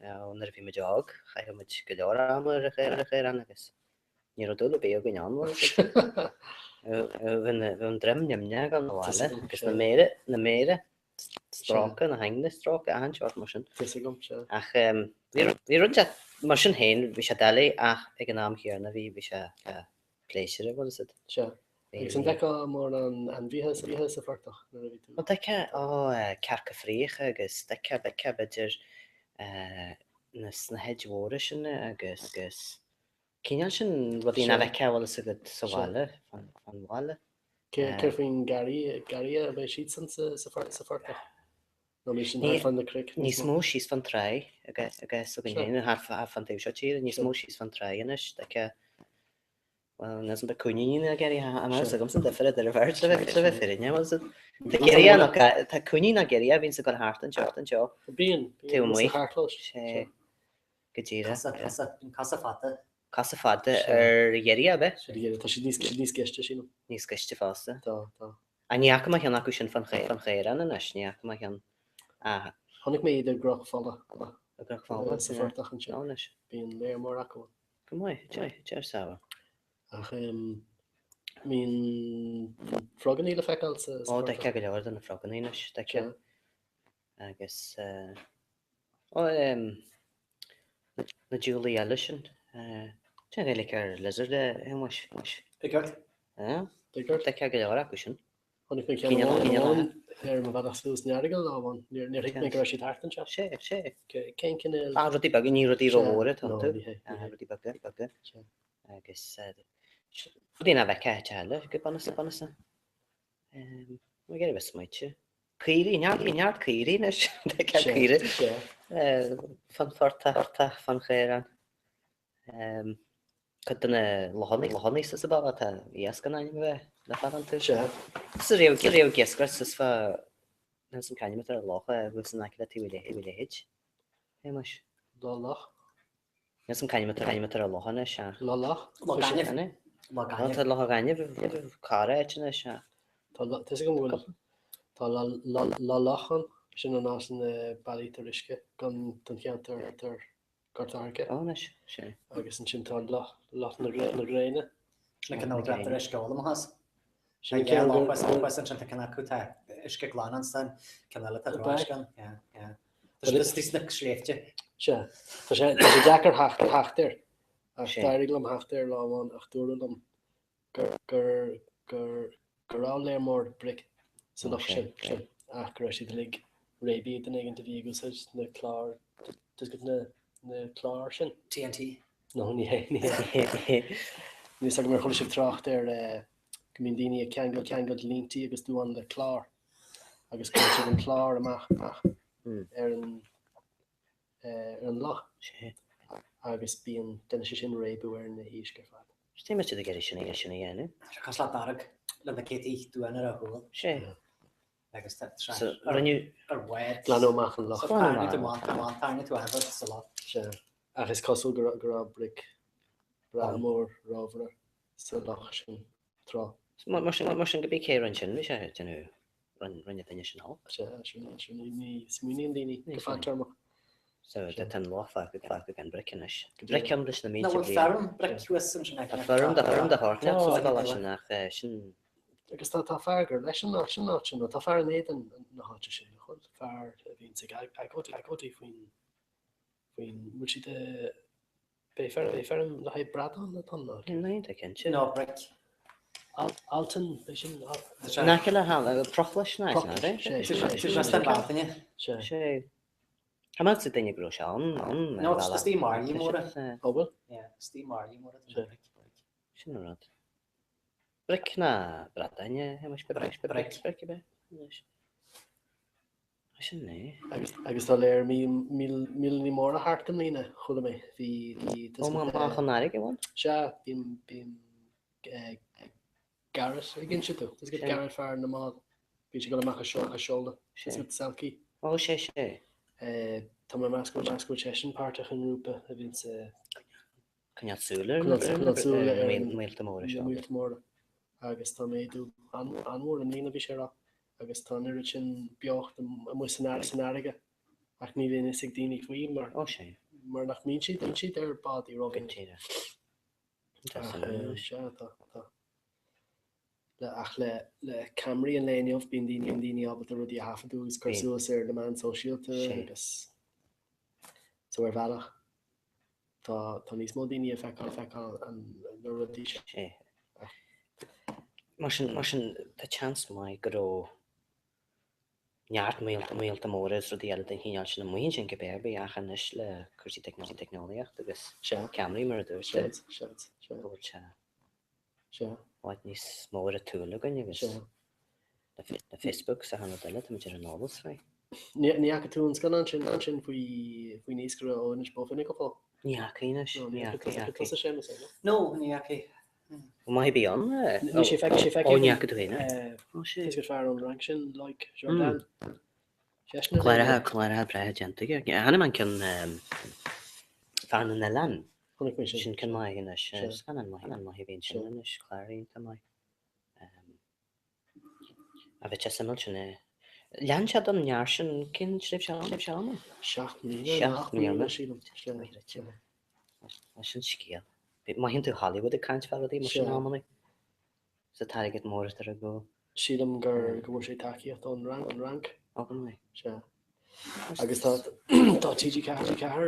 nuair a bhí muid óg, chaitheadh muid go leor ama ar an chaorán agus ní raibh dúil ar bith againn ann, bhfuil a fhios agat. Bheadh an droim nimhneach ann abhaile agus na méara, na méara stróicthe, na hingne stróicthe, achan seort mar sin. Fios agam, sea. Ach bhí rud de, mar sin féin, bhí sé doiligh ach ag an am chéanna bhí, bhí sé pléisiúrtha, bhfuil a fhios agat. Sea. Agus an bhfeicfeá mórán ainmhithe sa sa phortach nuair a bhí tú? Bhuel, d'fheicfeá, ó, cearca fraocha agus d'fheicfeá, d'fheicfeá b'fhéidir na snáthaid mhóra sin agus, agus cineál sin rudaí nach bhfeicfeá, bhfuil a fhios agat, sa bhaile, fan, fan bhaile. Céard faoin ngarraí, garraithe, an mbeidh siadsan sa, sa phortach? Nó an mbeidh sin thart fan na cnoic níos mó? Níos mó síos fan tráigh, i gcás againn féin, thart fan taobh seo tíre, níos mó síos fan tráigh anois, d'fheicfeá. Bhuel, níl 'fhios a'm ba coiníní nó giorria an fhios agamsa an difear idir an bheirt le bheith le bheith fírinneach, bhfuil 'fhios a'd. Tá giorria nó tá coinín nó giorria a bhíonns ag dul thart anseo anseo. Bíonn, Taobh bíonn, amuigh. sa charrchlós. Sé, go díreach. Cosa, cosa, bíonn cosa fada. Cosa fada ar ghiorria, ab ea? Ar ghiorria, tá siad níos, níos gaiste, sílim. Níos gaiste fosta. Tá, tá. Ach ní fhaca mé ceann acu sin fán chaorán anois, ní fhaca mé ceann. Ach. Chonaic mé iad i gCnoc Fola. I gCnoc Fola, Sa phortach ansin. Ó, anois. Bíonn léar mór acu ann. Go maith, deir Sábha. Ach bíonn frogannaí le feiceáil sa Ó, d'fheicfeá go leor de na frogannaí anois, d'fheicfeá. Agus, ó, na diabhlaí eile sin. Cén Ghaeilge ar lizard, a Shéamuis? Liogaird. Liogaird. D'fheicfeá go leor acu sin. Chonaic mé ceann amháin ar mo bhealach suas an Earagail lá amháin. Níor thuig mé go raibh siad thart anseo. Sé, sé. Cén cineál? Ah, rudaí beaga, ní rudaí rómhóra atá iontu. No, ní hé. Ah, rudaí beaga, beaga. Sé. Agus rudaí nach bhfeicfeá áit eile, go bunúsach, bunúsach. Mo ghearr a bheith smaointe. Caoirigh, neart, neart caoirigh anois. D'fheicfeá caoirigh. Sé. Fán phortach, fán chaorán. Cuid de na lochanna, lochanna sa baile tá iasc in ainm a bheith le fáil iontu. Sea. Sa raibh, sa raibh iascaireacht suas fá, níl 'fhios a'm c'ainm atá ar an loch a thuas in aice le Taobh Uí Leithéid. Shéamuis. Loch Loch. Níl 'fhios a'm c'ainm atá, c'ainm atá ar an loch anois ach. Loch Loch. Loch Gainimh. Loch Gainimh. Tá Loch Gainimh cara áit anois ach. Tá, tá 'fhios agam go bhfuil, tá Loch Loch ann, sin an áit ina bailítear uisce don, don cheantar, cheantar Gort an Choirce. Ó, anois, sea. Agus ansin tá Loch, Loch na Gréine. Sin an cineál dreaptar uisce óil amach as. Sin an ceann gur. Loch Loch ansin tá ceann acu tá uisce glan ansan, ceann eile tá dramhuisce ann. Yeah, yeah. Tá sé istigh sna sléibhte. Sea. Tá sé, tá sé deacair theacht, theacht air. Ach d'éirigh liom theacht air lá amháin ach dúradh liom gur, gur, gur, go raibh léar mór bric sa loch sin, sin, ach go raibh siad uilig réabtha ag duine éigin a bhí ag úsáid na clár, tá 'fhios agat na, na cláir sin? TNT. No, ní hé, ní hé. Níl 'fhios agam ar chuala sibh trácht ar go mbíonn daoine ag ceangal, ceangailt línte agus duán le clár agus cuireann siad an clár amach, amach ar an, ar an loch agus bíonn, déanann sé sin réabadh ar na héisc ar fad. Is mé siad ag iarraidh sin a sin a dhéanamh. Tá sé cosúil le dearg le na céadtaí duán ar a shúil. Sé. Agus tá sé So rinneadh. ar bhád. Glanadh amach an loch. So tarraingíonn tú amach, tarraingíonn tú amach sa loch. Sea. Ach is cosúil go raibh bric breá mór ramhra sa loch sin tráth. Mar sin, mar sin go bí cé rinne sin, bhí sé ag déanamh, rinne duine sin olc. Sea, sin, sin, ní smaoiníonn daoine go fadtéarmach. So tá an loch fágtha, fágtha gan bric anois. Bric ann leis na mílte Nach bhfuil bliain. feirm bric thuas ansin Tá feirm de, feirm de shórt leat sa bhaile sin ach sin. Agus tá, tá fear gur leis an áit sin, áit sin, nó tá fear in éadan na háite sin, nach bhfuil? Fear a bhíonns ag agóid, agóidí faoin, faoin, bhfuil siad a, Beidh feirm, beidh feirm le haghaidh bradán atá ann, ná? Níl aon cinnte. Ná bric. Altan, beidh sin. In aice le hAltan, Prochlais ná is ná é? Sé sin an Bhealtaine. Sé. Tá mé ag duine go raibh sé ann, ann. No, tá sna marlaí móra. Ó bhfuil? Yeah, sna marlaí móra tá bric. Sin an rud. Bric ná bradáin, a Shéamais, bric, bric, bric, bric, bric. Sin é. Agus tá léar míleanna móra thart i mbliana, chuala mé. Bhí, bhí, Ó, amach an fharraige, bhuel? Sea, bíonn, bíonn Garrett ag inse domh. Tá 'fhios agat Garrett fear na mbád. Bíonn sé ag dul amach ag seoladh. Tá 'fhios agat Selkie. Ó, sé, sé. Tá mé ag meas go bhfuil seisean páirteach i ngrúpa a bhíonn sa. Coinneáil súil ar na míolta móra seo. Na míolta móra. Agus tá méadú an-mhór i mbliana, bhí sé ag rá, agus tá an oiread sin beocht amuigh san fharraige ach ní bhíonn fhios ag daoine faoi mar mar nach mbíonn siad bíonn siad ar bádaí rómhinic. Ach sea, tá, tá. Ach le le ceamaraí an lae inniu bíonn daoine bíonn daoine ábalta rudaí a thaifeadadh agus cur suas ar na meáin sóisialta agus so ar bhealach. Tá tá níos mó daoine ag feiceáil feiceáil na rudaí sin. Sea. Mar sin, mar sin, tá seans maith go raibh neart míolta, míolta móra is rudaí eile den chineál sin amuigh ansin cibé ar bith ach anois le cúrsaí teicneolaíochta agus ceamaraí mar a dúirt tú, Seans, seans, go bhfuil sé Sea. i bhfad níos mó ar an tsúil againn agus Sea. le Facebook is achan rud eile, táimid ar an eolas faoi. Ní fhaca tú an scannán sin ansin faoi faoin iascaire ó Inis Bó Finne go fóill? Ní fhaca anois, No, ní ní fhaca fhaca, tusa Séamus é, no? No, ní fhaca. Maith a bhí ann. Níl sé feicthe, sé feicthe. Ó, ní fhaca tú féin é. Ó, sé. Is gur fear ón Fhrainc sin, Loic Jordan. Seisean a bhí Cláracha, cláracha breátha déanta aige. Chonaic mé an ceann Fear na nOileán. Chonaic mé sin. Sin ceann maith anois. Scannán maith, scannán maith a bhí ansin anois, clár iontach maith. A bheith sé suimiúil sin é. Lean sé don fhear sin, cén tréimhse ama? Tréimhse ama? 7 mbliana, 7 mbliana. sílim. Sea. Sin scéal. Mothaíonn tú Hollywood ag caint fá rudaí mar sin amannaí. Sa t-airgead mór atá ar go. Sílim gur go bhfuair sé tacaíocht ón Fhrainc. Ón Fhrainc. Ó go maith. Sea. Agus tá tá TG4 TG4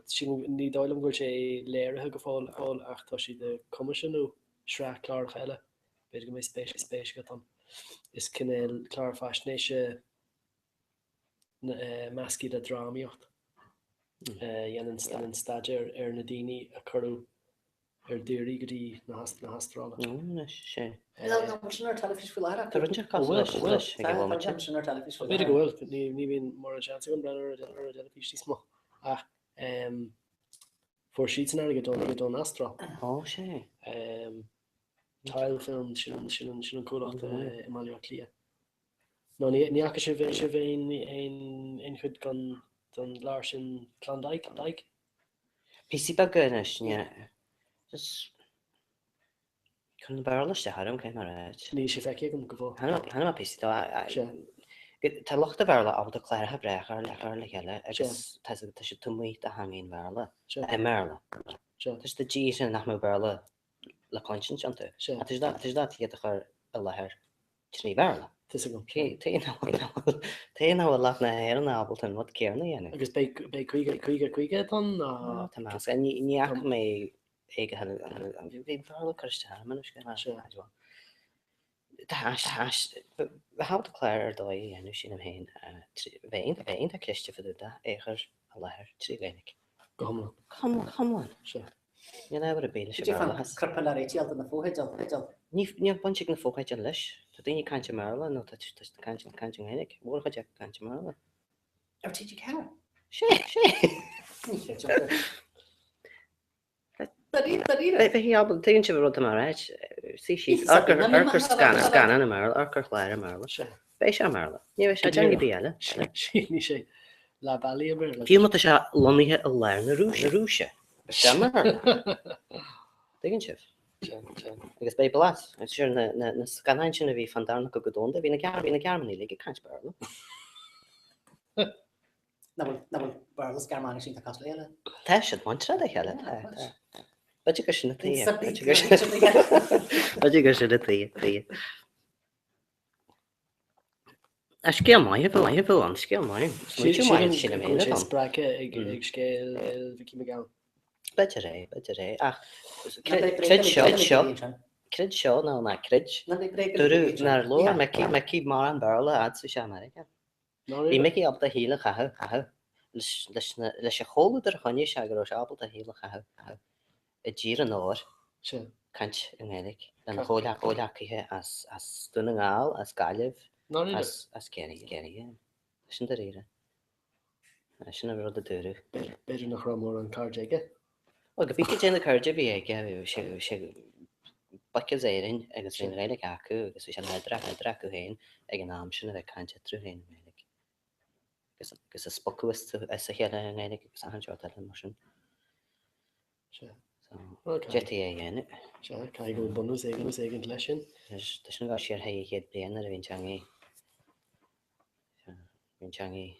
sílim ní dóigh liom go bhfuil sé léirithe go fóill fóill ach tá siad ag coimisiúnú sraith cláracha eile. B'fhéidir go mbeidh spéis spéis agat ann. Is cineál clár faisnéise measctha le drámaíocht a dhéanann dhéanann staidéar ar na daoine a cuireadh ar daoradh go dtí na na hAstráile. Sé. Níl ná bhfuil sin ar teilifís faoi láthair Tá roinnt acu leis leis ag an bhomaite. Tá sin ar teilifís faoi B'fhéidir go bhfuil, ní ní bhíonn mórán seans agam breathnú ar ar an dteilifís níos mó ach fuair siadsan airgead ón airgead ón Astráil. Ó sé. Tile Films sin sin an sin an comhlacht i mBaile Átha Cliath. Nó ní ní fhaca sibh sibh aon aon aon chuid den den gclár sin Klondike? Dyke? Píosaí beaga anois, ní just cuireann an Béarla isteach orm, caithfidh mé a ráit. Níl sé feicthe agam go fóill. Chonaic mé píosaí dó. Sea. Tá lucht an Bhéarla ábalta cláracha breá a chur a chur le chéile agus tá tá siad taobh amuigh de theanga an Bhéarla, Sea. i mBéarla. Sea. Tá siad i dtíortha nach mbeadh Béarla le cluinstin iontu. Sea. Tá siad tá siad ábalta iad a chur i láthair 3 Bhéarla. Tá 'fhios agam. Tuige nach bhfuil lucht na hÉireann ábalta an rud céanna a dhéanamh. Agus beidh 50, 50, 50 atá ann ná? Tá mé as. Ní fhaca mé é go huile. Bhí Béarla ag cur isteach orm anois go háirithe. Tá bheith ábalta clár ar dóigh a dhéanamh sílim féin bheith iontach cliste fá dtaobh de é a chur i láthair 3 Ghaeilge. Go hiomlán. Go hiomlán. Sea. Níl ábhar ar bith leis an Cad é fán Bhéarlachas. corpa le réitigh de na fotheidil? Níl baint ag na fotheidil leis. Tá daoine ag caint i mBéarla nó tá siad ag caint caint i nGaeilge. Mórchuid acu ag caint i mBéarla. Ar TG4? Sé, sé. Ní chreidim. Dáiríre. Bheifí ábalta, tuigeann sibh an rud atá mé a ráit. Suí síos, amharc ar scannán, scannán i mBéarla, amharc ar chlár i mBéarla. Beidh sé i mBéarla. Ní bheidh sé i dteanga ar bith eile. Ní sé leath bealaigh i mBéarla. Fiú má tá sé lonnaithe i lár na Rúise, beidh sé i mBéarla. Tuigeann sibh? Agus beidh blas. Sure, na scannáin sin a bhí fán darna cogadh domhanda, bhí na Gearmánaigh uilig ag caint Béarla. Nach bhfuil Béarla is Gearmáinis iontach cosúil le chéile? Tá siad muinteartha le chéile, tá, tá. B'fhéidir gur sin an tuige. B'fhéidir gur sin an tuige. Scéal maith a bheadh ann, scéal maith. Smaointiú maith Sílim sílim go bhfuil féin sé atá ann. spreagtha ag scéal Mhicí McGowan. B'fhéidir é, b'fhéidir é, ach creid seo, seo, creid seo nó ná creid, dúradh nár labhair Micí, Micí mórán Béarla fhad is a bhí sé i Meiriceá. Bhí Micí ábalta a shaol a chaitheamh, chaitheamh, leis, leis na, leis an chomhluadar a choinnigh sé go raibh sé ábalta a shaol a chaitheamh i dTír an Óir, caint i nGaeilge lena chomhghleacaithe as, as Dún na nGall, as Gaillimh, as, as Ciarraí, Ciarraí, yeah. Sin dáiríre. Sin an rud a dúradh. B'fhéidir nach raibh mórán cairde aige. Bhuel, go b'fhéidir cad é na cairde a bhí aige, bhí sé, bhí sé boic as Éirinn agus bhí an Ghaeilge acu agus bhí sé nádúrtha, nádúrtha acu féin ag an am sin a bheith ag caint eatarthu féin i nGaeilge. Agus, agus ag spochadh as a chéile i nGaeilge agus achan seort eile mar sin. Sea. So, d'fhéadfaí é a dhéanamh. Sea, caithfidh go bhfuil bunús éigin, bunús éigin leis sin. Tá sin ag dul siar thar chéad bliain nuair a bhí an teangaidh, bhí an teangaidh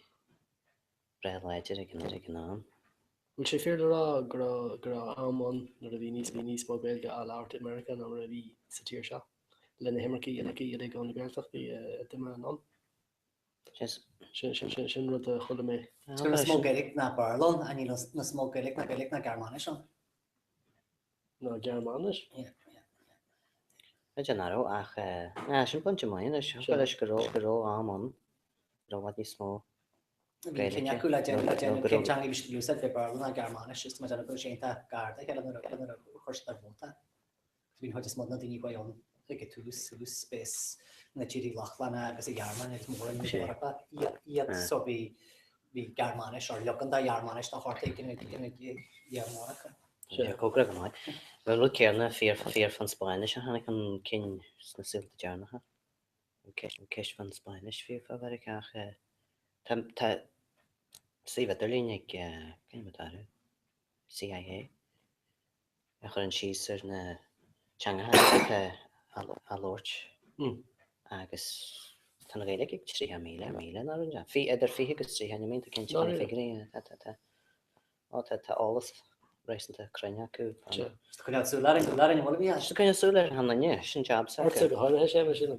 breá láidir ag an ag an am. Bhfuil sé fíor le rá go raibh go raibh am ann nuair a bhí níos bhí níos mó Gaeilge á labhairt i Meiriceá ná mar a bhí sa tír seo, le na himircigh imircigh uilig ó na Gaeltachtaí a d'imigh anonn? Sin sin sin rud a chuala mé. Is gur níos mó Gaeilge ná Béarla ann, ach níl níos mó Gaeilge ná Gaeilge ná Gearmáinis ann. Ná Gearmáinis? Yeah, yeah. B'fhéidir nach raibh ach eh sin pointe maith anois, thiocfadh leis go raibh go raibh am ann go raibh i bhfad níos mó Bhí cinneadh acu le déanamh le déanamh cén teanga a bhí siad ag úsáid, bhí Béarla ná Gearmáinis is tá mé ag déanamh go raibh sé iontach gar dá chéile nuair a nuair a chuir siad ar vóta. Bhí an chuid is mó de na daoine a chuaigh ann ag an tús, tús b'as na tíortha Lochlannacha agus an Ghearmáin agus mórán na hEorpa iad so bhí bhí Gearmáinis or leagan de Ghearmáinis de shórt éigin ag ag Ghearmánach. Tá sé cóngarach go maith. Bhí an rud céanna fíor fíor fán Spáinnis a tháinig chun cinn sna saolta deireanacha. An ceist fán Spáinnis fiú fá Mheiriceá ach tá tá suíomh idirlín ag cén ainm atá air? CIA a chuireann síos ar na teangacha atá á labhairt agus tá an Ghaeilge ag 30,000 míle nó rud idir 20 agus 30 níl mé iontach cinnte fá na figiúirí tá tá tá ó tá tá eolas réasúnta cruinn acu fán Just coinneáil súil ar an ar an bhfuil a bhí Just coinneáil súil ar an duine sin jab s'acu. Ortsa go háirithe sé mar sin.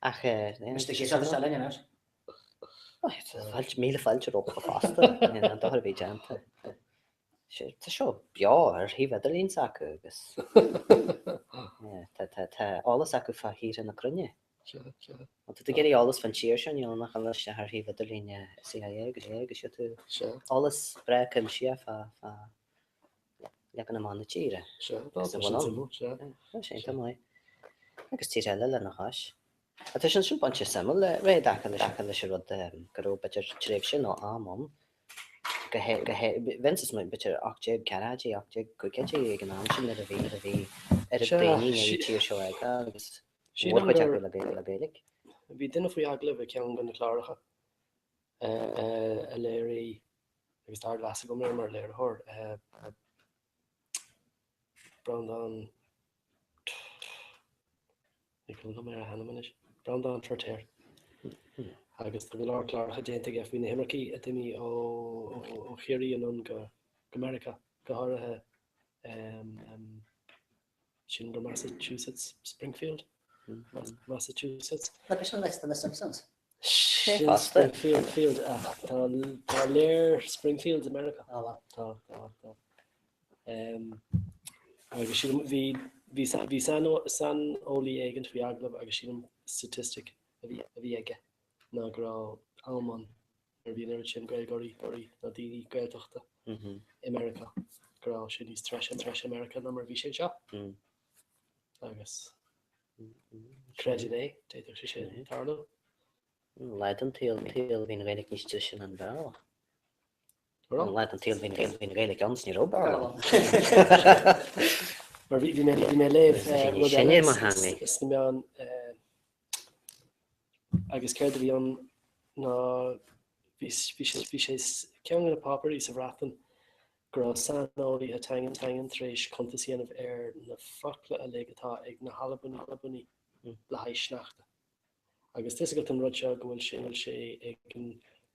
Ach Mr. Céad is eile anois. Fáilte, míle fáilte romhat fosta, an dochar a bhí déanta. Tá seo beo ar shuíomh idirlín s'acu agus tá eolas acu fá thíortha na cruinne. Má tá tú ag iarraidh eolas fán tír seo, níl ann ach dul isteach ar shuíomh idirlín CIA agus gheobhaidh tú eolas breá cuimsitheach fá leagan amach na tíre. Agus a bhfuil ann. Tá sé iontach maith. Agus tír eile lena chois. Ach tá sin sin pointe suimiúil le ré i dtaca leis dtaca leis an rud go raibh b'fhéidir tréimhse nó am ann go he go he bheinnse ag smaoineamh b'fhéidir 1840idí, 1850idí ag an am sin nuair a bhí nuair a bhí oiread Sea, daoine i ndiaidh an tír seo a fhágáil agus sílim mórchuid gur acu le Gaeilge le Gaeilge. bhí duine faoi agallamh i gceann de na cláracha a léirigh agus tá ardmheas agam air mar léiritheoir, Breandán, ní cuimhin liom ar a hainm anois, Breandán Feiritéar. Agus tá go leor cláracha déanta aige faoi na himircigh a d'imigh ó Chiarraí anonn go Meiriceá, go háirithe Sílim gur Massachusetts, Springfield, Massachusetts. Tá sin liosta na Simpsons. Sin Springfield, field, ach tá tá léir Springfields i Meiriceá. Á bhuel. Tá, tá, tá. Agus sílim bhí bhí bhí saineolaí éigint faoi agallamh agus sílim statistic a bhí a bhí aige ná go raibh am ann nuair a bhí an oiread sin Gaeilgeoirí nó daoine Gaeltachta i Meiriceá, go raibh sé níos treise treise i Meiriceá ná mar a bhí sé anseo. Agus creidim é, d'fhéadfadh sé sin tarlú. Lá den tsaol tsaol bhí an Ghaeilge níos treise ná an Béarla. An lá den tsaol bhí an Ghaeilge ann 's ní raibh Béarla ann. Mar bhí mé bhí mé ag léamh rud Sin é eile mo theanga. sna meáin Agus céard a bhí ann ná bhí bhí sé ceann de na páipéirí sa Bhreatain go raibh saineolaithe teangan teangan tar éis cuntas a dhéanamh ar na focla uilig atá ag na hAlbanaigh le haghaidh sneachta. Agus tá 'fhios agat an rud seo go bhfuil sé bhfuil sé ag an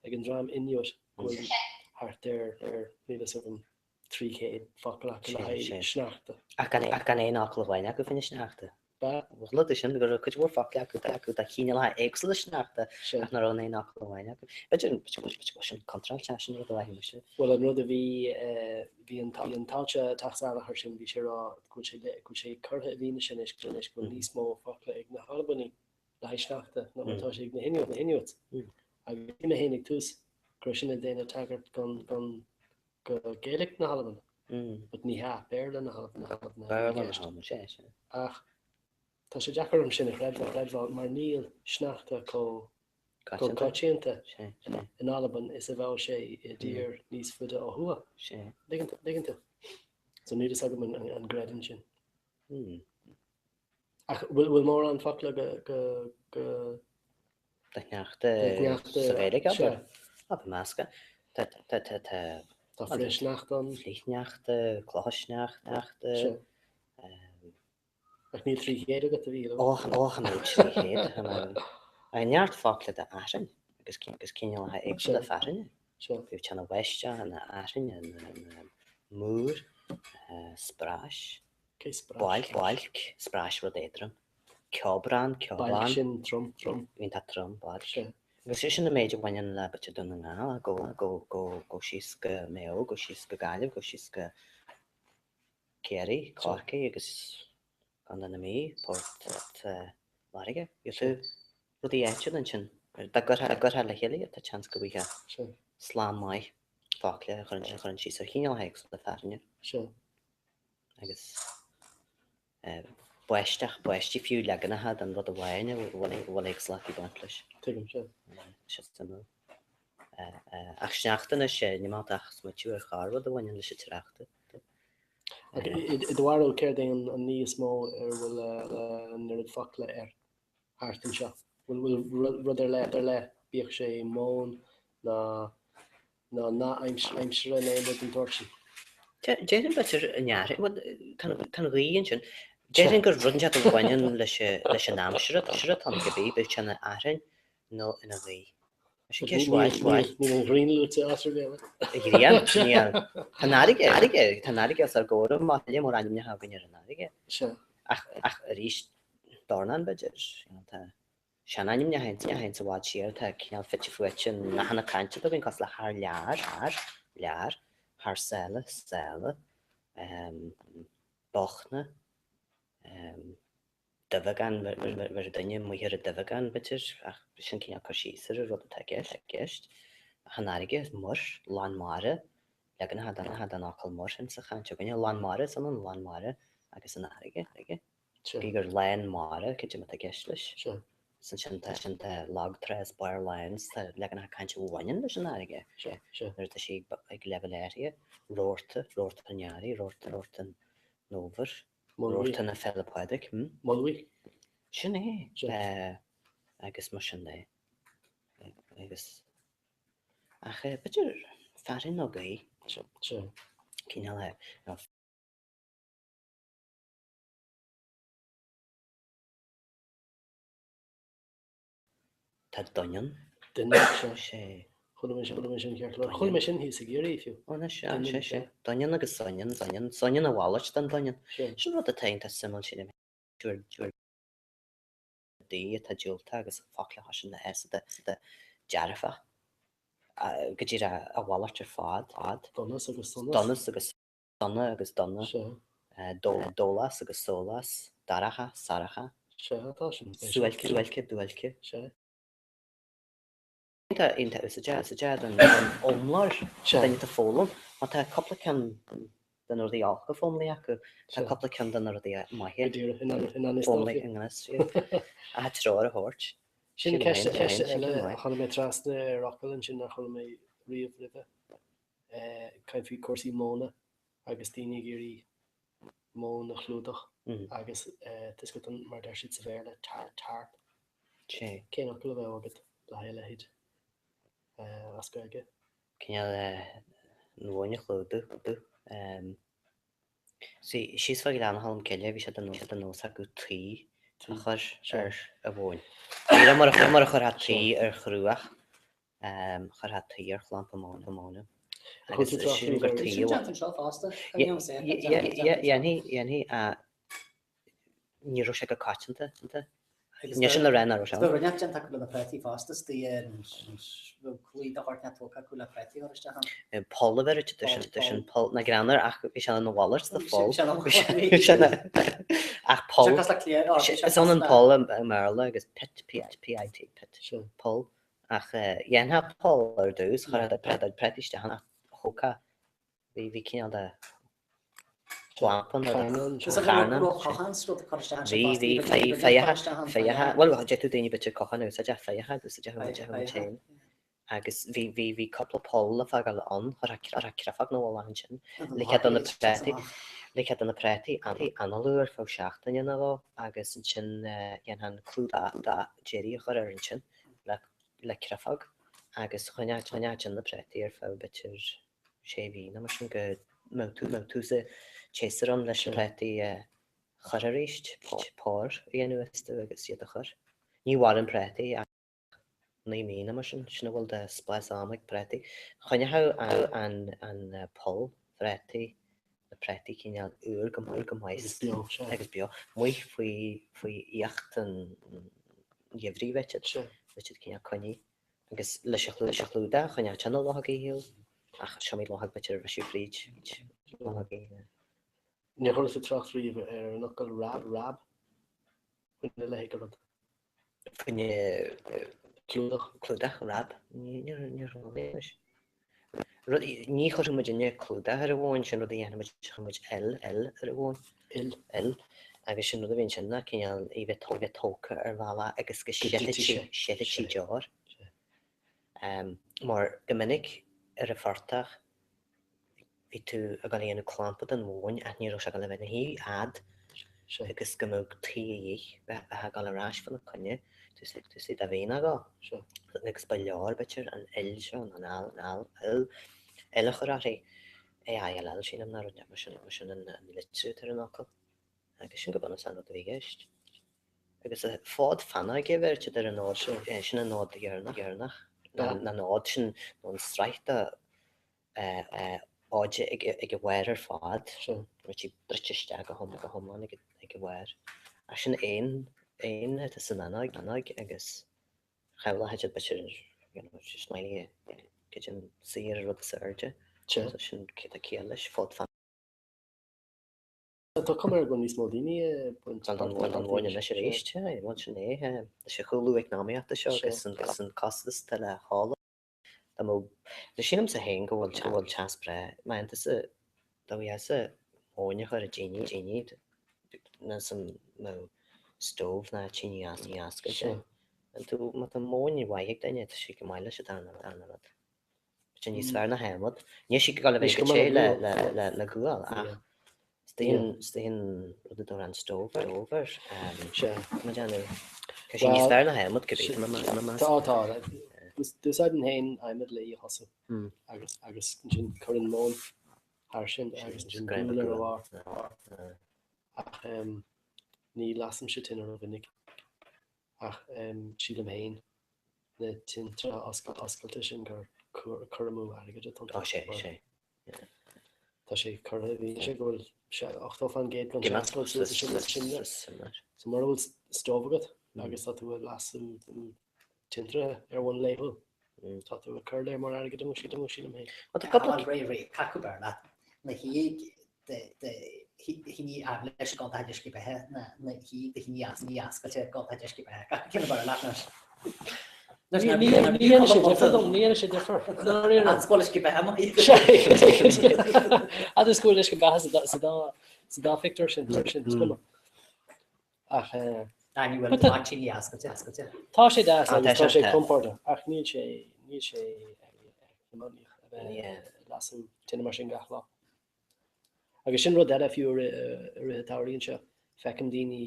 ag an dream Inuit go bhfuil thart ar ar níl 'fhios agam 300 focal acu le haghaidh sneachta. Ach gan ach gan aon fhocal amháin acu faoina sneachta. Ba rud é sin go raibh cuid mhór focla acu acu do chineálacha éagsúla sneachta ach nach raibh aon fhocal amháin acu. B'fhéidir b'fhéidir go bhfuil sin contráilte, sin rud a mhaífidh mise. Bhuel an rud a bhí bhí an bhí an t-alt seo ag teacht salach air sin, bhí sé ag rá go bhfuil sé go bhfuil sé curtha i bhfianaise anois go anois go bhfuil níos mó focla ag na hAlbanaigh le haghaidh sneachta ná mar atá sé ag na hInuit na hInuits. Agus shíl mé féin ag tús go raibh sin ag déanamh tagairt don don go Gaeilic na hAlban, but ní hea, Béarla na hAlban a bhí i gceist. Ach tá sé deacair orm sin a chreidbheáil mar níl sneachta chomh coitianta in Albain is a bheadh sé i dtír níos faide ó thuaidh. Tuigeann tú? So níl fhios agam an gcreidim sin. Ach bhfuil mórán focla go do shneachta sa Ghaeilge, abair? Á, ba meascán. Tá, tá, tá, tá. Tá frithshneachta ann. Flichshneachta, clochshneachta. Sea. Ach níl 300 agat, a Mhíchíl? Ó, ó, cha mbeadh 300, cha mbeadh. Ach neart focla d'fhearthainn agus agus cineálacha éagsúla fearthainne. Sea. Bhí teann bháisteach, ina fhearthainn, ina múr, sprais. Cé sprais? Bailc, bailc, sprais rud éadrom. Ceobrán, ceobrán. Bailc sin trom, trom. Bhíonn tá trom, bailc. Sea. Agus sé sin an méid a bhaineann le b'fhéidir Dún na nGall, go, go, go, go síos go Maigh Eo, go síos go Gaillimh, go síos go Ciarraí, Corcaigh agus Contae na Mí, Port Láirge. Gheobhaidh tú rudaí áitiúla ansin. Dá gcuirfeá, dá gcuirfeá le chéile iad, tá seans go bhfaighfeá slám maith focla a chuireann síos ar chineálacha éagsúla fearthainne. Sea. agus báisteach, báistí fiú leaganacha den rud amháin a bhfuil éagsúlacht ag baint leis. Tuigim, sea. Sé suimiúil. Ach sneachta anois, níl mé ábalta ach smaoitiú ar chorr-rud a bhaineann leis an tsneachta. I do bharúil, céard é an ní is mó ar bhfuil an oiread focla air thart anseo? Bhfuil rud ar leith, ar leith, bíodh sé móin ná ná nath aimsire nó aon rud den tsórt sin? Déarfainn b'fhéidir an fharraige, bhuel, tá an ghaoth ansin. Déarfainn gur rud inteacht a bhaineann leis an aimsir atá ann, cibé, bíodh sé ina fhearthainn nó ina ghaoth. Sin ceist mhaith, mhaith. Níl an ghrian luaite áit ar bith. An ghrian? Níl. Tá an fharraige, fharraige, tá an fharraige os ár gcomhair amach, níl mórán ainmneacha againn ar an fharraige. Sea. Ach, ach arís, dornán b'fhéidir, you know, tá seanainmneacha a théann i bhfad siar atá cineál fite fuaite i nathanna cainte atá againn cosúil le thar lear, thar lear, thar sáile, sáile, bochna, duibheagán, bheir duine amuigh ar an duibheagán, b'fhéidir, ach sin cineál cur síos ar an rud atá i gceist. Ach an fharraige, muir, lán mara, leaganacha den fhocal muir insa chaint againne, lán mara, is ionann lán mara agus an fharraige. Gidh gur lán mara, cad é mar atá i gceist leis. Is ansin tá sin tá lag trá is barr láin is tá leaganacha cainte a bhaineann leis an fharraige. Nuair atá sí ag leibhéal áirithe, rabharta, rabharta an earraigh, rabharta, rabharta an fhómhair. Rabharta na Féile Pádraig, hm? Mullmhaigh. Sin é. Agus mar sin de. Agus, ach b'fhéidir fearthainn nó gaoth. Sea. Cineál é. Tá doineann. Doineann, sea. Sea. Chuala mé sin, chuala mé sin ceart go leor. Chuala mé sin thíos i gCiarraí fiú. Ó, anois, sea, sea, sea. Doineann agus soineann, soineann. Soineann a mhalairt den doineann. Sin rud atá iontach suimiúil, sílim, gur D atá diúltach agus focla a thosaíonn le S atá dearfach. Go díreach a mhalairt ar fad. Donas agus sonas. Donas agus sona agus dona, dólás agus sólás, dorcha, sorcha, suáilce, suailce, duáilce. Iontach, iontach úsáideach don fhoghlaimeoir, duine atá ag foghlaim. Má tá cúpla ceann de na rudaí olca foghlamtha acu, tá cúpla ceann de na rudaí maithe foghlamtha i ngan fhios dóibh. Ach treoir a thabhairt. Sin ceist eile a tháinig mé trasna ar fhocal ansin nár chuala mé riamh roimhe. Caint faoi cúrsaí móna agus daoine ag iarraidh móin a chlúdach agus tá 'fhios agat mar a deir siad sa Bhéarla, tar, tarp. Cén fhocal a bheadh agat le haghaidh a leithéid as Gaeilge? Cineál an mhóin a chlúdú. Síos fá Ghleann Cholm Cille bhí sé de nós acu tuí a chur ar an mhóin. Díreach mar a chuirfeá tuí ar chruach. Chuirfeá tuí ar chlampa móna. Agus sílim gur tuí Sin déanta anseo fosta. Dhéanfaí, dhéanfaí, ní raibh sé go coitianta. Níl sin le rá nach raibh sé ann. Bheadh rinneach déanta acu le na prátaí fosta is tuí bheadh claí de shórt tógtha acu le prátaí a chur isteach ann. Poll a bheir siad sin, poll, na greannair ach bhí sé ina mhalairt de pholl. Ach poll, is ionann poll i mBéarla agus pit, P-I-T, pit, poll. Ach dhéanfá poll ar dtús, chuirfeá do chuid prátaí isteach ann ach thógfá, bhí, bhí cineál de chlampa nó de charnán. Bhí, bhí, bhí, féitheacha, féitheacha, bhuel d'fhéadfadh daoine b'fhéidir cochán a úsáid ach féitheacha a úsáideadh muid muid féin. Agus bhí, bhí, bhí cúpla poll le fágáil ann, chuirfeá creafóg nó a leath ansin, le cead do na prátaí, le cead do na prátaí análú ar feadh seachtaine nó dhó agus ansin dhéanfá an clúdach deiridh a chur air ansin. le creafóg agus choinneodh sin na prátaí ar feadh b'fhéidir sé mhí nó mar sin go mbeadh tú mbeadh tú sa tséasúr ann leis na prátaí a chur arís, pár a dhéanamh astu agus iad a chur. Ní mhaireann prátaí ach 9 mí nó mar sin, sin a bhfuil de spás ama ag prátaí. Choinneodh an an poll phrátaí na prátaí cineál úr go úr go maith Agus beo, sea. agus beo. Amuigh faoi faoi fhuíocht an gheimhridh bheadh siad Sea. bheadh siad cineál coinnithe. Agus leis an leis an chlúdach choinneodh sin na luchógaí ar shiúl. Ach is iomaí luchóg b'fhéidir a bhriseadh fríd luchógaí. Níor chuala tú trácht riamh ar an fhocal rab, rab? Faoina leithéid de rud. Faoina Clúdach. Clúdach, rab. Níor chuala mé anois. Rud, ní chuirfidh muidinne clúdach ar an mhóin, sin rud a dhéanfaidh muid, chuirfidh muid aol, aol ar an mhóin. Aol. Aol. Agus sin rud a bhíonn sin ná cineál í bheith tógtha ar bhealach agus go Go siolfaidh dtitfidh sí, sé. siolfaidh sí deoir. Mar go minic ar an phortach bhí tú ag dul a dhéanamh clampa den mhóin ach ní raibh sé ag dul a bheith ina shuí fhad agus go mbeadh tuí a dhíth, bheifeá ag dul ar ais fána coinne, tús le do mhian a dhó. Agus ba leor, b'fhéidir, an fhuil seo, nó an fheall, an fheall, fhuil, fhuil a chur uirthi. AILL, sílim, nó rud mar sin, mar sin an litriú atá ar an fhocal. Agus sin go bunúsach an rud a bhí i gceist. Agus fód feannóige a bheir siad ar an nod sin, an nod dheireanach, na nod sin, nó an sraith de fhóide ag a bharr ar fad, raibh sí druidte isteach go hiomlán ag a bharr. Ach sin aon aon atá san fheannóg agus shamhlódh siad b'fhéidir you know smiley go dtí an suí ar an rud is airde. So sin céard tá ciall leis, fód feannóige. Tá cuma air go bhfuil níos mó daoine ag baint Bhuel, don bhuel don mhóin anois arís, bhuel sin é, leis an chúlú eacnamaíochta seo agus an costas atá le hola. Dá mbeadh, sílimse féin go bhfuil go bhfuil teas breá, má dhéanann tusa, dá mbeadh móin a chur i dtine, tine, nó sa mbeadh stove ná tine oscailte. Tú, má tá móin mhaith ag duine, tá sé go maith leis an darna darna rud. Tá sé níos fearr ná adhmad. Níl sé ag dul a bheith go te le le le le gual ach is dóigh an rud a dtabharfá an stove air. Sea. Má déanamh. Tá sé níos fearr ná adhmad cibé tá mé tá mé meas. Tá tá. D'úsáidinn féin adhmad le í a thosú agus agus ansin cuireann móin thar sin agus ansin gual ar a bharr. Ach ní lasaimse tine rómhinic ach sílim féin na tintreacha oscailte sin gur cur amú airgid atá iontu. Ó sé, sé. Tá sé curtha i bhfianaise go bhfuil 80% den teas ag dul suas sa simléar. So mura bhfuil stove agat agus tá tú ag lasú tintreacha ar bhonn laethúil, tá tú ag cur lear mór airgid amú, sílim féin. Tá cúpla. Réidh, réidh, caca Béarla. Na híog de thine aibhléis ag dul de uisce beatha, na híog de thine oscailte ag dul de uisce beatha. Gach ceann a bheir leat anois. Ní dhéanann sé difear dom, ní dhéanann sé difear. Fhad is go bhfuil uisce beatha maith. Fhad is go bhfuil uisce beatha sa dá phictiúr sin, is cuma. Ach Ní bhfuil tá tine oscailte, oscailte. Tá sé deas agus tá sé compordach ach níl sé níl sé iomaíoch a bheith ag lasú tine mar sin gach lá. Agus sin rud eile fiú i rith an tsamhraidh anseo, feicim daoine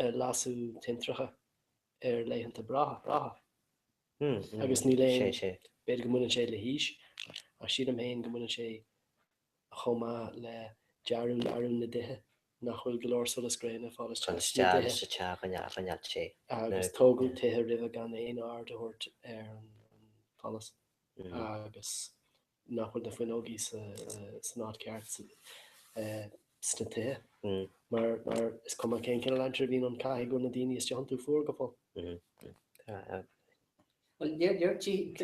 ag lasú tintreacha ar laethanta breátha. Agus níl aon, b'fhéidir go mbaineann sé le haois, ach sílim féin go mbaineann sé chomh maith le dearadh dearadh na dtithe, nach bhfuil go leor solas gréine ag fáil isteach sna tithe. Agus tógadh tithe roimhe gan aon aird a thabhairt ar an tsolas agus nach bhfuil na fuinneogaí san áit ceart sna tithe. Mar is cuma cén cineál aimsir a bhíonn ann, caithfidh go bhfuil na daoine istigh iontu fuar go fóill. Bhuel, léir tithe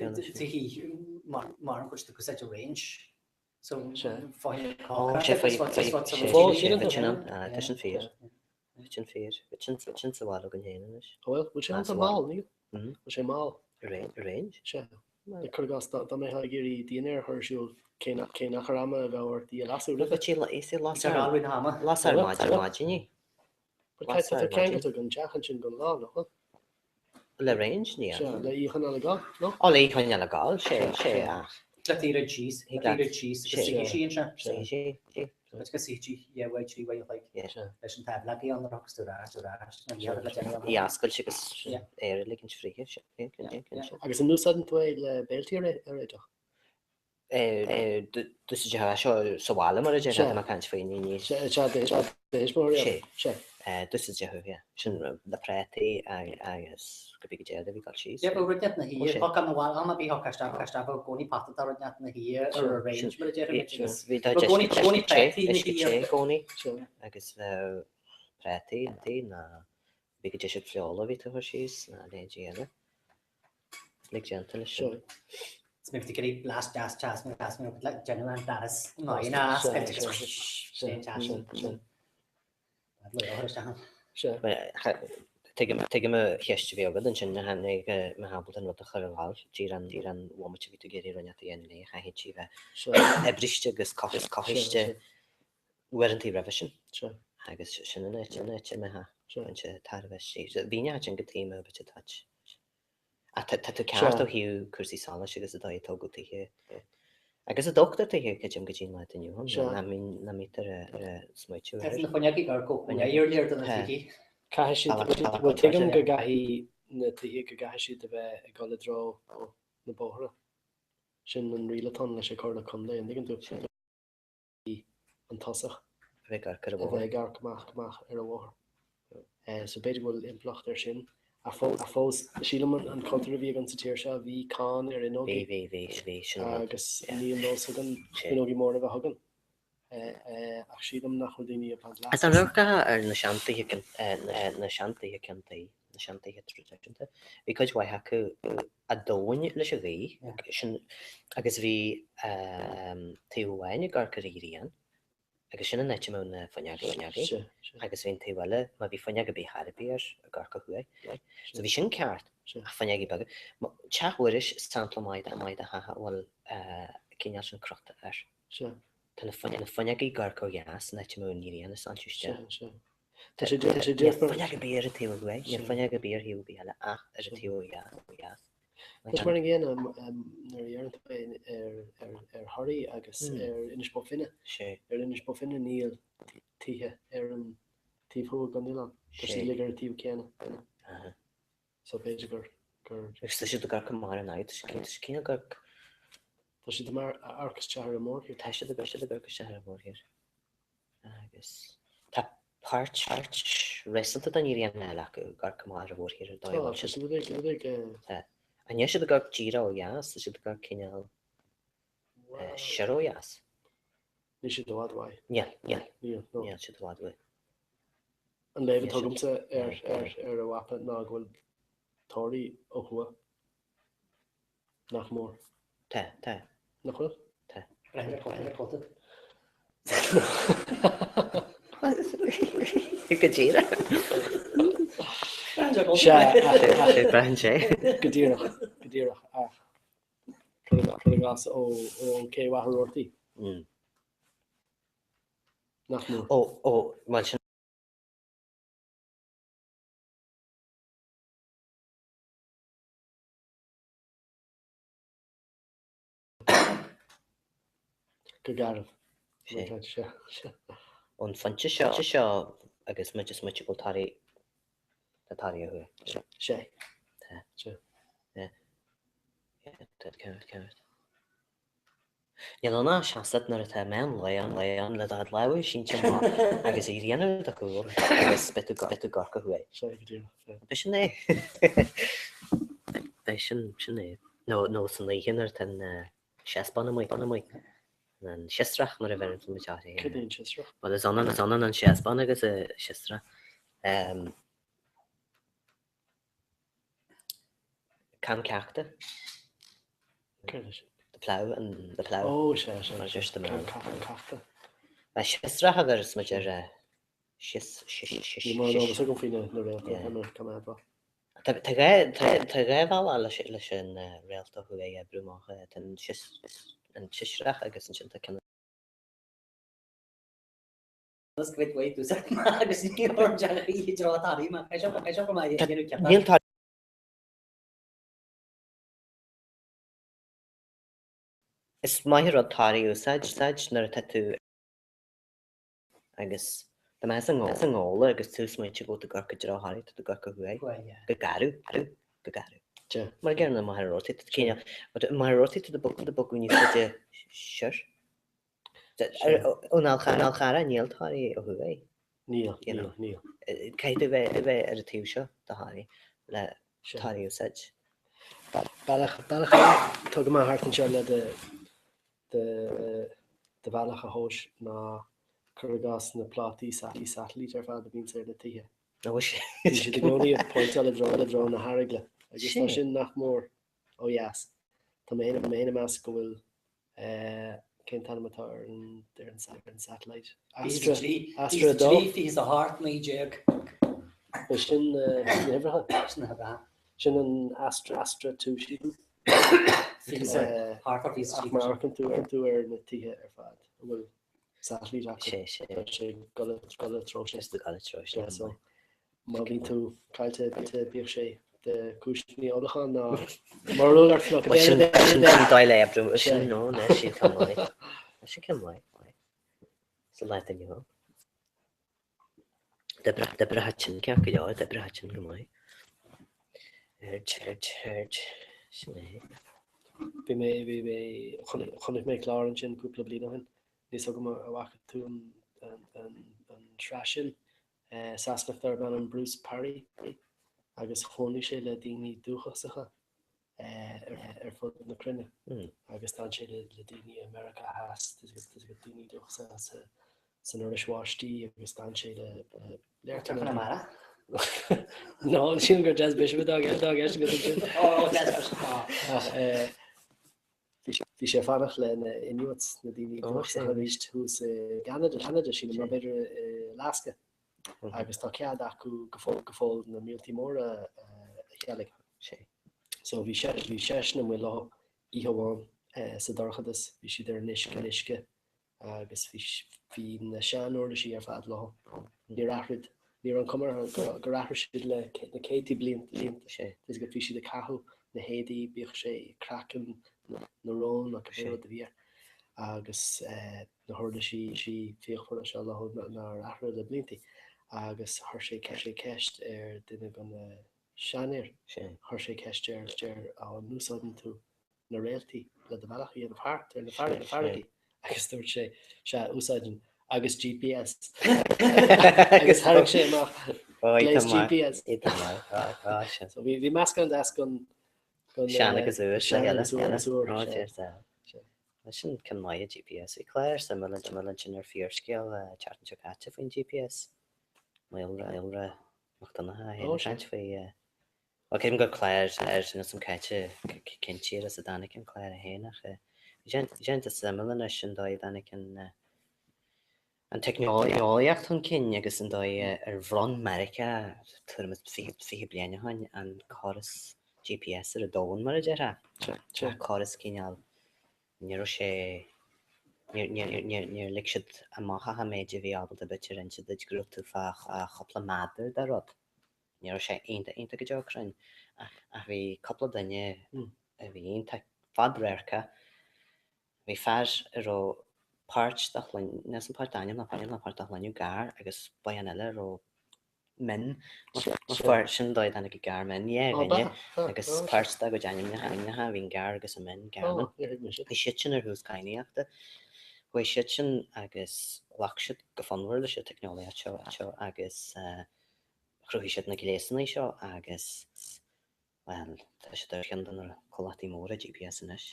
mar an chuid de úsáid range. So, fáinne Tá sin fíor. Tá sin fíor. Tá sin sa bhaile againn féin anois. Bhfuil, bhfuil sé iontach mall, níl? Bhfuil sé mall? Range? Sea. Le cur i gcás, dá mbeifeá ag iarraidh dinnéar a chur ar siúl, cén cén achar ama a bheadh ort í a lasadh roimhe? Las ar maidin í. But tá tú ceangailte don teach ansin don lá, nach bhfuil? Le range, ní Sea, le í a choinneáil ag gabháil, nó? Ó, le í a choinneáil ag gabháil, sé, sé, ach. Le taobh le cheese, le taobh le cheese agus suífidh sí anseo. Suífidh sí. Agus go suífidh sí, yeah, uaidh, trí uair a chloig. Leis an tábla ag an agus tú ar ais, ar ais. Í a oscailt agus aer a ligint fríthi, sé, sé. Agus an úsáideann tú é le béiltí a réiteach? D'úsáidfeá seo sa bhaile mar a déarfá, tá mé ag caint faoi ní ní. Sea, do thuismitheoirí. Sé. Sé. D'úsáidfeá, yeah. Sin le prátaí agus go bhí go deireadh a bhí dul síos. Yeah, but rud net na hí, thug an bhaile an bhí thug isteach isteach i gcónaí pota tá rud net na hí ar a range mar a déarfaimid agus Bhí dá gcónaí gcónaí prátaí na uisce hí. te i gcónaí agus bheadh prátaí ná bhí go dtí siad feola a bhí tú a chur síos ná leithéidí eile. Lig déanta leis sin. Is mé ag iarraidh blas deas deas nó deas nó le déanamh an deas ná ina ascailt agus sin deas sin. Tuigim tuigim an cheist a bhí agat ansin na tháinig mé ábalta an rud a chur a ghabháil díreach an díreach an bhomaite a bhí tú ag iarraidh rud a dhéanamh léi chaithfidh sí bheith oibriste agus cothaiste uaireanta roimhe sin. Agus sin an áit an áit a mbeifeá ag baint tairbhe aisti. Bhí an áit sin go taobh amuigh bit a touch. Ach tá tú ceart ó thaobh cúrsaí solais agus an dóigh a tógadh tithe agus a dtógtar tithe creidim go dtí an lá atá inniu ann, nach mbítear ag smaoitiú air. Tá na fuinneoga ag amharc ó thuaidh ar léir do na tithe. Caithfidh siad, bhuel tuigim go gcaithfidh na tithe, go gcaithfidh siad a bheith ag dul i dtreo na bóithre. Sin an riail atá ann leis an Comhairle Contae, an dtuigeann tú? an tosach a bheith ag amharc ar an bhóthar. A bheith ag amharc amach amach ar an bhóthar. So b'fhéidir go bhfuil impleacht air sin. Ach fós, sílim an cultúr a bhí againn sa tír seo, bhí cáin ar fhuinneogaí. Bhí, bhí, bhí, bhí, sin an rud. Agus níl nós againn fuinneogaí móra a bheith againn. Ach sílim nach bhfuil daoine ag baint leas as. Is an amharcfá ar na seantithe, na seantithe ceann tuí, na seantithe traidisiúnta, bhí cuid mhaith acu aduain leis an ghaoth, sin, agus bhí taobh amháin ag amharc ar an ghrian, agus sin an áit a mbeadh na fuinneoga, agus bhí an taobh eile, má bhí fuinneog ar bith chor ar bith air, ag amharc ó thuaidh. So bhí sin ceart, ach fuinneogaí beaga. Teach Mhuiris, sampla maith de maith de theach a bhfuil cineál sin crochta air. Tá na fuinneogaí ag amharc ó dheas, an áit a mbeadh an ghrian ag soilsiú isteach. Tá sé Níl fuinneog ar bith ar an taobh ó thuaidh, níl fuinneog ar bith ar thaobh ar bith eile ach ar an taobh ó dheas. Tá sé mar an gcéanna nuair a dheireann tú é ar Thoraí agus ar Inis Bó Finne. Ar Inis Bó Finne níl tithe ar an taobh thuaidh den oileán. Tá siad uilig ar an taobh céanna. So b'fhéidir gur. Agus tá siad ag amharc amach ar an aghaidh, tá siad cineál ag amharc. Tá siad ag amharc isteach ar an mórthír. Tá siad ag amharc isteach ar an mórthír. Agus tá páirt réasúnta den ghrian eile acu ag amharc amach ar an mhórthír ar dóigh a bhfuil siad. Tá. Ach níl siad ag amharc díreach ó dheas, tá siad ag amharc cineál siar ó dheas. Níl siad i bhfad uaidh. Níl, níl. Níl, no. Níl siad i bhfad uaidh. An léamh atá agamsa ar ar an mhapa ná go bhfuil Toraí ó thuaidh. Nach mór. Tá, tá. Nach bhfuil? Tá. Go díreach. Sea, Braitheann sé. Go díreach, go díreach, ach cuir i gcás ó Cé Mhachaire Rabhartaigh. Nach mór. Ó, ó, bhuel sin. Go garbh. Ón phointe seo seo agus muid ag smaoitiú go bhfuil Toraí tá Toraí ó thuaidh. Sé. Tá. Sé. Yeah. Yeah, tá ceart, ceart. Níl ann ach seasamh nuair atá meán lae ann, lae ann le do lámha sínte amach agus an ghrian ar do chúl agus beidh tú beidh tú ag amharc ó thuaidh. Sea, go díreach, yeah. B'shin é. B'shin, sin é. Nó, nó san oíche nuair atá an seasbán amuigh, bán amuigh. An siosrach mar a bheireann muid uirthi. Cad é an siosrach? Bhuel is ionann, is ionann an seasbán agus an siosrach. Cam ceachta. Céard é sin? The plough and the plough. Ó, sea, sea. Mar just the Cam ceachta. Ba siosrach a bheireas muid ar sios, sis, sis, Níl mórán eolas agam faoi na réalta, tá mé tá mé admháil. Tá tá dhá tá tá dhá bhealach leis leis an réalta ó thuaidh a oibriú amach, tá an sios an siosrach agus ansin tá ceann Níl Is maith an rud Toraí a úsáid úsáid nuair atá tú agus dá mbeifeá sa ngabhla agus tú ag smaointiú go bhfuil tú ag amharc i dtreo Thoraí, tá tú ag amharc ó thuaidh, go garbh, go garbh. Mar a gcéanna Machaire Rabhartaigh, tá cineál, Machaire Rabhartaigh tá tú ag bogadh níos faide siar. Ón Fhál Carrach, níl Toraí ó thuaidh. Níl, níl, níl. Caithfidh tú bheith bheith ar an taobh seo de Thoraí le Toraí a úsáid. Bealach, bealach eile atá go maith thart anseo le do, do, do bhealach a thomhas ná cur i gcás na plátaí satailíte ar fad a bhíonns ar na tithe. Bíonn siad i gcónaí ag pointeáil i dtreo, i dtreo na hEaraighle agus tá sin nach mór ó dheas. Tá mé féin ag meas go bhfuil Cén t-ainm atá ar an ar an satellite? Astra Astra 2 28 19. B'é sin na huimhreacha? Sin na huimhreacha. Sin an Astra Astra 2 sílim. Thart ar Ach má amharcann tú ar tú ar na tithe ar fad a bhfuil satellite acu, Sé sé. tá sé ag dul ag dul an treo sin. Just ag dul an treo sin. So má bhíonn tú caillte bíodh sé. de chúiseanna ólacháin ná marúlacht nó Bhuel, sin sin sin dóigh le oibriú sin nó nó sin ceann maith. Sin ceann maith. Sa lá atá inniu ann. D'oibreodh sin ceart go leor, d'oibreodh sin go maith. Aird, aird, aird. Sin é. Bhí mé, bhí mé, chonaic mé clár ansin cúpla bliain ó shin. Níl a fhios agam an bhfaca tú an, an, an, an tsraith sin. Sasanach darb ainm Bruce Parry agus chónaigh sé le daoine dúchasacha ar fud na cruinne agus d'fhan sé le daoine i Meiriceá Theas, daoine dúchasacha san fhoraois bháistí agus d'fhan sé le Léirtear Conamara? No, sílim gur Des Bishop atá i gceist agat ansin. Ó, Des Bishop, Ach bhí sé ag fanacht le na Inuits, na daoine dúchasacha arís thuas i gCeanada, Ceanada, sílim, nó b'fhéidir i Alaska. Agus tá cead acu go fóill, go fóill na míoltaí móra a sheilg. So bhí bhí seisean amuigh leo oíche amháin sa dorchadas, bhí siad ar an uisce, an uisce agus bhí bhí na sean-uirlisí ar fad leo. Níor athraigh, ní raibh an cuma orthu gur athraigh siad le na céadtaí blianta. Is go bhí siad ag caitheamh na héadaí, bíodh sé craiceann na rón nó cibé rud a bhí air agus na huirlisí fíochmhara seo leo nár athraigh le blianta agus chuir sé sé ceist ar duine de na seanfhir, chuir sé ceist air an úsáideann tú na réaltaí le do bhealach a dhéanamh thart ar na farraigí agus dúirt sé, sea, úsáidim, agus GPS. Agus tharraing sé amach gléas GPS. So bhí meascán deas den Sean agus úr, sean agus úr. Sin ceann maith, GPS. Bhí clár suimiúil ansin ar Fíorscéal an tseachtain seo caite faoin GPS. Maolra Mac Donncha é féin ag caint faoi Bhuel, creidim gur clár ar níl 'fhios a'm c'áit cén tír as a dtáinig an clár é féin ach bhí sé iontach suimiúil anois an dóigh a dtáinig an an teicneolaíocht chun cinn agus an dóigh ar bhronn Meiriceá tuairim is 20 bliain ó shin an córas GPS ar an domhan mar a déarfá. Córas cineál ní raibh sé níor lig siad amach ach an méid a bhí ábalta b'fhéidir inse duit go raibh tú fá chúpla méadar de rud. Ní raibh sé iontach iontach go deo cruinn ach bhí cúpla duine a bhí iontach fadradharcach. Bhí fear a raibh páirt dá shloinne, níl 'fhios a'm páirt dá ainm ná páirt dá shloinne gar agus bean eile a raibh Min mar fear, sin an dóigh a dtáinig Garmin, yeah, dhuine agus páirt dá gcuid ainmneacha, ainmneacha, bhí an Gar agus an Min, Garmin. Bhí siad sin ar thús cadhnaíochta. Chuaigh siad sin agus ghlac siad go fonnmhar leis an teicneolaíocht seo agus Chruthaigh siad na gléasanna seo agus, bhuel, tá siad ar cheann de na comhlachtaí móra GPS anois.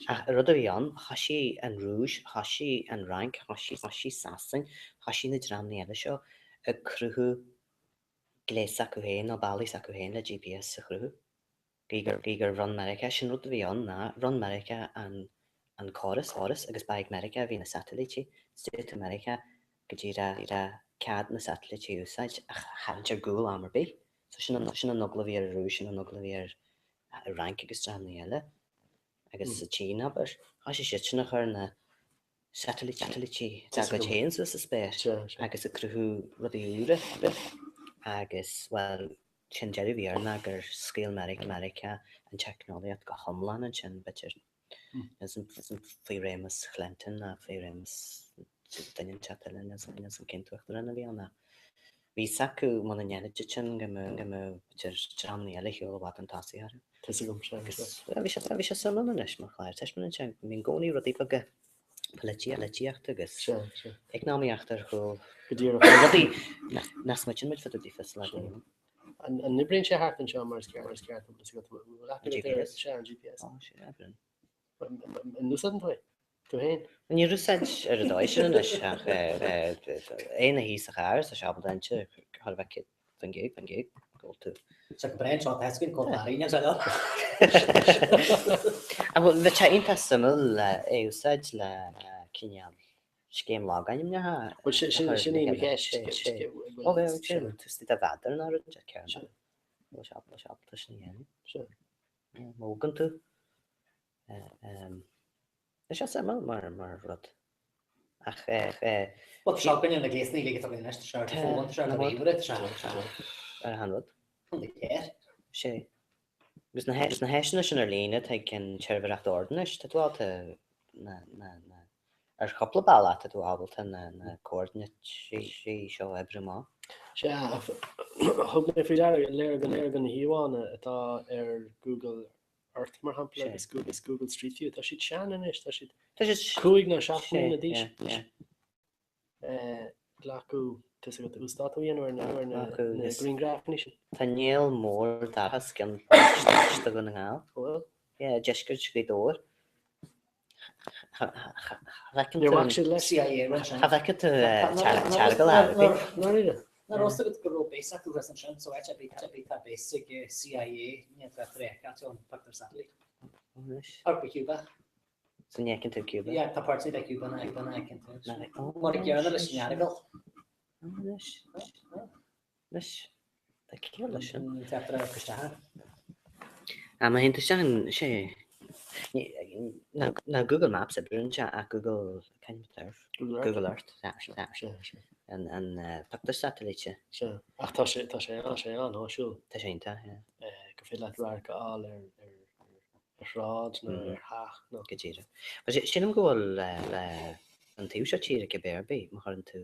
Ach an rud a bhí ann, thoisigh an Rúis, thoisigh an Fhrainc, thoisigh Sasain, thoisigh na dreamanna eile seo ag cruthú gléas s'acu féin nó bealaí s'acu féin le GPS a chruthú. Gidh gur bhronn Meiriceá, sin rud a bhí ann ná bhronn Meiriceá an an córas, córas agus ba ag Meiriceá a bhí na satailítí, is diúltaigh Meiriceá go díreach díreach cead na satailítí a úsáid ach tharraingt ar gcúl am ar bith. So sin an sin an eagla a bhí ar an Rúis, sin an eagla a bhí ar an Fhrainc agus dreamanna eile agus sa tSín abair. Thoisigh siad sin a chur na satailítí dá gcuid féin suas sa spéir agus ag cruthú rudaí úra agus, bhuel, sin deireadh a bhí air ná gur scaoil Meiriceá an teicneolaíocht go hiomlán ansin, b'fhéidir, faoi réimeas Clinton ná faoi réimeas duine inteacht eile, níl 'fhios a'm cén t-uachtarán a bhí ann ach bhí 'fhios acu muna ndéanfaidís sin go mbeadh, b'fhéidir, dreamanna eile ar shiúl i bhfad chun tosaigh orthu. Tá 'fhios agam, sea. Agus bhí sé, bhí sé suimiúil anois mar chlár, taispeánann sé go mbíonn i gcónaí rudaí beaga polaitíochta agus eacnamaíochta ar chúl. Go díreach. Rudaí nach smaoitíonn muid fá dtaobh daofa sa lá atá inniu ann. An n-oibríonn sé thart anseo mar is ceart, mar is ceart, an bhfuil 'fhios agat, bhfuil aithne agat air? Sea, an GPS. Á, sea, oibríonn. An úsáideann tú é? Tú féin? Níor úsáid ar an dóigh sin anois ach é ina shuí sa charr tá sé ábalta inse chóir a bheith 100% 100% go bhfuil tú. Sé go bréan seo tá scoil chomh fada níl sé leo. Ach bhuel bheadh sé iontach suimiúil é a úsáid le cineál scéim logainmneacha Bhuel sin sin í mo cheist. Ó bheadh sé tú istigh de mheadar ná rud de ceann. Bhfuil sé ábalta sin a dhéanamh. Má bhogann tú. Tá sé suimiúil mar mar rud. Ach eh. Bhuel, tá sé againne na gléasanna uilig atá againn anois, tá sé ar do fón, tá sé ar do ríomhaire, tá sé ar achan rud. An léir. Sé. Agus na na háiseanna sin ar líne atá ag an tSuirbhéireacht Ordanáis, tá tú ábalta na, na, na, ar chúpla bealach tá tú ábalta na, na comhordanáidí seo a oibriú amach. Sea, thug mé faoi deara léir go léir de na híomhánna atá ar Google Earth, mar shampla, agus Google, Google Street View, tá siad sean anois, tá siad 5 nó 7 mbliana d'aois. Glacadh, tá a fhios agat, uasdátú a dhéanamh ar na ar na grianghrafanna sin. Tá néal mór dorcha os cionn páirt de Dhún na nGall. An bhfuil? Yeah, deisceart Ghaoth Dobhair. Cha bhfeiceann Níor bhac siad leis. CIA rinne sin. Cha bhfeiceann tú Teargal ar bith. Ndáiríre? Nach raibh a fhios agat go raibh base acu thuas ansin, so áit ar bith áit ar bith tá base ag CIA ní tá freiceáilte ón pictiúr satailíte. Anois. Thart go Cuba. So ní fheiceann tú Cuba? Yeah, tá páirteanna de Cuba nach bhfeiceann tú. Mar a gcéanna leis an Earagail. Anois. Anois. Tá ciall leis sin. Tá tú isteach ann. Ah, má théann tú isteach ann, sé. Ná Google Maps oibríonn sé ach Google, cén t-ainm atá air? Google Earth. Sea, sea. An pictiúr satailíte. Sea, ach tá sé, tá sé, tá sé an-áisiúil. Tá sé iontach, yeah. Gur féidir leat radharc a fháil ar ar shráid nó ar theach nó. Go díreach. But sílim go bhfuil an taobh seo tíre cibé ar bith, má chuireann tú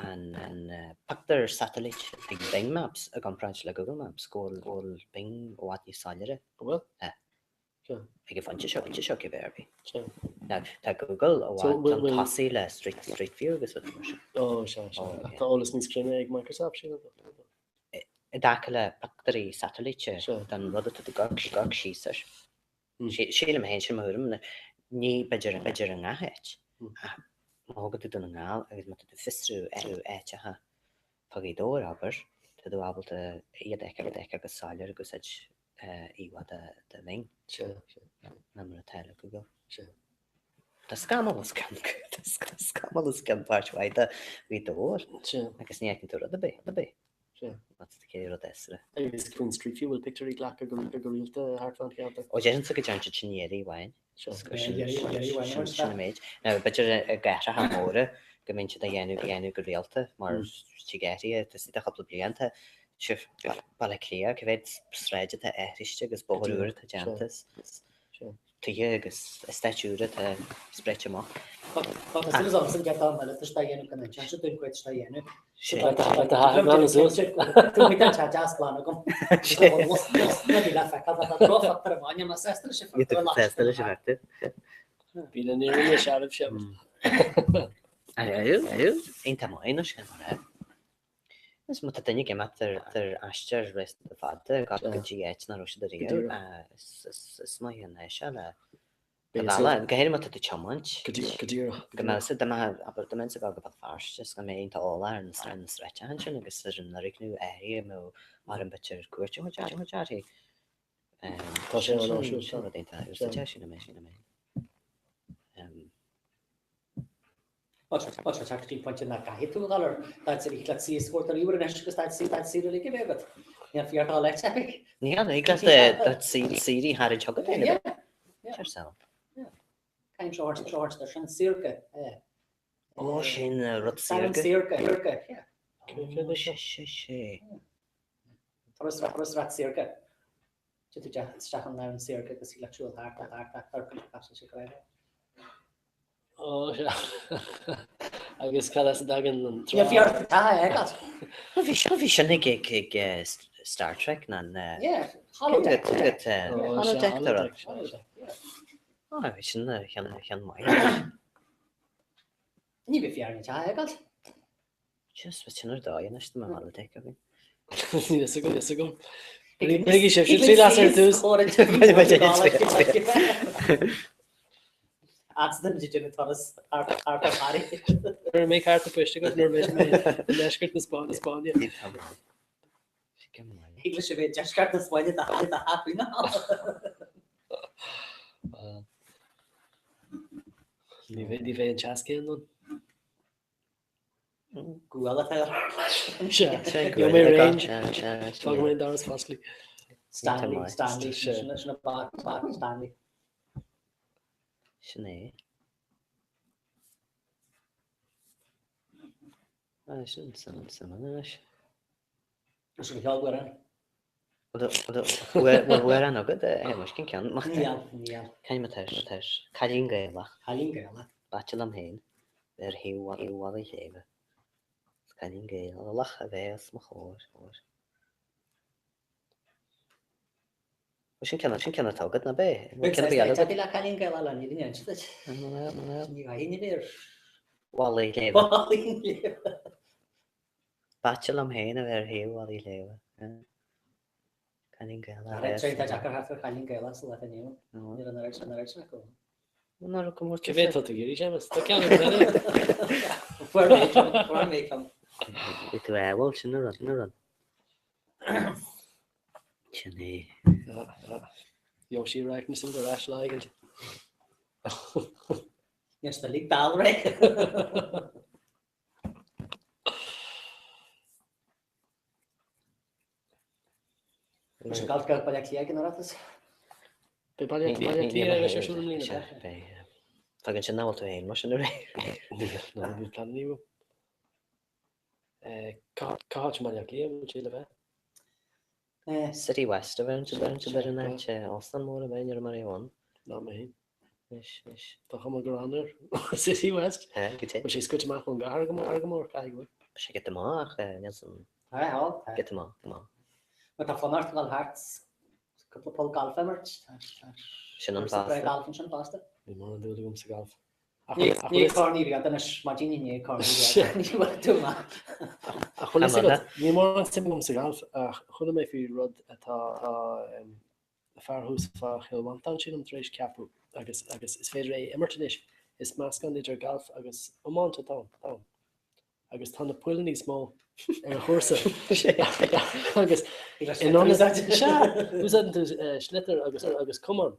an pictiúr satailíte ag Bing Maps i gcomparáid le Google Maps, go bhfuil go bhfuil Bing i bhfad níos soiléire. Go bhfuil? Yeah. Sea. Ag an phointe seo, pointe seo cibé ar bith. Sea. Now, tá Google i bhfad chun tosaigh le Street, Street View agus rudaí mar sin. Ó, sea, sea. Ach tá eolas níos cruinne ag Microsoft, sílim. I dtaca le pictiúirí satailíte den rud atá tú ag amharc síos air. Sílim féin, sin mo thuairim, ní b'fhéidir b'fhéidir i ngach áit, ach má thógann tú Dún na nGall agus má tá tú ag fiosrú áiteacha fá Ghaoth Dobhair, abair, tá tú ábalta iad a fheiceáil go soiléir ag úsáid íomhá de Bhing ná mar atá le Google. Tá scamall os cionn tá scamall os cionn páirt mhaith de Ghaoth Dobhair agus ní fheiceann tú rud ar bith, ar bith. What's the céad rud eisire? Agus faoin Street View, bhfuil pictiúirí glactha go go rialta thart fán cheantar? Ó deirimse go dtearn siad sin iarraidh amháin. Sin an méid. Now b'fhéidir i gcathracha móra go mbíonn siad á dhéanamh dhéanamh go rialta mar tigh áirithe tá siad cúpla bliain tá Baile Átha Cliath cá mhéad sráid atá aithriste agus bóthar úr atá déanta. Tithe agus eastáit úra atá spréite amach. Tá súil agam san gceart am eile tá sé á dhéanamh gan aon seans dúinn cuid de a dhéanamh. Tá deas glan agam. Bhí na n-iarraidh searbh sem. Iontach maith nó sin mar é. Is má tá duine ag imeacht ar aistear réasúnta fada ag dul go dtí áit nach raibh siad ariamh, is maith an áis é le do bhealach, go háirithe má tá tú ag tiomáint. Go díreach. Go mbeadh sa, dá mbeadh, abair, dá mbeinnse ag dul go Béal Feirste, is go mbeinn iontach eolach ar na ar na sráideacha ansin agus ar an fhoirgneamh áirithe a mbeadh orm b'fhéidir cuairt a thabhairt uirthi. Tá sé an-áisiúil. Sin rud iontach úsáideach, sin é, sin é. Tá sé teacht go dtí an pointe nach gcaithfidh tú a dhul ar d'fhad saoire leat suí is cuairt ar ríomhaire anois agus d'fhad saoire d'fhad saoire uilig a bheith agat. Níl fíor dá leit agat. Ní hea, ní leat do saoire a tharraingt chugat féin. Yeah, yeah. Sure so. Yeah. Caithfidh seo thabhairt seo thabhairt ar sin saorga. Yeah. Ó sin rud saorga. Saorga, saorga, yeah. Ó sé sé sé. Turas turas rat saorga. Téann tú isteach an domhan saorga agus thig leat siúl thart thart thart thart thart thart thart Ó, sea. Agus cad as a dtagann an trá? Ní fíor tá a fheiceáil. Bhí sin bhí sin ag ag ag Star Trek ná an Yeah, holodeck. Holodeck tá rud. Ó, bhí sin cheann cheann maith. Ní bhí fíor an tá a fheiceáil. Just bhí sin ar dóigh anois tá mé holodeck againn. Níl fhios agam, fhios agam. Bígí sibh sin tríd as ar dtús. Accident de déanamh turas thart ar Paris. Nuair a mbeidh cárta poist agat nuair a bheidh mé i ndeisceart na Spáinne. Thig leis a bheith deisceart na Spáinne do theach na. Ní bheidh an teas céanna ann. Gual atá air. Sea, Gheobhaidh mé range. Fágfaidh mé an doras foscailte. Stanley, Stanley, sin sin a bác, bác Stanley. Sin é. Ah, sin sin sin anois. Sin ceol go raibh. Bhfuil amhrán agat a Shéamais? Cén ceann? Níl, níl. Cén atá air? Cailín Gaelach. Cailín Gaelach. B'aite liom féin bheith ar thaobh Mhallaí Shléibhe. Is cailín Gaelach a bheith os mo chomhair. Bhuel sin ceann sin ceann atá agat, ná b'é? Bhfuil ceann ar bith eile agat? Le cailín Gaelach le níl in inse duit. Ní bhfaighinn a bheith ar Mhallaí Shléibhe. Mhallaí Shléibhe. B'aite liom féin a bheith ar thaobh Mhallaí Shléibhe. Cailín Gaelach a bheith Tá deacair theacht ar chailín Gaelach sa lá atá inniu ann. Níl an oiread sin an oiread sin acu. Ná raibh comórtas Cé mhéad tá tú ag iarraidh, Séamus? Tá ceann agat eile. Fuair mé ceann, fuair mé ceann. Bhí tú ádhúil, sin an rud, sin an rud. Sin é. Yoshi Ragnarsson ar ais lá éigin. Níl sé lig dall ré. Bhí sé galt go Baile Átha Cliath ag an Oireachtas. Beidh Baile Átha Cliath ar ais ar siúl i mbliana. Beidh. Tagann sin nach bhfuil tú féin mar sin a ré. Níl, ná níl pleananna agam. Cá háit i mBaile Átha Cliath a bhfuil sé le bheith? City West a bheith ar an áit, óstán mór a bheith, ní raibh mé riamh ann. Ná mé féin. Anois, anois. Tá cuma go air. City West. Tá, go dtí. Bhfuil sé scoite amach ón gcathair go mór, go mór, caithfidh go bhfuil. Tá sé giota amach, níl san. Tá, tá. Giota amach, amach. Má tá fonn ort dul thart cúpla poll galf a imirt, tá, tá. Sin an fosta. Galf ansin fosta. Níl mórán dúil agam sa galf. Ní Corn Uí Riada anois, maidin inné Corn Uí Riada, ní bhfuil tú maith. Ach bhfuil fhios agat, níl mórán suim agam sa ghalf ach chuala mé faoi rud atá fear thuas fá Chill Mhantáin, sílim, tar éis ceapadh agus agus is féidir é a imirt anois. Is meascán idir galf agus iomáint atá ann. Agus tá na poill níos mó ar an chúrsa agus in ionad, sea, úsáideann tú sliotar agus agus camán.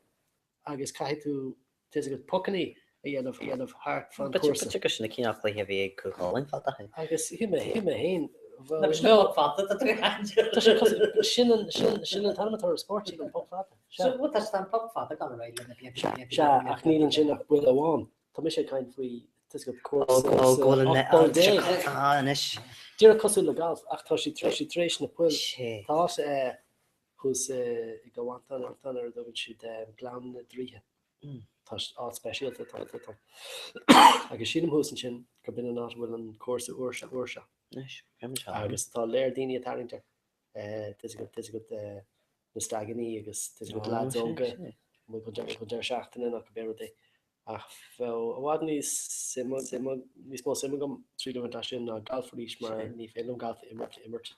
agus caithfidh tú tá fhios agat pocannaí a dhéanamh dhéanamh thart fán chúrsa. B'fhéidir gur sin an cineál cluiche a bhí ag Cú Chulainn fada ó shin. Agus shíl mé shíl mé féin bhuel Ná sin poc fada tá tú ag caint. Tá sé cosúil sin an sin sin an t-ainm atá ar an spórt sin an poc fada. Sea. So bhuel tá an poc fada ag dul ar aghaidh le na blianta blianta Sea ach níl ansin ach buille amháin. Tá mise ag caint faoi tá fhios agat Ó cúrsa go bhfuil an 18 bpoll. Ah anois. Díreach cosúil le galf ach tá siad tá siad tar éis na poill Sé. tá eh Thuas i gCill Mhantáin ar a dtugann siad Gleann na dTraoithe. Tá áit speisialta atá ann. Agus sílim thuas ansin gurb in an áit a bhfuil an cúrsa úr seo. Úr seo. Agus tá léir daoine ag tarraingt air. Tá fhios agat, tá fhios agat na stagannaí agus tá fhios agat lads óga amuigh chun deireadh seachtaine nó cibé rud é. Ach bheadh i bhfad níos suime, níos mó suime agam triail a bhaint as sin ná galf arís mar ní féidir liom galf a imirt, imirt.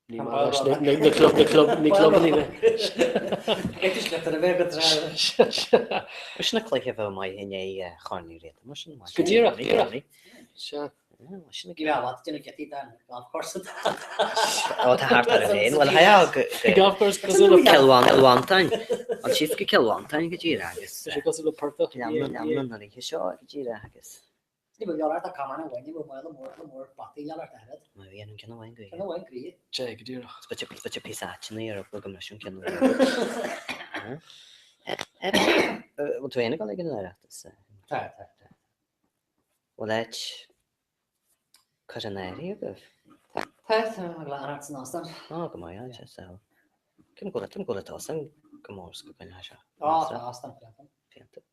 Ní maith leis na club, na club, ní clubanna mé. Sin an cluiche a bheadh maith i ndiaidh Chorn Uí Riada, mar sin. Go díreach, díreach. Sea. Sin a bheadh déanamh giotaí den golf course. Ó, tá thart ar féin. Bhuel, hea, go Golf course cosúil le Cill Mhantáin. An síos go Cill Mhantáin go díreach agus. Tá sé cosúil le portach. Gleann na Ríthe seo go díreach agus. Ní bhfuil leabhar ach camán amháin, ní bhfuil mála mór mór bataí leabhar ach oiread. Má bhíonn an ceann amháin gaoithe. Ceann amháin gaoithe. Sea, go díreach. Is b'fhéidir píosa áiteanna ar obair go mbris an ceann amháin. Bhfuil tú féin ag dul ag an Oireachtas? Tá, tá, tá. Bhfuil áit curtha in áirithe agaibh? Tá, tá, tá mé ag leanúint san óstán. Á, go maith, á, sea. Cén go bhfuil an t-óstán go mór is go gcoinneoidh sé? Á, tá óstán fiánta. Fiánta.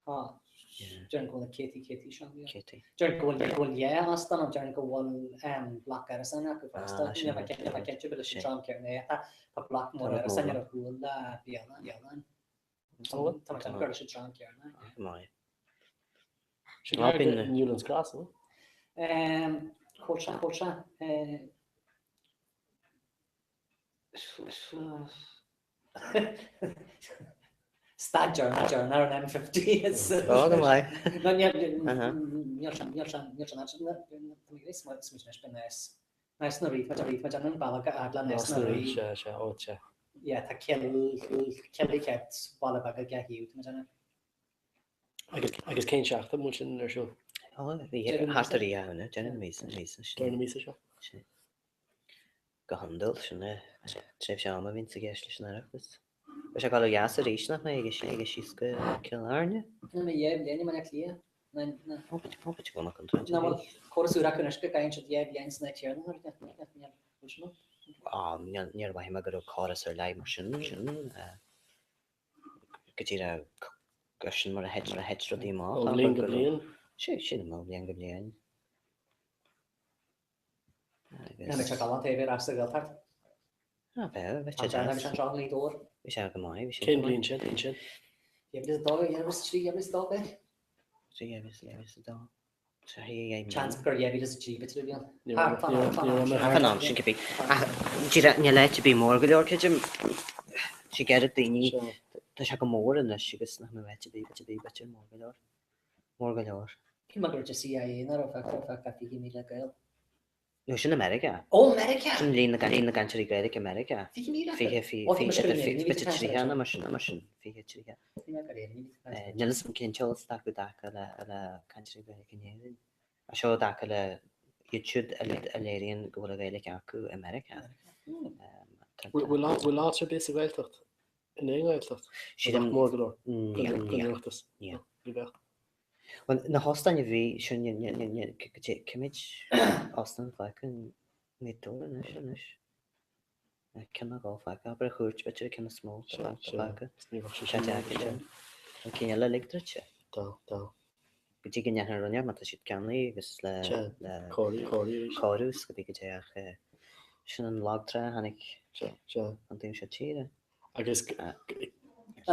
Tá. Deireann go bhfuil céataí céataí seo. Céataí. Deireann go bhfuil go bhfuil dhá óstán ann, deireann go bhfuil bloc árasán acu fosta. Níl mé cinnte níl mé cinnte bhfuil leis an dream céanna é. Tá tá bloc mór árasán ar a chúl le bialann bialann. Tá mé cinnte gur leis an dream céanna é. Go maith. Sin gar do Newlands Cross, an bhfuil? Cá bhfuil sé cá bhfuil sé Stad deireanach deireanach ar an M50 is. Ó, go maith. No, níl níl sé níl sé níl sé an áit sin smaointe anois b'in Nás Nás na Rí tá muid tá muid ar an bealach a fhad le Nás na Rí. Sea, sea, ó, sea. Yeah, tá Cill Cill Uí Chéad baile beag ag a thaobh tá muid ann. Agus agus cén seachtain an bhfuil sin ar siúl? Ó, bhí thart ar oíche Shamhna, deireadh na míosa, míosa. Deireadh na míosa seo. Sea. Go hiondúil, sin é tréimhse ama a bhíonns i gceist leis an Oireachtas. Beidh sé ag dul ó dheas arís, nach mbeidh, agus agus síos go Cill Airne? Ná mé dhá bhliain i mBaile Átha Cliath. Ná, ná. Ó, b'fhéidir go bhfuil mé contráilte Ná bhfuil córas úr acu anois go gcaitheann siad dhá bhliain san áit chéanna nuair a bhfuil sin ann. Níor mhothaigh mé go raibh córas ar leith mar sin, go díreach gur sin mar a thit rudaí amach. Ó bhliain go bliain? Sea, sílim, ó bhliain go bliain. Agus. Bhí sé galánta é a bheith ar ais sa Ghaeltacht. Ah, bheadh, bheadh sé deas. Bhí sé anseo i nGaoth Dobhair. Bhí sé go maith, bhí sé Cén go maith. bhliain sin? Sin? 2002, 2003, 2002 b'fhéidir? 3, 2002. Seans gur 2003 b'fhéidir a bhí ann. Fán am sin cibé. Ach díreach níl áit ar bith mór go leor creidim. Sé gairid daoine, tá sé go mór anois agus nach mbeadh áit ar bith, áit ar bith b'fhéidir mór go leor. Mór go leor. Cé mar go raibh CIA nach raibh ach 20,000 Gael. No sin i Meiriceá. Ó Meiriceá! Sin líon na gcainteoirí Gaeilge i Meiriceá. 20,000? 20, 20, 20, b'fhéidir 30 nó mar sin, mar sin, 20, 30. Níl fhios agam cén t-eolas atá acu i dtaca le le cainteoirí Gaeilge in Éirinn. Ach seo i dtaca le iad siúd a léiríonn go bhfuil an Ghaeilge acu i Meiriceá. Bhfuil áit ar bith sa Ghaeltacht, in aon Ghaeltacht, a bheadh mór go leor don Oireachtas? Níl. Ní bheadh. Bhuel, na hóstáin a bhí, sin, cé mhéad óstán fágtha i nGaoth Dobhair anois, anois? Ceann nó dhó fágtha, abair an Chúirt, b'fhéidir an ceann is mó atá fágtha. Sé deacair sin. An cinn eile uilig druidte. Tá, tá. Go dtí go ndéanfar rud inteacht má tá siad ceannaithe agus le, le cóiriú is go dtí go dté ach sin an lag trá a tháinig an taobh seo tíre. Agus. An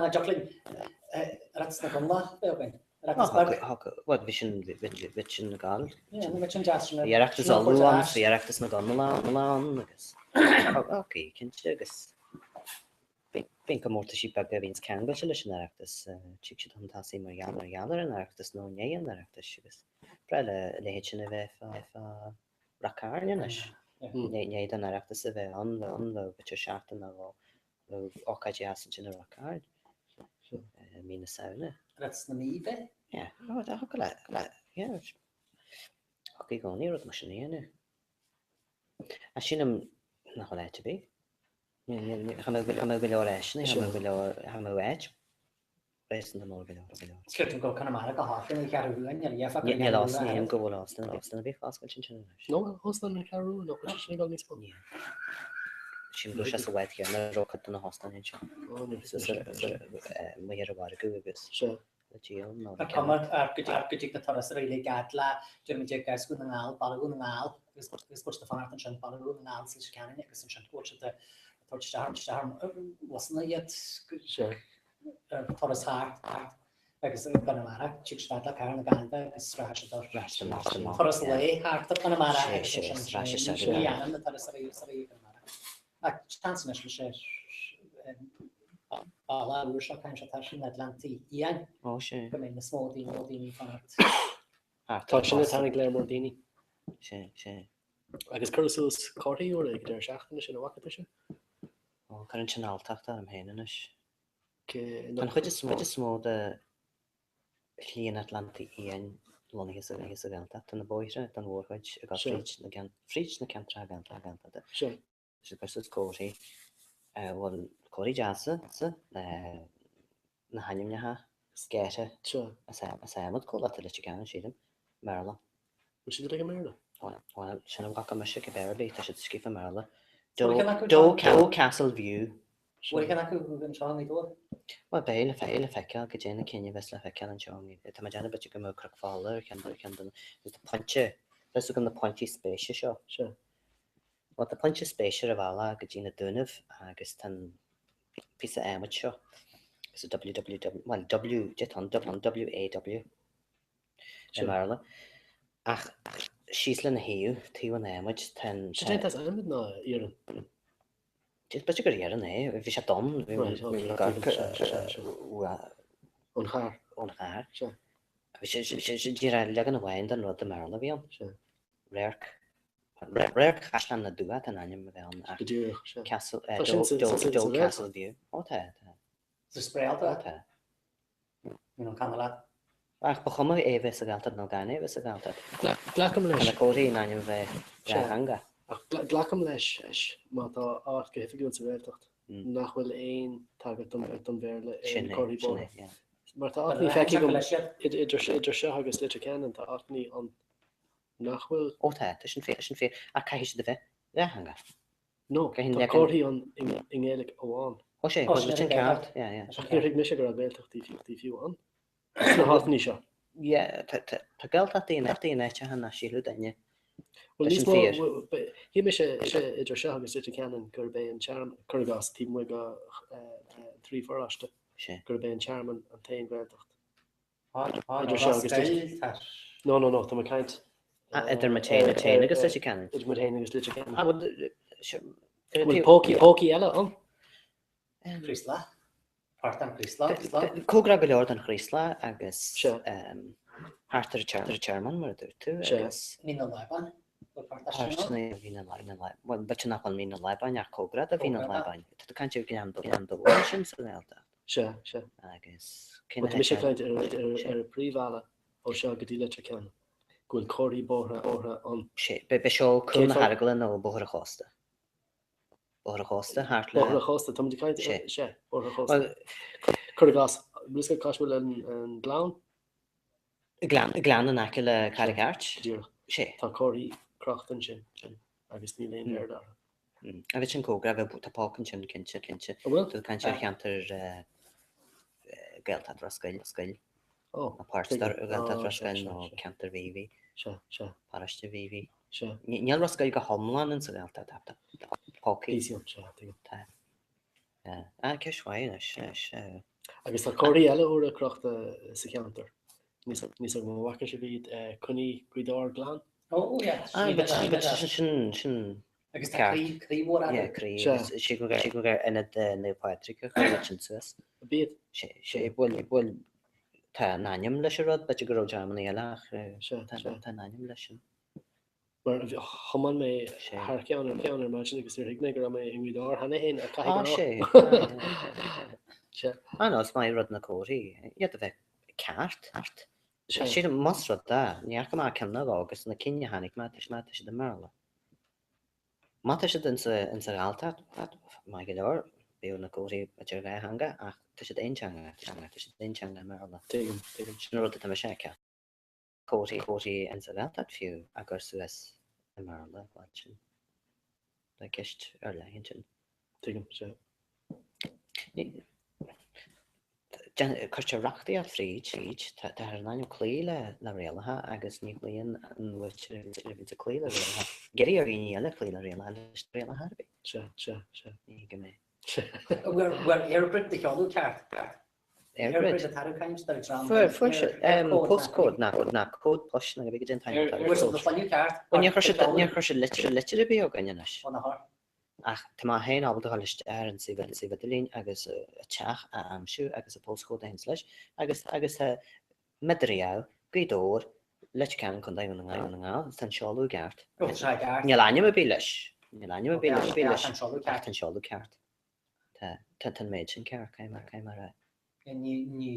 dtiocfadh linn Oireachtas na gConallach a bheith againn? Oireachtas beag? Bhuel, bhí sin, bhí sin ag gabháil. Yeah, bhí sin deas. Bhí Oireachtas Uladh ann, bhí Oireachtas na gConallach ann agus, ok, cinnte agus bíonn comórtaisí beaga a bhíonns ceangailte leis an Oireachtas, tig siad chun tosaigh mar gheall, mar gheall ar an Oireachtas nó i ndiaidh an Oireachtais agus breá le a leithéid sin a bheith fá, fá Ráth Cairn anois. I ndiaidh don Oireachtas a bheith ann, bheadh ann, bheadh b'fhéidir seachtain nó dhó, bheadh ócáid dheas ansin i Ráth Cairn i mí na Samhna. Oireachtas na Mí, b'fhéidir? Yeah, ó, thiocfadh le, le, yeah, thiocfadh i gcónaí rud mar sin a dhéanamh. Ach sílim nach bhfuil áit ar bith. Cha mbeadh go leor áiseanna, cha mbeadh go leor, cha mbeadh áit. Réasúnta mór go leor, go leor. Is céard go Conamara go háirithe an Cheathrú Rua, níl a fhios agam. Níl óstán, ní go bhfuil óstán, óstán ar bith oscailte ansin anois. Nó óstán na Ceathrú Rua, nach bhfuil sé sin ag dul níos mó? Níl. Sílim go raibh sé sa bhád chéanna a raibh cuid de na hóstáin anseo. Amuigh ar an mhargadh agus le díol nó Tá cuma go dtig na turasóirí le gad le déarfaimid ag Dún na nGall, Baile Dhún na nGall agus go bhfuil siad ag fanacht ansin, Baile Dhún na nGall sa Leitir Ceanainn agus ansin go bhfuil siad ag tabhairt isteach isteach ar bhusanna iad. Ar turas thart agus i gConamara, tig siad fhad le Cathair na Gaillimhe agus rachaidh siad ar turas lae thart ar Chonamara agus ansin ní dhéanann na turasóirí i gConamara. Ach seans anois leis an bealach úr seo, caithfidh sé tá sin Atlantaigh Fhiáin, go mbeidh níos mó daoine ag fanacht. Tá sin ag tarraingt léar mór daoine. Sé, sé. Agus cuireadh suas comharthaí úra ag an deireadh seachtaine sin, an bhfaca tusa? Ó, cuireann sin alltacht orm féin anois. Tá an chuid is mó, is mó de Shlí an Atlantaigh Fhiáin lonnaithe sa sa Ghaeltacht. Tá na bóithre don mhórchuid ag dul fríd na gcean, fríd na ceantracha Gaeltachta. Tá siad ag cur suas comharthaí, bhuel, comharthaí deasa le na hainmneacha gearrtha as as adhmad, comhlacht i Leitir Ceanainn, sílim, i mBéarla. Bhfuil siad uilig i mBéarla? Bhuel, sin a bhfaca mise cibé ar bith, tá siad scríofa i mBéarla. Doe Castle View. Bhfuil ceann acu anseo i nGaoth Dobhair? Bhuel, beidh le beidh le feiceáil goidé na cinn a bheas le feiceáil anseo i nGaoth. Tá mé ag déanamh b'fhéidir go mbeadh Cnoc Fola ar cheann ar cheann de na agus tá pointe, tá fhios agam na pointí spéise seo. Sea. Bhuel, tá pointe spéise ar an bhealach go dtí na Dúnaibh agus tá an píosa adhmaid seo agus WWW, bhuel, W, deir an WAW. i mBéarla. Ach síos lena thaobh, taobh an adhmaid, tá an. Sé déanta as adhmad nó iarann? B'fhéidir gur iarann é, bhí sé donn, bhí Ón charr. Ón charr. Bhí sé, díreach leagan amháin den rud i mBéarla a bhí ann. Radharc, Radharc Chaisleán na dTuath an ainm a bhí ann ach Go díreach, sea. Castle, Tá sin sa Doe Ghaeltacht? Castle View. Ó tá, tá. Sa Spréalta? Ó tá. Níl an canal leat. Ach ba chuma é bheith sa Ghaeltacht nó gan é bheith sa Ghaeltacht. Glacaim leis. Tá na comharthaí in ainm bheith dhátheangach. Ach glacaim leis, má tá áit go hoifigiúil sa Ghaeltacht, nach bhfuil aon tagairt don Bhéarla ar na comharthaí bóthair. Mar tá áiteanna feicthe agam idir seo agus Leitir Ceanainn, tá áiteanna ann nach bhfuil. Ó tá, tá sin fíor, ach caithfidh siad a bheith dhátheangach. No, tá comharthaí ann i nGaeilge amháin. Ó sé, bhuel, sin ceart, yeah, yeah. Ach níor thuig mise go raibh Gaeltachtaí fiú fiú ann sna háiteanna seo. Yeah, tá Gaeltachtaí in áiteacha nach sílfeadh duine. Bhuel, níos mó, shíl mise idir seo agus Leitir Ceanainn gurb é an Tearmann, cuir i gcás, taobh amuigh de thrí pharóiste, gurb é an Tearmann an t-aon Ghaeltacht. Idir seo agus Leitir. No, no, no, tá mé ag caint. Ah, idir muid féin agus Leitir Ceanainn. Idir muid féin agus Leitir Ceanainn. Ah, bhuel, bhfuil pócaí eile ann? Chraoslach. Páirt den Chraoslach. Cóngarach go leor don Chraoslach agus thart ar an Tearmann, mar a dúirt tú, agus. Mín na Lábán. Páirt Mhín na Lábáin. Bhuel, b'fhéidir nach bhfuil Mín na Lábáin ach cóngarach do Mhín na Lábáin. Tá tú ag caint ar Ghleann Dubha ansin sa Ghaeltacht. Sea, sea. Agus cén Bhuel, tá mise ag caint ar ar an bpríomhbhealach ó seo go dtí Leitir Ceanainn, go bhfuil comharthaí bóithre bóithre ann. Sea, b'é seo Cúl na hEaragla nó Bóthar an Chósta. Bóthar an Chósta, thart le. Bóthar an Chósta, tá muid ag caint, sea, Bóthar an Chósta. Cuir i gcás, bhfuil fhios agat cá háit a bhfuil an Gleann? Gleann, Gleann in aice le Carraig Airt. Go díreach. Sea. Tá comharthaí crochta ansin agus níl aon Bhéarla orthu. Agus sin cóngarach, bheadh, tá póca ansin cinnte, cinnte. An bhfuil? Tá tú ag caint ar cheantar Gaeltacht Ros Goill, Ros Goill. Ó, Nó páirt de Ghaeltacht Ros Goill nó ceantar Mhíobhaigh. Sea, sea. Paróiste Mhíobhaigh. Sea. Níl Ros Goill go hiomlán insa Ghaeltacht ach tá pócaí. Píosaí ann, sea, tuigim. Tá. Ah, ceist mhaith anois, anois. Agus tá comharthaí eile úra crochta sa cheantar. Níl fhios agam an bhfaca sibh iad, Coinnigh Gaoth Dobhair glan. Oh, yeah. Ah, but sin, sin Agus tá croí, croí mhór acu. Yeah, croí. Agus sílim gur, sílim gur ionad Naomh Pádraig a chuir muid sin suas. Ab iad? Sé, sé, bhuel, bhuel, tá an ainm leis an rud, b'fhéidir go raibh dreamanna eile ach tá, tá an ainm leis sin. Mar thiomáin mé thar ceann ar ceann ar maidin agus níor thuig mé go raibh mé i nGaoth Dobhair cheana féin ach caithfidh go raibh. Á, sé. Sé. Á, no, is maith rud na comharthaí, iad a bheith ceart. Sé. Sílim, más rud é, ní fhaca mé ach ceann nó dhó agus na cinn a chonaic mé, tá siad i mBéarla. Má tá siad insa Ghalltacht, maith go leor, bíodh na comharthaí idir dhá theanga, ach tá siad aonteangach, tá siad aonteangach i mBéarla. Tuigim, tuigim. Sin an rud atá mise a fheiceáil. Comharthaí, comharthaí insa Ghaeltacht fiú á gcur suas i mBéarla, bhuel sin, tá ceist ar leith ansin. Tuigim, sea. Cuirtear reachtaíocht fríd, fríd, táthar in ainm cloí le le rialacha agus ní chloíonn an mhuintir a bhíonn ag cloí le rialacha. Ag iarraidh ar dhaoine eile cloí le rialacha leis na rialacha ar bith. Sea, sea, sea. Ní thuigim é. Bhfuil EirGrid do sheoladh ceart? EirGrid? Fuair, fuair siad, postcode ná, ná cód poist ná go bhfeice déan time. Bhfuil siad do shloinneadh ceart? Bhuel níor chuir siad, níor chuir siad litir, litir ar bith chugainn anois. Ó nach ea? Ach tá mé féin ábalta dhul isteach ar an suíomh suíomh idirlín agus a teach a aimsiú agus a postcode a théanns leis agus agus tá Midriau, Gaoth Dobhair, Leitir Ceanainn, Contae Dhún na nGall, na nGall agus tá an seoladh i gceart. Ó, tá sé i gceart. Níl ainm ar bith leis. Níl ainm ar bith leis. Ach tá an seoladh ceart. Ach tá an seoladh ceart. Tá tá tá an méid sin ceart, caithfidh mé caithfidh mé a rá. Ní ní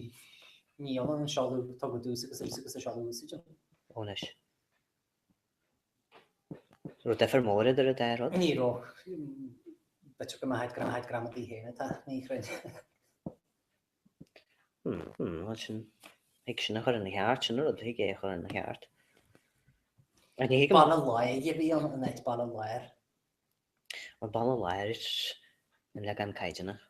ní ionann an seoladh a tugadh dtús agus agus an seoladh a úsáidim. Ó anois. Raibh difear mór idir an dá rud? Ní raibh. B'fhéidir go mba chuid gramadaí féin atá míchruinn. Hmm, bhuel sin, thig sin a chur ina cheart, sin an rud, thig é a chur ina cheart. Ach ní thuigim. Baile Láir a bhí ann in áit Baile Láir. Bhuel, Baile Láir an leagan caighdeánach.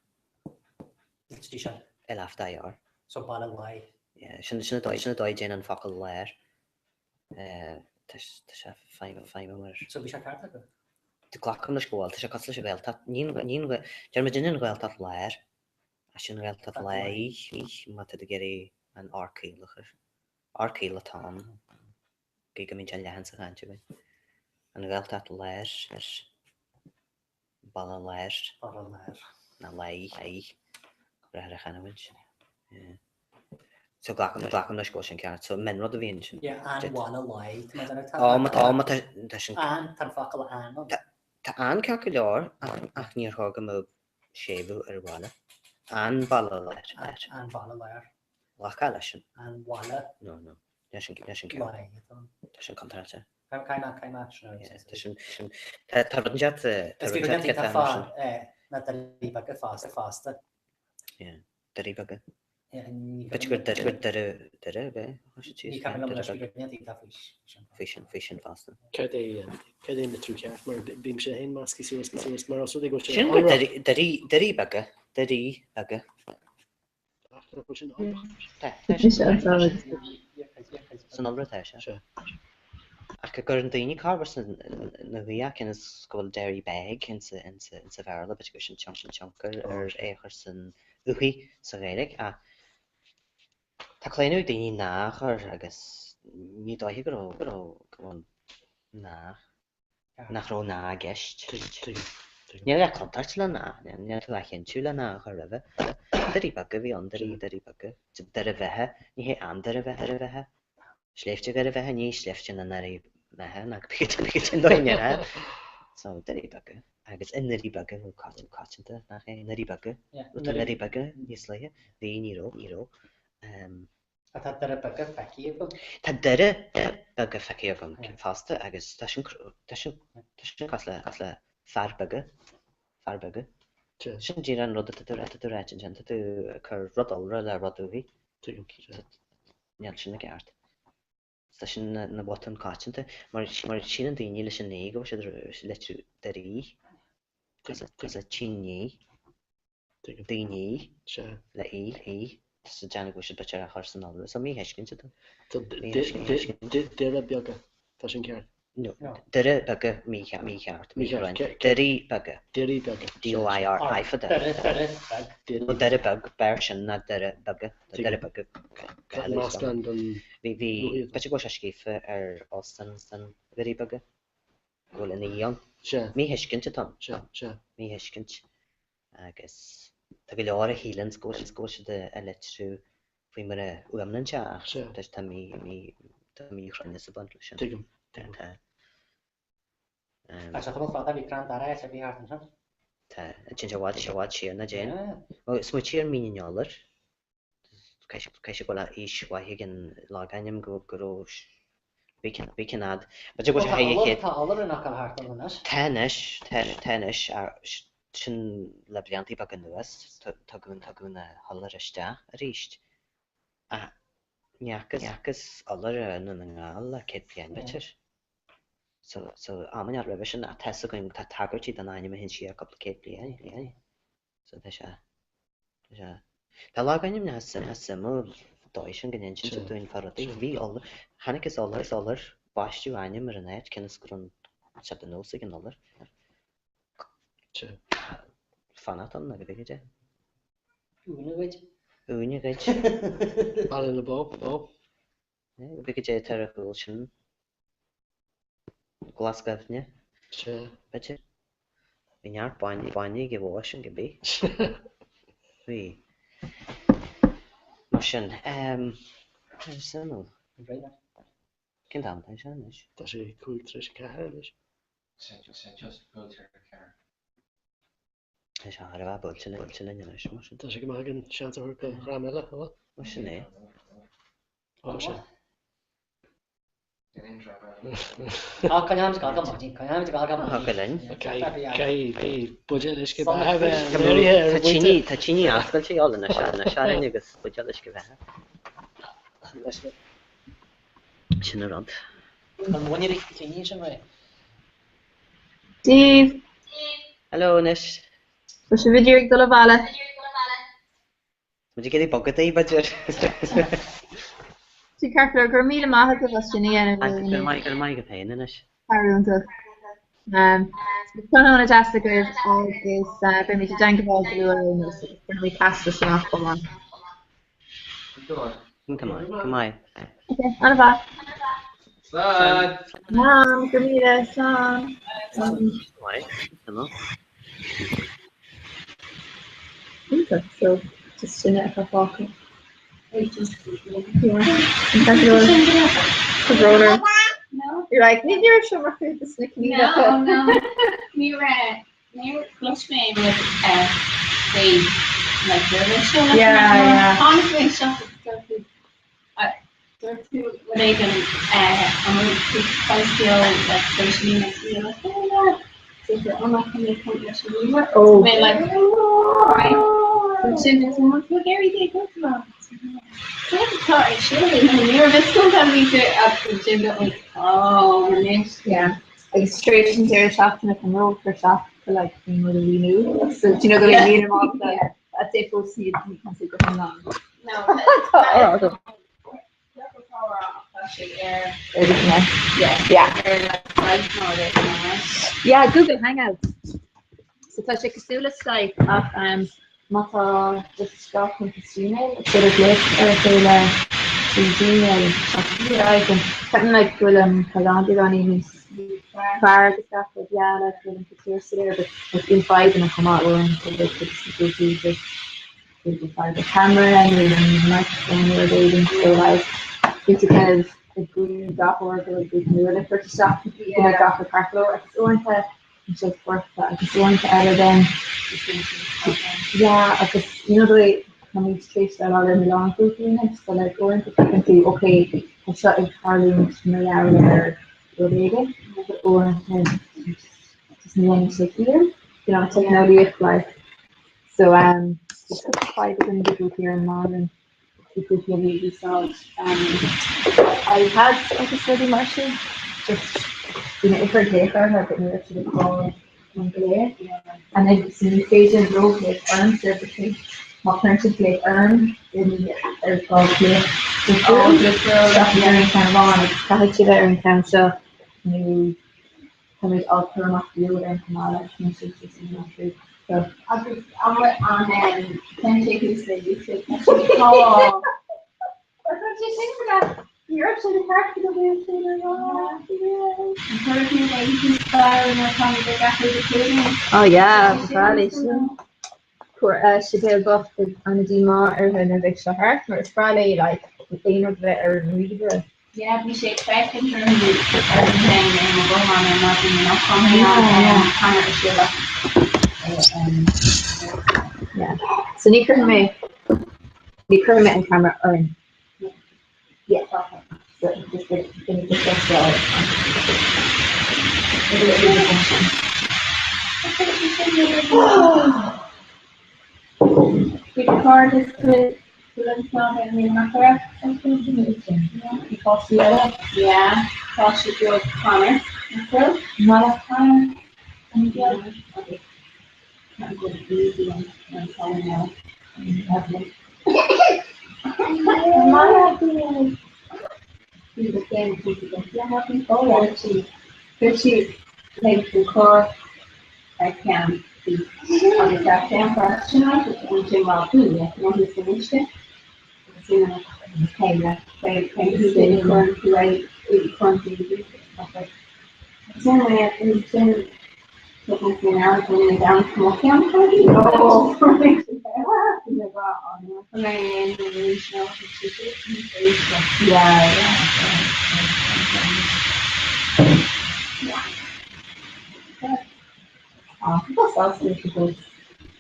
Dtí sin. L-A-I-R. So Baile Láir. Yeah, sin, sin an dóigh, sin an dóigh a déanann an focal lár. Tá sé feidhme mar. So bhí sé ceart acu? Glacaim leis go bhfuil. Tá sé cosúil leis an Ghaeltacht. Ní an Deir muid an Ghaeltacht Láir. Ach sin an Ghaeltacht Láí, má tá tú ag iarraidh an R caol a chur. R caol atá ann. Gidh go mbíonn sé leathan sa chaint againn. An Ghaeltacht Láir. Baile Láir. Baile Láir. Ná Láí. Brath ar an chanúint. Yeah. So glacaim, glacaim leis go bhfuil sin ceart. So mionrud a bhí ansin. Yeah, an Bhaile Láí. Tá mé ag déanamh Ó, má tá, má tá, tá sin. An, tá an focal an ann. Tá, tá an ceart go leor ach níor chóir go mbeadh séimhiú ar bhaile. An Baile Láir. An Baile Láir. Glacadh leis sin. An Bhaile. No, no. Níl sin, níl sin ceart. Láí atá ann. Tá sin contráilte. Tá rud inteacht Is bhí rud inteacht fá na Doirí Beaga fosta. Yeah, Doirí Beaga. B'fhéidir gur Doire, gur Doire, Doire ab é? Ní ceapaim liom leis gur ní tá faoi sin. Faoi sin, faoi sin fosta. Céard é, céard é an litriú ceart mar bímse féin measctha suas, suas mar os rud é go bhfuil sé Sin gur Doirí, Doirí, Doirí Beaga, Doirí Beaga. Ach nach bhfuil sin iolra? Tá, tá sé. San iolra atá sé. Ach go gcuireann daoine corruair na hUí cionn is go bhfuil Derry Beg insa Bhéarla, b'fhéidir go bhfuil sin tionchar ar é a chur san Uí sa Ghaeilge. Ach tá claonadh ag daoine ná a chur agus ní dóiche go raibh, go raibh, go bhfuil ná, nach raibh ná i gceist. Níl a dhath contúirt le ná, níl tú á chinntiú le ná a chur roimhe. Doirí Beaga a bhí ann, Doirí, Doirí Beaga. Doire Bheithe, ní hé an Doire Bheithe. Sléibhte Dhoire Bheithe, ní Sléibhte na nDoirí Mbeithe, ná cibé cén dóigh a ndéarfá. So, Doirí Beaga. Agus i nDoirí Beaga, bhí coitianta, nach é? I nDoirí Beaga. Raibh tú i nDoirí Beaga níos luaithe? Bhí, ní raibh, ní raibh. Ach tá Doire Beaga feicthe agam. Tá Doire Beaga feicthe agam fosta agus tá sin, tá sin, tá sin cosúil le, cosúil le fear beaga, fear beaga. Sin díreach an rud atá tú, atá tú ag ráit ansin, tá tú ag cur rud iolra le rud uathaí. Tuigim. Níl sin i gceart. Tá sin na botúin coitianta. Mar mar síleann daoine leis an í go bhfuil siad ag litriú Doirí cosúil le tine, daoine le í, í. Tá siad ag déanamh go bhfuil siad b'fhéidir á chur san iolra. So míthuiscint atá. Míthuiscint. Doire Beaga. Tá sin ceart. No. Doire Beaga mícheart. Mícheart. Doirí Beaga. Doirí Beaga. D-O-I-R-I fada. Doire Beag. No Doire Beag, b'fhearr sin ná Doire Beaga. Doire Beaga. Meascán den. Bhí, bhí, b'fhéidir go bhfuil sé scríofa ar óstán san Dhoirí Beaga, go bhfuil an í ann. Sea. Míthuiscint atá ann. Sea, sea. Míthuiscint. Agus tá go leor a shíleann go bhfuil siad á litriú faoi mar a fhuaimníonn sé ach tá mí, mí, tá míchruinneas ag baint leis sin. Tuigim, tuigim. Tá. Tá sé tamall fada, bhí crann dara áit ar bith thart ansin. Tá, téann sé i bhfad, i bhfad siar ná déan. Bhuel, smaoitigh ar Mín an Iolair. Caithfidh sé go bhfuil aois mhaith ag an logainm go go raibh, bhí cinn, bhí cinn fhad. B'fhéidir go bhfuil sé thar chéad. Tá iolar in Acaill thart ann anois. Tá anois, tá, tá anois, sin le bliantaí beaga anuas, tugadh, tugadh na hiolair isteach arís. Ach ní fhacthas, ní fhacthas iolar i nDún na nGall le 100 bliain b'fhéidir. So, so am inteacht roimhe sin, ach tá's againn, tá tagairtí don ainm a théann siar cúpla céad bliain. So tá sé, tá sé, tá logainmneacha suimiúil dóigh sin go n-insíonn siad dúinn fá rudaí. Bhí iolar, chonacthas iolar, iolar, baisteadh ainm ar an áit cionn is go raibh sé de nós ag an iolar. Fanacht ann agus b'fhéidir. Uaine dhuit. Uaine dhuit. Baile na Bó, Bó. B'fhéidir é atá ar a chúl sin. Glas Gaibhne. Sea. B'fhéidir. Bhí neart bainne, bainne ag an bhó sin cibé. Bhí. Mar sin, ehm, suimiúil. Cén t-am atá sé anois? Tá sé 4:05 anois. Tá sé just buailte ar a ceathair. Tá sé thar a bheith buailte buailte linn anois, mar sin. Tá sé go maith againn seans a thabhairt do dhream eile, an bhfuil? Mar sin é. Ó, sea. Níl aon dream eile. Tá, coinneoimid ag gabháil go maidin, coinneoimid ag gabháil go maidin. Go linn. Caithfidh buidéal uisce beatha a bheith léirithe ar an bpointe. Tá tine oscailte anois anois orainn agus buidéal uisce beatha. Sin an rud. An bhfuinneog tine sin réidh? Dia daoibh. Hello anois. Tá sibh ag iarraidh dul abhaile. Muid ag iarraidh bogadh daoibh, b'fhéidir. Sea, ceart go leor, go raibh míle maith agaibh as sin a dhéanamh. Go raibh maith, go raibh maith agat féin anois. Thar iontach. Tráthnóna deas agaibh agus beimid i dteangmháil go luath ar aon nós agus cuirfimid teastas amach chomh maith. Go maith, go maith. Ok, an-mhaith. Slán! Slán, go raibh míle, slán. Maith, suimiúil. Iontach, so just sinne atá fágtha. Yeah, an ceart go leor. Tá brón orm. You're like, ní raibh seo mar chuid de na coinníollacha. No, no. Ní raibh. Níor chlois mé aon rud faoi like roimhe seo like Yeah, yeah. Tháinig mé isteach agus dúirt tú dúirt tú rud éigin an bhfuil tú fós beo like social media agus bhí mé like oh yeah so for oh nach mé chun leis an ríomhaire Oh. mé like right so sin is an bhfuil tú ag iarraidh é go Céard atá ar siúl? Ní raibh fhios agam go bhí sé ansin go like oh anois. Yeah. Agus tar éis an deireadh seachtaine tá mé ró-tuirseach go like aon rud a mhíniú. So do you know go bhfuil líon amach le é fós ní ní tá sé go hiomlán. No. Tá á Yeah, Google Hangouts. So tá sé cosúil le Skype ach um, má tá just gach cuntas Gmail is féidir glaoch ar a chéile trí Gmail Ceapaim like go bhfuil an caighdeán beagáinín níos fearr agus gach rud yeah like go bhfuil an pictiúr soiléir but like bíonn fadhbanna chomh maith uaireanta like agus na grúpaí just bíonn fadhb le camera nó an microphone nó rud éigin so like bíonn tú kind of ag guí gach uair go bhfuil grúpa nua le cur isteach go mbeidh gach rud ceart go leor agus uaireanta bíonn sé foirfe agus uaireanta eile then yeah agus you know the way táimid tar éis déileáil le milleán grúpaí anois so like uaireanta ceapann tú okay tá seo ag tarlúint mar gheall ar rud éigin but uaireanta just ní dhéanann sé ciall you know teicneolaíocht like So um bhí cúpla fadhb againn le grúpaí ar an maidin, bhí grúpaí a bhí ag úsáid um iPads agus rudaí mar sin, just bhí mé ag cur glaoch orthu but ní raibh siad ag fáil an glaoch. And then so ní féidir leo glaoch ormsa because má chuireann siad glaoch orm ní ar gá glaoch difriúil seachas ar an ceann amháin agus caithfidh siad bheith ar an ceann seo nó Táimid á cur amach beo ar an chomh maith leis na socials in an trú. So. Agus an bhfuil an ceann sé thuas le YouTube? Tá sé tá. Tá sé sin go leat. Ní raibh sé de cheart go bhfuil sé le rá. An chuirfidh tú le YouTube fearr nuair atáimid ag athrú go cúig? Oh yeah, ba bhreá leis sin. Cuir Sibéal bocht ag anaidí maith uirthi nuair a bheidh seo thart mar is breá léi like aon rud a bheith ar an ríomhaire. Yeah, bhí sé ag féachaint orm ar an féin ar mo ghuthán ar maidin and tá mé an camera ar siúl ach Yeah. So ní chuirfidh mé ní chuirfidh mé an camera orainn. Yeah. So just the just Bhí cairde Bhí páistí eile? Yeah, páiste beag Connor, nach bhfuil? Maith Connor, an beag. Okay. Ceapaim go bhfuil Evie an an cailín eile. Evelyn. Maith beag. Bhí the same thing. Oh yeah, she chuir sí like an cur ar ceann agus ar ceann freisin ansin mar bhí le nó san uisce agus sin an chéile sin sin Yeah, yeah. Ah, that's awesome to go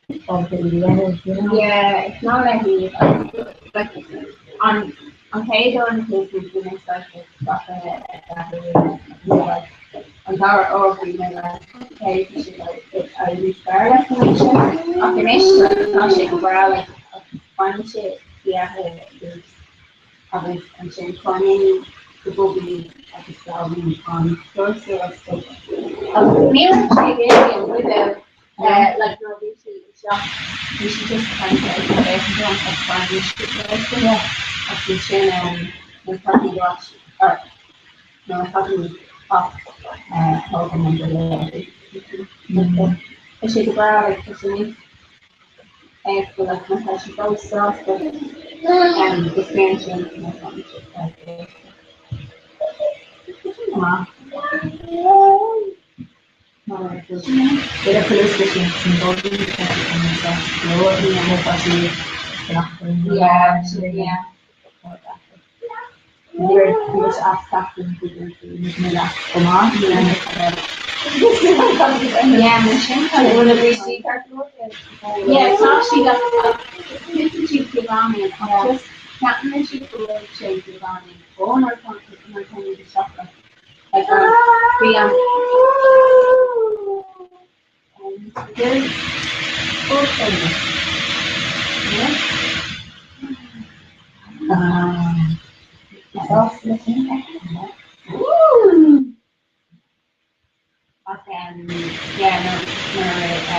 Yeah, it's not like he like an an chéad uair na bhí mé like an dara uair bhí mé like okay tá sé like ag níos fearr leis an sé ach anois tá sé go breá like baineann sé beatha agus ansin coinníonn go bogaí agus gabhann an cúrsa agus ní raibh sé ag iarraidh an buidéal like nuair a bhí sí isteach bhí sí just kind of ag féachaint orm ag baint uisce agus ansin nuair a thagann glas nuair a thagann ach tógann an buidéal Tá sé go breá like tá sé níos éasca like má tá sí fós sásta is féidir sin má tá sé maith. Bhí an Ach yeah nuair nuair a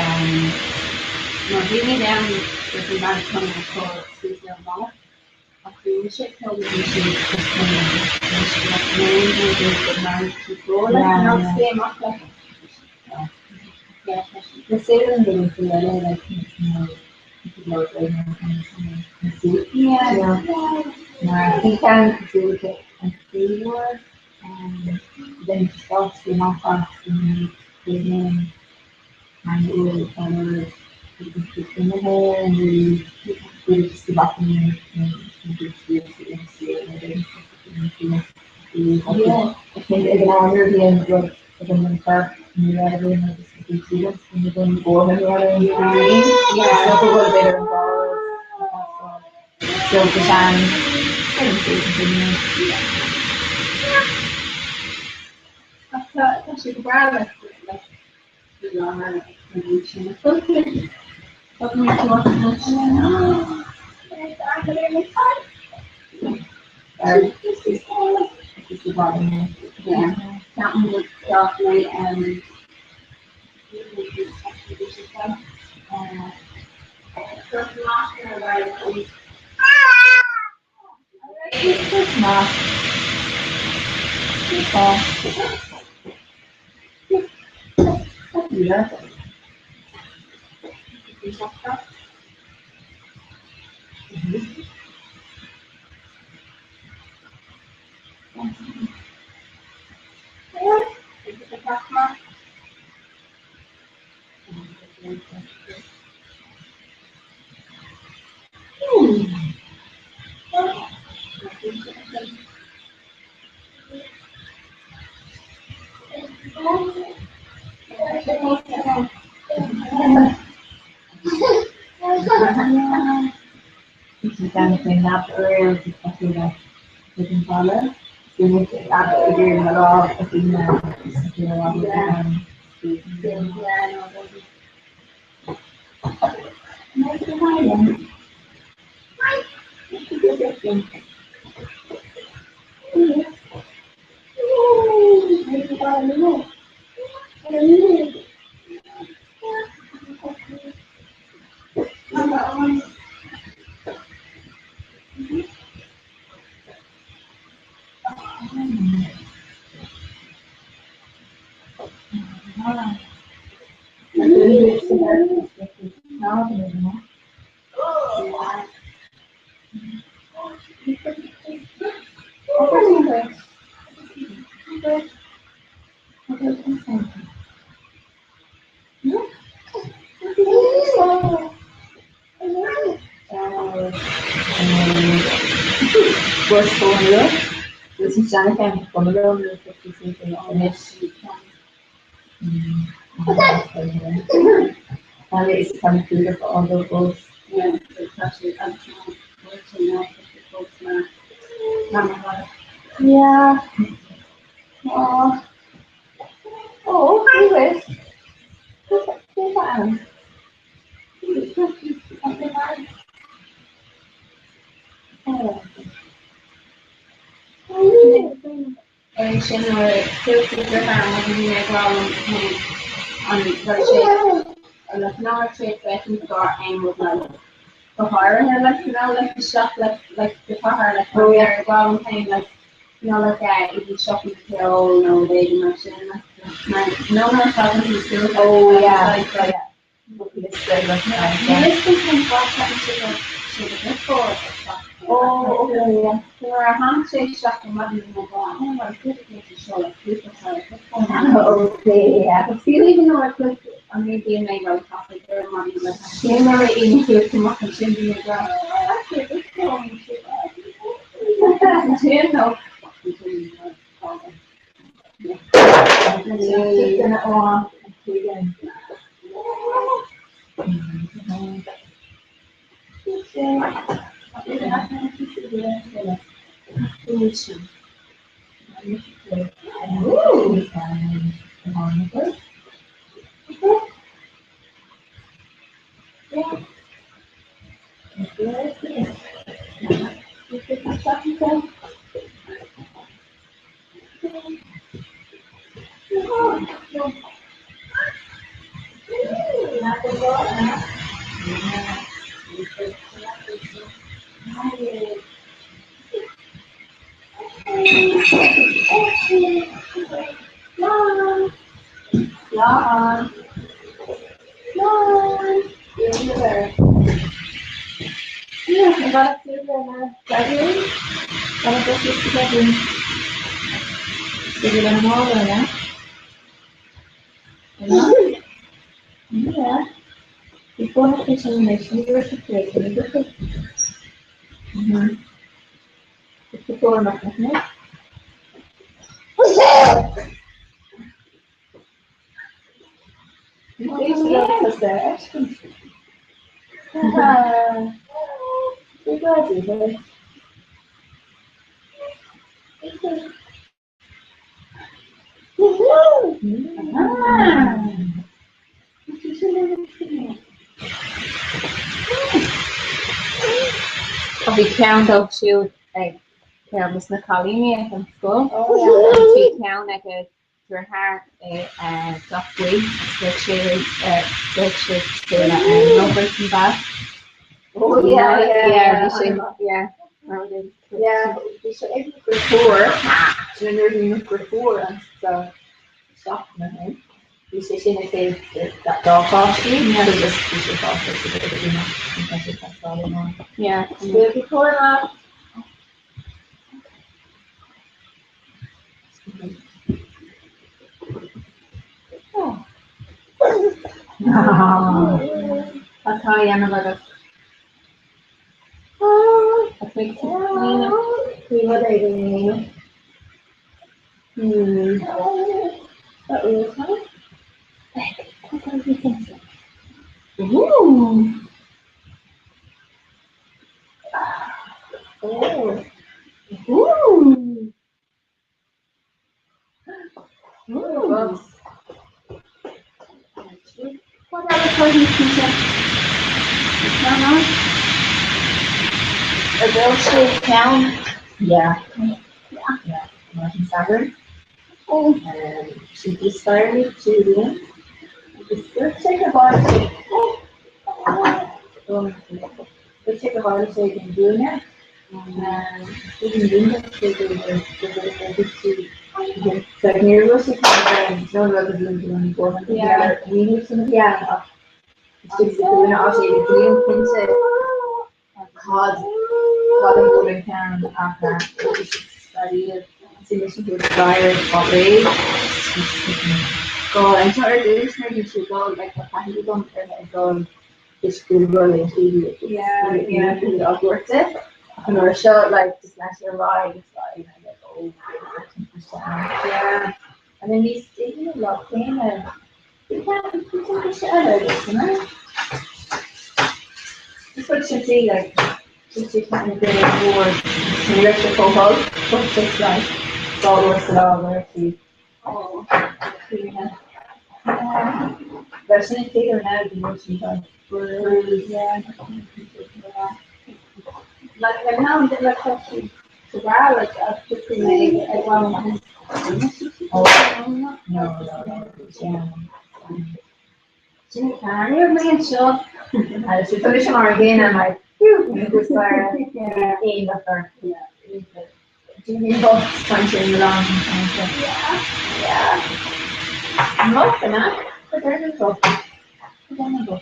bhí muid ann dúirt an bhean chun a chur suas ar an bhalla ach bhí mise ag tógáil bhí sí just chun Bhí ceann cosúil le an tríú den stát amach as an an bhfuil Tá sé go breá le Yeah. Oh. Oh, who is? Who's that? É sin nuair an sé le ná sé fécinn gar aon rud eile. Go háirithe le you like isteach le like go cathair like oh yeah gá féin like you know like i bhí siopaí ceoil nó rud éigin mar sin mar nó nuair a thagann tú suas Oh yeah. like yeah. Oh, okay, yeah. Nuair a tháinig sé isteach an maidin bhí mé ag rá, "Oh, well, good to get seo le cúpla Okay, yeah. Fiú even nuair a chuir an ní bhíonn mé ró-thapaidh ar an maidin le sin nuair a aon chuaigh amach ansin bhí mé ag rá, "Oh, actually, this one sin nó Slán. Slán. Slán. Tá bhí ceann dóibh siúd ag ceann dos na cailíní ag an scoil. Agus bhí ceann ag a deartháir i dath buí agus bheadh sé bheadh sé cosúil le Robertson Bass. Oh yeah, yeah, yeah, bhí sé, yeah. Yeah, bhí sé ag mo dheirfiúr, sin nuair a bhí mo dheirfiúr anso seachtain ó shin. Bhí sé sin ag taobh dá pháistí, so just bhí sé fásta so bhí mé tá sé teastáil ó mhaith. Yeah. Bhí cóir Atá a dhéanamh agat. Faoi rud éigin a dhéanamh. Hmm. Ooh. Oh. Ooh. Ooh. What other party pizza? A bhfuil sé ceann? Yeah. Yeah. Martin Saturn. She inspired me to Liam. Agus dúirt sé go tharla sé Dúirt sé go tharla sé ag an gcúinne. Ag an gcúinne sé go Ní raibh sé nó rud a bhíonn go an san ach istigh sa chúinne á sé go dtí an cinnte cad cad an bhfuil an ceann ach Go anseo ar dtús nuair a bhí sé dul like tá taithí agam ar bheith ag dul is go bhfuil an TV á dúirte ach an uair seo like just leis ar aghaidh it's like like oh yeah and then níos déanaí an lá céanna bhí ceann bhí ceann eile agus you know just rud simplí like just sé ceann na duine mhór ní raibh sé chomh holc but just like dá uair sa lá where sí oh Bheadh sin ag figure now go bhfuil sí like bruised yeah Like like now I'm like tá sí sa bhreá like a tiocfaidh mé ag bhaile Oh no no no yeah Sin ceann mé anseo agus tá mise mar an gcéanna like phew agus aon lefer yeah Do you mean both time in the long Yeah yeah Not the knack but there we go. There we go.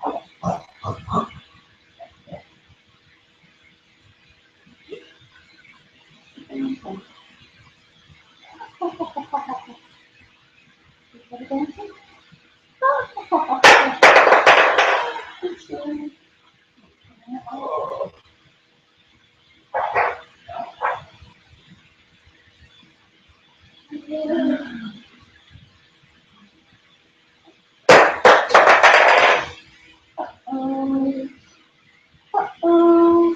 Oh. Uh-oh. Uh-oh. Uh-oh.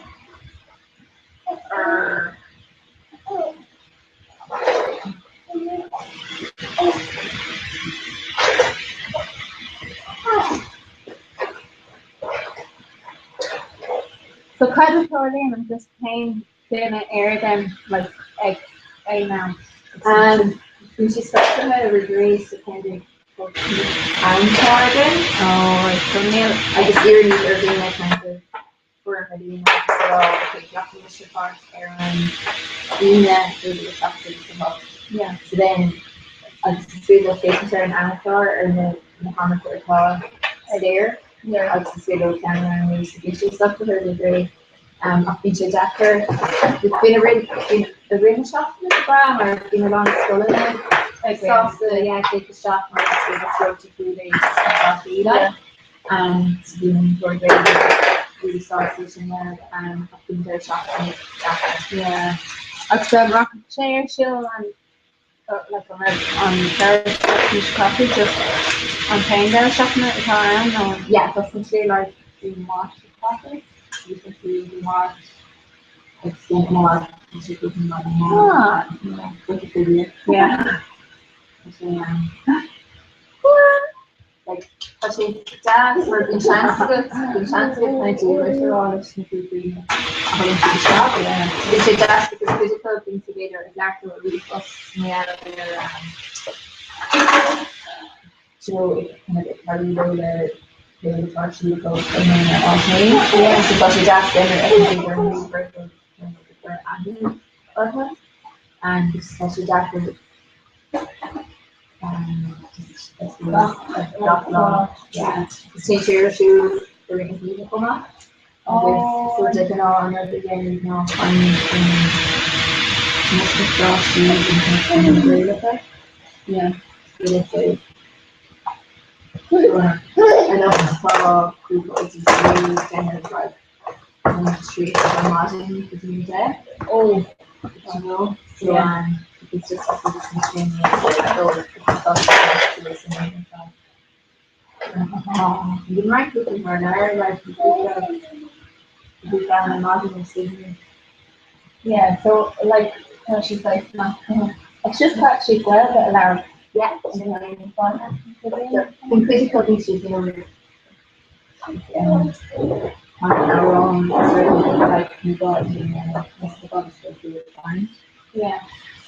So cad a tharlaíonn agus cén duine ar them like ag aon am? Um, bhí sé socraithe ar dtús kind of Amchlár againn. Oh right, so níl. Agus iarraimid ar dhaoine kind of foirm a líonadh agus a rá ok glacann mise páirt ar an Aoine idir 7 agus 8. Yeah. So then agus is féidir leo féachaint ar an amchlár ar na na hamanta atá saor Yeah. agus is féidir leo ceann a roghnú so bíonn sé socraithe roimh ré. Ach bíonn sé deacair. Bíonn i rith i rith na seachtaine go breá mar bíonn a lán scoileanna sásta yeah tíocht isteach mar is féidir throw to full days is like. So bíonn an múinteoir Gaeilge really sásta sin ach bíonn deireadh seachtaine deacair. Yeah. Agus an rachaidh sé ar siúl an like an raibh an deireadh seachtaine seo caite just an t-aon deireadh seachtaine atá ann nó? Yeah, thosaigh sé like Dé Máirt seo caite, bhí sé siúl Dé Máirt agus then amárach bhí sé go dtí an Ah. Yeah, go dtí Yeah. Tá sé um, Like, tá sé deas mar bíonn seans agat, bíonn seans agat kind of Dia duit a rá leis na grúpaí a thagann siad isteach. Bíonn sé deas because cuid acu bíonn siad b'fhéidir ag labhairt leo ar ríomhphost nó ar um, you know, ag kind of ag cabhrú leo le le atá ar siúl acu i mbliana á féin. So tá sé deas then ar fheiceann siad ar an ríomhaire go kind of ag cur aithne orthu and tá sé deacair Gach lá. Is sé ar siúl i rith na hoíche chomh maith. Agus so de ghnáth an rud a dhéanaimid ná caithfimid an frásaí na Gaelacha. So let's say anocht tá grúpa oidí déanamh like ón 3 ar maidin go dtí 10. Oh. You know? So um, it's just it's just an Bhí roinnt grúpaí mar leir like bhí gan an maidin ar Sydney. Yeah, so like tá siad like not it's just that siad Gaeilge a labhairt. Yeah. Bíonn cuid acu bíonn siad you know amhrán like ní gá Yeah.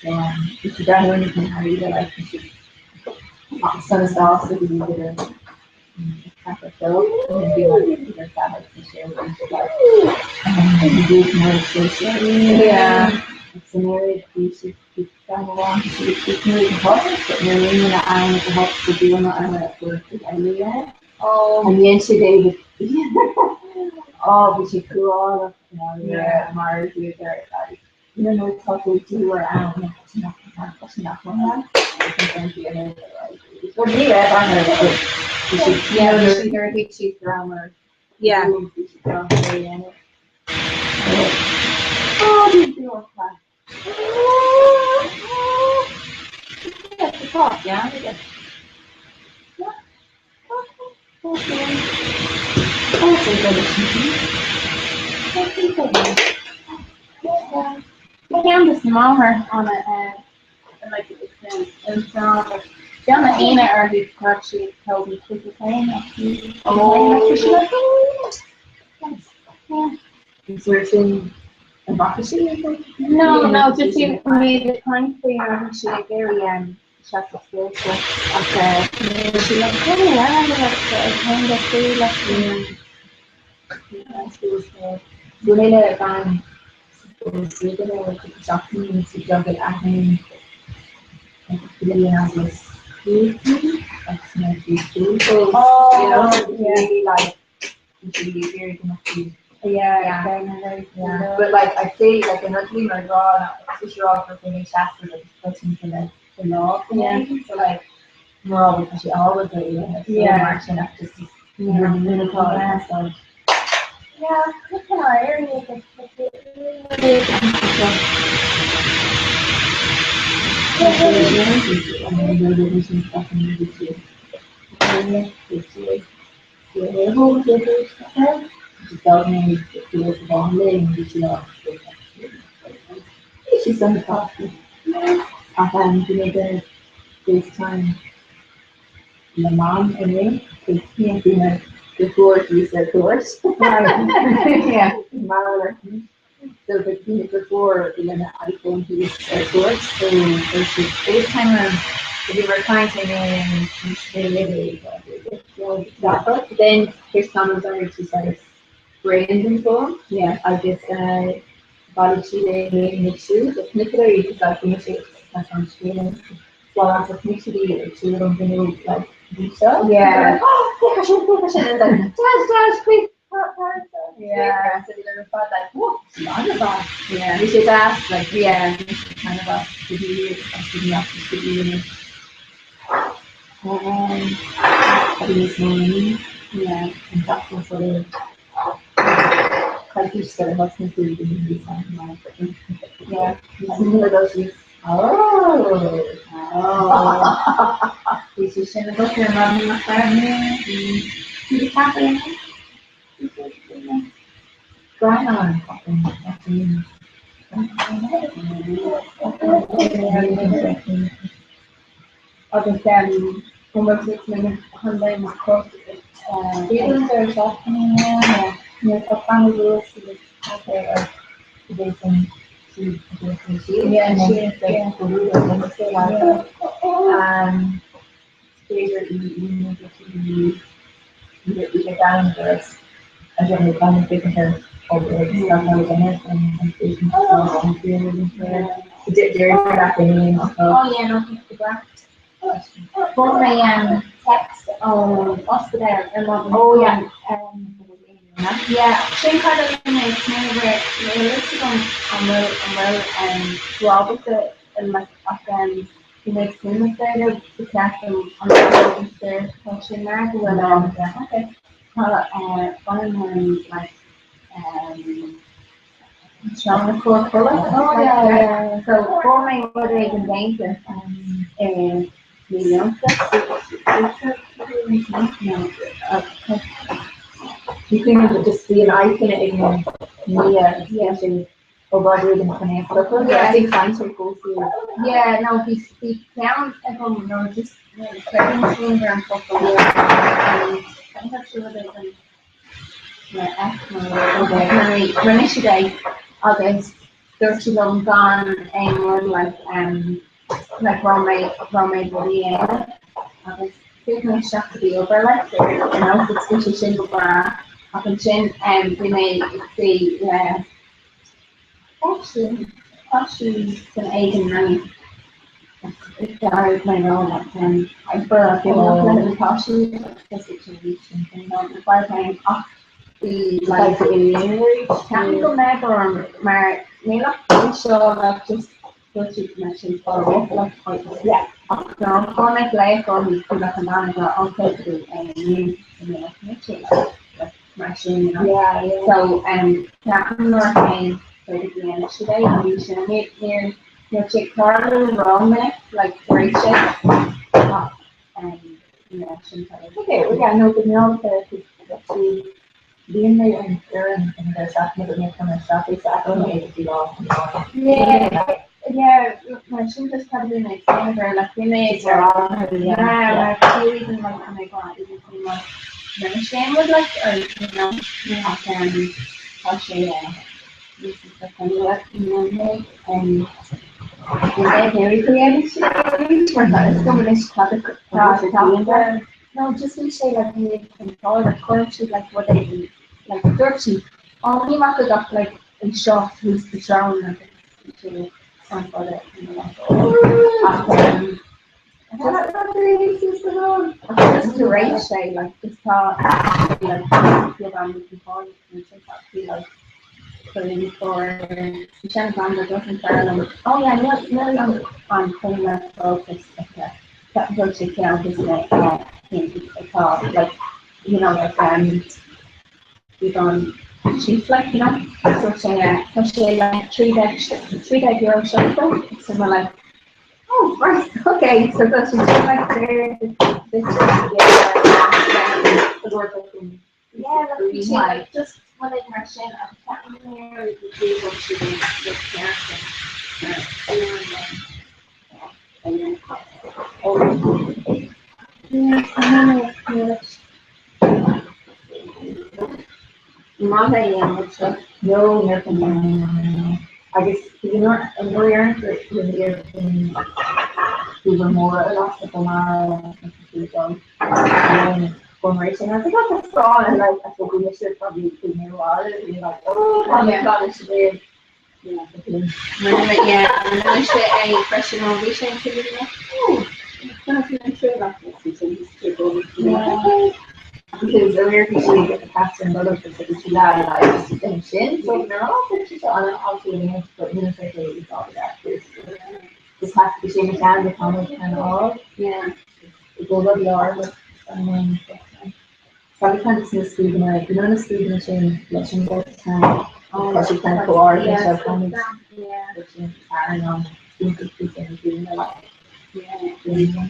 So um, if you don't know anything how you like you should sona sásta go bhfuil Yeah. San oiread bhí siad bean amháin bhí siad ag críochnú ag a hocht but nuair a rinne na ann ag a hocht go dtí na eile a fuair siad eile é. Oh. An dhein siad é oh bhí sé cruálach mar bhíodar like you know nuair atá tú dúr ann tá sé nach maith ann. Well ní raibh ann but bhí siad Yeah, bhí siad ar thuig siad go rabhamar Yeah. bhí siad sásta é a dhéanamh. Oh, bhí an Ceann des na máthair an Ceann a aoine orthu chuir siad tógaí cúpla féin Is ar sin an bhfaca sí é? No, no, just bhí mé ag caint faoi nuair a bhí sí ag iarraidh seasamh suas ach níl sí like oh yeah like ag caint le faoi like Bhí mé le bean suigh le cúpla seachtain agus bhí beag aithne bliain agus agus nuair a bhí Oh, you know, yeah. really like Yeah, yeah. yeah. But like I say like an rud mar rá is rá gur bhí seasta agus timpeall le the lá Yeah. so like mar tá sé ábalta é Yeah. mar sin ach just yeah. so Yeah, can I FaceTime le mam inné bhí mé before he said course. Yeah. So but bhí before bhí lena iPhone thíos ar cuairt so there's this FaceTime room. Bhí mar caint Then Chris Thomas ar tú saghas brain den poem yeah agus bhailigh sí é ag siúl so chonaiceadar í cos like bhí mise ag an scéal well so chonaic siad í ag siúl an bhfuinneog like bhí seo Yeah. oh féach sin féach sin and then dad dad quick Yeah. so bhí ar fad like whoa an-mhaith Yeah. bhí sé deas like Yeah. bhí sé kind of as go dtí as go dtí as go dtí bhí níos mó Yeah. an tseachtain sular coicís sular thosnaigh tú go dtí Yeah. Nuair dul síos Oh. Oh. Bhí sé sin agat ar maidin nach raibh? Bhí ceapaim Greannán Agus um, an bhfuil tú ag smaoineamh chun bheith mar chruth Bíonn ar seachtain nuair atá teanga luas agus caife ar Yeah, B'fhéidir í le gan doras a déanamh gan fiche Oh yeah, no, the breath. Fuair mé um, text ón ospidéal ar maidin. Oh yeah. Um, yeah, sin cad a bhí mé ag smaoineamh air, níl a fhios agam an bhfuil an bhfuil um, tú ábalta like, ach um, bhí mé ag smaoineamh b'fhéidir ba cheart dom an rud tá sé mar go bhfuil um, okay, tá uh, baineann um, like, um, Seán cóir codladh. Oh yeah, yeah. So fuair mé rud éigin déanta i mí Lúnasa. Bhí cuimhne just bhí an iPhone ag mo nia yeah sin obráid éigin chun é a stopadh. Yeah. I think caint ar fós Yeah, no, bhí bhí ceann agam no just creidim smaoineamh ar an focal um, caithfidh sé rud éigin le F nó rud éigin. Rinne siad é agus dúirt siad liom gan aon rud like um, like raibh mé raibh mé rudaí a dhéanamh agus chuaigh mé isteach go dtí obair like you know agus bhí sé sin go breá ach ansin um, bhí mé ag suí le actually tá sí san éigean mé D'éirigh mé ró like um, hyper le tá sí ach bhí like ceapaim go mbeadh orm mar níl ach faoi seo like just dúirt siad go mbeadh sin follow up like yeah ach nuair a chuir mé glaoch orthu faoi like an bean ag rá okay go dtí inniu go mbeadh sé like mar sin you know Yeah, yeah. so um ceapaim nuair a théann b'fhéidir go ndéanfaidh siad é an bhí sin níor níor níl sé ag tarlú rómhinic like tar éis é ach um yeah sin kind of Okay, well, yeah, no, but now therapy bíonn mé an fhoireann in their seachtain go mbeidh chun isteach é sa mé go dtí lá Yeah, yeah, mar sin just cad a bhí mé ag smaoineamh air like bhí mé ag Just ar an yeah, mar fiú even like tá mé ag rá even faoi mar rinne sé an rud like or you know ach um tá sé uh níos um bhí mé ag iarraidh go ndéanfaidh siad é arís mar tá fhios agam anois cad a tá No, just bhí sé like ní an like chuir siad like rud éigin like dúirt sí oh ní maith go ach like é seo thuas sa srón agus bhí sé an fada you know like ach um ach just tar éis sé like just tá like beagán níos fáil sin tá sí like chuir bhí sé an bhean go dúirt an fear liom oh yeah níl níl an an choinne focus aici Ceapaim sé ceann de na cinn atá like you know like um beagán cheap like you know so sé tá sé like €13 70 so we're like oh right okay so tá sé sin like there this is Yeah, like bhí sé like just rud éigin mar sin ach ceapaim go dtí go bhfuil sé like ceart Maith é dhéanamh seo. No, níor agus an uair Uber mór a lasadh go maith go réit sin agus like tá and like I suppose we should probably be near water be like oh tá mé gan is é Yeah, rinne sé é freisin ó bhí sé an Because earlier bhí sí ag an rud agus bhí sí le like den sin so nuair a bhí sí an obviously but ní sé é Is theastaigh sé na ceann de tamall an ádh. Yeah. I gcomhar lár an Sabi kind of sna scuabanna, you know na scuabanna sin leis an gcortán tá siad kind of chomh ard leis an kind Yeah. sin tarraing an iontach faoi sin daoine like. Yeah.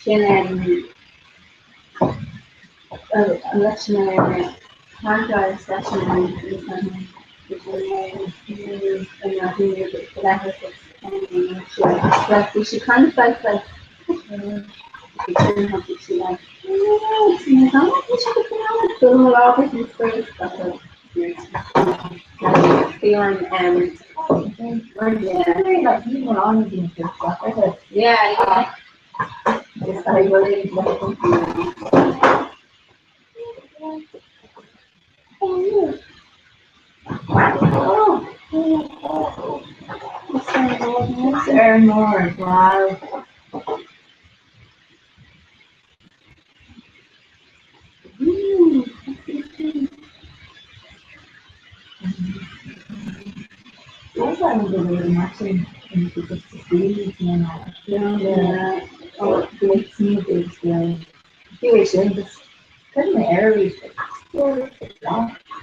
Sin leis na handguys leis an Bhí sé kind of like like Yeah, yeah. Is I really Ar an mbord, wow.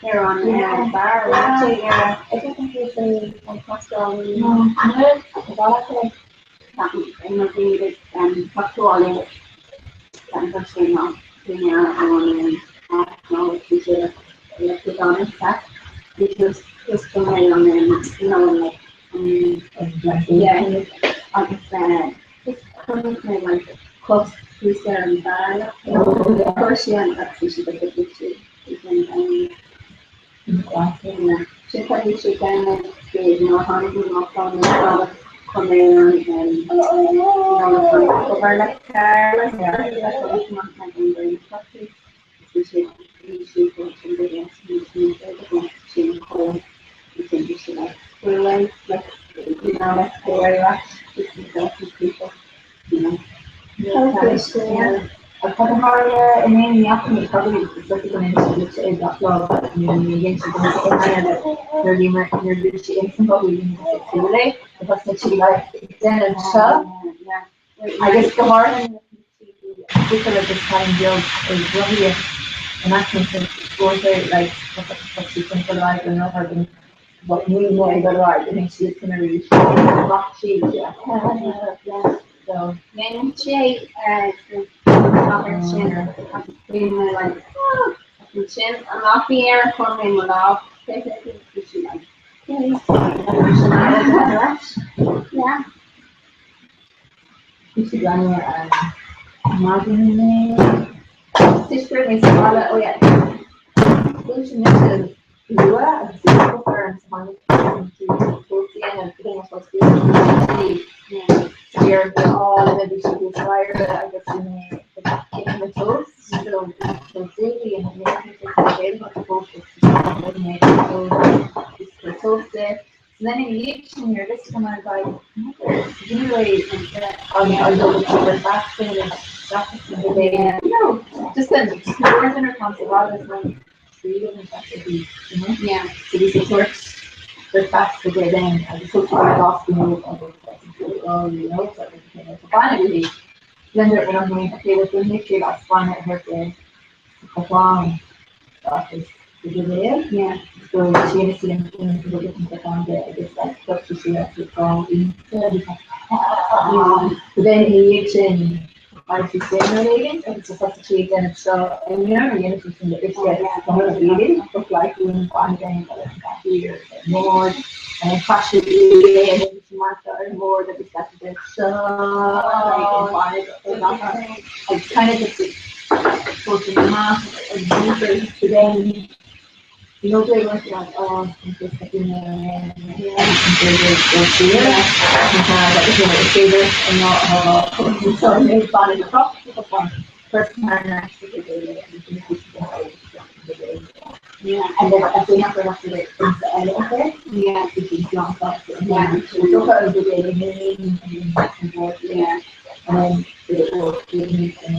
Ar an bar Agus go háirithe buachaill agus cailín beag ag rothaíocht in aice an scór like tá siad chun dul ar aghaidh an rothar don ní mé ag dul ar aghaidh go mbeidh siad sin arís amach siad so Dhéanann sé sin bhí mé like ansin amach bhí ar chuir mé mo lámh bhí sí like yeah. Bhí sí greannmhar maidin inné. Tuisceoir mé sa bhaile oh yeah. Dúirt mise luath agus bhí cupla orm sa tháinig an dhéanamh go dtí an Bhí orm á le bhí sí thuas staighre agus bhí mé ag ithe na toast so so daily and mé toast So then in the sin you're just kind of like no just then more than her console Yeah. So bhí support breakfast go dé then agus thug sí gás go nó oh you know so finally blender an an okay with the history that's fine at her day cupán agus go dé Yeah. so she sí an go cupán de agus like stuff sí go So then i sin I sí sin nó éigin agus tá sí déanamh seo dhéanamh sí sin le uisce go like mór chaisi ar an mbord agus seo kind of just amach then You know, they went like, oh, I'm just fucking Yeah, and then I think after after the eile yeah, yeah, and then it will give me and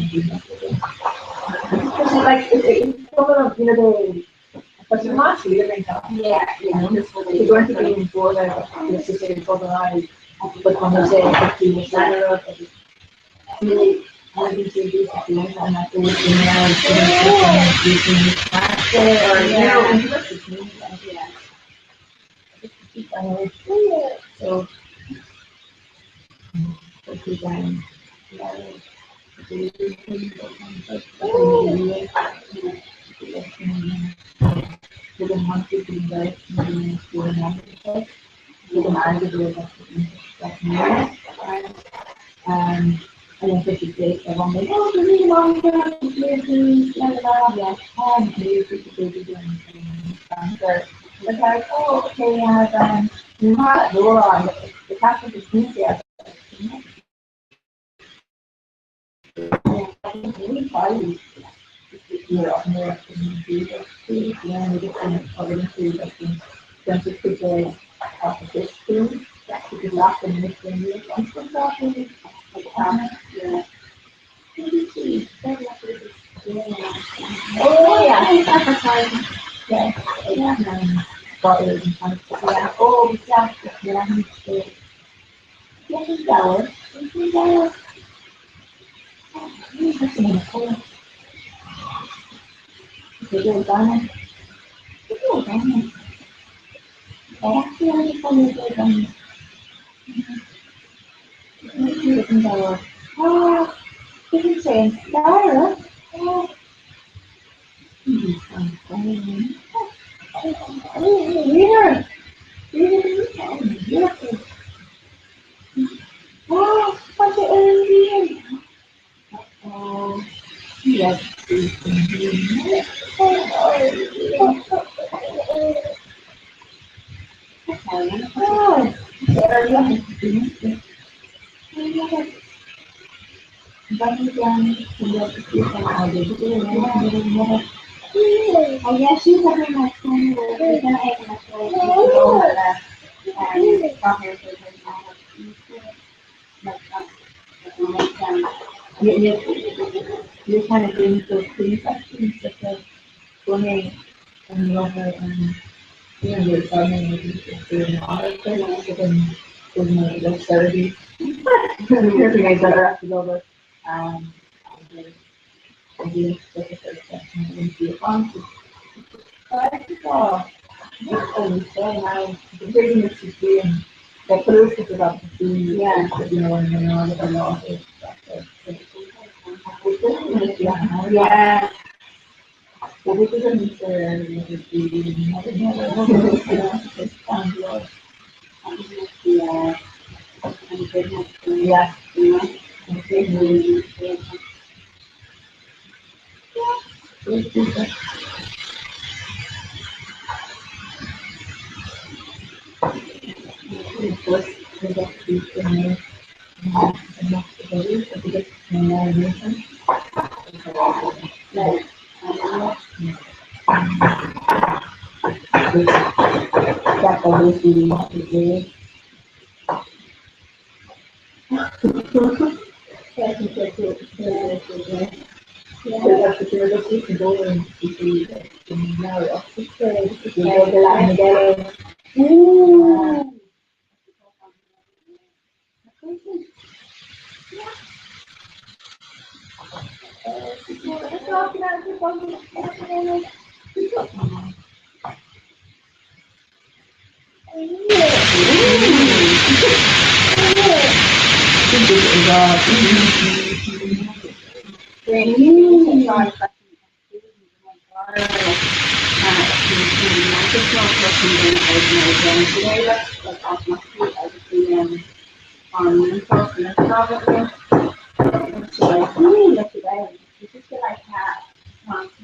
like it, it's sort of you know the but you might see it Yeah, yeah. You're going to be in border, but it's just a organized, but on the day, but you really so Um, and then 50 days, everyone like, oh, the really long yeah, um, and like, oh, okay, yeah, then, not the Catholic is easier. Oh yeah. Yeah. Yeah. Yeah. Oh, yeah. Yeah. Oh, yes. Oh yeah, she's having my You're kind of doing those pre-questions that the swimming and lover and you know, you're farming and doing audit so then there's no like therapy. Recognize that after over. And I do Yeah. Yeah.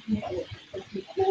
Ooh.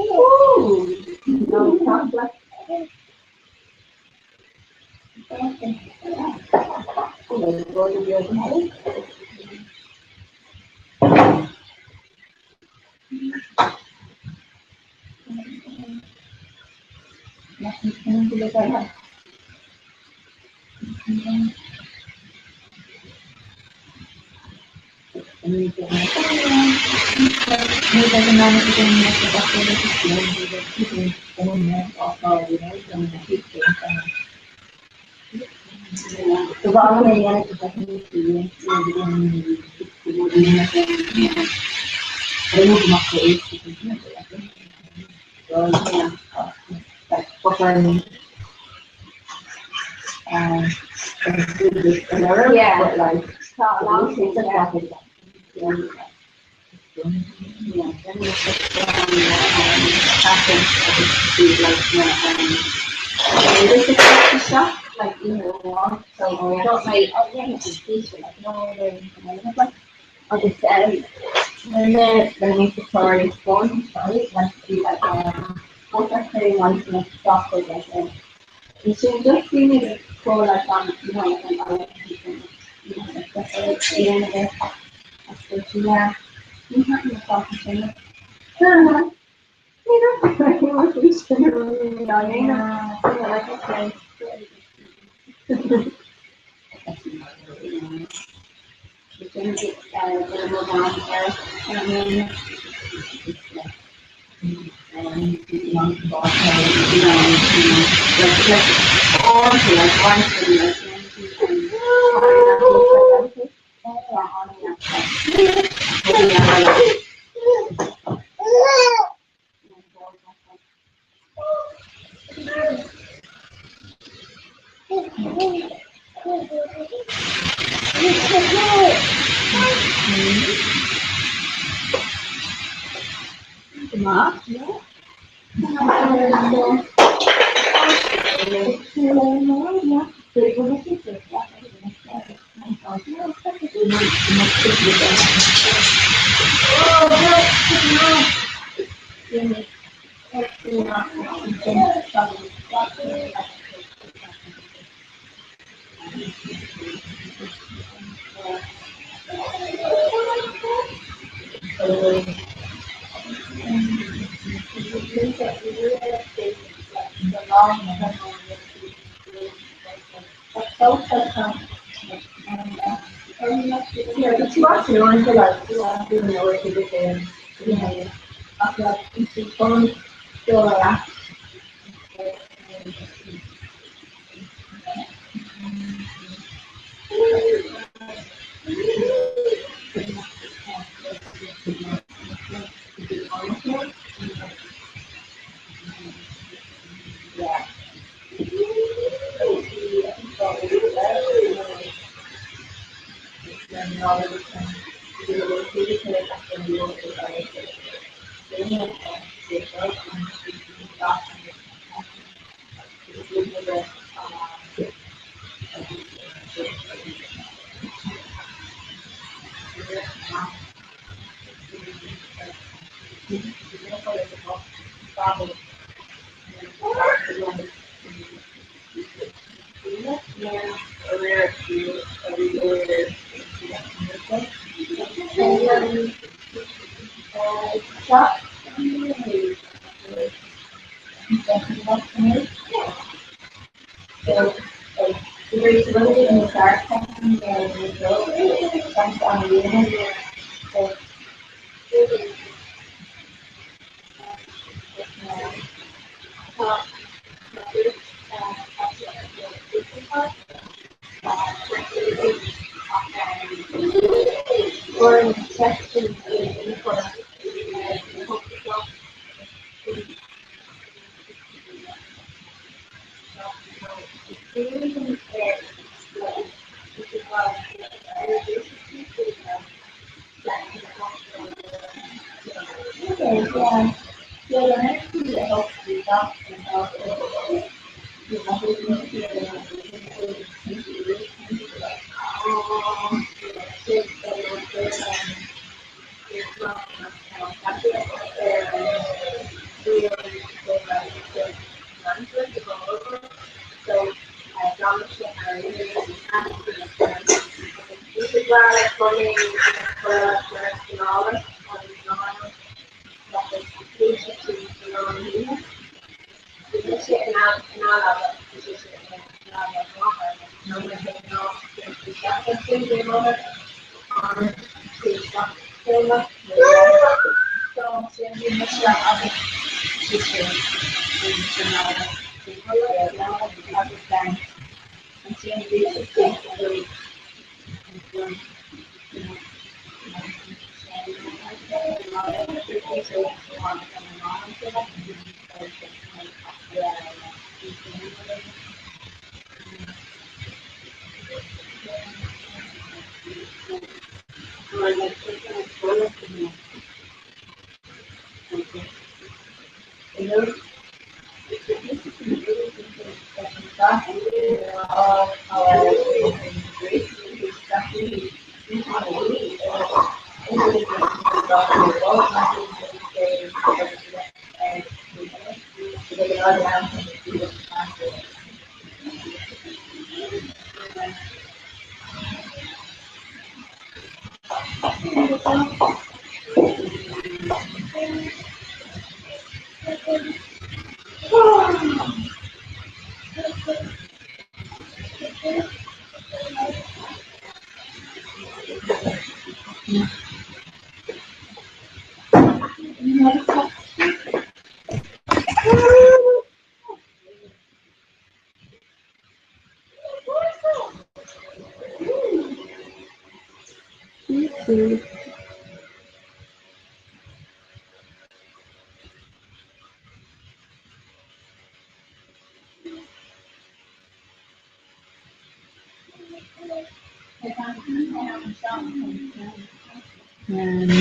gnáthleaba, bhí sé sin ina leaba mháthar nó na gnáth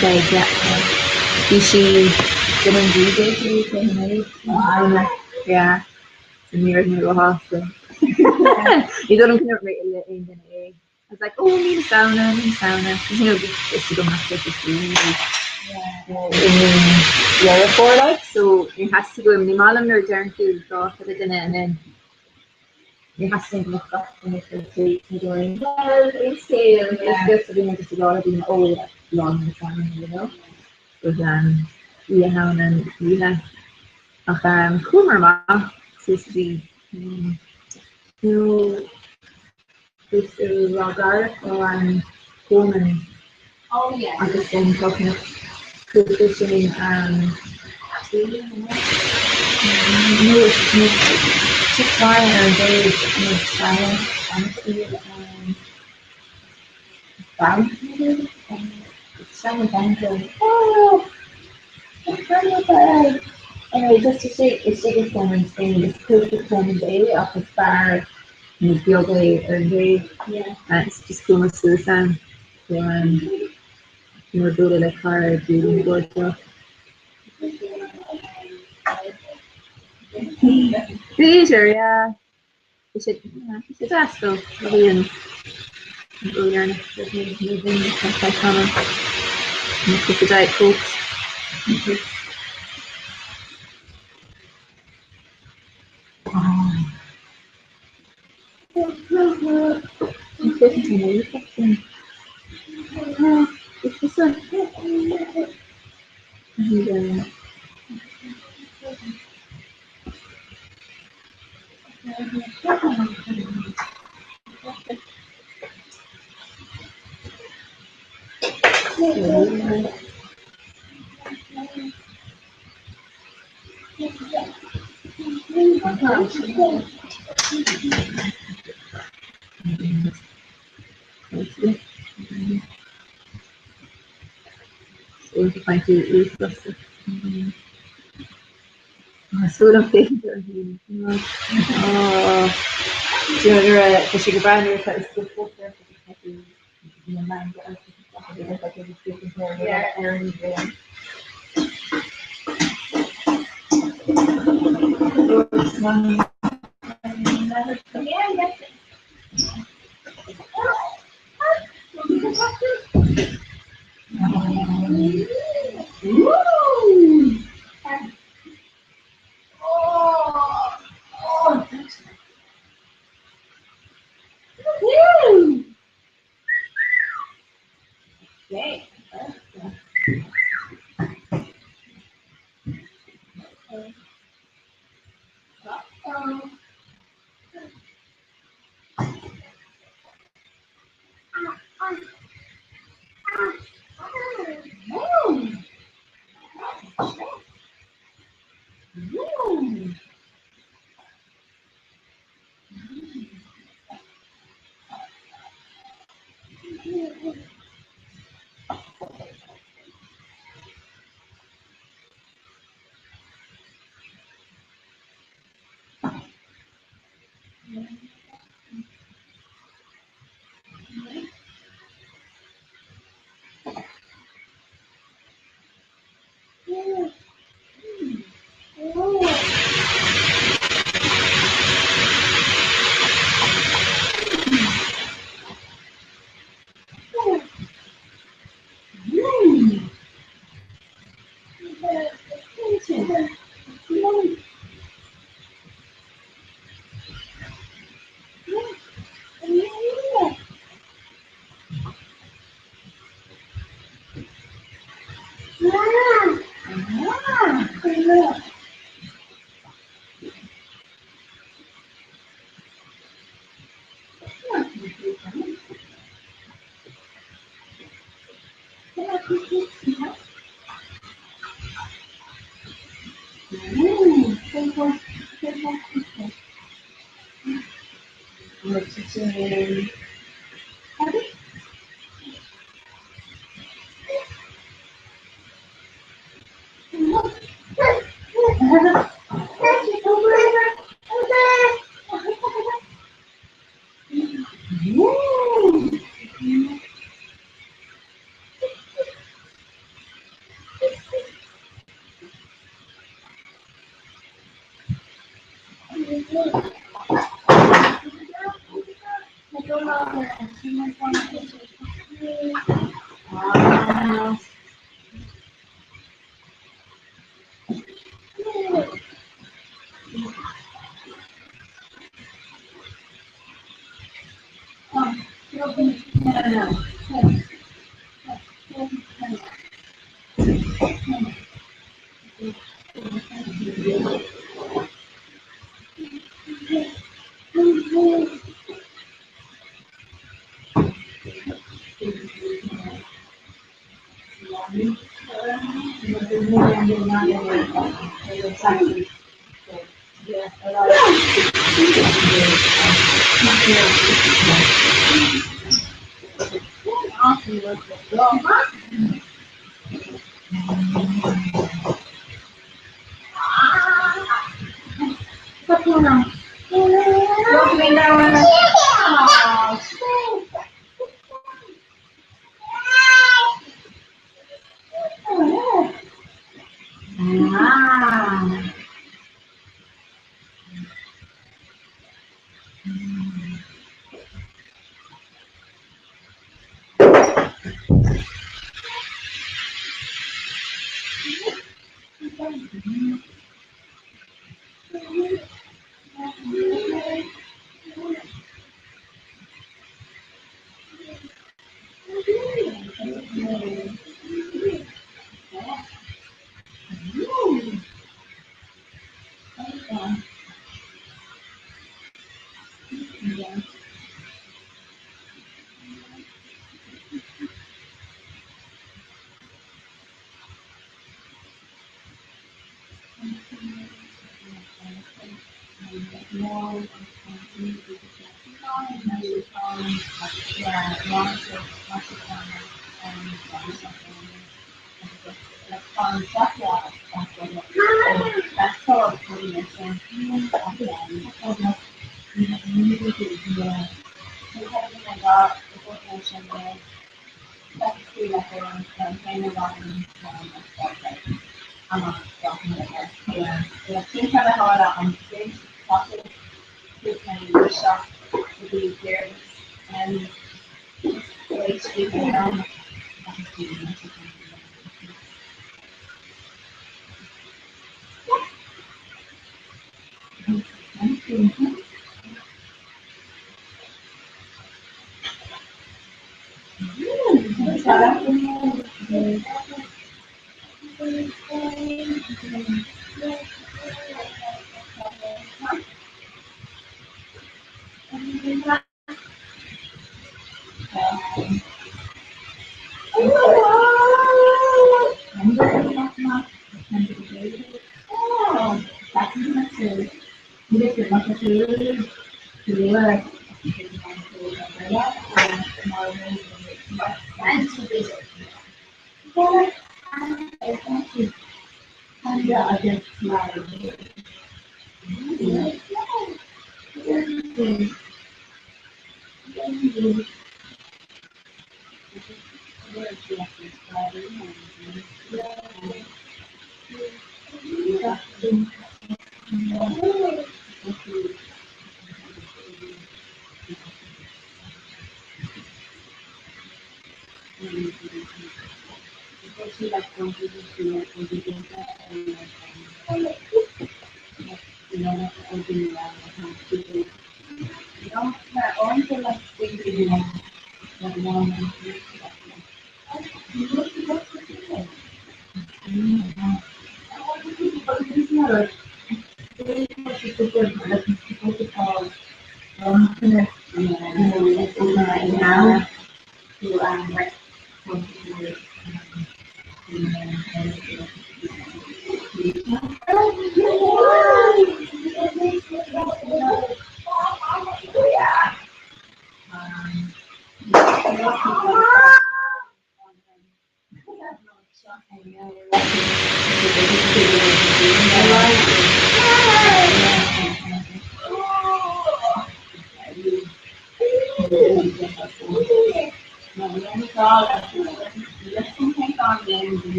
Beidh, yeah. Bhí sí duine an yeah. So ní raibh mé róshásta. Ní dóigh liom go raibh mé le aon duine é. I was like, oh, mí na Samhna, mí na Samhna. Because, you know, bhí fhios agam nach raibh sé faoi i mí Dheireadh Fómhair, like, so ní theastaigh uaim, ní maith liom nuair a deireann tú dáta le duine and then ní theastaíonn go mbeadh gach duine ag cur well, aon scéal, aon scéal, so bhí mé just ag rá le daoine, oh, yeah, lá na Samhna, you know. But, Oíche Shamhna an oíche. Ach chuamar amach suas go dtí, you know, Is i Ráth Garbh an Coleman agus an Cnoc cúpla sin nó is cnoc Tigh Mara ar an dtaobh nó seana banc seana bhanc Anyway, just istigh istigh i Coleman's féin is cuid de Coleman's é ach is beár nó beag é ar an dtaobh. Is just chuamar suas ann so bhíomar ag bualadh le cara Julie na gCuairteach. B'fhéidir, yeah. Bhí sé bhí sé deas though. Bhí an an uair dheireanach a bhí mé bhí mé ar feadh tamaill. Na cúpla Diet Cokes.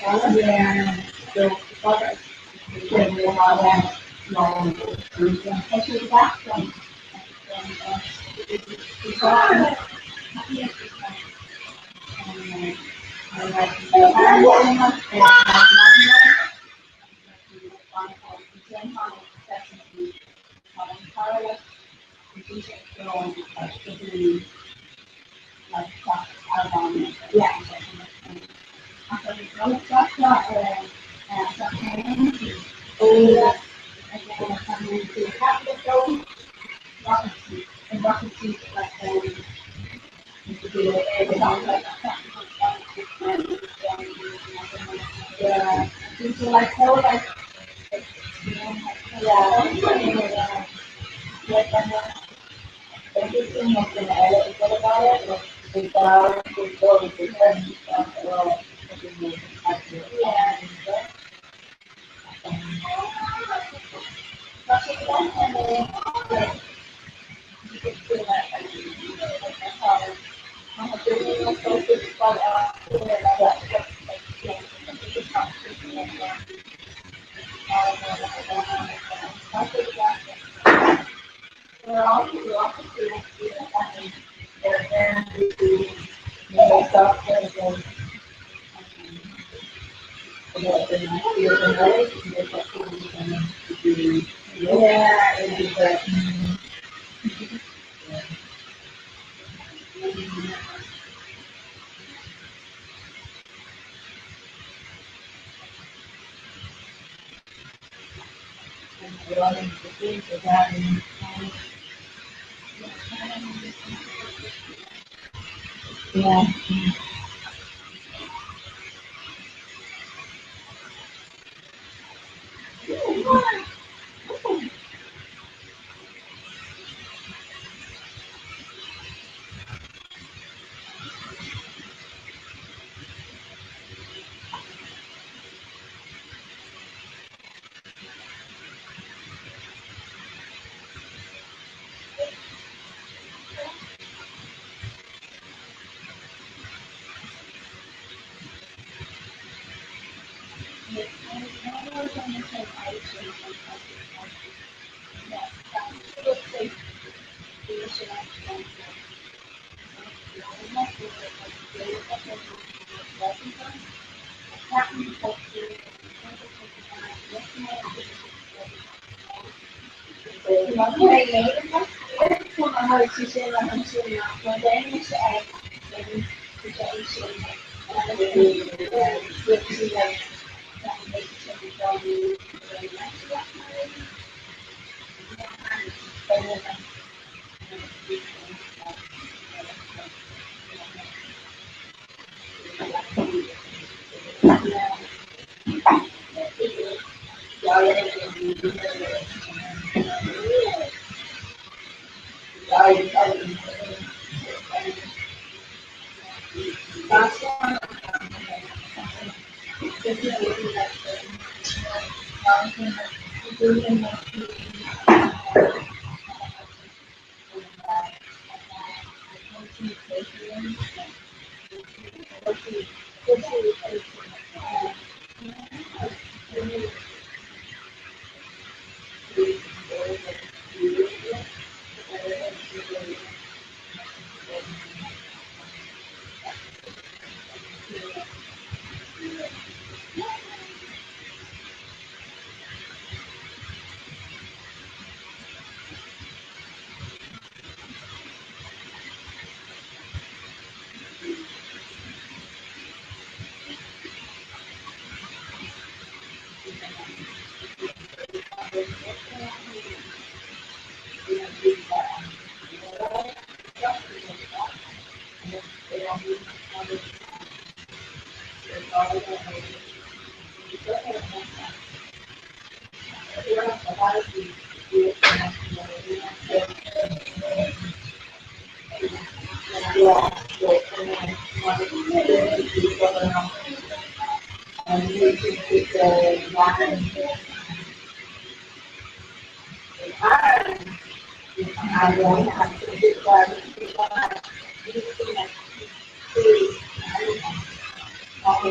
Yeah. So Yeah.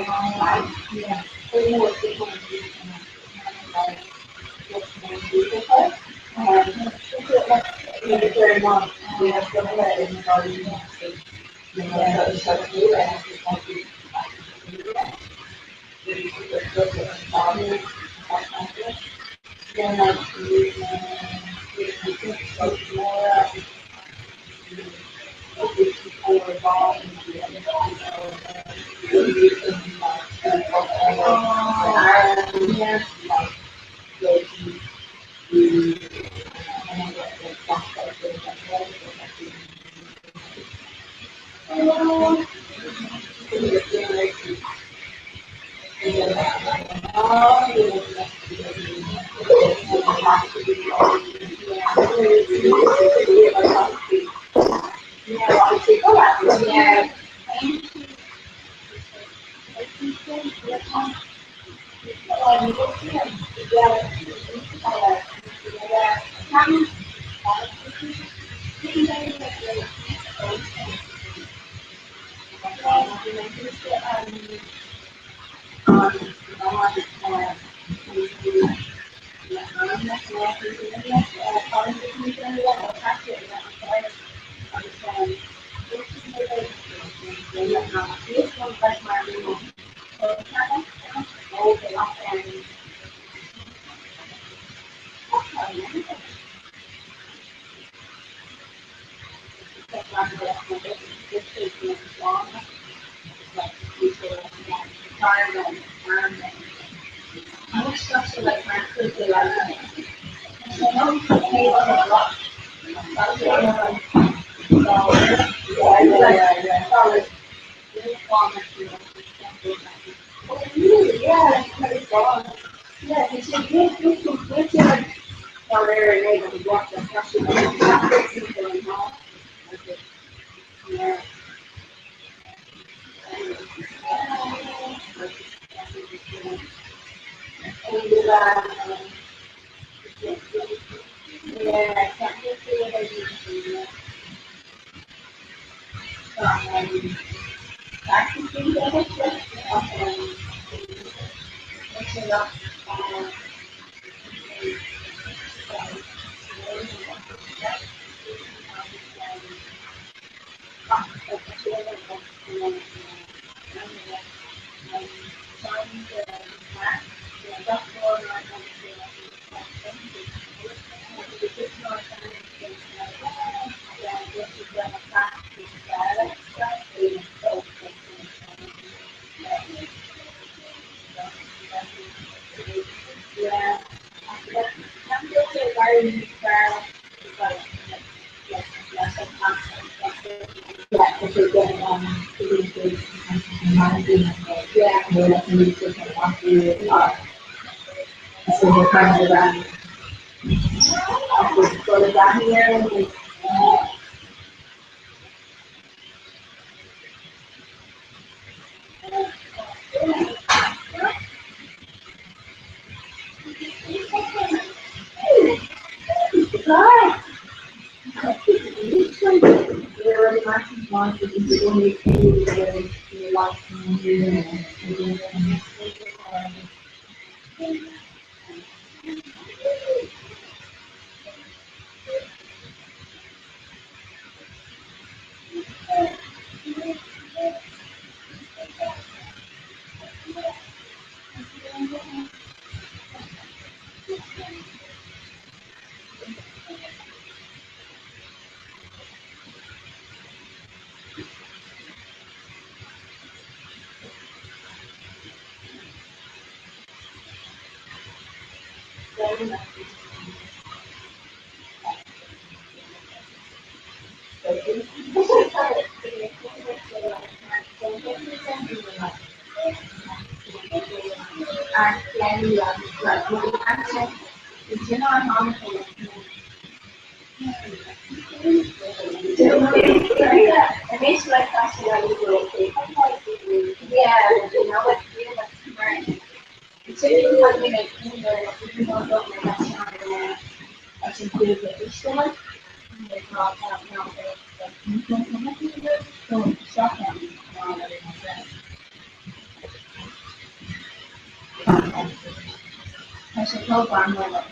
sé chomh greannmhar like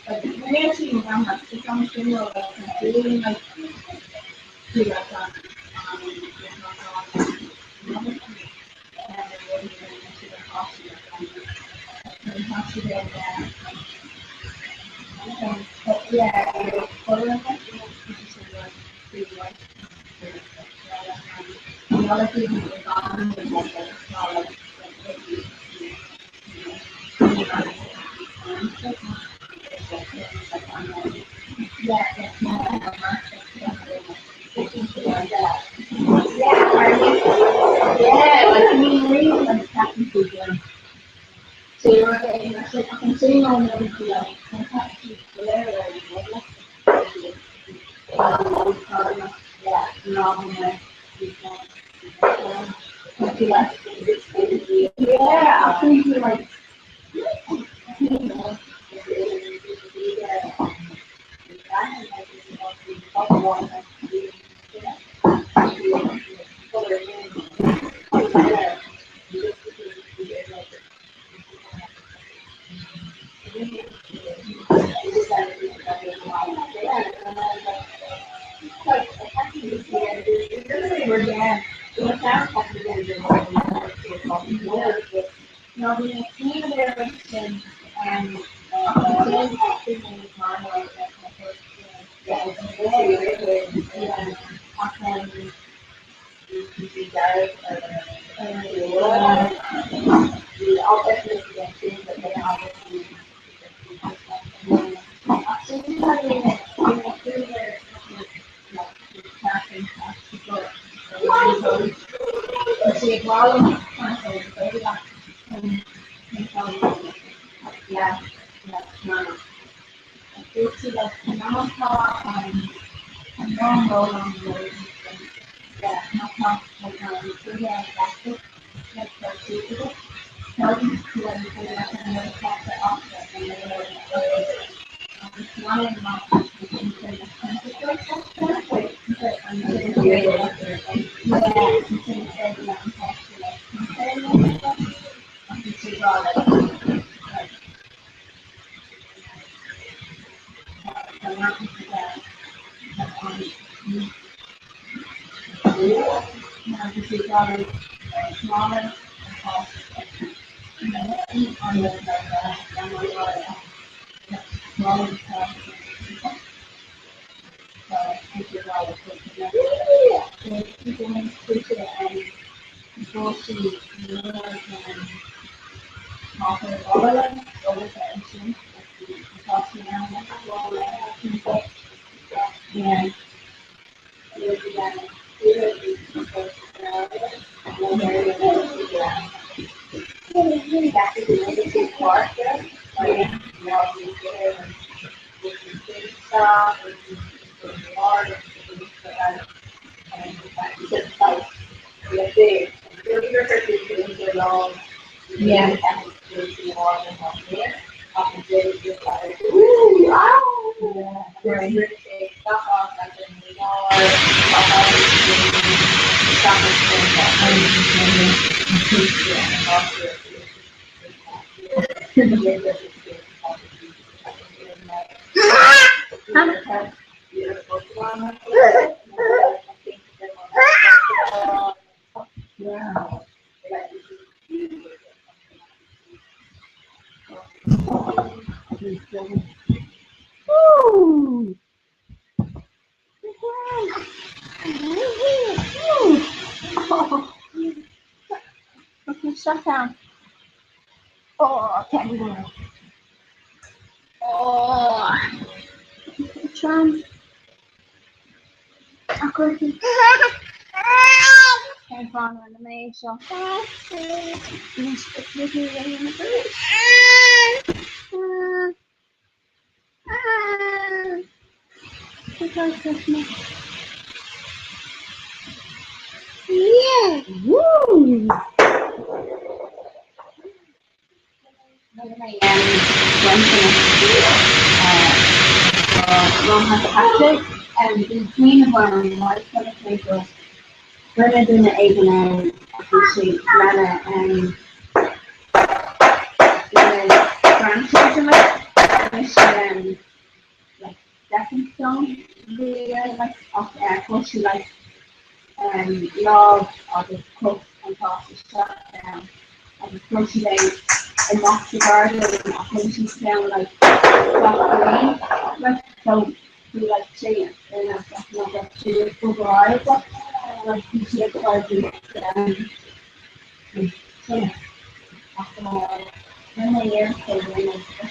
like níl sí mo ghrandma it's on funeral like I'm feeling like do like that Rinne duine éigin ann bhí sé lena lena like stepping stone like ach chuir sí like lámh agus cos an pháiste isteach ann agus chuir siad é amach sa ghairdín ach rinne siad ceann like gach bliain like so bhí like sé ar na like sé obair like bhí siad ag cur ach rinne mé iarracht é a dhéanamh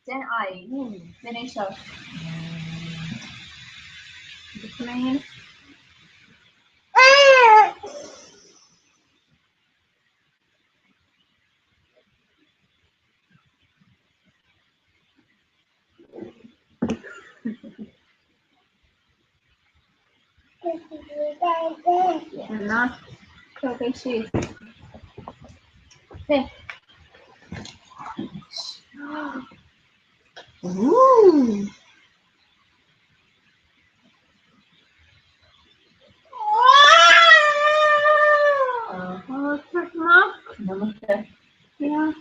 Den aghaidh, den é seo. The plane. Ná clog síos. Hey. Ooh. Yeah.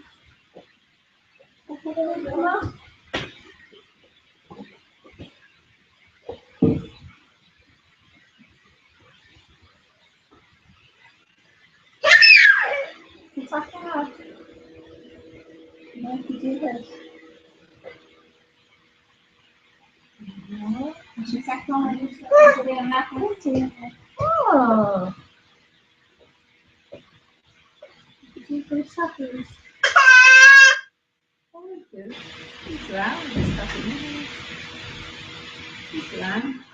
Oh. He's round. He's round.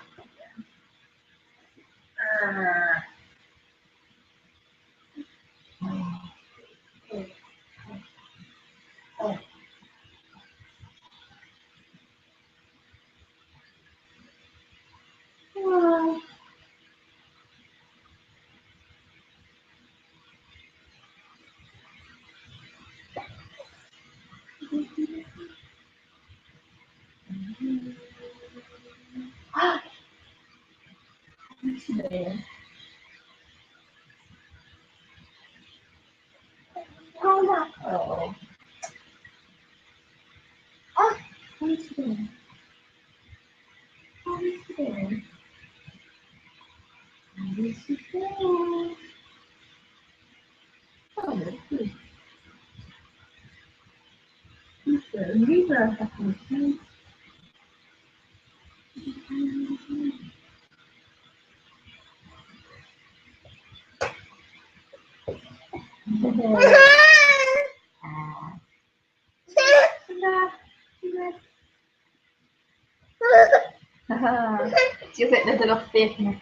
Oh. Ah. Oh. Ah, what is she doing? What is she doing? What is she doing? Oh, good. Diolch yn fawr féachana.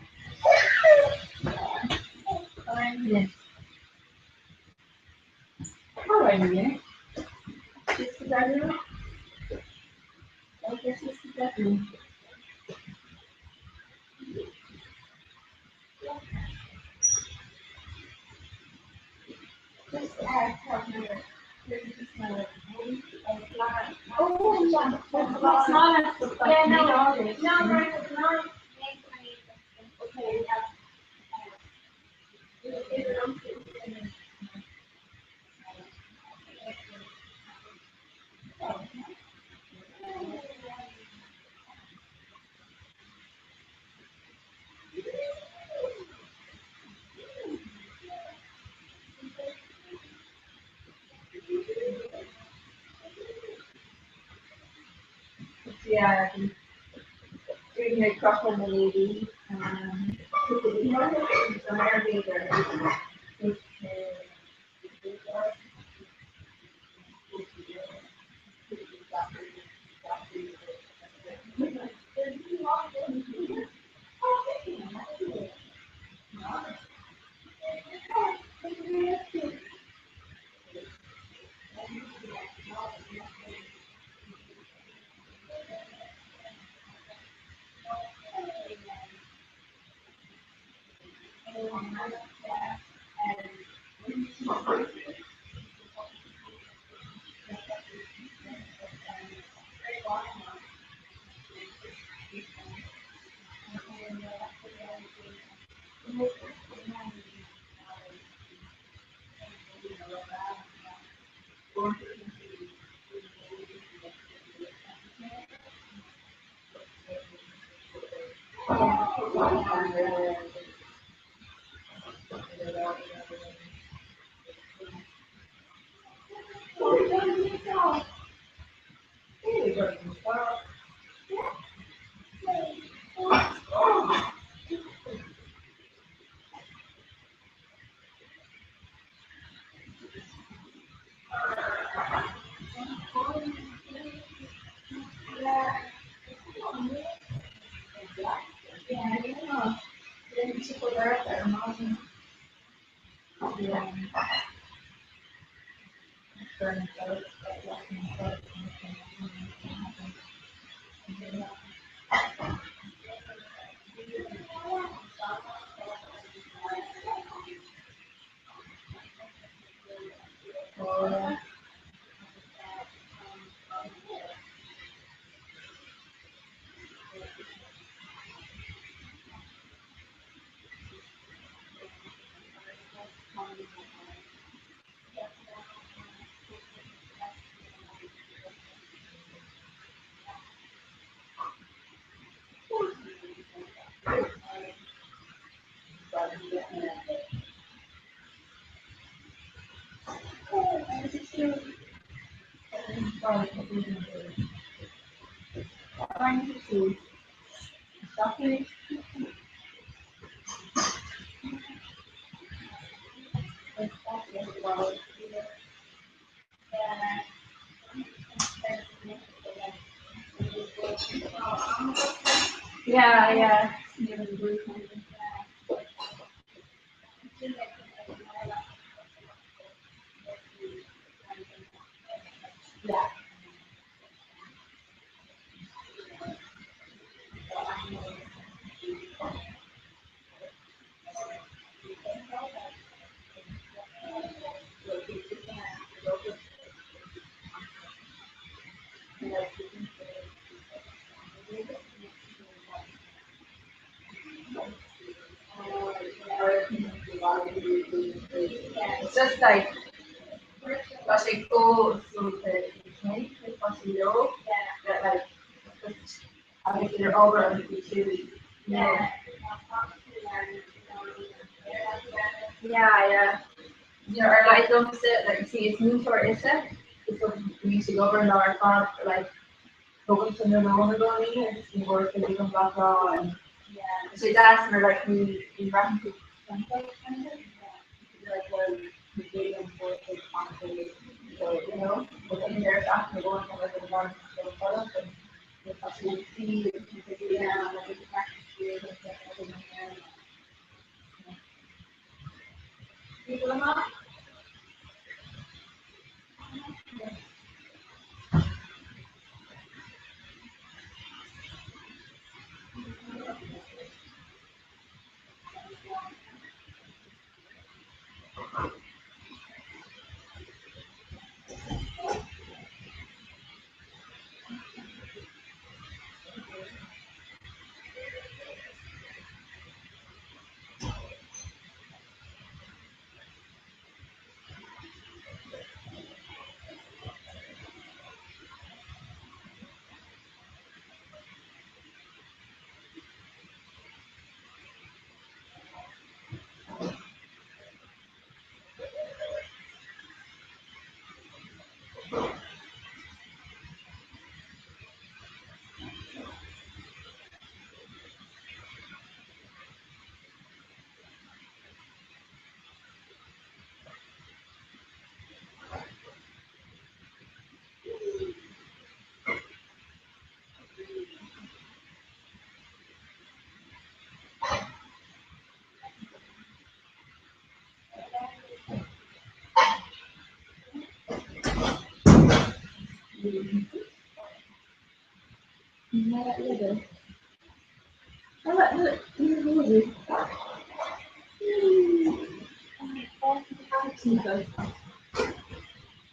Yeah, doing a crop on the lady. Yeah, yeah. Yeah. It's just like tá sé chomh tá sé leo that like just agus idir obair agus bhí tú yeah yeah yeah you know ar like domsa like you see is múinteoir ise is bhí sí ag obair lá ar fad like tugann sé na lón i gcónaí agus ní mhór go dtí an gach lá and yeah sé deas mar like ní ní bhraitheann tú kind of like well you know but in there after going from like the morning to the and People amach?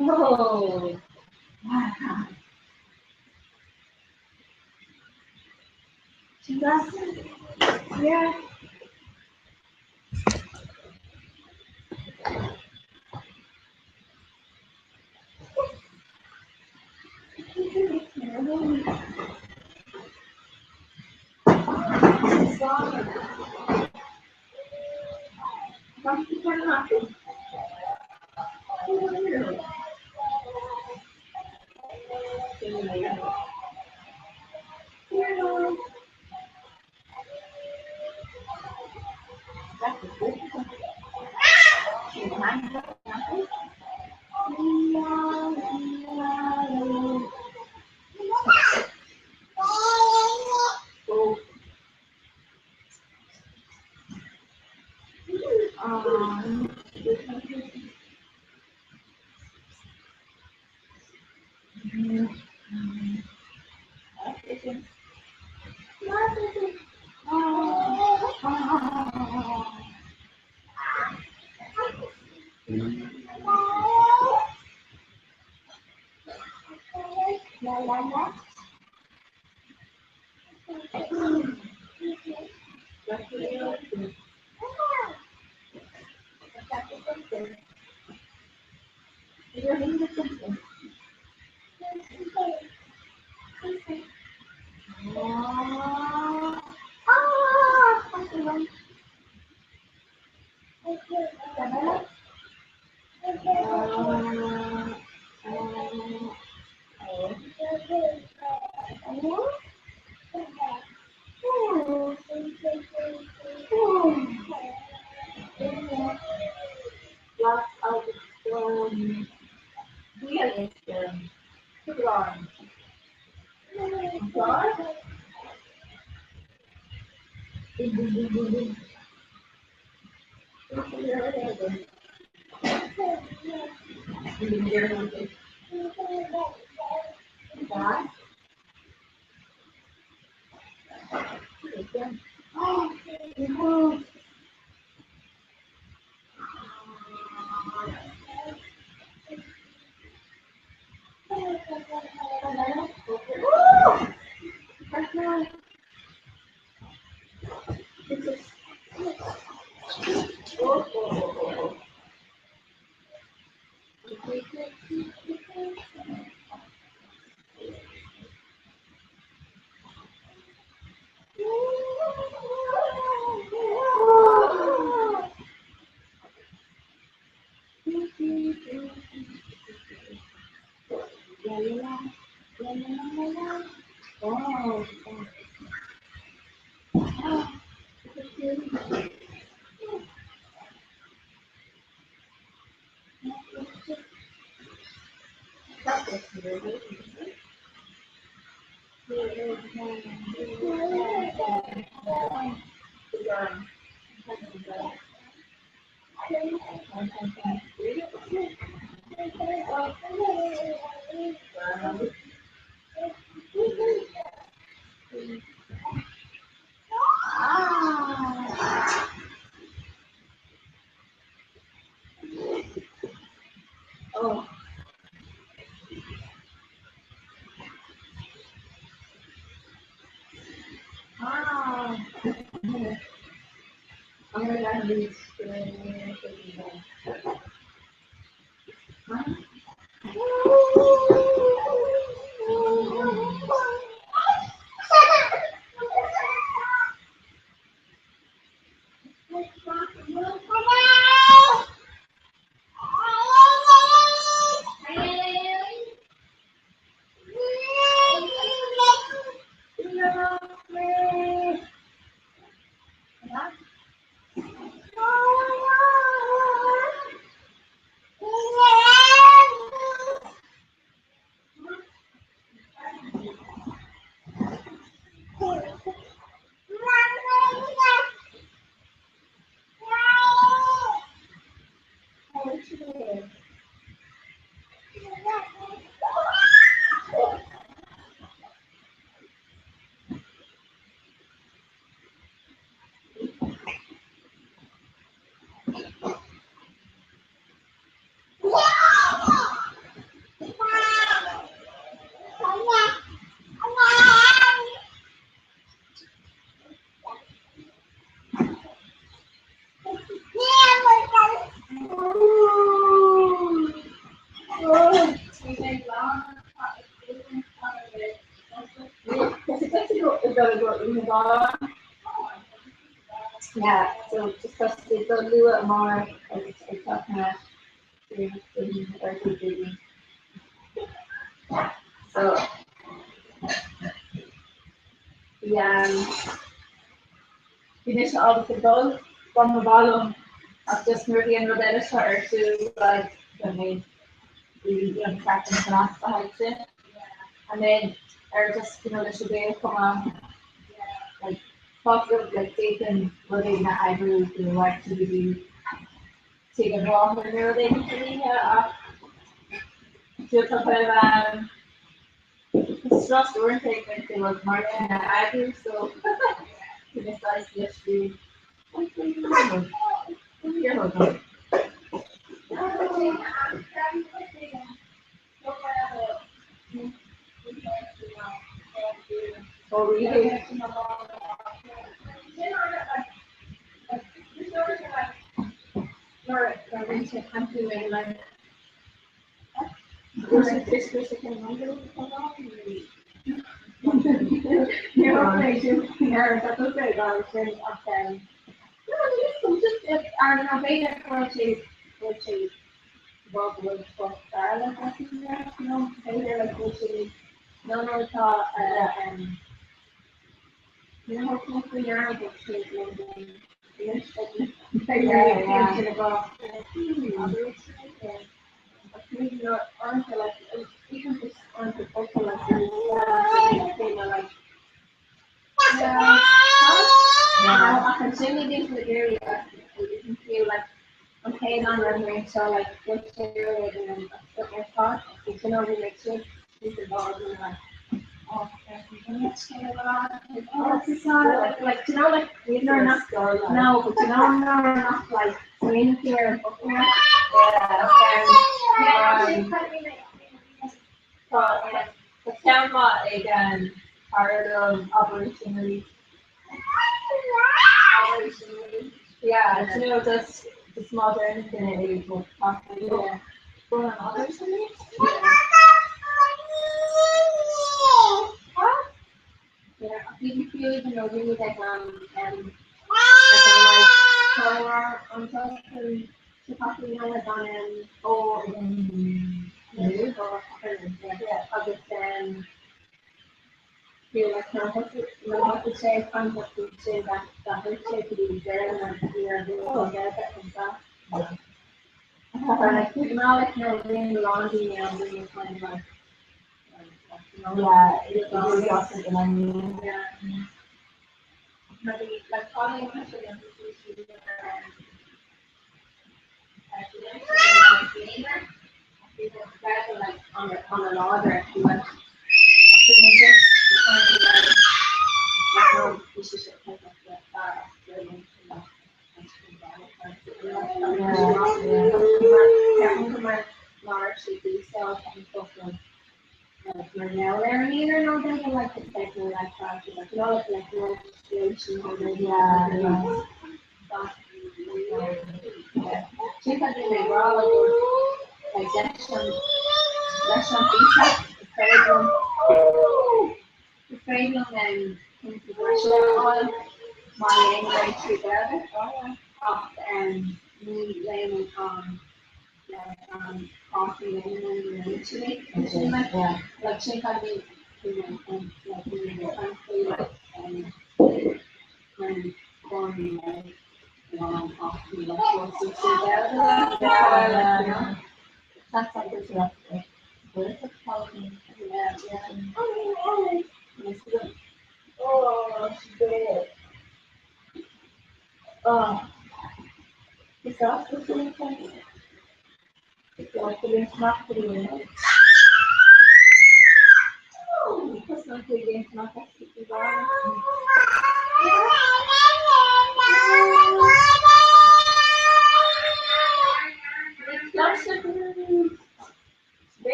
Oh, wow. Yeah. Yeah, so just tá siad ag dul luath amárach agus ag teacht ar ais ar Dé Luain. So bhí um, bhí mise ábalta dul dá mba mhaith liom ach just nuair a bhí an rud eile seo ar siúl like go mbeidh bhí an craiceann san as a haghaidh sin. And then ar just you know leis an Gael chomh maith like possible like d'fhéadfainn rud éigin a eagrú go raibh tú go dtí tigh a mháthar nó rud éigin san oíche ach still tá kind of um strus uaireanta ag baint le rud mar sin a eagrú so bhí mé saghas leisciúil. Oh really?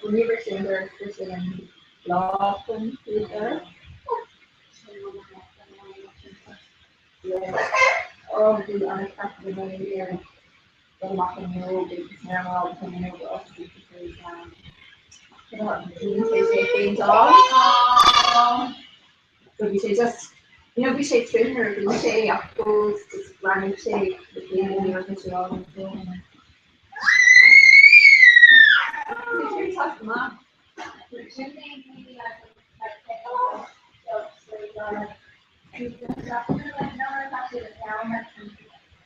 Níor bhris sé an doras, bhris sé an lámh den doras. Yeah. Oh, bhí an-craic agam ar dul amach an fhuinneog agus ní raibh mé ábalta an fhuinneog a oscailt because bhí sé sé péinteáil. So bhí sé just, you know, bhí sé trim nuair a bhí sé ach fós just bhreathnaigh sé le chéile ní raibh sé ábalta.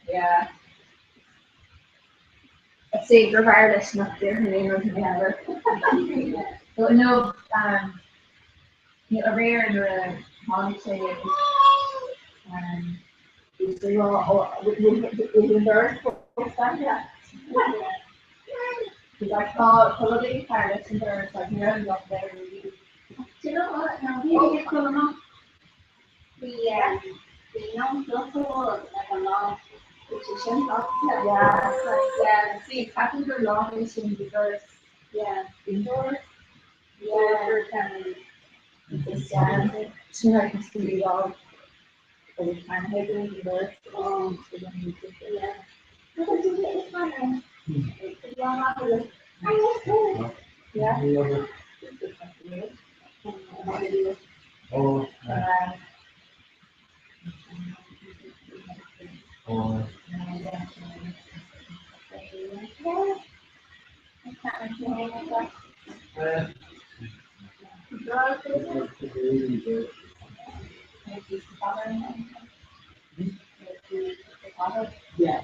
Yeah. I'd say gur bhfearr leis nach déarfainn aon rud in aon chor. But no, um, you know, aréir nuair a tháinig sé agus um, bhí sé ag rá, "Oh, bhfuil an doras fós dúnta?" Because like, tá tá rud éigin cearr leis an doras, like, ní raibh an locht air really. Do you know what? Now, bhí ag dul amach. Bhí bhí an ag an lá sé sin Yeah, yeah, see, ceapaim gur lá é sin de doras Yeah. indoor. Yeah. Gur kind of just yeah, sin like an studio dog. Or we kind of had the doors. Oh, so then we just Yeah. Yeah. Oh, Um, oh. Yeah.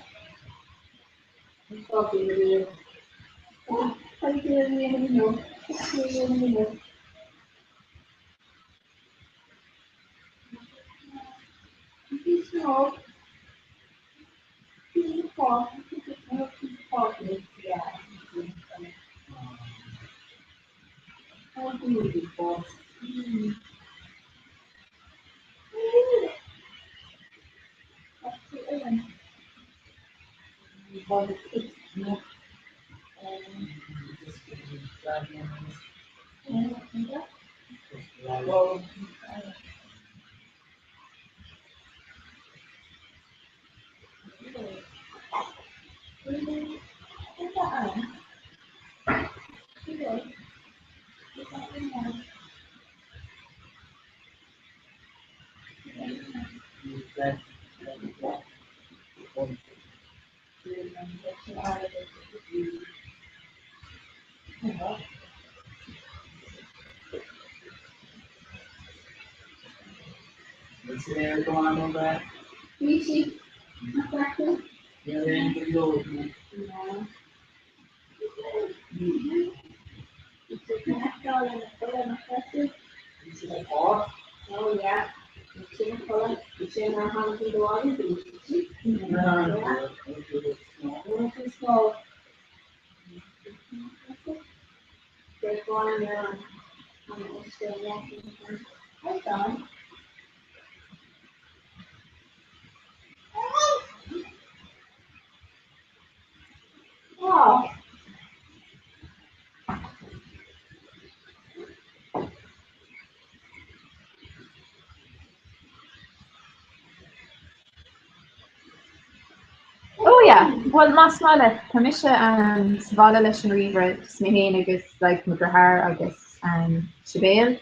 Oh yeah, bhuel más maith leat, tá mise um, sa bhaile leis an ríomhaire, just mé féin agus like, mo dheartháir agus um, Sibéal.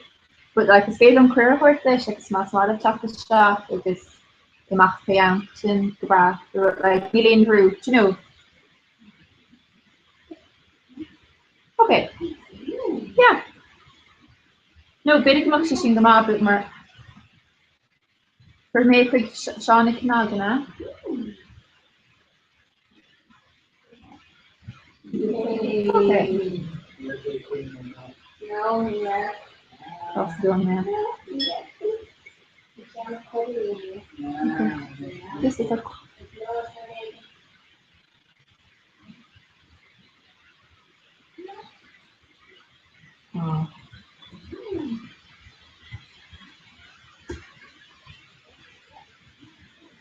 But like, is féidir liom cuireadh a thabhairt leis agus más maith leat teacht isteach agus imeacht pé am sin go breá. Like, níl aon bhrú, do you know? Okay. Yeah. No, b'fhéidir go mbeadh sé sin go maith, but mar Chuir mé chuig Seán Ó Cnagain, a? Okay. Tá dom now. This is a Oh.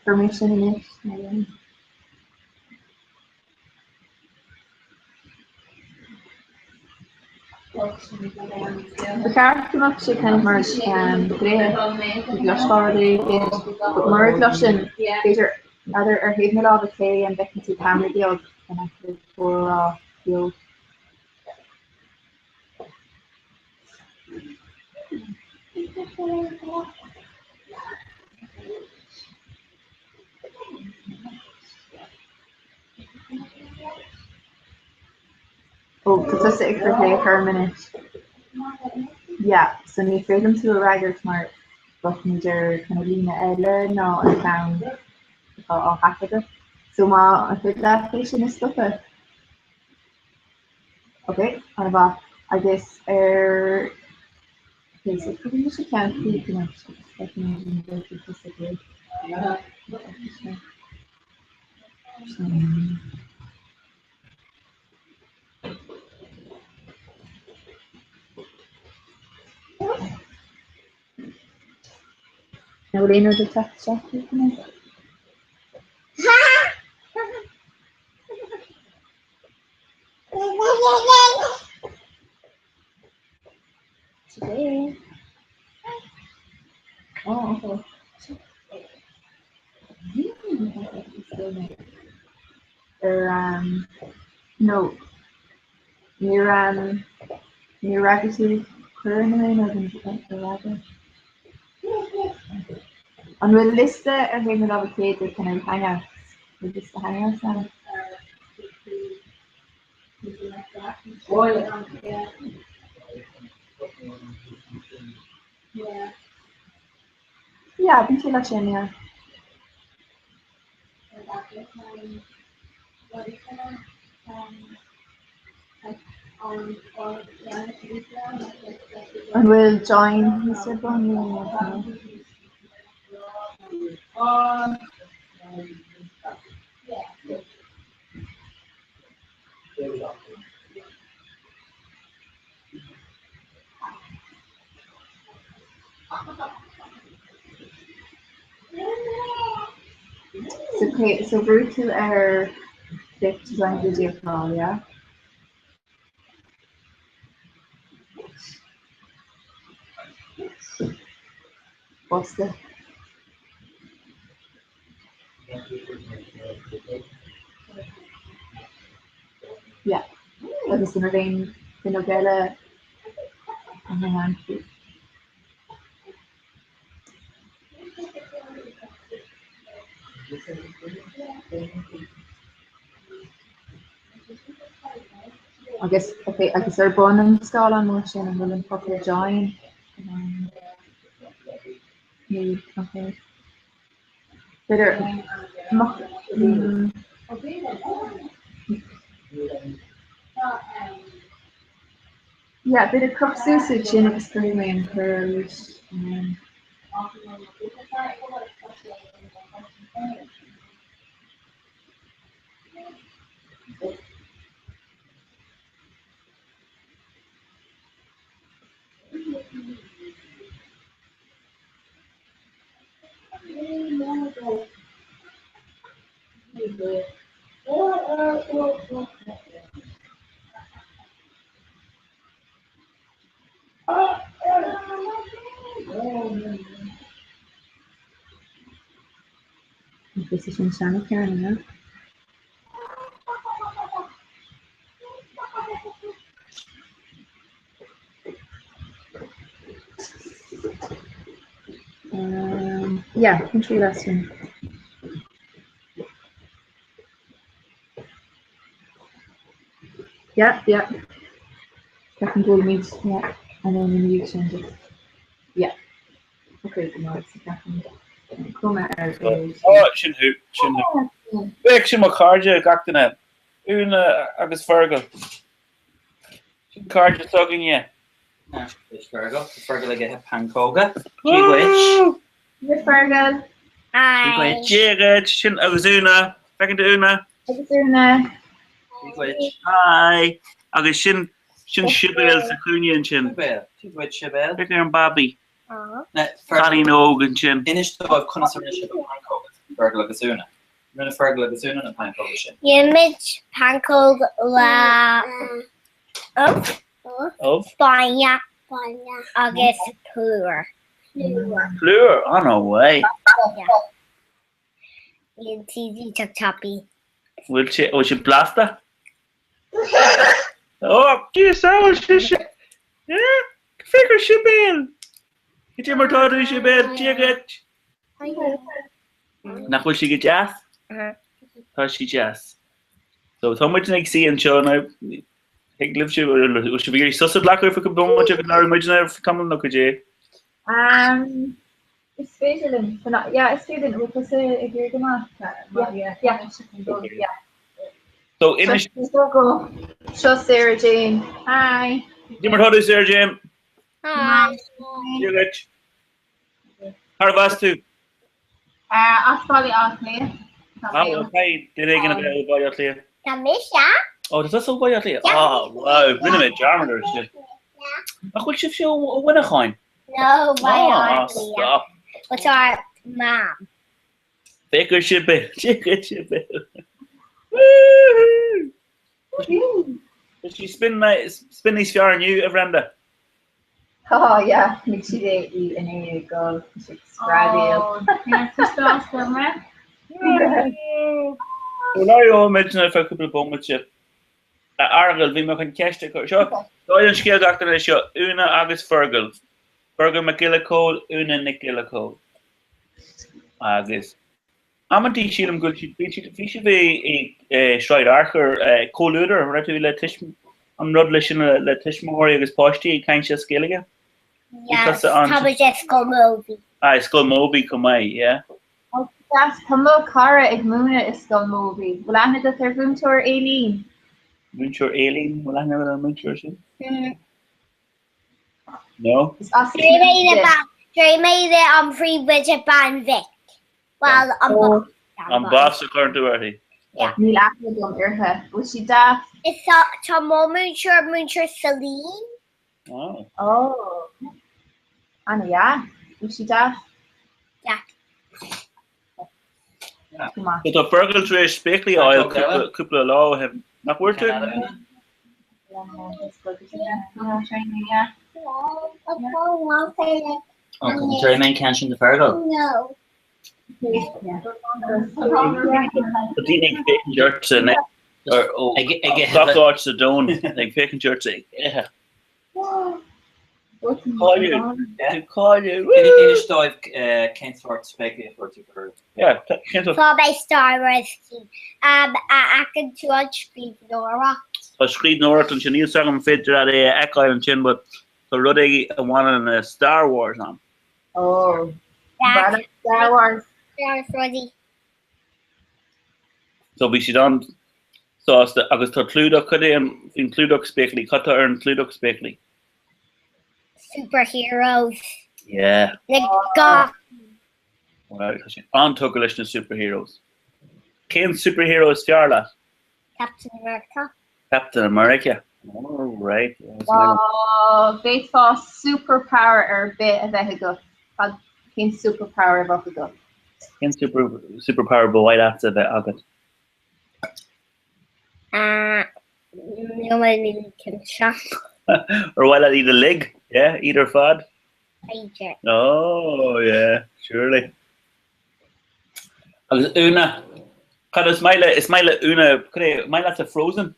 Permission anois nó Ba cheart go mbeadh sé kind of mar glaoch go gcloisfeá rud éigin, but mura gcloiseann, b'fhéidir, n'fheadar ar thaobh na láimhe clé an bhfeiceann tú ceamara beag in aice le comhrá beo. Ó, tá tusa ag cur glaoch orm anois. Yeah, so ní féidir liom tú a fhreagairt mar bheadh muid ar kind of líne eile ná an ceann atá á thaifeadadh. So má an féidir leat é sin a stopadh? Ok, an-mhaith. Agus ar Ok, so cuirfidh mise ceann chuig anois agus feicfidh muid an bhfuil tú tusa ag An bhfuil aon rud ag teacht isteach chuig anois? Today. Oh, okay. Ar um, no, níor um, níor fhreagair tú cuireadh nó aon rud an ar fhreagair? An bhfuil liosta ar thaobh na láimhe clé de kind of hangouts? Bhfuil liosta hangouts ann? Yeah, bíonn sé leis sin, yeah. An bhfuil join thíos ar bun nó no? So, okay, so bhrúigh tú ar click to join video call, yeah? Bosca. Yeah. Agus an raibh aon fhuinneog eile an aimsiú? Agus okay, agus ar bun an scáileán mór sin an bhfuil an focal join? Um, Níl, okay. B'fhéidir Yeah, b'fhéidir croch suas iad sin agus cuirfidh mé an cuireadh arís. Agus is sin seana-cheann, an ea? Um, yeah, bain triail as sin. Yeah, yeah. Ceapaim go bhfuilimid, yeah, an ina dhiaidh sin just, yeah. Okay, go maith, so ceapaim cuma ar Oh, sin thú, sin thú. Bheadh sin mo chairde gach duine, Úna agus Fergal. Sin cairde s'againne. Fergal, tá Fergal ag ithe pancóga. Dia dhuit. Dia Fergal. Dia dhuit. Dia dhuit, sin agus Úna. Feiceann tú Úna? Agus Úna. Dia dhuit. Hi. Agus sin sin Sibéal sa chúinne ansin. Sibéal. Dia dhuit Sibéal. Féach ar an babaí. Cailín óg ansin. Inis dóibh conas a rinne sibh an pancóga, Fergal agus Úna. Rinne Fergal agus Úna na pancóga sin. Dhein muid pancóg le ubh. Ubh. Bainne. Bainne. Agus plúr. Plúr? Oh no way. Bíonn siad iontach tapaidh. Bhfuil sé, bhfuil sé blasta? Oh, Dia sábháil sise! Yeah, féach ar Sibéal! Cad é mar tá tú Sibéal, Dia dhuit! Nach bhfuil sí go deas? Tá sí deas. So tá muid ag suí anseo now. Thig libhse, bhfuil sibh ag iarraidh sos a ghlacadh ar feadh cúpla bomaite agus labhróidh muidne ar feadh tamall nó cad é? Um, is féidir linn, yeah, is féidir linn, bhfuil tusa ag iarraidh go maith? Yeah, yeah, yeah. So inis... Seo Sarah Jane. Hi. Cad é mar tá tú Sarah Jane? Hi. Dia dhuit. Cárb as tú? As Baile Átha Cliath. Ah, ok, duine éigin a bheith ó Bhaile Átha Cliath. Tá mise. Ó, tá tusa ó Bhaile Átha Cliath? Ah, wow, rinne mé dearmad air sin. Nach bhfuil sibhse ó Mhuineacháin? No, Baile Átha Ah, Cliath. stop. What's our mom? Féach ar Sibéal, féach ar Sibéal. Woohoo! Tá sí spin spin níos fearr inniu, a Bhrenda. Oh yeah, chonaic siad é í inné ag gol, tá sí ag screadaíl. Labhróidh muidne ar feadh cúpla bomaite. A Fhearghail, bhí mé chun ceist a chur. Seo, seo an scéal gach duine seo, Úna agus Fergal. Fergal Mac Giolla Chóill, Úna Nic Giolla Chóill. Agus Amantaí sílim go bhfuil siad, bhí siad, bhí sibh i Sráid Fhearchair, Comhluadar, an raibh tú le tuis, an rud le sin le tuismitheoirí agus páistí ag caint as Gaeilge? Bhí Yes, tusa ann. tá muid i Scoil Mobhí. Ah, i Scoil Mobhí chomh maith, yeah. Oh, deas, tá mo chara ag múineadh i Scoil Mobhí. Bhfuil aithne agat ar mhúinteoir Aileen? Múinteoir Aileen, bhfuil aithne agat ar an múinteoir sin? No? Is as Dúirt mé le an phríomhoide bean mhic. Bhuel, an boss. An boss a chuireann tú uirthi. Yeah. Níl aithne agam uirthi. Bhfuil sí deas? Is tá tá mo múinteoir múinteoir Celine. Oh. Oh. Ana dheas. Bhfuil sí deas? Yeah. Go maith. So tá Fergal tar éis spéaclaí a fháil cúpla cúpla lá ó shin. Nach bhfuair tú? Tabharfaidh mé an ceann sin do Fergal. No. Tá daoine ag féachaint ortsa anois, or ó gach áit sa domhan ag féachaint ortsa ag ithe. Cáiliúil. Tú cáiliúil. Inis dóibh cén sórt spéaclaí a fuair tú Fergal. Yeah, cén sórt? Fuair mé Star Wars cinn. An bhfeiceann tú an scríbhneoireacht? Tá scríbhneoireacht ansin, níl 's agam an féidir leat é a fheiceáil ansin but tá rud éigin a bhaineann le Star Wars ann. Oh, Star Wars. Star Wars rudaí. So bhí siad an-sásta agus tá clúdach, cad é an, faoin clúdach spéaclaí, cad tá ar an clúdach spéaclaí? Superheroes. Yeah. Le gach. Well, tá siad an-tógtha leis na superheroes. Cén superhero is fearr leat? Captain America. Captain America. All right. Dá bhféadfá superpower ar bith a bheith agat, cad, cén superpower a bheadh agat? Cén super, superpower ba mhaith leatsa a bheith agat? Ah, níl mé ní cinnte. Ar mhaith leat iad uilig? Yeah, iad ar fad? B'fhéidir. Oh, yeah, surely. Agus Úna, cad is maith le, is maith le Úna, cad é, maith leatsa Frozen?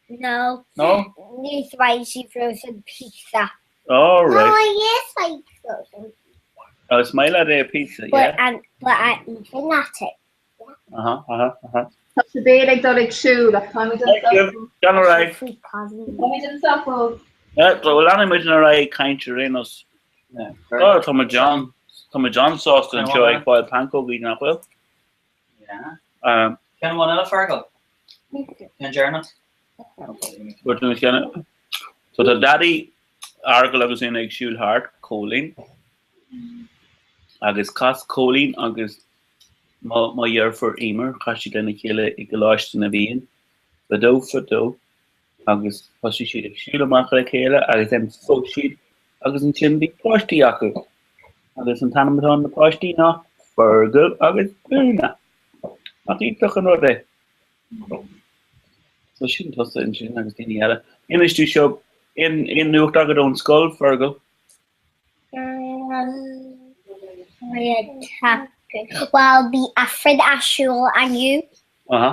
No. No? Ní maith sí frozen pizza. Oh, right. No, yes, like frozen pizza. Oh, is maith leat é pizza, yeah. But, um, but I even at it. Aha, aha, aha. Tá Sibéal ag dul ag siúl ach táimid anseo. Gan ar aghaidh. Táimid anseo fós. Well, leanfaidh muid ar aghaidh ag caint ar aon nós. Oh, tá muid an, tá muid an-sásta anseo ag fáil pancógaí, nach bhfuil? Yeah. Ceann amháin eile, Fergal? Ceann deireanach? Dúirt tú cheana. So tá Daddy, Fheargal agus Úna ag siúl thart, Cóilín. Agus chas Cóilín agus mo mo dheirfiúr Emer, chas siad lena chéile i gColáiste na bhFiann fadó fadó agus thosaigh siad ag siúl amach le chéile agus then phós siad agus ansin bhí páistí acu. Agus an t-ainm atá ar na páistí ná Fergal agus Úna. Nach iontach an rud é? So sin tusa ansin agus daoine eile. Inis tú seo. Aon nuacht agat ón scoil, Fergal? Bhuel, bhí Aifreann ar siúl inniu. Aha.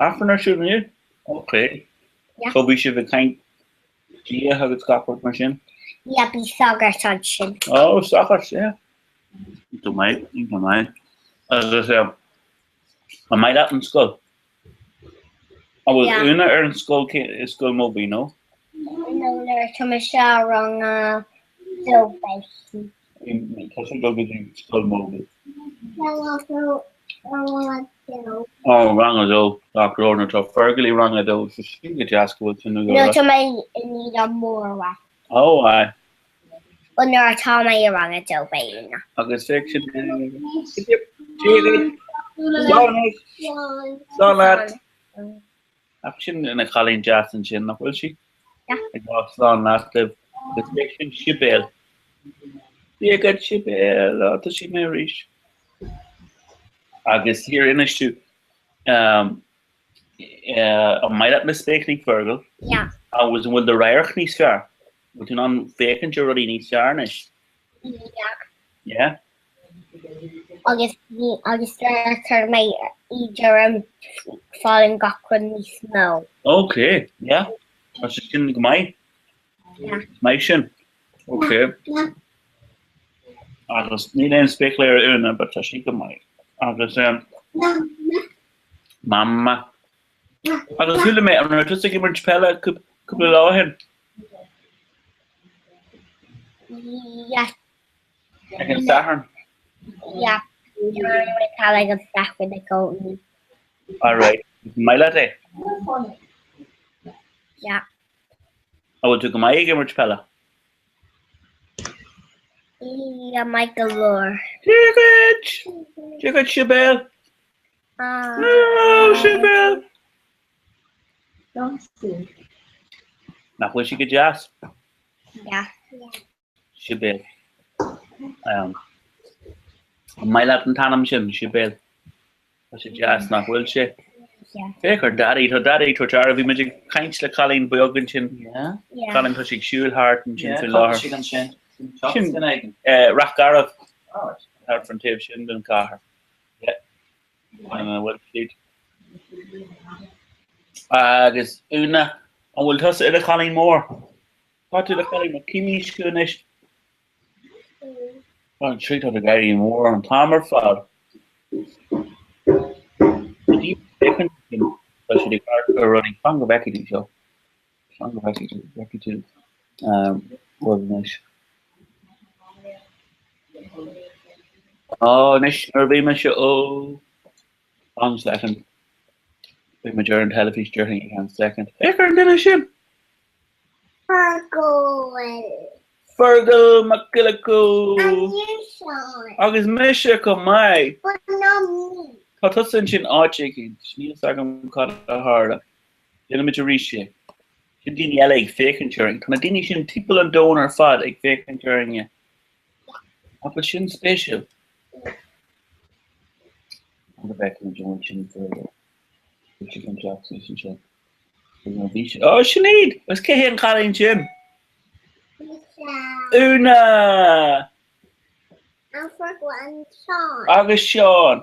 Aifreann ar siúl inniu? Ok. Yeah. So bhí sibh ag caint Dia agus gach rud mar sin? Yeah, bhí sagart ansin. Oh, sagart, yeah. Go maith, go maith. Agus an maith leat an scoil? An bhfuil Yeah. Úna ar an scoil i scoil Moby, nó? No, nuair atá mise i rang a dó beidh sí. Tá sé ag dul go dtí scoil Moby. Rang a dó. Ó, rang a dó, gach rud, nó tá Fergal i rang a dó, so sin go deas go bhfuil tú nó No, tá mé i ndiaidh an Mhóra. Ó, aye. Ó, nuair atá mé i rang a dó beidh Úna. Agus féach sin Slán Slán leat. Ach sin ina cailín deas ansin, nach bhfuil sí? Ag rá slán leat libh. Agus féach sin Sibéal. Dia duit Sibéal, á tá sí mé arís. Agus thiar inis tú an maith leat na spéaclaí Fergal? Yeah. Agus an bhfuil do radharc níos fearr? Bhfuil tú in ann féachaint ar rudaí níos fearr anois? Yeah. Yeah? Agus agus chuir mé iad orm fálann gach rud níos mó. Ok, yeah. Tá sé sin go maith. Yeah. Maith sin. Ok. Yeah. Agus níl aon spéaclaí ar Úna, but tá sí go maith. Agus um, Mama. Agus chuala mé an raibh tusa ag imirt peile cúpla lá ó shin? Yeah. Ag an Satharn? Yeah. D'imir peil ag an Satharn i gcónaí. All right. Maith leat é? Yeah. An bhfuil tú go maith ag imirt peile? Yeah, maith go leor. Dia duit! Dia duit, Sibéal! No, Sibéal! Nach bhfuil sí go deas? Yeah. Sibéal. An maith leat an t-ainm sin, Sibéal? Tá sé deas, nach bhfuil sé? Féach ar Daidí, tá Daidí ag tabhairt aire. Bhí muid ag caint le cailín beag ansin. Cailín tá sí ag siúl thart ansin faoi láthair. Sin Sin Rath Garbh. Thart fan taobh sin den chathair. An bhfuil siad? Agus Úna, an bhfuil tusa i do chailín mór? Tá tú i do chailín mór. Cén aois thú anois? Tá an trí tá ag éirí mór an t-am ar fad. Tá siad ag amharc ar rudaí. Fan go bhfeicfidh tú seo. Fan go bhfeicfidh tú, bhfeicfidh tú rud anois. Ó, anois nuair a bhí mise ó One second. Bhí muid ar an teilifís déarfainn i gceann second. Féach ar an duine sin! Fergal. Fergal Mac Giolla Cóil. And you Sean. Agus mise chomh maith. But not me. Tá tusa ansin áit éicint. Níl fhios agam cad a tharla. Déanfaimid arís é. Sin daoine eile ag féachaint orainn. Tá na daoine sin timpeall an domhain ar fad ag féachaint orainne. Nach bhfuil sin spéisiúil? Go bhfeicfimid an bhfuil sin Fergal. Bhí siad anseo ansin. Ó, sin iad! Agus cé hé an cailín sin? Úna! Agus Seán.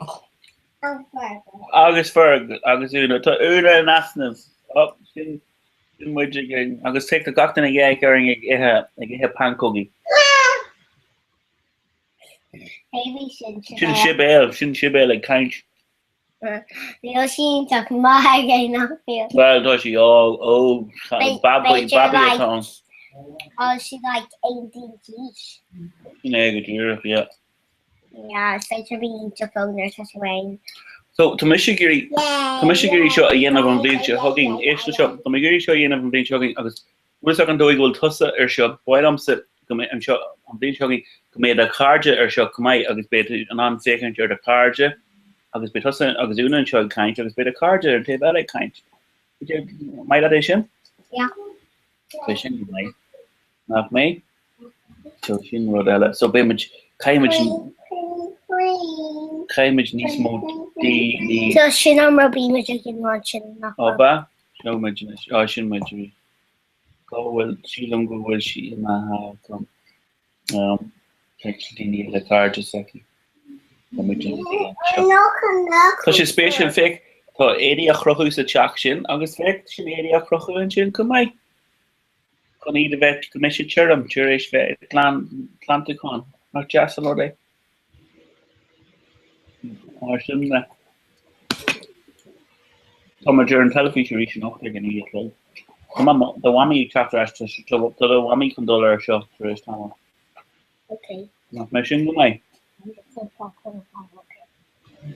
Agus Fergal. Agus Úna. Tá Úna in easnamh. Ó, sin sin muid againn. Agus féach tá gach duine ag amharc orainn ag ithe ag ithe pancógaí. Sin Sibéal, sin Sibéal ag caint. Níl sí iontach maith aige nach bhfuil. Bhuel, tá sí óg, óg, babaí, babaí atá ann. Tá sí like 11 d'aois. Sin é go díreach, yeah. Yeah, is féidir bhí iontach óg nuair atá sí ann. So, tá mise ag iarraidh, tá mise ag iarraidh seo a dhéanamh an bhliain seo chugainn, éist le seo, tá mé ag iarraidh seo a dhéanamh an bhliain seo chugainn agus Bhfuil fhios agat an dóigh go bhfuil tusa ar seo, ba mhaith liomsa go mbeidh anseo an bhliain seo chugainn go mbeidh do chairde ar seo chomh maith agus beidh tú in ann féachaint ar do chairde agus beidh tusa agus Úna anseo ag caint agus beidh do chairde ar an taobh eile ag caint. Maith leat é sin? Yeah. Beidh sin go maith. Nach mbeidh? So sin rud eile. So beidh muid, caithfidh muid, caithfidh muid níos mó daoine. So sin an rud bíonn muid ag déanamh ansin nach Ó, ba? Seo muid anois. Ó, sin muid arís. Go bhfuil, sílim go bhfuil sí imithe chun caint le daoine eile, cairde s'aici. Tá muid ina dhiaidh anseo. Tá sé spéisiúil, féach, tá éadaí á chrochadh sa teach sin agus féach, sin éadaí á chrochadh ansin chomh maith. Chun iad a bheith, go mbeidh siad tirim tar éis bheith ag glantachán. Nach deas an rud é? Mar sin de, tá muid ar an teilifís arís anocht ag a 9 a chlog. Tá do mhamaí ag teacht ar ais, tá do mhamaí chun dul ar seo tar éis tamaill. Nach mbeidh sin go maith? Tá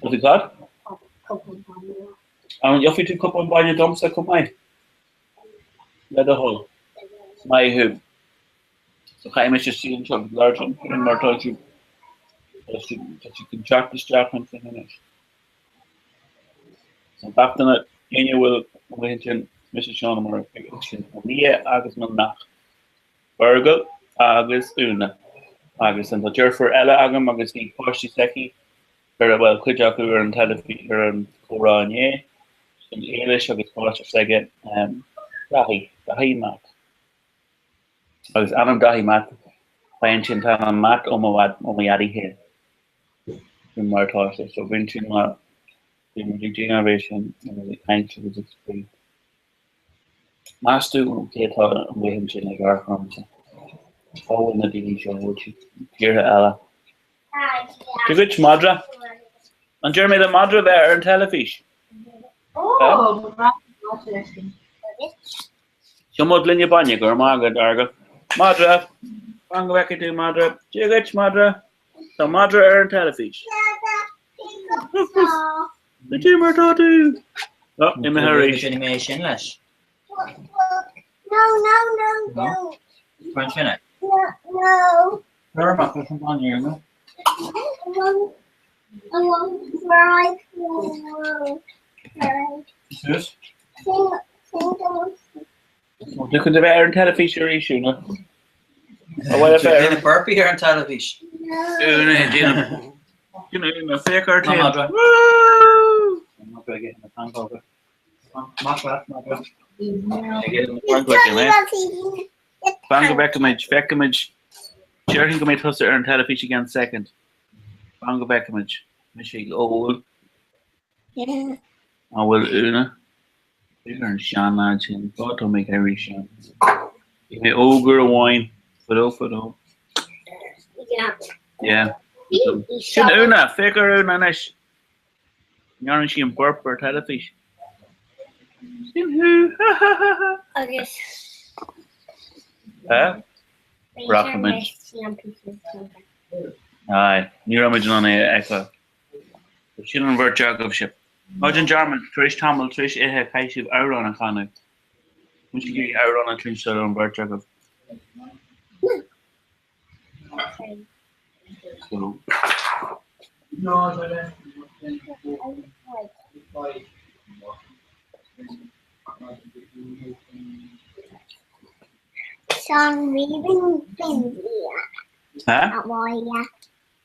tú cad? An gheobhaidh tú cupán bainne domsa chomh maith? Le do thoil. Is maith thú. So caithfidh mise suí anseo agus labhairt ansin mar tá siad tá siad tá siad chun teacht isteach ansin anois. So gach duine éinne a bhfuil amuigh ansin mise Seán Ó Muircheartaigh agus sin Nia agus mo neacht Fergal agus Úna. Agus an tá deirfiúr eile agam agus bhí páistí s'aici ar a bhfuil cuid acu ar an teilifís ar an chomhrá inné sin Éilis agus páiste s'aige Daithí Daithí Matt. Agus ainm Daithí Matt, faigheann sé an t-ainm Matt ó mo ó mo dhaidí féin. Sin mar atá sé. So bíonn sin mar, bíonn muid ag déanamh é sin agus ag caint agus ag spraoi. Meas tú cé atá amuigh ansin ag amharc ormsa? Cá bhfuil na daoine seo? Bhfuil siad i dtíortha eile? Dia duit, madra. An deir mé le madra bheith ar an teilifís? Ó, ba bhreá liom madra leis sin. Seo mo ghloine bainne, go raibh maith agat, Fheargal. Madra! Fan go bhfeicfidh tú, madra. Dia dhuit, madra. Tá madra ar an teilifís. Cad é mar atá tú? Ó, imithe arís. Déanfaidh mé é sin leis. No, no, no, no. Cuir sin é. No, no. Cuir amach leis an bainne, ar ndóigh. I want right, right. Suas. Tú chun a bheith ar an teilifís arís, Úna. An bhfuil a bheith ar Déanamh burpee ar an teilifís. Úna, déanamh. Úna, féach ort féin. Madra. Madra ag ithe na pancóga. Maith leat, madra. Ag ithe na pancóga, Fan go bhfeicfimid, feicfimid. Déarfainn go mbeidh tusa ar an teilifís i gceann soicind. Fan go bhfeicfimid. Mise ag ól. An bhfuil Úna? Féach ar an seanleaid sin. Cá tá mé ag éirí sean? Bhí mé óg uair amháin. Fadó fadó. Yeah. Sin Úna! Féach ar Úna anois! Ndearna sí an burp ar teilifís. Sin thú! Ha ha ha ha! Agus. Eh? Rachaimid. Aye, ní raibh muid in ann é a fheiceáil. Sin an bheirt agaibhse. Ná déan dearmad, tar éis tamaill, tar éis ithe, caithfidh sibh amhrán a chanadh. Mise ag iarraidh amhrán a chluinsteáil ón bheirt agaibh. So. Seán Ríomhain Bindi. Ha? Abhaile.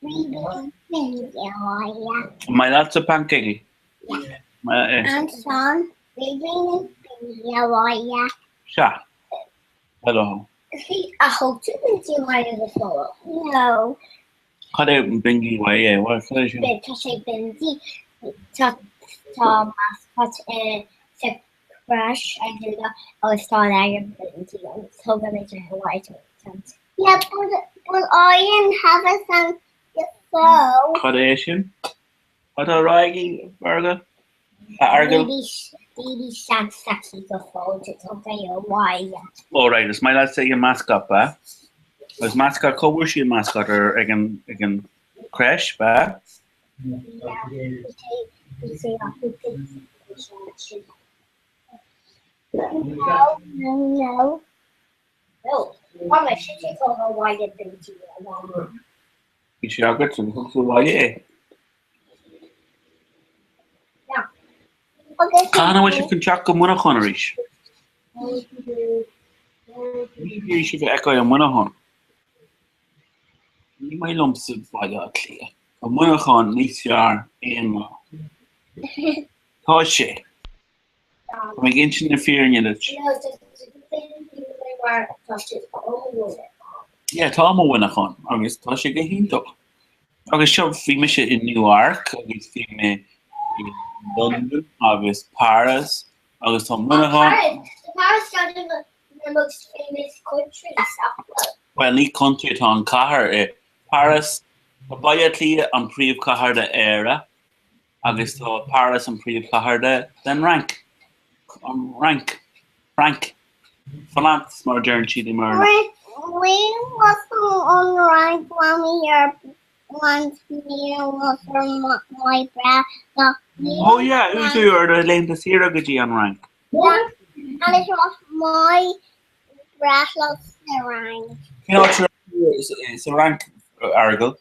Ríomhain Bindi abhaile. An maith leatsa pancógaí? Maith é. An Seán Ríomhain Bindi abhaile. Sea. Hello. Bhí a thug tú bindi abhaile go fóill? No. Cad é bindi abhaile? What cad é sin? Tá sé bindi. Tá tá mascot i sa crèche agus tá an ainm bindi agus tugaimid é abhaile. Yeah, but, but I didn't have it on the phone. Cad é sin? Cad tá rá aige, Fergal? A Fheargail? Bhí seans aici go fóill to thug é abhaile. Oh right, is maith leatsa an mascot, ba? Agus mascot, cá bhfuair sí an mascot ar ag an ag an crèche, ba? Yeah, bhí sé acu No, no, no. No, Mama, sin sé thug abhaile bindi abhaile. Bhí sé agat agus thug tú abhaile é. Cathain a bhfuil sibh chun teacht go Muineachán arís? Ní bhí sibh a fheiceáil i Muineachán. Ní maith liomsa Baile Átha Cliath. Tá Muineachán níos fearr aon lá. Tá sé. Tá mé ag insint na fírinne duit. Mar tá siad ó Mhuineachán. Yeah, táim ó Mhuineachán agus tá sé go hiontach. Agus seo, bhí mise i Newark agus bhí mé i London agus Paris agus tá Muineachán. Paris! Paris is one of the most famous countries nach bhfuil? Bhuel, ní country atá an cathair i Paris. Tá Baile Átha Cliath an príomhchathair de Éire agus tá Paris an príomhchathair de den Fhrainc. An Fhrainc. Frainc. France mar a deireann siad i mBéarla. Where was an Fhrainc Mamaí ar bhain mé ar my breithlá. Oh yeah, chuaigh tú ar do laethanta saoire go dtí an Fhrainc. Yeah, and it was my breithlá sa Fhrainc. Cén áit a raibh tú sa Fhrainc, Fheargal?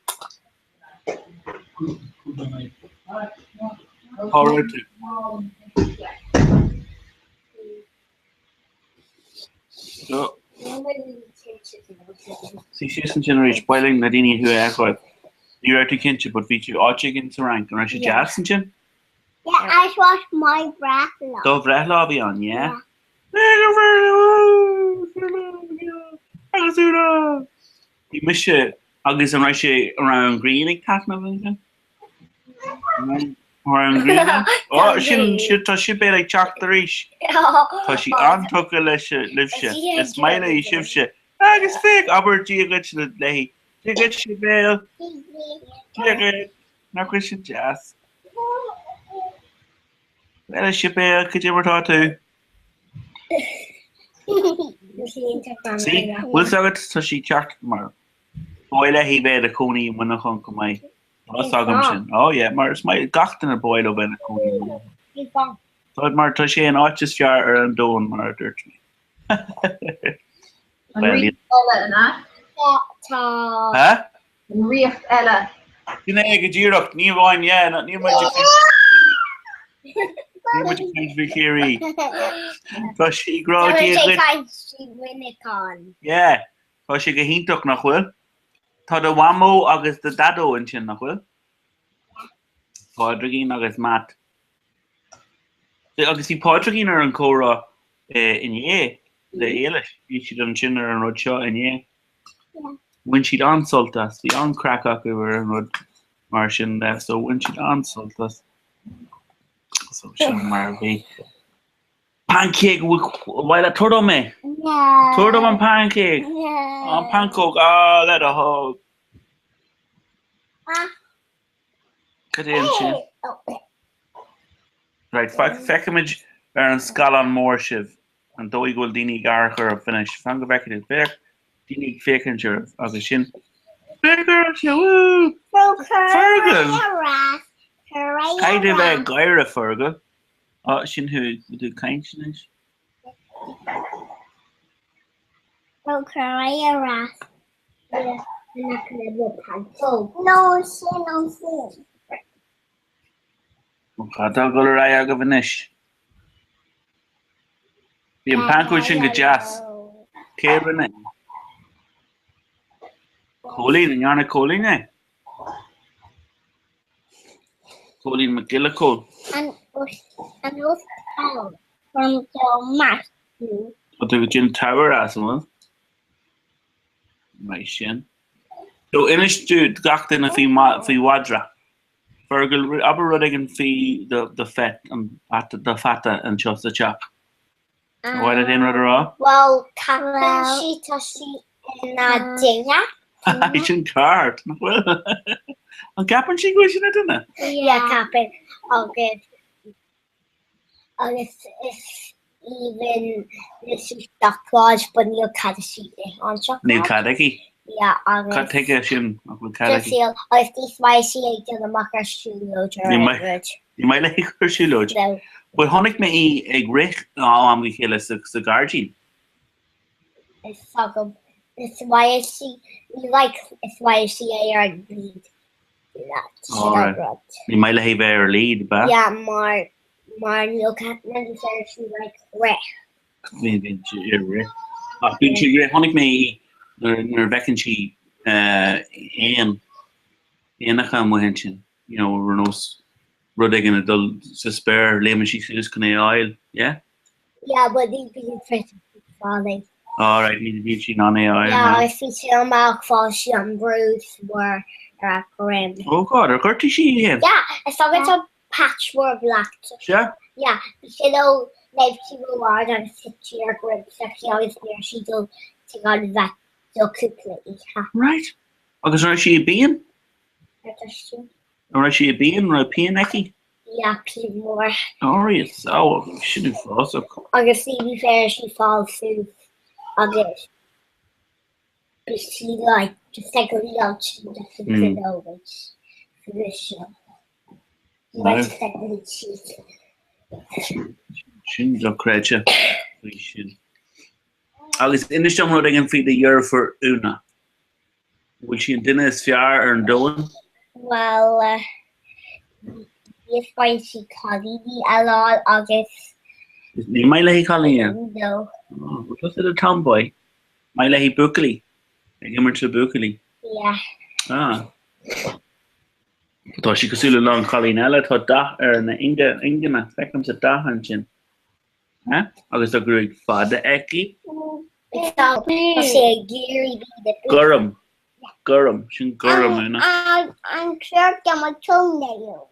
Cá raibh tú? Suigh síos ansin arís, ba mhaith linn na daoine thú a fheiceáil. Ní raibh tú cinnte, but bhí tú áit éigin sa Fhrainc. An raibh sé deas ansin? Yeah, it was my breithlá. Do bhreithlá a bhí ann, yeah? Agus Úna! Bhí mise agus an raibh sé, an raibh an ghrian ag taitneamh ansin? An raibh an ghrian ann? Ó, sin, sin, tá Sibéal ag teacht arís. Tá sí an-tugtha leis, libhse. Is maith léi sibhse. Agus féach, abair Dia dhuit léi. Dia dhuit, Sibéal. Dia dhuit. Nach bhfuil sin deas? Bhuel, a Shibéal, cad é mar tá tú? See, bhfuil 's agat, tá sí ceart mar ba mhaith léi bheith ina cónaí i Muineachán chomh maith. Tá 's agam sin. Oh yeah, mar is maith gach duine ba mhaith leo bheith ina cónaí i Muineachán. Tá mar tá sé an áit is fearr ar an domhan mar a dúirt mé. An ríocht eile an ea? Tá. Huh? An ríocht eile. Sin é go díreach, ní amháin, yeah, níl muid ag caint níl muid ag caint faoi Chiarraí. Tá sí ag rá Tá Dia muid ag dhuit. caint faoi Mhuineachán. Yeah, tá sé go hiontach, nach bhfuil? Tá do mhamó agus do dhaideo ansin, nach bhfuil? Pádraigín agus Matt. Agus bhí Pádraigín ar an chomhrá inné le Éilis. Bhí siad ansin ar an rud seo inné. Bhain siad an-sult as. Bhí an-craic acu ar an rud mar sin de, so bhain siad an-sult as. So sin mar a bhí. Pancake, bhfuil mhaith leat, tabhair dom é. Tabhair dom an pancake. An pancóg, ah, le do thoil. Cad é ansin? Right, feicfimid ar an scáileán mór sibh. An dóigh go bhfuil daoine ag amharc oraibh anois. Fan go bhfeicfidh tú. Féach, daoine ag féachaint oraibh agus sin. Féach oraibh seo! Woo! Fergal! Caithfidh tú bheith ag gáire, Fergal. Á, sin thú, bhfuil tú ag caint anois? No, sin an sin. Cad tá ag dul ar aghaidh agaibh anois? Bhí an pancóg sin go deas. Cé a rinne é? Cóilín, an ndearna Cóilín é? Cóilín Mac Giolla Chóill. An an from the Matthew. Tá tú ag déanamh tower as, an bhfuil? Maith sin. So inis do gach duine faoi faoi mhadra. Fergal, abair rud éigin faoi do do pet, an peata, do pheata anseo sa teach. Ar mhaith leat aon rud a rá? Bhuel, ceapann sí tá sí ina duine. Sin ceart, nach bhfuil? An gceapann sí go bhfuil sí ina duine? Yeah, ceapann. Agus Agus is aoibhinn léi seacláid but níl cead aici an seacláid. Níl cead aici? Yeah agus. Cad tuige sin nach bhfuil cead aici? Just agus ní maith sí ag dul amach ar siúlóid ar Ní aon rud. Ní maith léi ar siúlóid? No. But chonaic mé í ag rith ó am go chéile sa ghairdín. Is agam. Is maith sí, ní like, is maith sí é ar an lead. Alright. Ní maith léi bheith ar lead, ab ea? Yeah, mar, mar níl cead deir sí like rith. Bíonn sí ag rith. Ach bíonn sí ag rith, chonaic mé í nuair nuair a bhfeiceann sí éan, éanacha amuigh ansin, you know, ar nós rud éigin ag dul sa spéir, léimeann sí suas chun é a fháil, yeah? Yeah, but ní bíonn freisin fallaí. Alright, níl sí in ann é a fháil. Yeah, agus bhí sí amach fáil sí an bruise mór ar a droim. Oh God, ar ghortaigh sí í féin? Yeah, is agus an patch mór black. Sea? Yeah, bhí sí nó léim sí ró-ard agus thit sí ar dhroim s'aici agus ní raibh sí dul tigh an vet do cúpla oíche. Right. Agus an raibh sí i bpian? Ar tuistí. An raibh sí i bpian? An raibh pian aici? Yeah, pian mór. Alright, so, sin uafásach. Agus ní bhí féidir sí fáil suas agus bhí sí like just like a real chin just a bit over seo. Just like a little cheek. Sin dochreidte faoi sin. Agus inis dom rud éigin faoi do dheirfiúr Úna. An bhfuil sí an duine is fearr ar an domhan? Bhuel, ní faigheann sí cailíní a lán agus. Ní maith léi cailíní? No. Oh, bhfuil tusa do tomboy? Maith léi buachaillí? Ag imirt le buachaillí? Yeah. Ah. Tá sí cosúil le lán cailín eile, tá dath ar na ingne, feicimse dath ansin. Agus tá gruaig fada aici. Tá sé ag iarraidh bíd a. Gorm. Gorm. Sin gorm, Úna. An clár do mo tónail.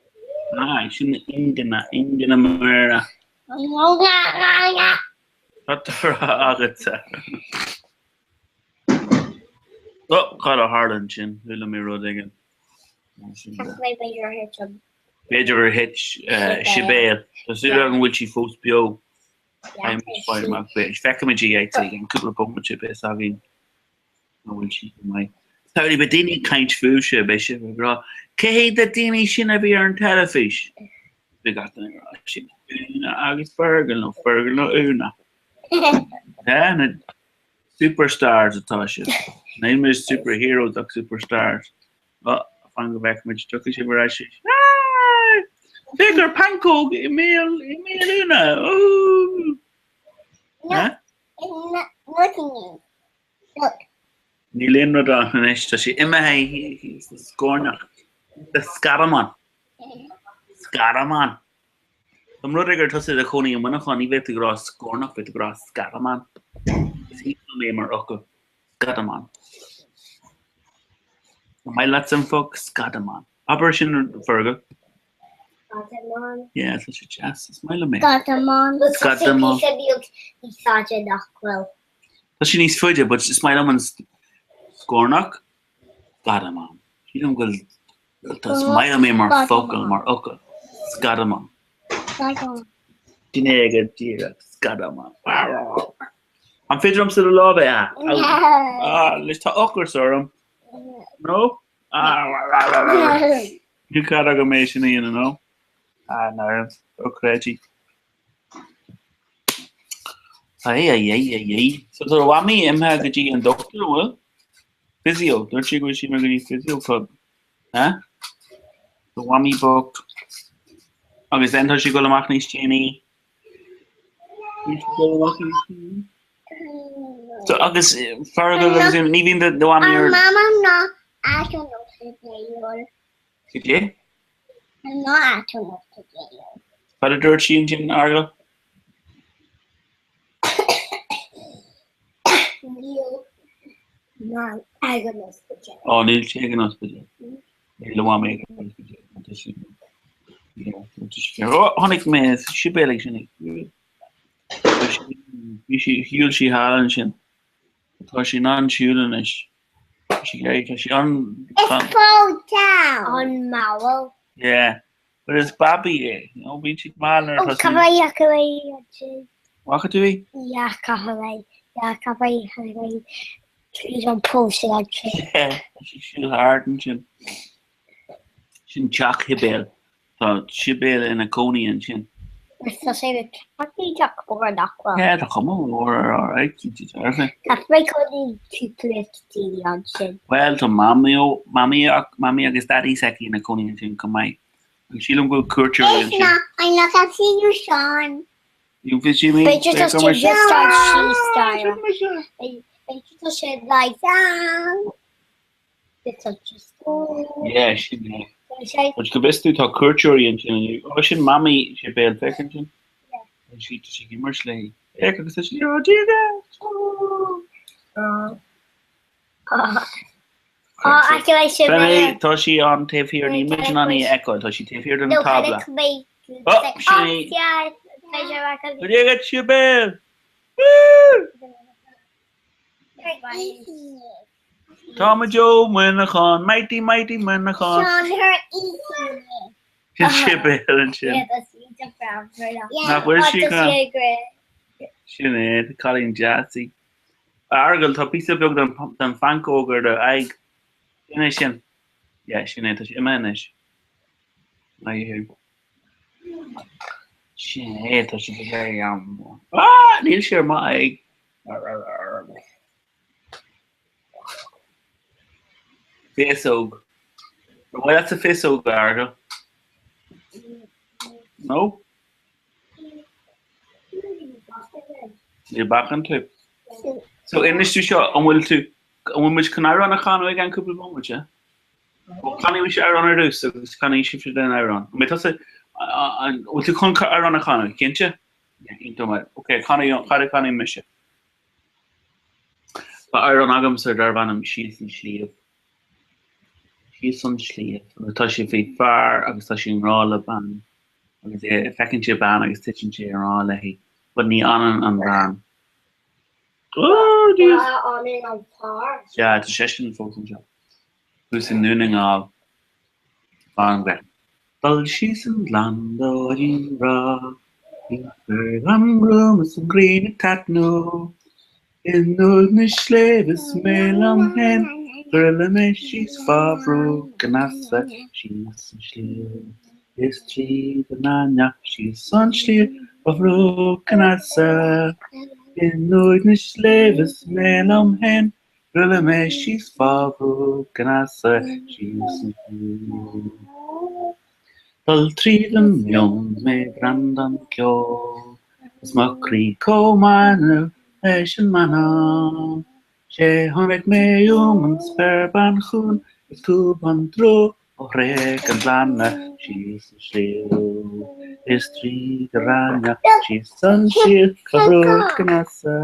Aye, sin ingne, ingne móra. Cad tá á rá agatsa? Oh, cad a tharla ansin? Chuala mé rud éigin. B'fhéidir gur thit an. B'fhéidir gur thit Sibéal. Tá súil agam go bhfuil sí fós beo. Feicfimid í i gceann cúpla bomaite beidh a fhios againn an bhfuil sí go maith. Samhlaigh, beidh daoine ag caint fúibhse, beidh sibh ag rá, cé hiad na daoine sin a bhí ar an teilifís? Beidh gach duine ag rá, sin Úna agus Fergal nó Fergal nó Úna. Na superstars atá sibh. Níl muid superheroes ach superstars. Ó, fan go bhfeicfimid, tiocfaidh sibh ar ais. Féach ar pancóg i mbéal i mbéal Úna! Ooh! Níl aon rud ann anois, tá sé imithe sa scornach. Sa scadamán. Scadamán. Dá mba rud é gur tusa i do chónaí i Muineachán, ní bheadh tú ag rá scornach, bheadh tú ag rá scadamán. Is aoibhinn liom é mar fhocal. Scadamán. An maith leatsa an focal scadamán? Abair sin Fergal. Scadamán. Yeah, tá sé deas. Is maith liom é. Scadamán. Scadamán. Tá sé beag níos faide nach bhfuil. Tá sé níos faide, but is maith liom an scornach. Scadamán. Sílim go bhfuil Is maith liom é mar focal, mar fhocal. Scadamán. Scadamán. Sin é go díreach. Scadamán. An féidir liomsa do lámh a Ah, leis tá ocras orm. No? Ah, Ní cead agam é sin a dhéanamh, no? Ah, no. Dochreidte. Ai, ai, ai, ai, ai. So tá do mhamaí imithe go dtí an dochtúir, an bhfuil? Physio. Dúirt sí go bhfuil sí imithe go dtí physio club. Eh? Do mhamaí bocht. Agus then tá sí ag dul amach níos déanaí. So agus Fergal agus ní bhíonn do mhamaí ar. Mama ná at an ospidéal. Cad é? Ná at an ospidéal. Cad a dúirt sí ansin, Fheargal? Níl Mam ag an ospidéal. Ó, níl sí ag an ospidéal. Níl do mhamaí ag an ospidéal. Tá sí. Yeah, tá sí. Ó, chonaic mé Sibéal ag sin. Bhí sí, shiúil sí thall ansin. Tá sí in ann siúl anois. Tá sí, tá sí an. It's fall down. An mball. Yeah. But is babaí é, you know, bíonn siad mall nuair atá siad. Caithfidh ansin. Bhfaca tú í? Yeah, caithfidh. Yeah, caithfidh tríd an poll sin ansin. Yeah, tá sí ag siúl thart ansin. Sin teach Shibéal. Tá Sibéal ina cónaí ansin. Tá sé le teach teach mór nach bhfuil. Yeah, tá cuma mhór air, alright, cinnte dearfa. Caithfidh cónaí cúpla daoine ansin. Bhuel, tá mamaí, mamaí, mamaí agus daidí s'aici ina cónaí ansin chomh maith. Agus sílim go bhfuil cuairteoirí It's ansin. not, I'm not gonna see you, Sean. You can see me? B'fhéidir tá Féach sé mise. just an síos Dara. B'fhéidir tá sé like down. It's just go. Yeah, sin é. Tá sé But go bhfios duit tá cuairteoirí ansin inniu. Ó, sin mamaí Sibéal, féach ansin. Yeah. Tá sí tá sí ag imirt léi. Féach agus tá sí á Dia Tá sí an taobh thiar níl muid in ann í a fheiceáil, tá sí taobh thiar den tábla. Ó, sin í. Dia dhuit, Sibéal! Tá muid ó Mhuineachán, Mighty Mighty Muineachán. Sin Sibéal ansin. Nach bhfuil sí go? Sin é, cailín deas í. A Fheargail, tá píosa beag den phancóg ar do aghaidh. Sin é sin. Yeah, sin é, tá sé imithe anois. Maith thú. Sin é, tá sé go Ah, níl sé ar m'aghaidh. Féasóg. Ar mhaith leatsa féasóg, a Fheargail? No? Níl bacann tú. So inis tú seo, an bhfuil tú, an bhfuil muid chun amhrán a chanadh i gceann cúpla bomaite? Well, canfaidh mise amhrán ar dtús agus canfaidh sibhse den amhrán. An mbeidh tusa, an bhfuil tú chun amhrán a chanadh, cinnte? Iontach maith. Ok, canfaidh, canfaidh mise. Tá amhrán agamsa darb ainm Síos an Sliabh. Síos an Sliabh. Agus tá sé faoi fear agus tá sé i ngrá le bean. Agus é, feiceann sé bean agus titeann sé i ngrá léi. But ní fhanann an bhean. Oh, Dia! Fhanann an fear. Sea, tá seisean fós anseo. Thuas i nDún na nGall. Fan go. Dul síos an gleann d'áirín bhreá, Bhí féar an gruaim is an ghrian ag taitneamh. I ndúthaigh na sléibhe is mé liom féin, Dhruileadh mé síos fá bhruach an easa, Síos an sliabh is tríd an aithneach, Síos an sliabh fá bhruach an easa. I ndúthaigh na sléibhe is mé liom féin, Dhruileadh mé síos fá bhruach an easa, síos an sliabh. Dul tríd an meon 's mé ag breandán ceoil, Is mo chroí chomh maith leis an mbanna. 'Sé chonaic mé uaim an spéirbean chugainn Is cúbán dlúth ó chreach an ghleanna, Síos an sliabh is tríd an aithneach, Síos an sliabh fá bhruach an easa.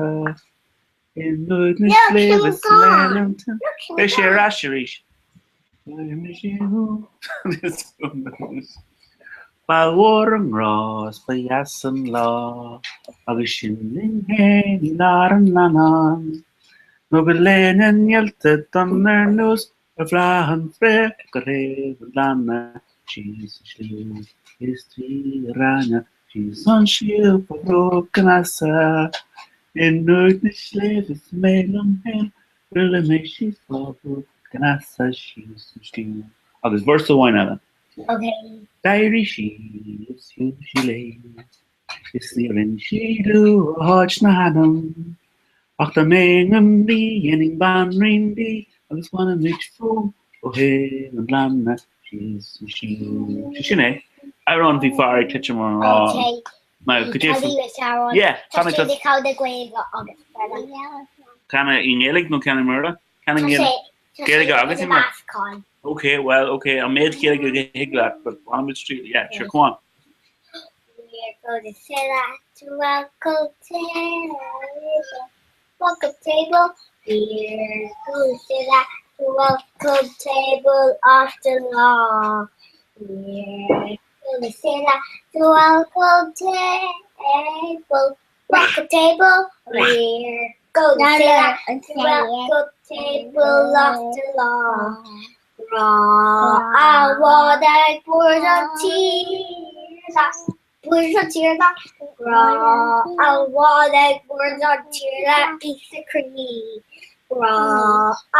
I ndúthaigh na sléibhe is mé liom féin. Beidh sé ar ais arís. Ba mhór an grá is ba dheas an lá agus sinn linn féin i lár an leannáin. Nó go léigh na néalta donn ar nós ar bhláth an fraoch go taobh an ghleanna síos an sliabh is tríd an aithneach síos an sliabh fá bhruach an easa i ndúthaigh na sléibhe is mé liom féin Dhruileadh mé síos fá bhruach an easa síos an sliabh agus véarsa amháin eile. D'éirigh sí is shiúil sí léi. Is níor inis sí domh a háit ná hainm Ach dá mbeinn im rí dhéanfainn banríon di Agus bhainfeadh muid fuaim ó thaobh an ghleanna síos an sliabh. Sé sin é. Amhrán faoi fear ag titim i ngrá. Now, could you... Yeah, Tá sé ag caint Gaeilge agus Béarla. Can i nGaeilge nó can i mBéarla? Can i nGaeilge? Gaeilge agus i mBéarla. Ok, well, ok, an méid Gaeilge a thig leat, but one with street, yeah, sure, come on. We're going to sit at the welcome table. Welcome table. We're going to sit at the welcome table of the law. We're going to sit at the welcome table. Welcome table. We're going to sit at the welcome table of the law. Grá i bhfad ag bord an Tiarna, bord an Tiarna, Grá i bhfad ag bord an Tiarna Íosa Críost. Grá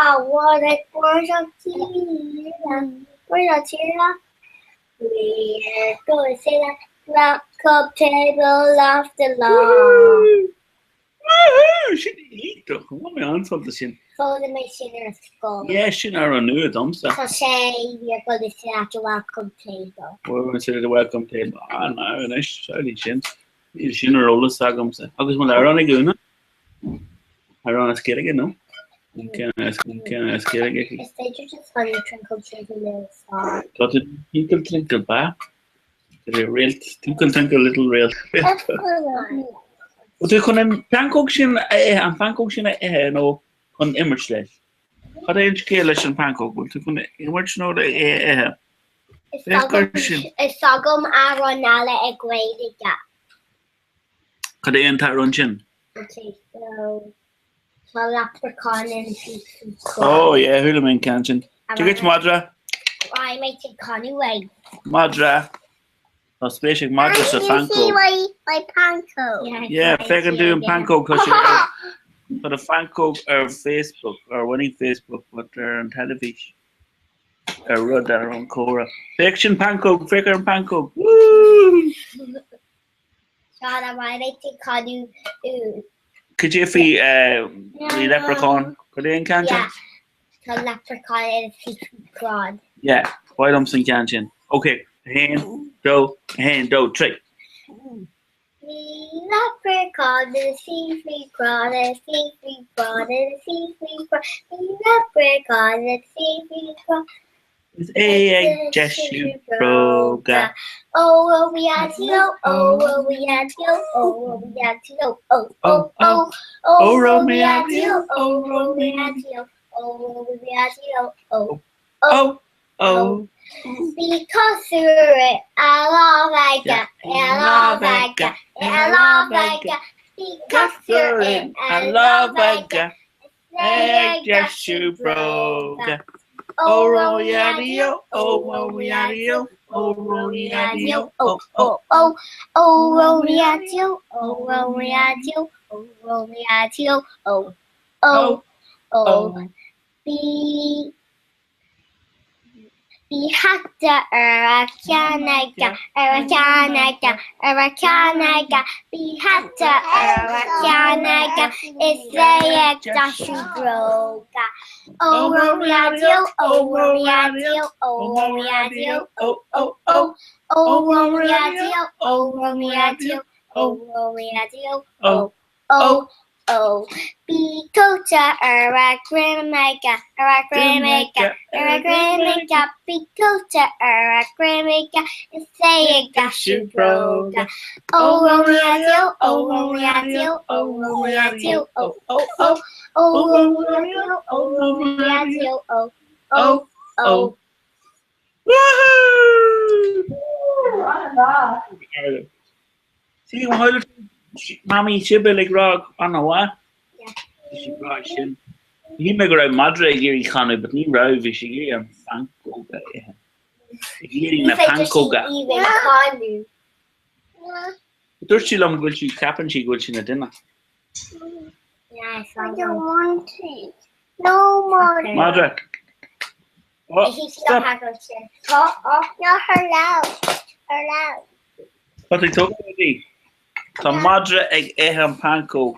i bhfad ag bord an Tiarna, bord an Tiarna. We're going to sit at the welcome table of the law. Woohoo! Sin iontach! Bhain mé an-sult as sin. Foghlaim mé sin ar scoil. Yeah, sin amhrán nua domsa. Tá sé we're going to sit at the welcome table. We're going to sit at the welcome table. Ah, no, anois, samhlaigh sin. Níl sin ar eolas agamsa. Agus an bhfuil amhrán ag Úna? Amhrán as Gaeilge, nó? An ceann as an ceann as Gaeilge aici. Is féidir just Twinkle Twinkle Little Star. Tá tú Twinkle Twinkle ba? Réalt, Twinkle Twinkle Little Réalt. Bhfuil tú chun an pancóg sin a ithe, an phancóg sin a ithe nó chun imirt leis? Cad é an scéal leis an pancóg? Bhfuil tú chun imirt nó le é a ithe? Is Féach air sin. Is agam amhrán eile i Gaeilge. Cad é an t-amhrán sin? Okay, so tá leprechauns ina suí faoi chrann. Oh yeah, chuala mé an ceann sin. Dia duit madra. Raghaidh mé ag canadh é. Madra. Tá spéis ag madra sa phancóg. My pancóg. Yeah, feiceann tú an pancóg tá sé ar tá do phancóg ar Facebook, ar bhuel ní Facebook, but ar an teilifís. Ar rud ar an comhrá. Féach sin pancóg, féach ar an pancóg. Woo! Seán, an mbeidh mé ag canadh Cad é faoi faoi leprechaun? Cad é an ceann sin? Yeah, tá leprechaun ina suí faoi chrann. Yeah, ba mhaith liomsa an ceann sin. Ok, 1, 2, 1, 2, 3. Bhí leprechaun ina suí faoi chrann, ina suí faoi chrann, ina suí faoi chrann, bhí leprechaun ina suí faoi chrann. Is é ag deisiú bróga. Ó ó we had yo ó ó we had yo ó ó we had yo ó ó ó ó ó we had yo ó ó we had yo ó ó we had yo ó ó ó Bhí casúr ina lámh aige ina lámh aige ina lámh aige Bhí casúr ina lámh aige Ag deisiú bróga. Ó ró-dheaidí-ó, ó ró-dheaidí-ó, ó ró-dheaidí-ó, ó ó ó, ó ró-dheaidí-ó, ó ró-dheaidí-ó, ó ró-dheaidí-ó, ó ó ó. Bhí Bhí hata ar a cheann aige, ar a cheann aige, ar a cheann aige, bhí hata ar a cheann aige, is é ag deisiú bróga. Ó ró-raidió, ó ró-raidió, ó ró-raidió, ó ó ó, ó ró-raidió, ó ró-raidió, ó ró-raidió, ó ó ó. Bhí cóta ar a dhroim aige, ar a dhroim aige, ar a dhroim aige, bhí cóta ar a dhroim aige, is é ag deisiú bróga. Ó ró-raidió, ó ró-raidió, ó ró-raidió, ó ó ó, ó ró-raidió, ó ró-raidió, ó ó ó. Woohoo! See, chuala Mamaí Sibéal ag rá an-mhaith. Bhí sí breá sin. Shíl mé go raibh madra ag iarraidh canadh, but ní raibh, bhí sí ag iarraidh an phancóg a ithe. Ag iarraidh na pancóga. Dúirt sí liom go bhfuil sí, ceapann sí go bhfuil sí ina duine. I don't want it. No more. Madra. Oh, stop. Not allowed. Allowed. Tá tú tógtha rudaí. Tá madra ag ithe an pancóg.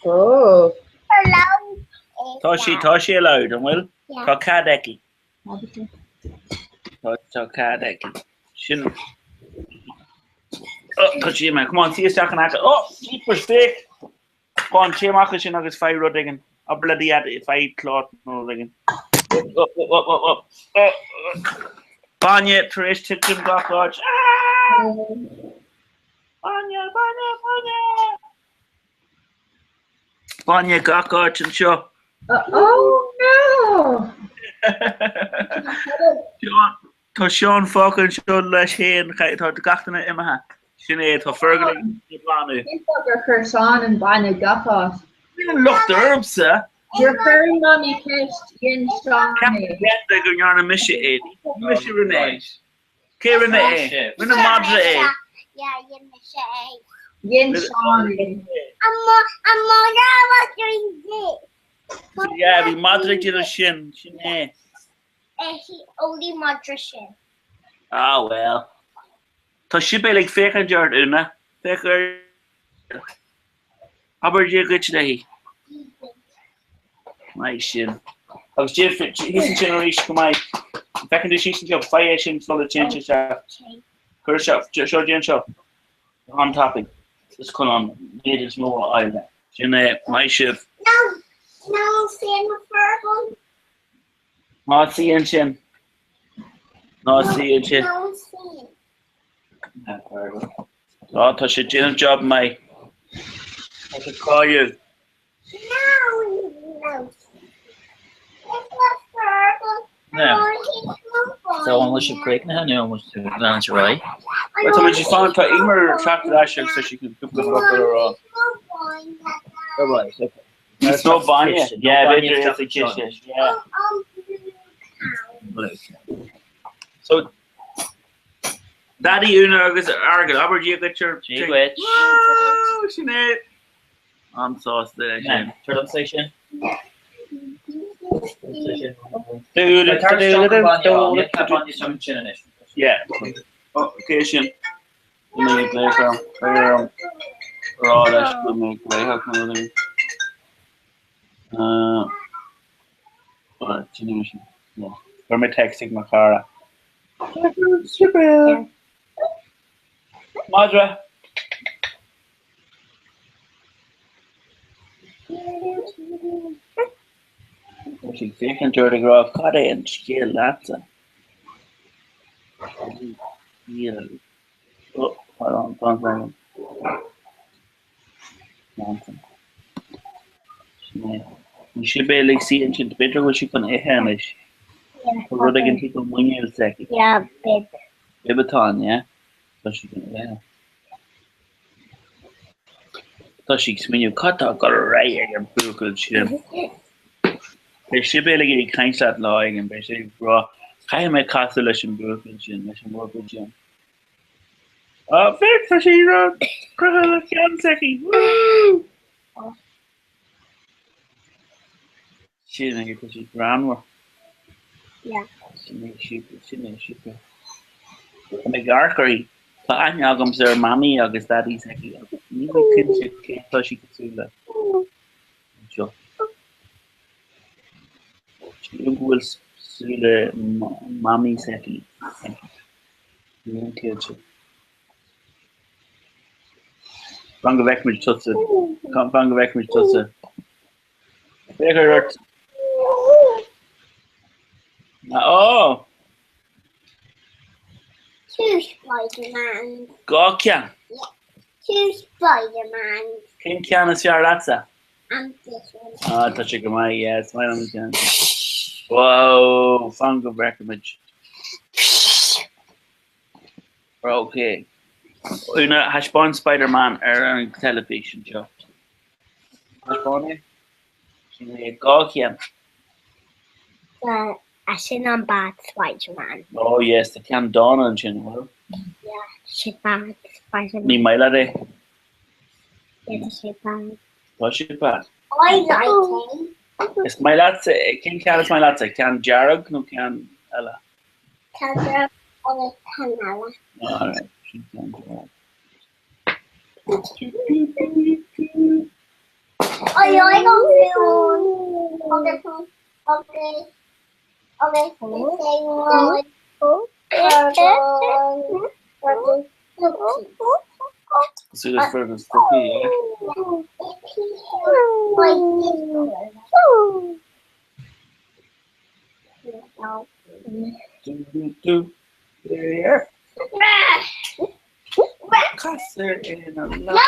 Oh. Allowed. Tá sí, tá sí allowed, an bhfuil? Tá cead aici. Tá tá cead aici. Sin. Oh, tá sí mé. Come on, suigh isteach in aice. Oh, jeepers, féach! Go on, téigh amach ansin agus faigh rud éigin. Abair le do dhaid, faigh plátá nó rud éigin. Oh, oh, oh, oh, oh, oh. Bainne tar éis titim gach áit. Ah! Bainne, bainne, bainne! Bainne gach áit anseo. Oh no! Tá Seán fágtha anseo leis féin, tá gach duine imithe. Sin é, tá Fergal ag glanadh. Cén fáth gur chuir Seán an bainne gach áit? Níl an locht ormsa! Nuair a chuir Mamaí ceist, dhein Seán é. Ceapann Brenda go ndearna mise é. Ní mise a rinne é. Cé a rinne é? Rinne madra é. Yeah, dhein mise é. Dhein Seán é. An madra was doing this. Yeah, bhí madra ag déanamh sin, sin é. Only madra sin. Ah well. Tá Sibéal ag féachaint ort, Úna. Féach ar. Abair Dia dhuit léi. Maith sin. Agus Dia thíos ansin arís go maith. Feiceann tú síos anseo, faigh é sin sula dtéann sé isteach. Cuir isteach, seo déan seo. An-tapaidh. Is chun an méid is mó a fháil. Sin é, maith sibh. No, no, sin Fergal. Ná suigh ansin. Ná suigh ansin. Tá, tá sé déanamh job maith. Tá sé cáiliúil. So an bhfuil sibh críochnaithe nó an bhfuil sibh ag leanúint ar aghaidh? Well, tá muid ag fanacht, tá Emer ag teacht ar ais agus tá sí chun cúpla focal a rá. Oh, right, okay. Níos mó bainne. Ciste, Yeah, bainne b'fhéidir isteach sa anseo. chiste, yeah. Blue. So, Daddy Úna agus Fheargal, abair Dia dhuit ar Dia dhuit. Woo! Sin é. An-sásta leis sin. Tabhair domsa é sin. Yeah. Ok sin. Mé ag glaoch orm. Beidh orm rá leis go bhfuil mé ag glaoch nó rud éigin. Sin é sin. Chuir mé text ag mo chara. Madra! Tá sí ag féachaint ort ag rá cad é an scéal leatsa? Bhí Sibéal ag suí ansin, b'fhéidir go bhfuil sí chun ithe anois. Tá rud éigin timpeall muiníl s'aici. Yeah, bib. Bib atá ann, yeah? Tá sí chun ithe. Tá sí ag smaoineamh, cad tá ag dul ar aghaidh ag an buachaill sin? Beidh Sibéal ag iarraidh caint leat lá éigin, beidh sé ag rá, caithfidh mé casadh leis an buachaill sin, leis an bhuachaill sin. Á, féach, tá sí ag rá, croitheadh le ceann s'aici, woo! Sin é, tá sí greannmhar. Sin é, sin é, sin é. Tá mé ag amharc uirthi. Tá aithne agamsa ar Mamaí agus Daidí s'aici agus níl mé cinnte cé atá sí cosúil le. Anseo. Sílim go bhfuil súile Mamaí s'aici. Níl mé cinnte. Fan go bhfeicfimid tusa. Fan go bhfeicfimid tusa. Féach ar ort. Ó! Two Spider-Man. Dhá cheann. Yeah. Two Spider-Man. Cén ceann is fearr leatsa? And this one. Ah, tá sé go maith, yeah, is maith liom an ceann. Wow, fan go bhfeicfimid. Ok. Úna, thaispeáin Spider-Man ar an teilifís anseo. Thaispeáin é? Sin é dhá cheann. Uh, sin an bad Spider-Man. Oh yes, tá ceann dána ansin, bhfuil? Yeah, sé bad Spider-Man. Ní maith leat é? Yeah, tá sé bad. Tá sé bad. I like it. Is maith leatsa, cén ceann is maith leatsa? Ceann dearg nó ceann eile? Ceann dearg agus ceann eile. Alright, sin ceann dearg. I like an blue one. Agus agus agus the same one. Purple. Purple. Cosúil le Fergus Stucky, yeah? Casar ina lá.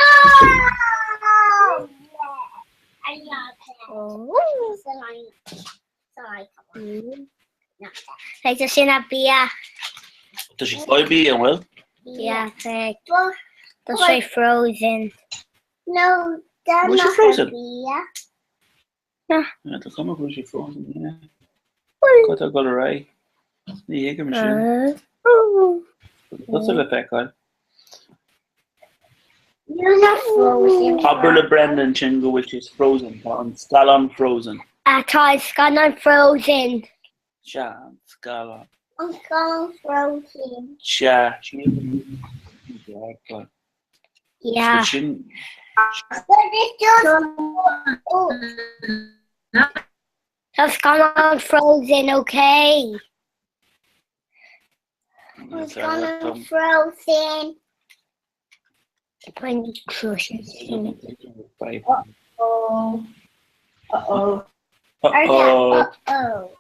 Tá sin a bia. Tá sé fáil bia an bhfuil? Yeah, tá sé frozen. No, Bhfuil sé frozen? bia. Tá cuma go bhfuil sé frozen, yeah. Cad tá ag dul ar aghaidh? Ní thuigim sin. Tusa le feiceáil. You're not frozen. Abair le Brendan sin go bhfuil sé frozen. Tá an scáileán frozen. Tá an scáileán frozen. Sea, an scáileán. An scáileán frozen. Sea, sin. Yeah. Sin. Tá scáileán frozen, okay. An scáileán frozen. Uh-oh. Uh-oh. Uh-oh. Uh-oh.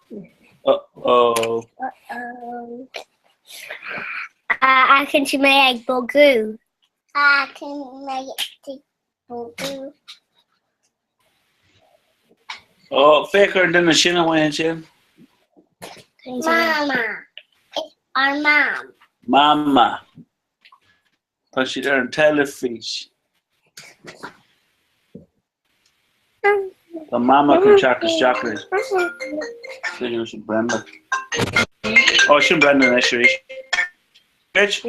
Uh-oh. Uh-oh. Fheiceann tú mé ag bogadh. Fheiceann mé ag bogadh. Ó, féach ar an duine sin amuigh ansin. Mama. It's our mom. Mama. Tá siad ar an teilifís. Tá Mama chun teacht isteach anois. Sin sin Brenda. Ó, sin Brenda anois arís. Bitch.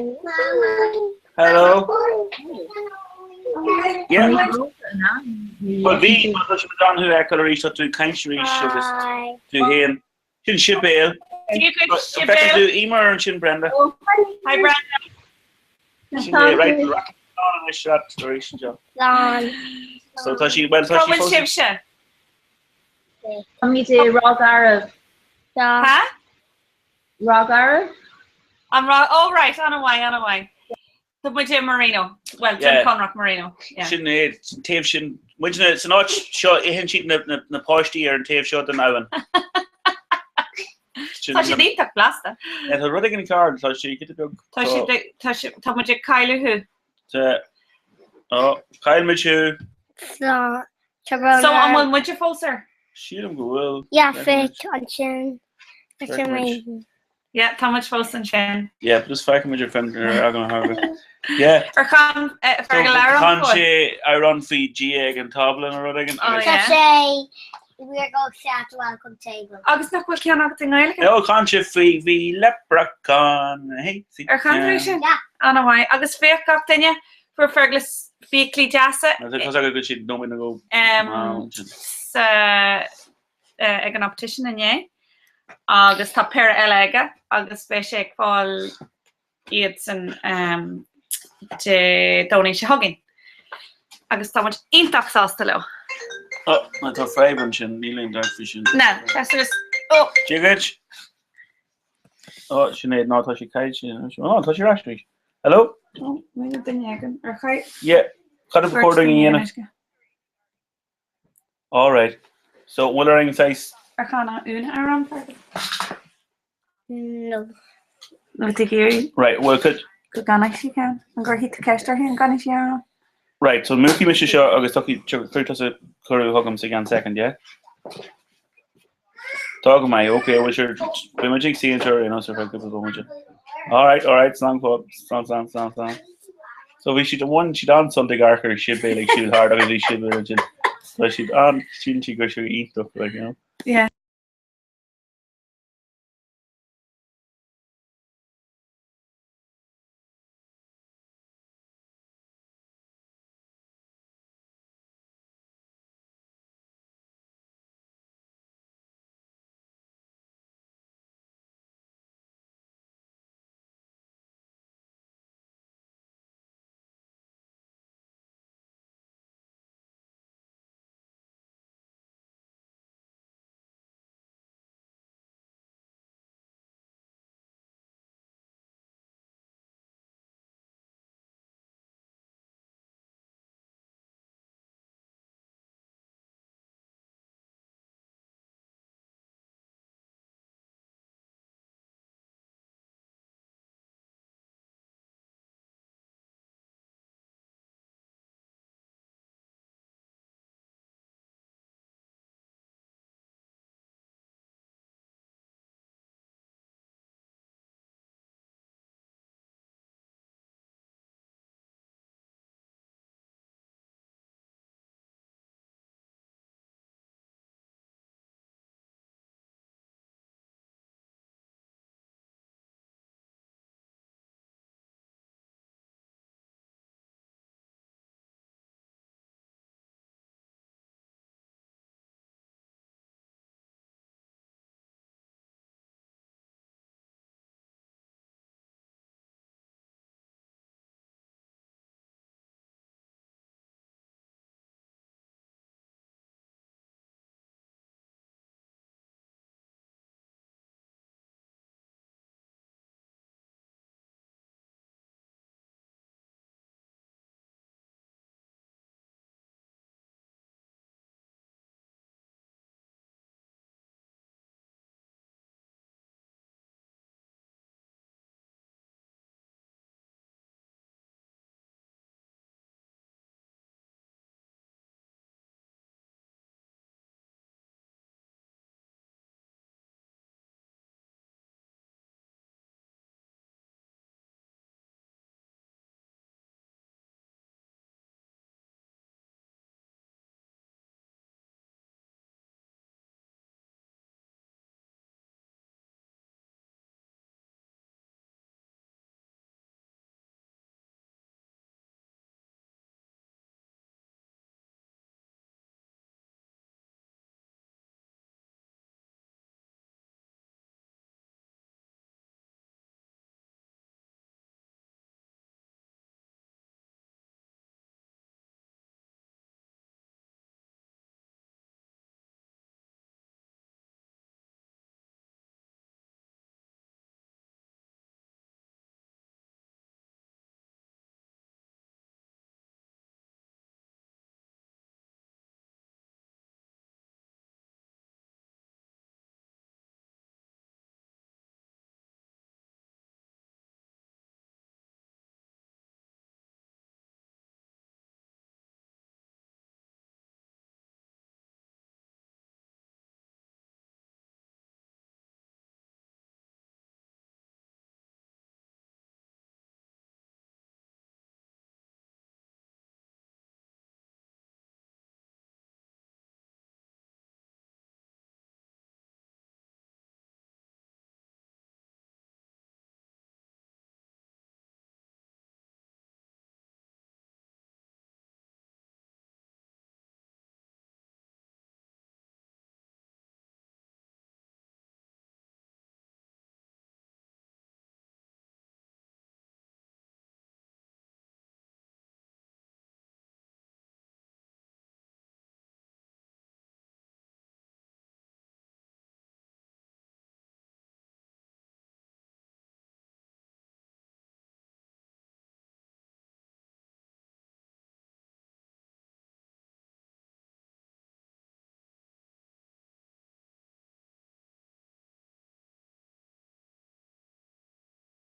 Hello. Yeah. Well, bhí tá sé an thú a fheiceáil arís tá tú ag caint arís agus tú féin. Sin Sibéal. Dia duit, Feiceann Sibéal. tú Emer ansin Brenda. Hi Brenda. Sin é, right, anois arís anseo. Slán. So tá sí, well, tá Cá sí bhfuil fós. sibhse? Táimid i Ráth Garbh. Ha? Ráth Garbh? An Ráth, oh right, an-mhaith, an-mhaith. Tá muid i Marino. Well, Yeah. Droim Conrach Marino. Yeah. Sin é, an taobh sin, muidne san áit seo itheann siad na, na, na páistí ar an taobh seo den abhainn. Sin Tá siad iontach blasta. Yeah, tá rud éigin cearr, tá sé giota beag. Tá siad ag- tá si- tá muid ag cailleadh thú. Tá, ó, chaill muid thú. Slán. So an bhfuil muide fós ar? Sílim go bhfuil. Yeah, féach ansin. Ansin mé. Yeah, tá muid fós ansin. Yeah, just feicfidh muid ar feadh ar agam a Yeah. Ar chan Fergal amhrán Chan fúinn? sé amhrán faoi Dia ag an tábla nó rud éigin Oh, agus. Tá sé We are going to at the welcome table. Agus nach bhfuil ceann agat i nGaeilge? No, chan sé faoi bhí leprechaun. Hey, Ar chan tú sin? Yeah. An-mhaith. Agus féach gach duine, fuair Fergus fiaclaí deasa. Tá sé go bhfuil siad nóiméad nó go. Sa ag an optician inné agus tá péire eile aige agus beidh sé ag fáil iadsan Dé Domhnaigh seo chugainn. Agus tá muid iontach sásta leo. Ó, má tá fadhb ansin, níl aon dabht faoi sin. Ná, seas Ó! Dia duit! Ó, Sinéad, ná tá sé caillte. Ó, tá sé ar ais arís. Hello? Ó, níl duine againn ar chaill. Yeah, cad a ba chóir dúinn a dhéanamh? All right. So, bhfuil orainn saghas. Ar chan Úna amhrán Fergal? No. Nó tú ag iarraidh Right, well, could. go gcanfaidh sí ceann? An gcuirfidh tú ceist uirthi an gcanfaidh sí amhrán? Right, so múchfaidh mise seo agus tiocfaidh, cuirfidh tusa cuireadh chugam sa gceann second, yeah? Tá go maith, ok, bhfuil sure, beidh muid ag suí anseo ar aon nós ar feadh cúpla bomaite. Alright, alright, slán go fóill, slán, slán, slán, slán. So bhí siad bhain siad an-sult ag amharc ar Sibéal ag siúl thart agus bhí Sibéal ansin. Tá siad an, síleann siad go raibh sé iontach, like, you know. Yeah.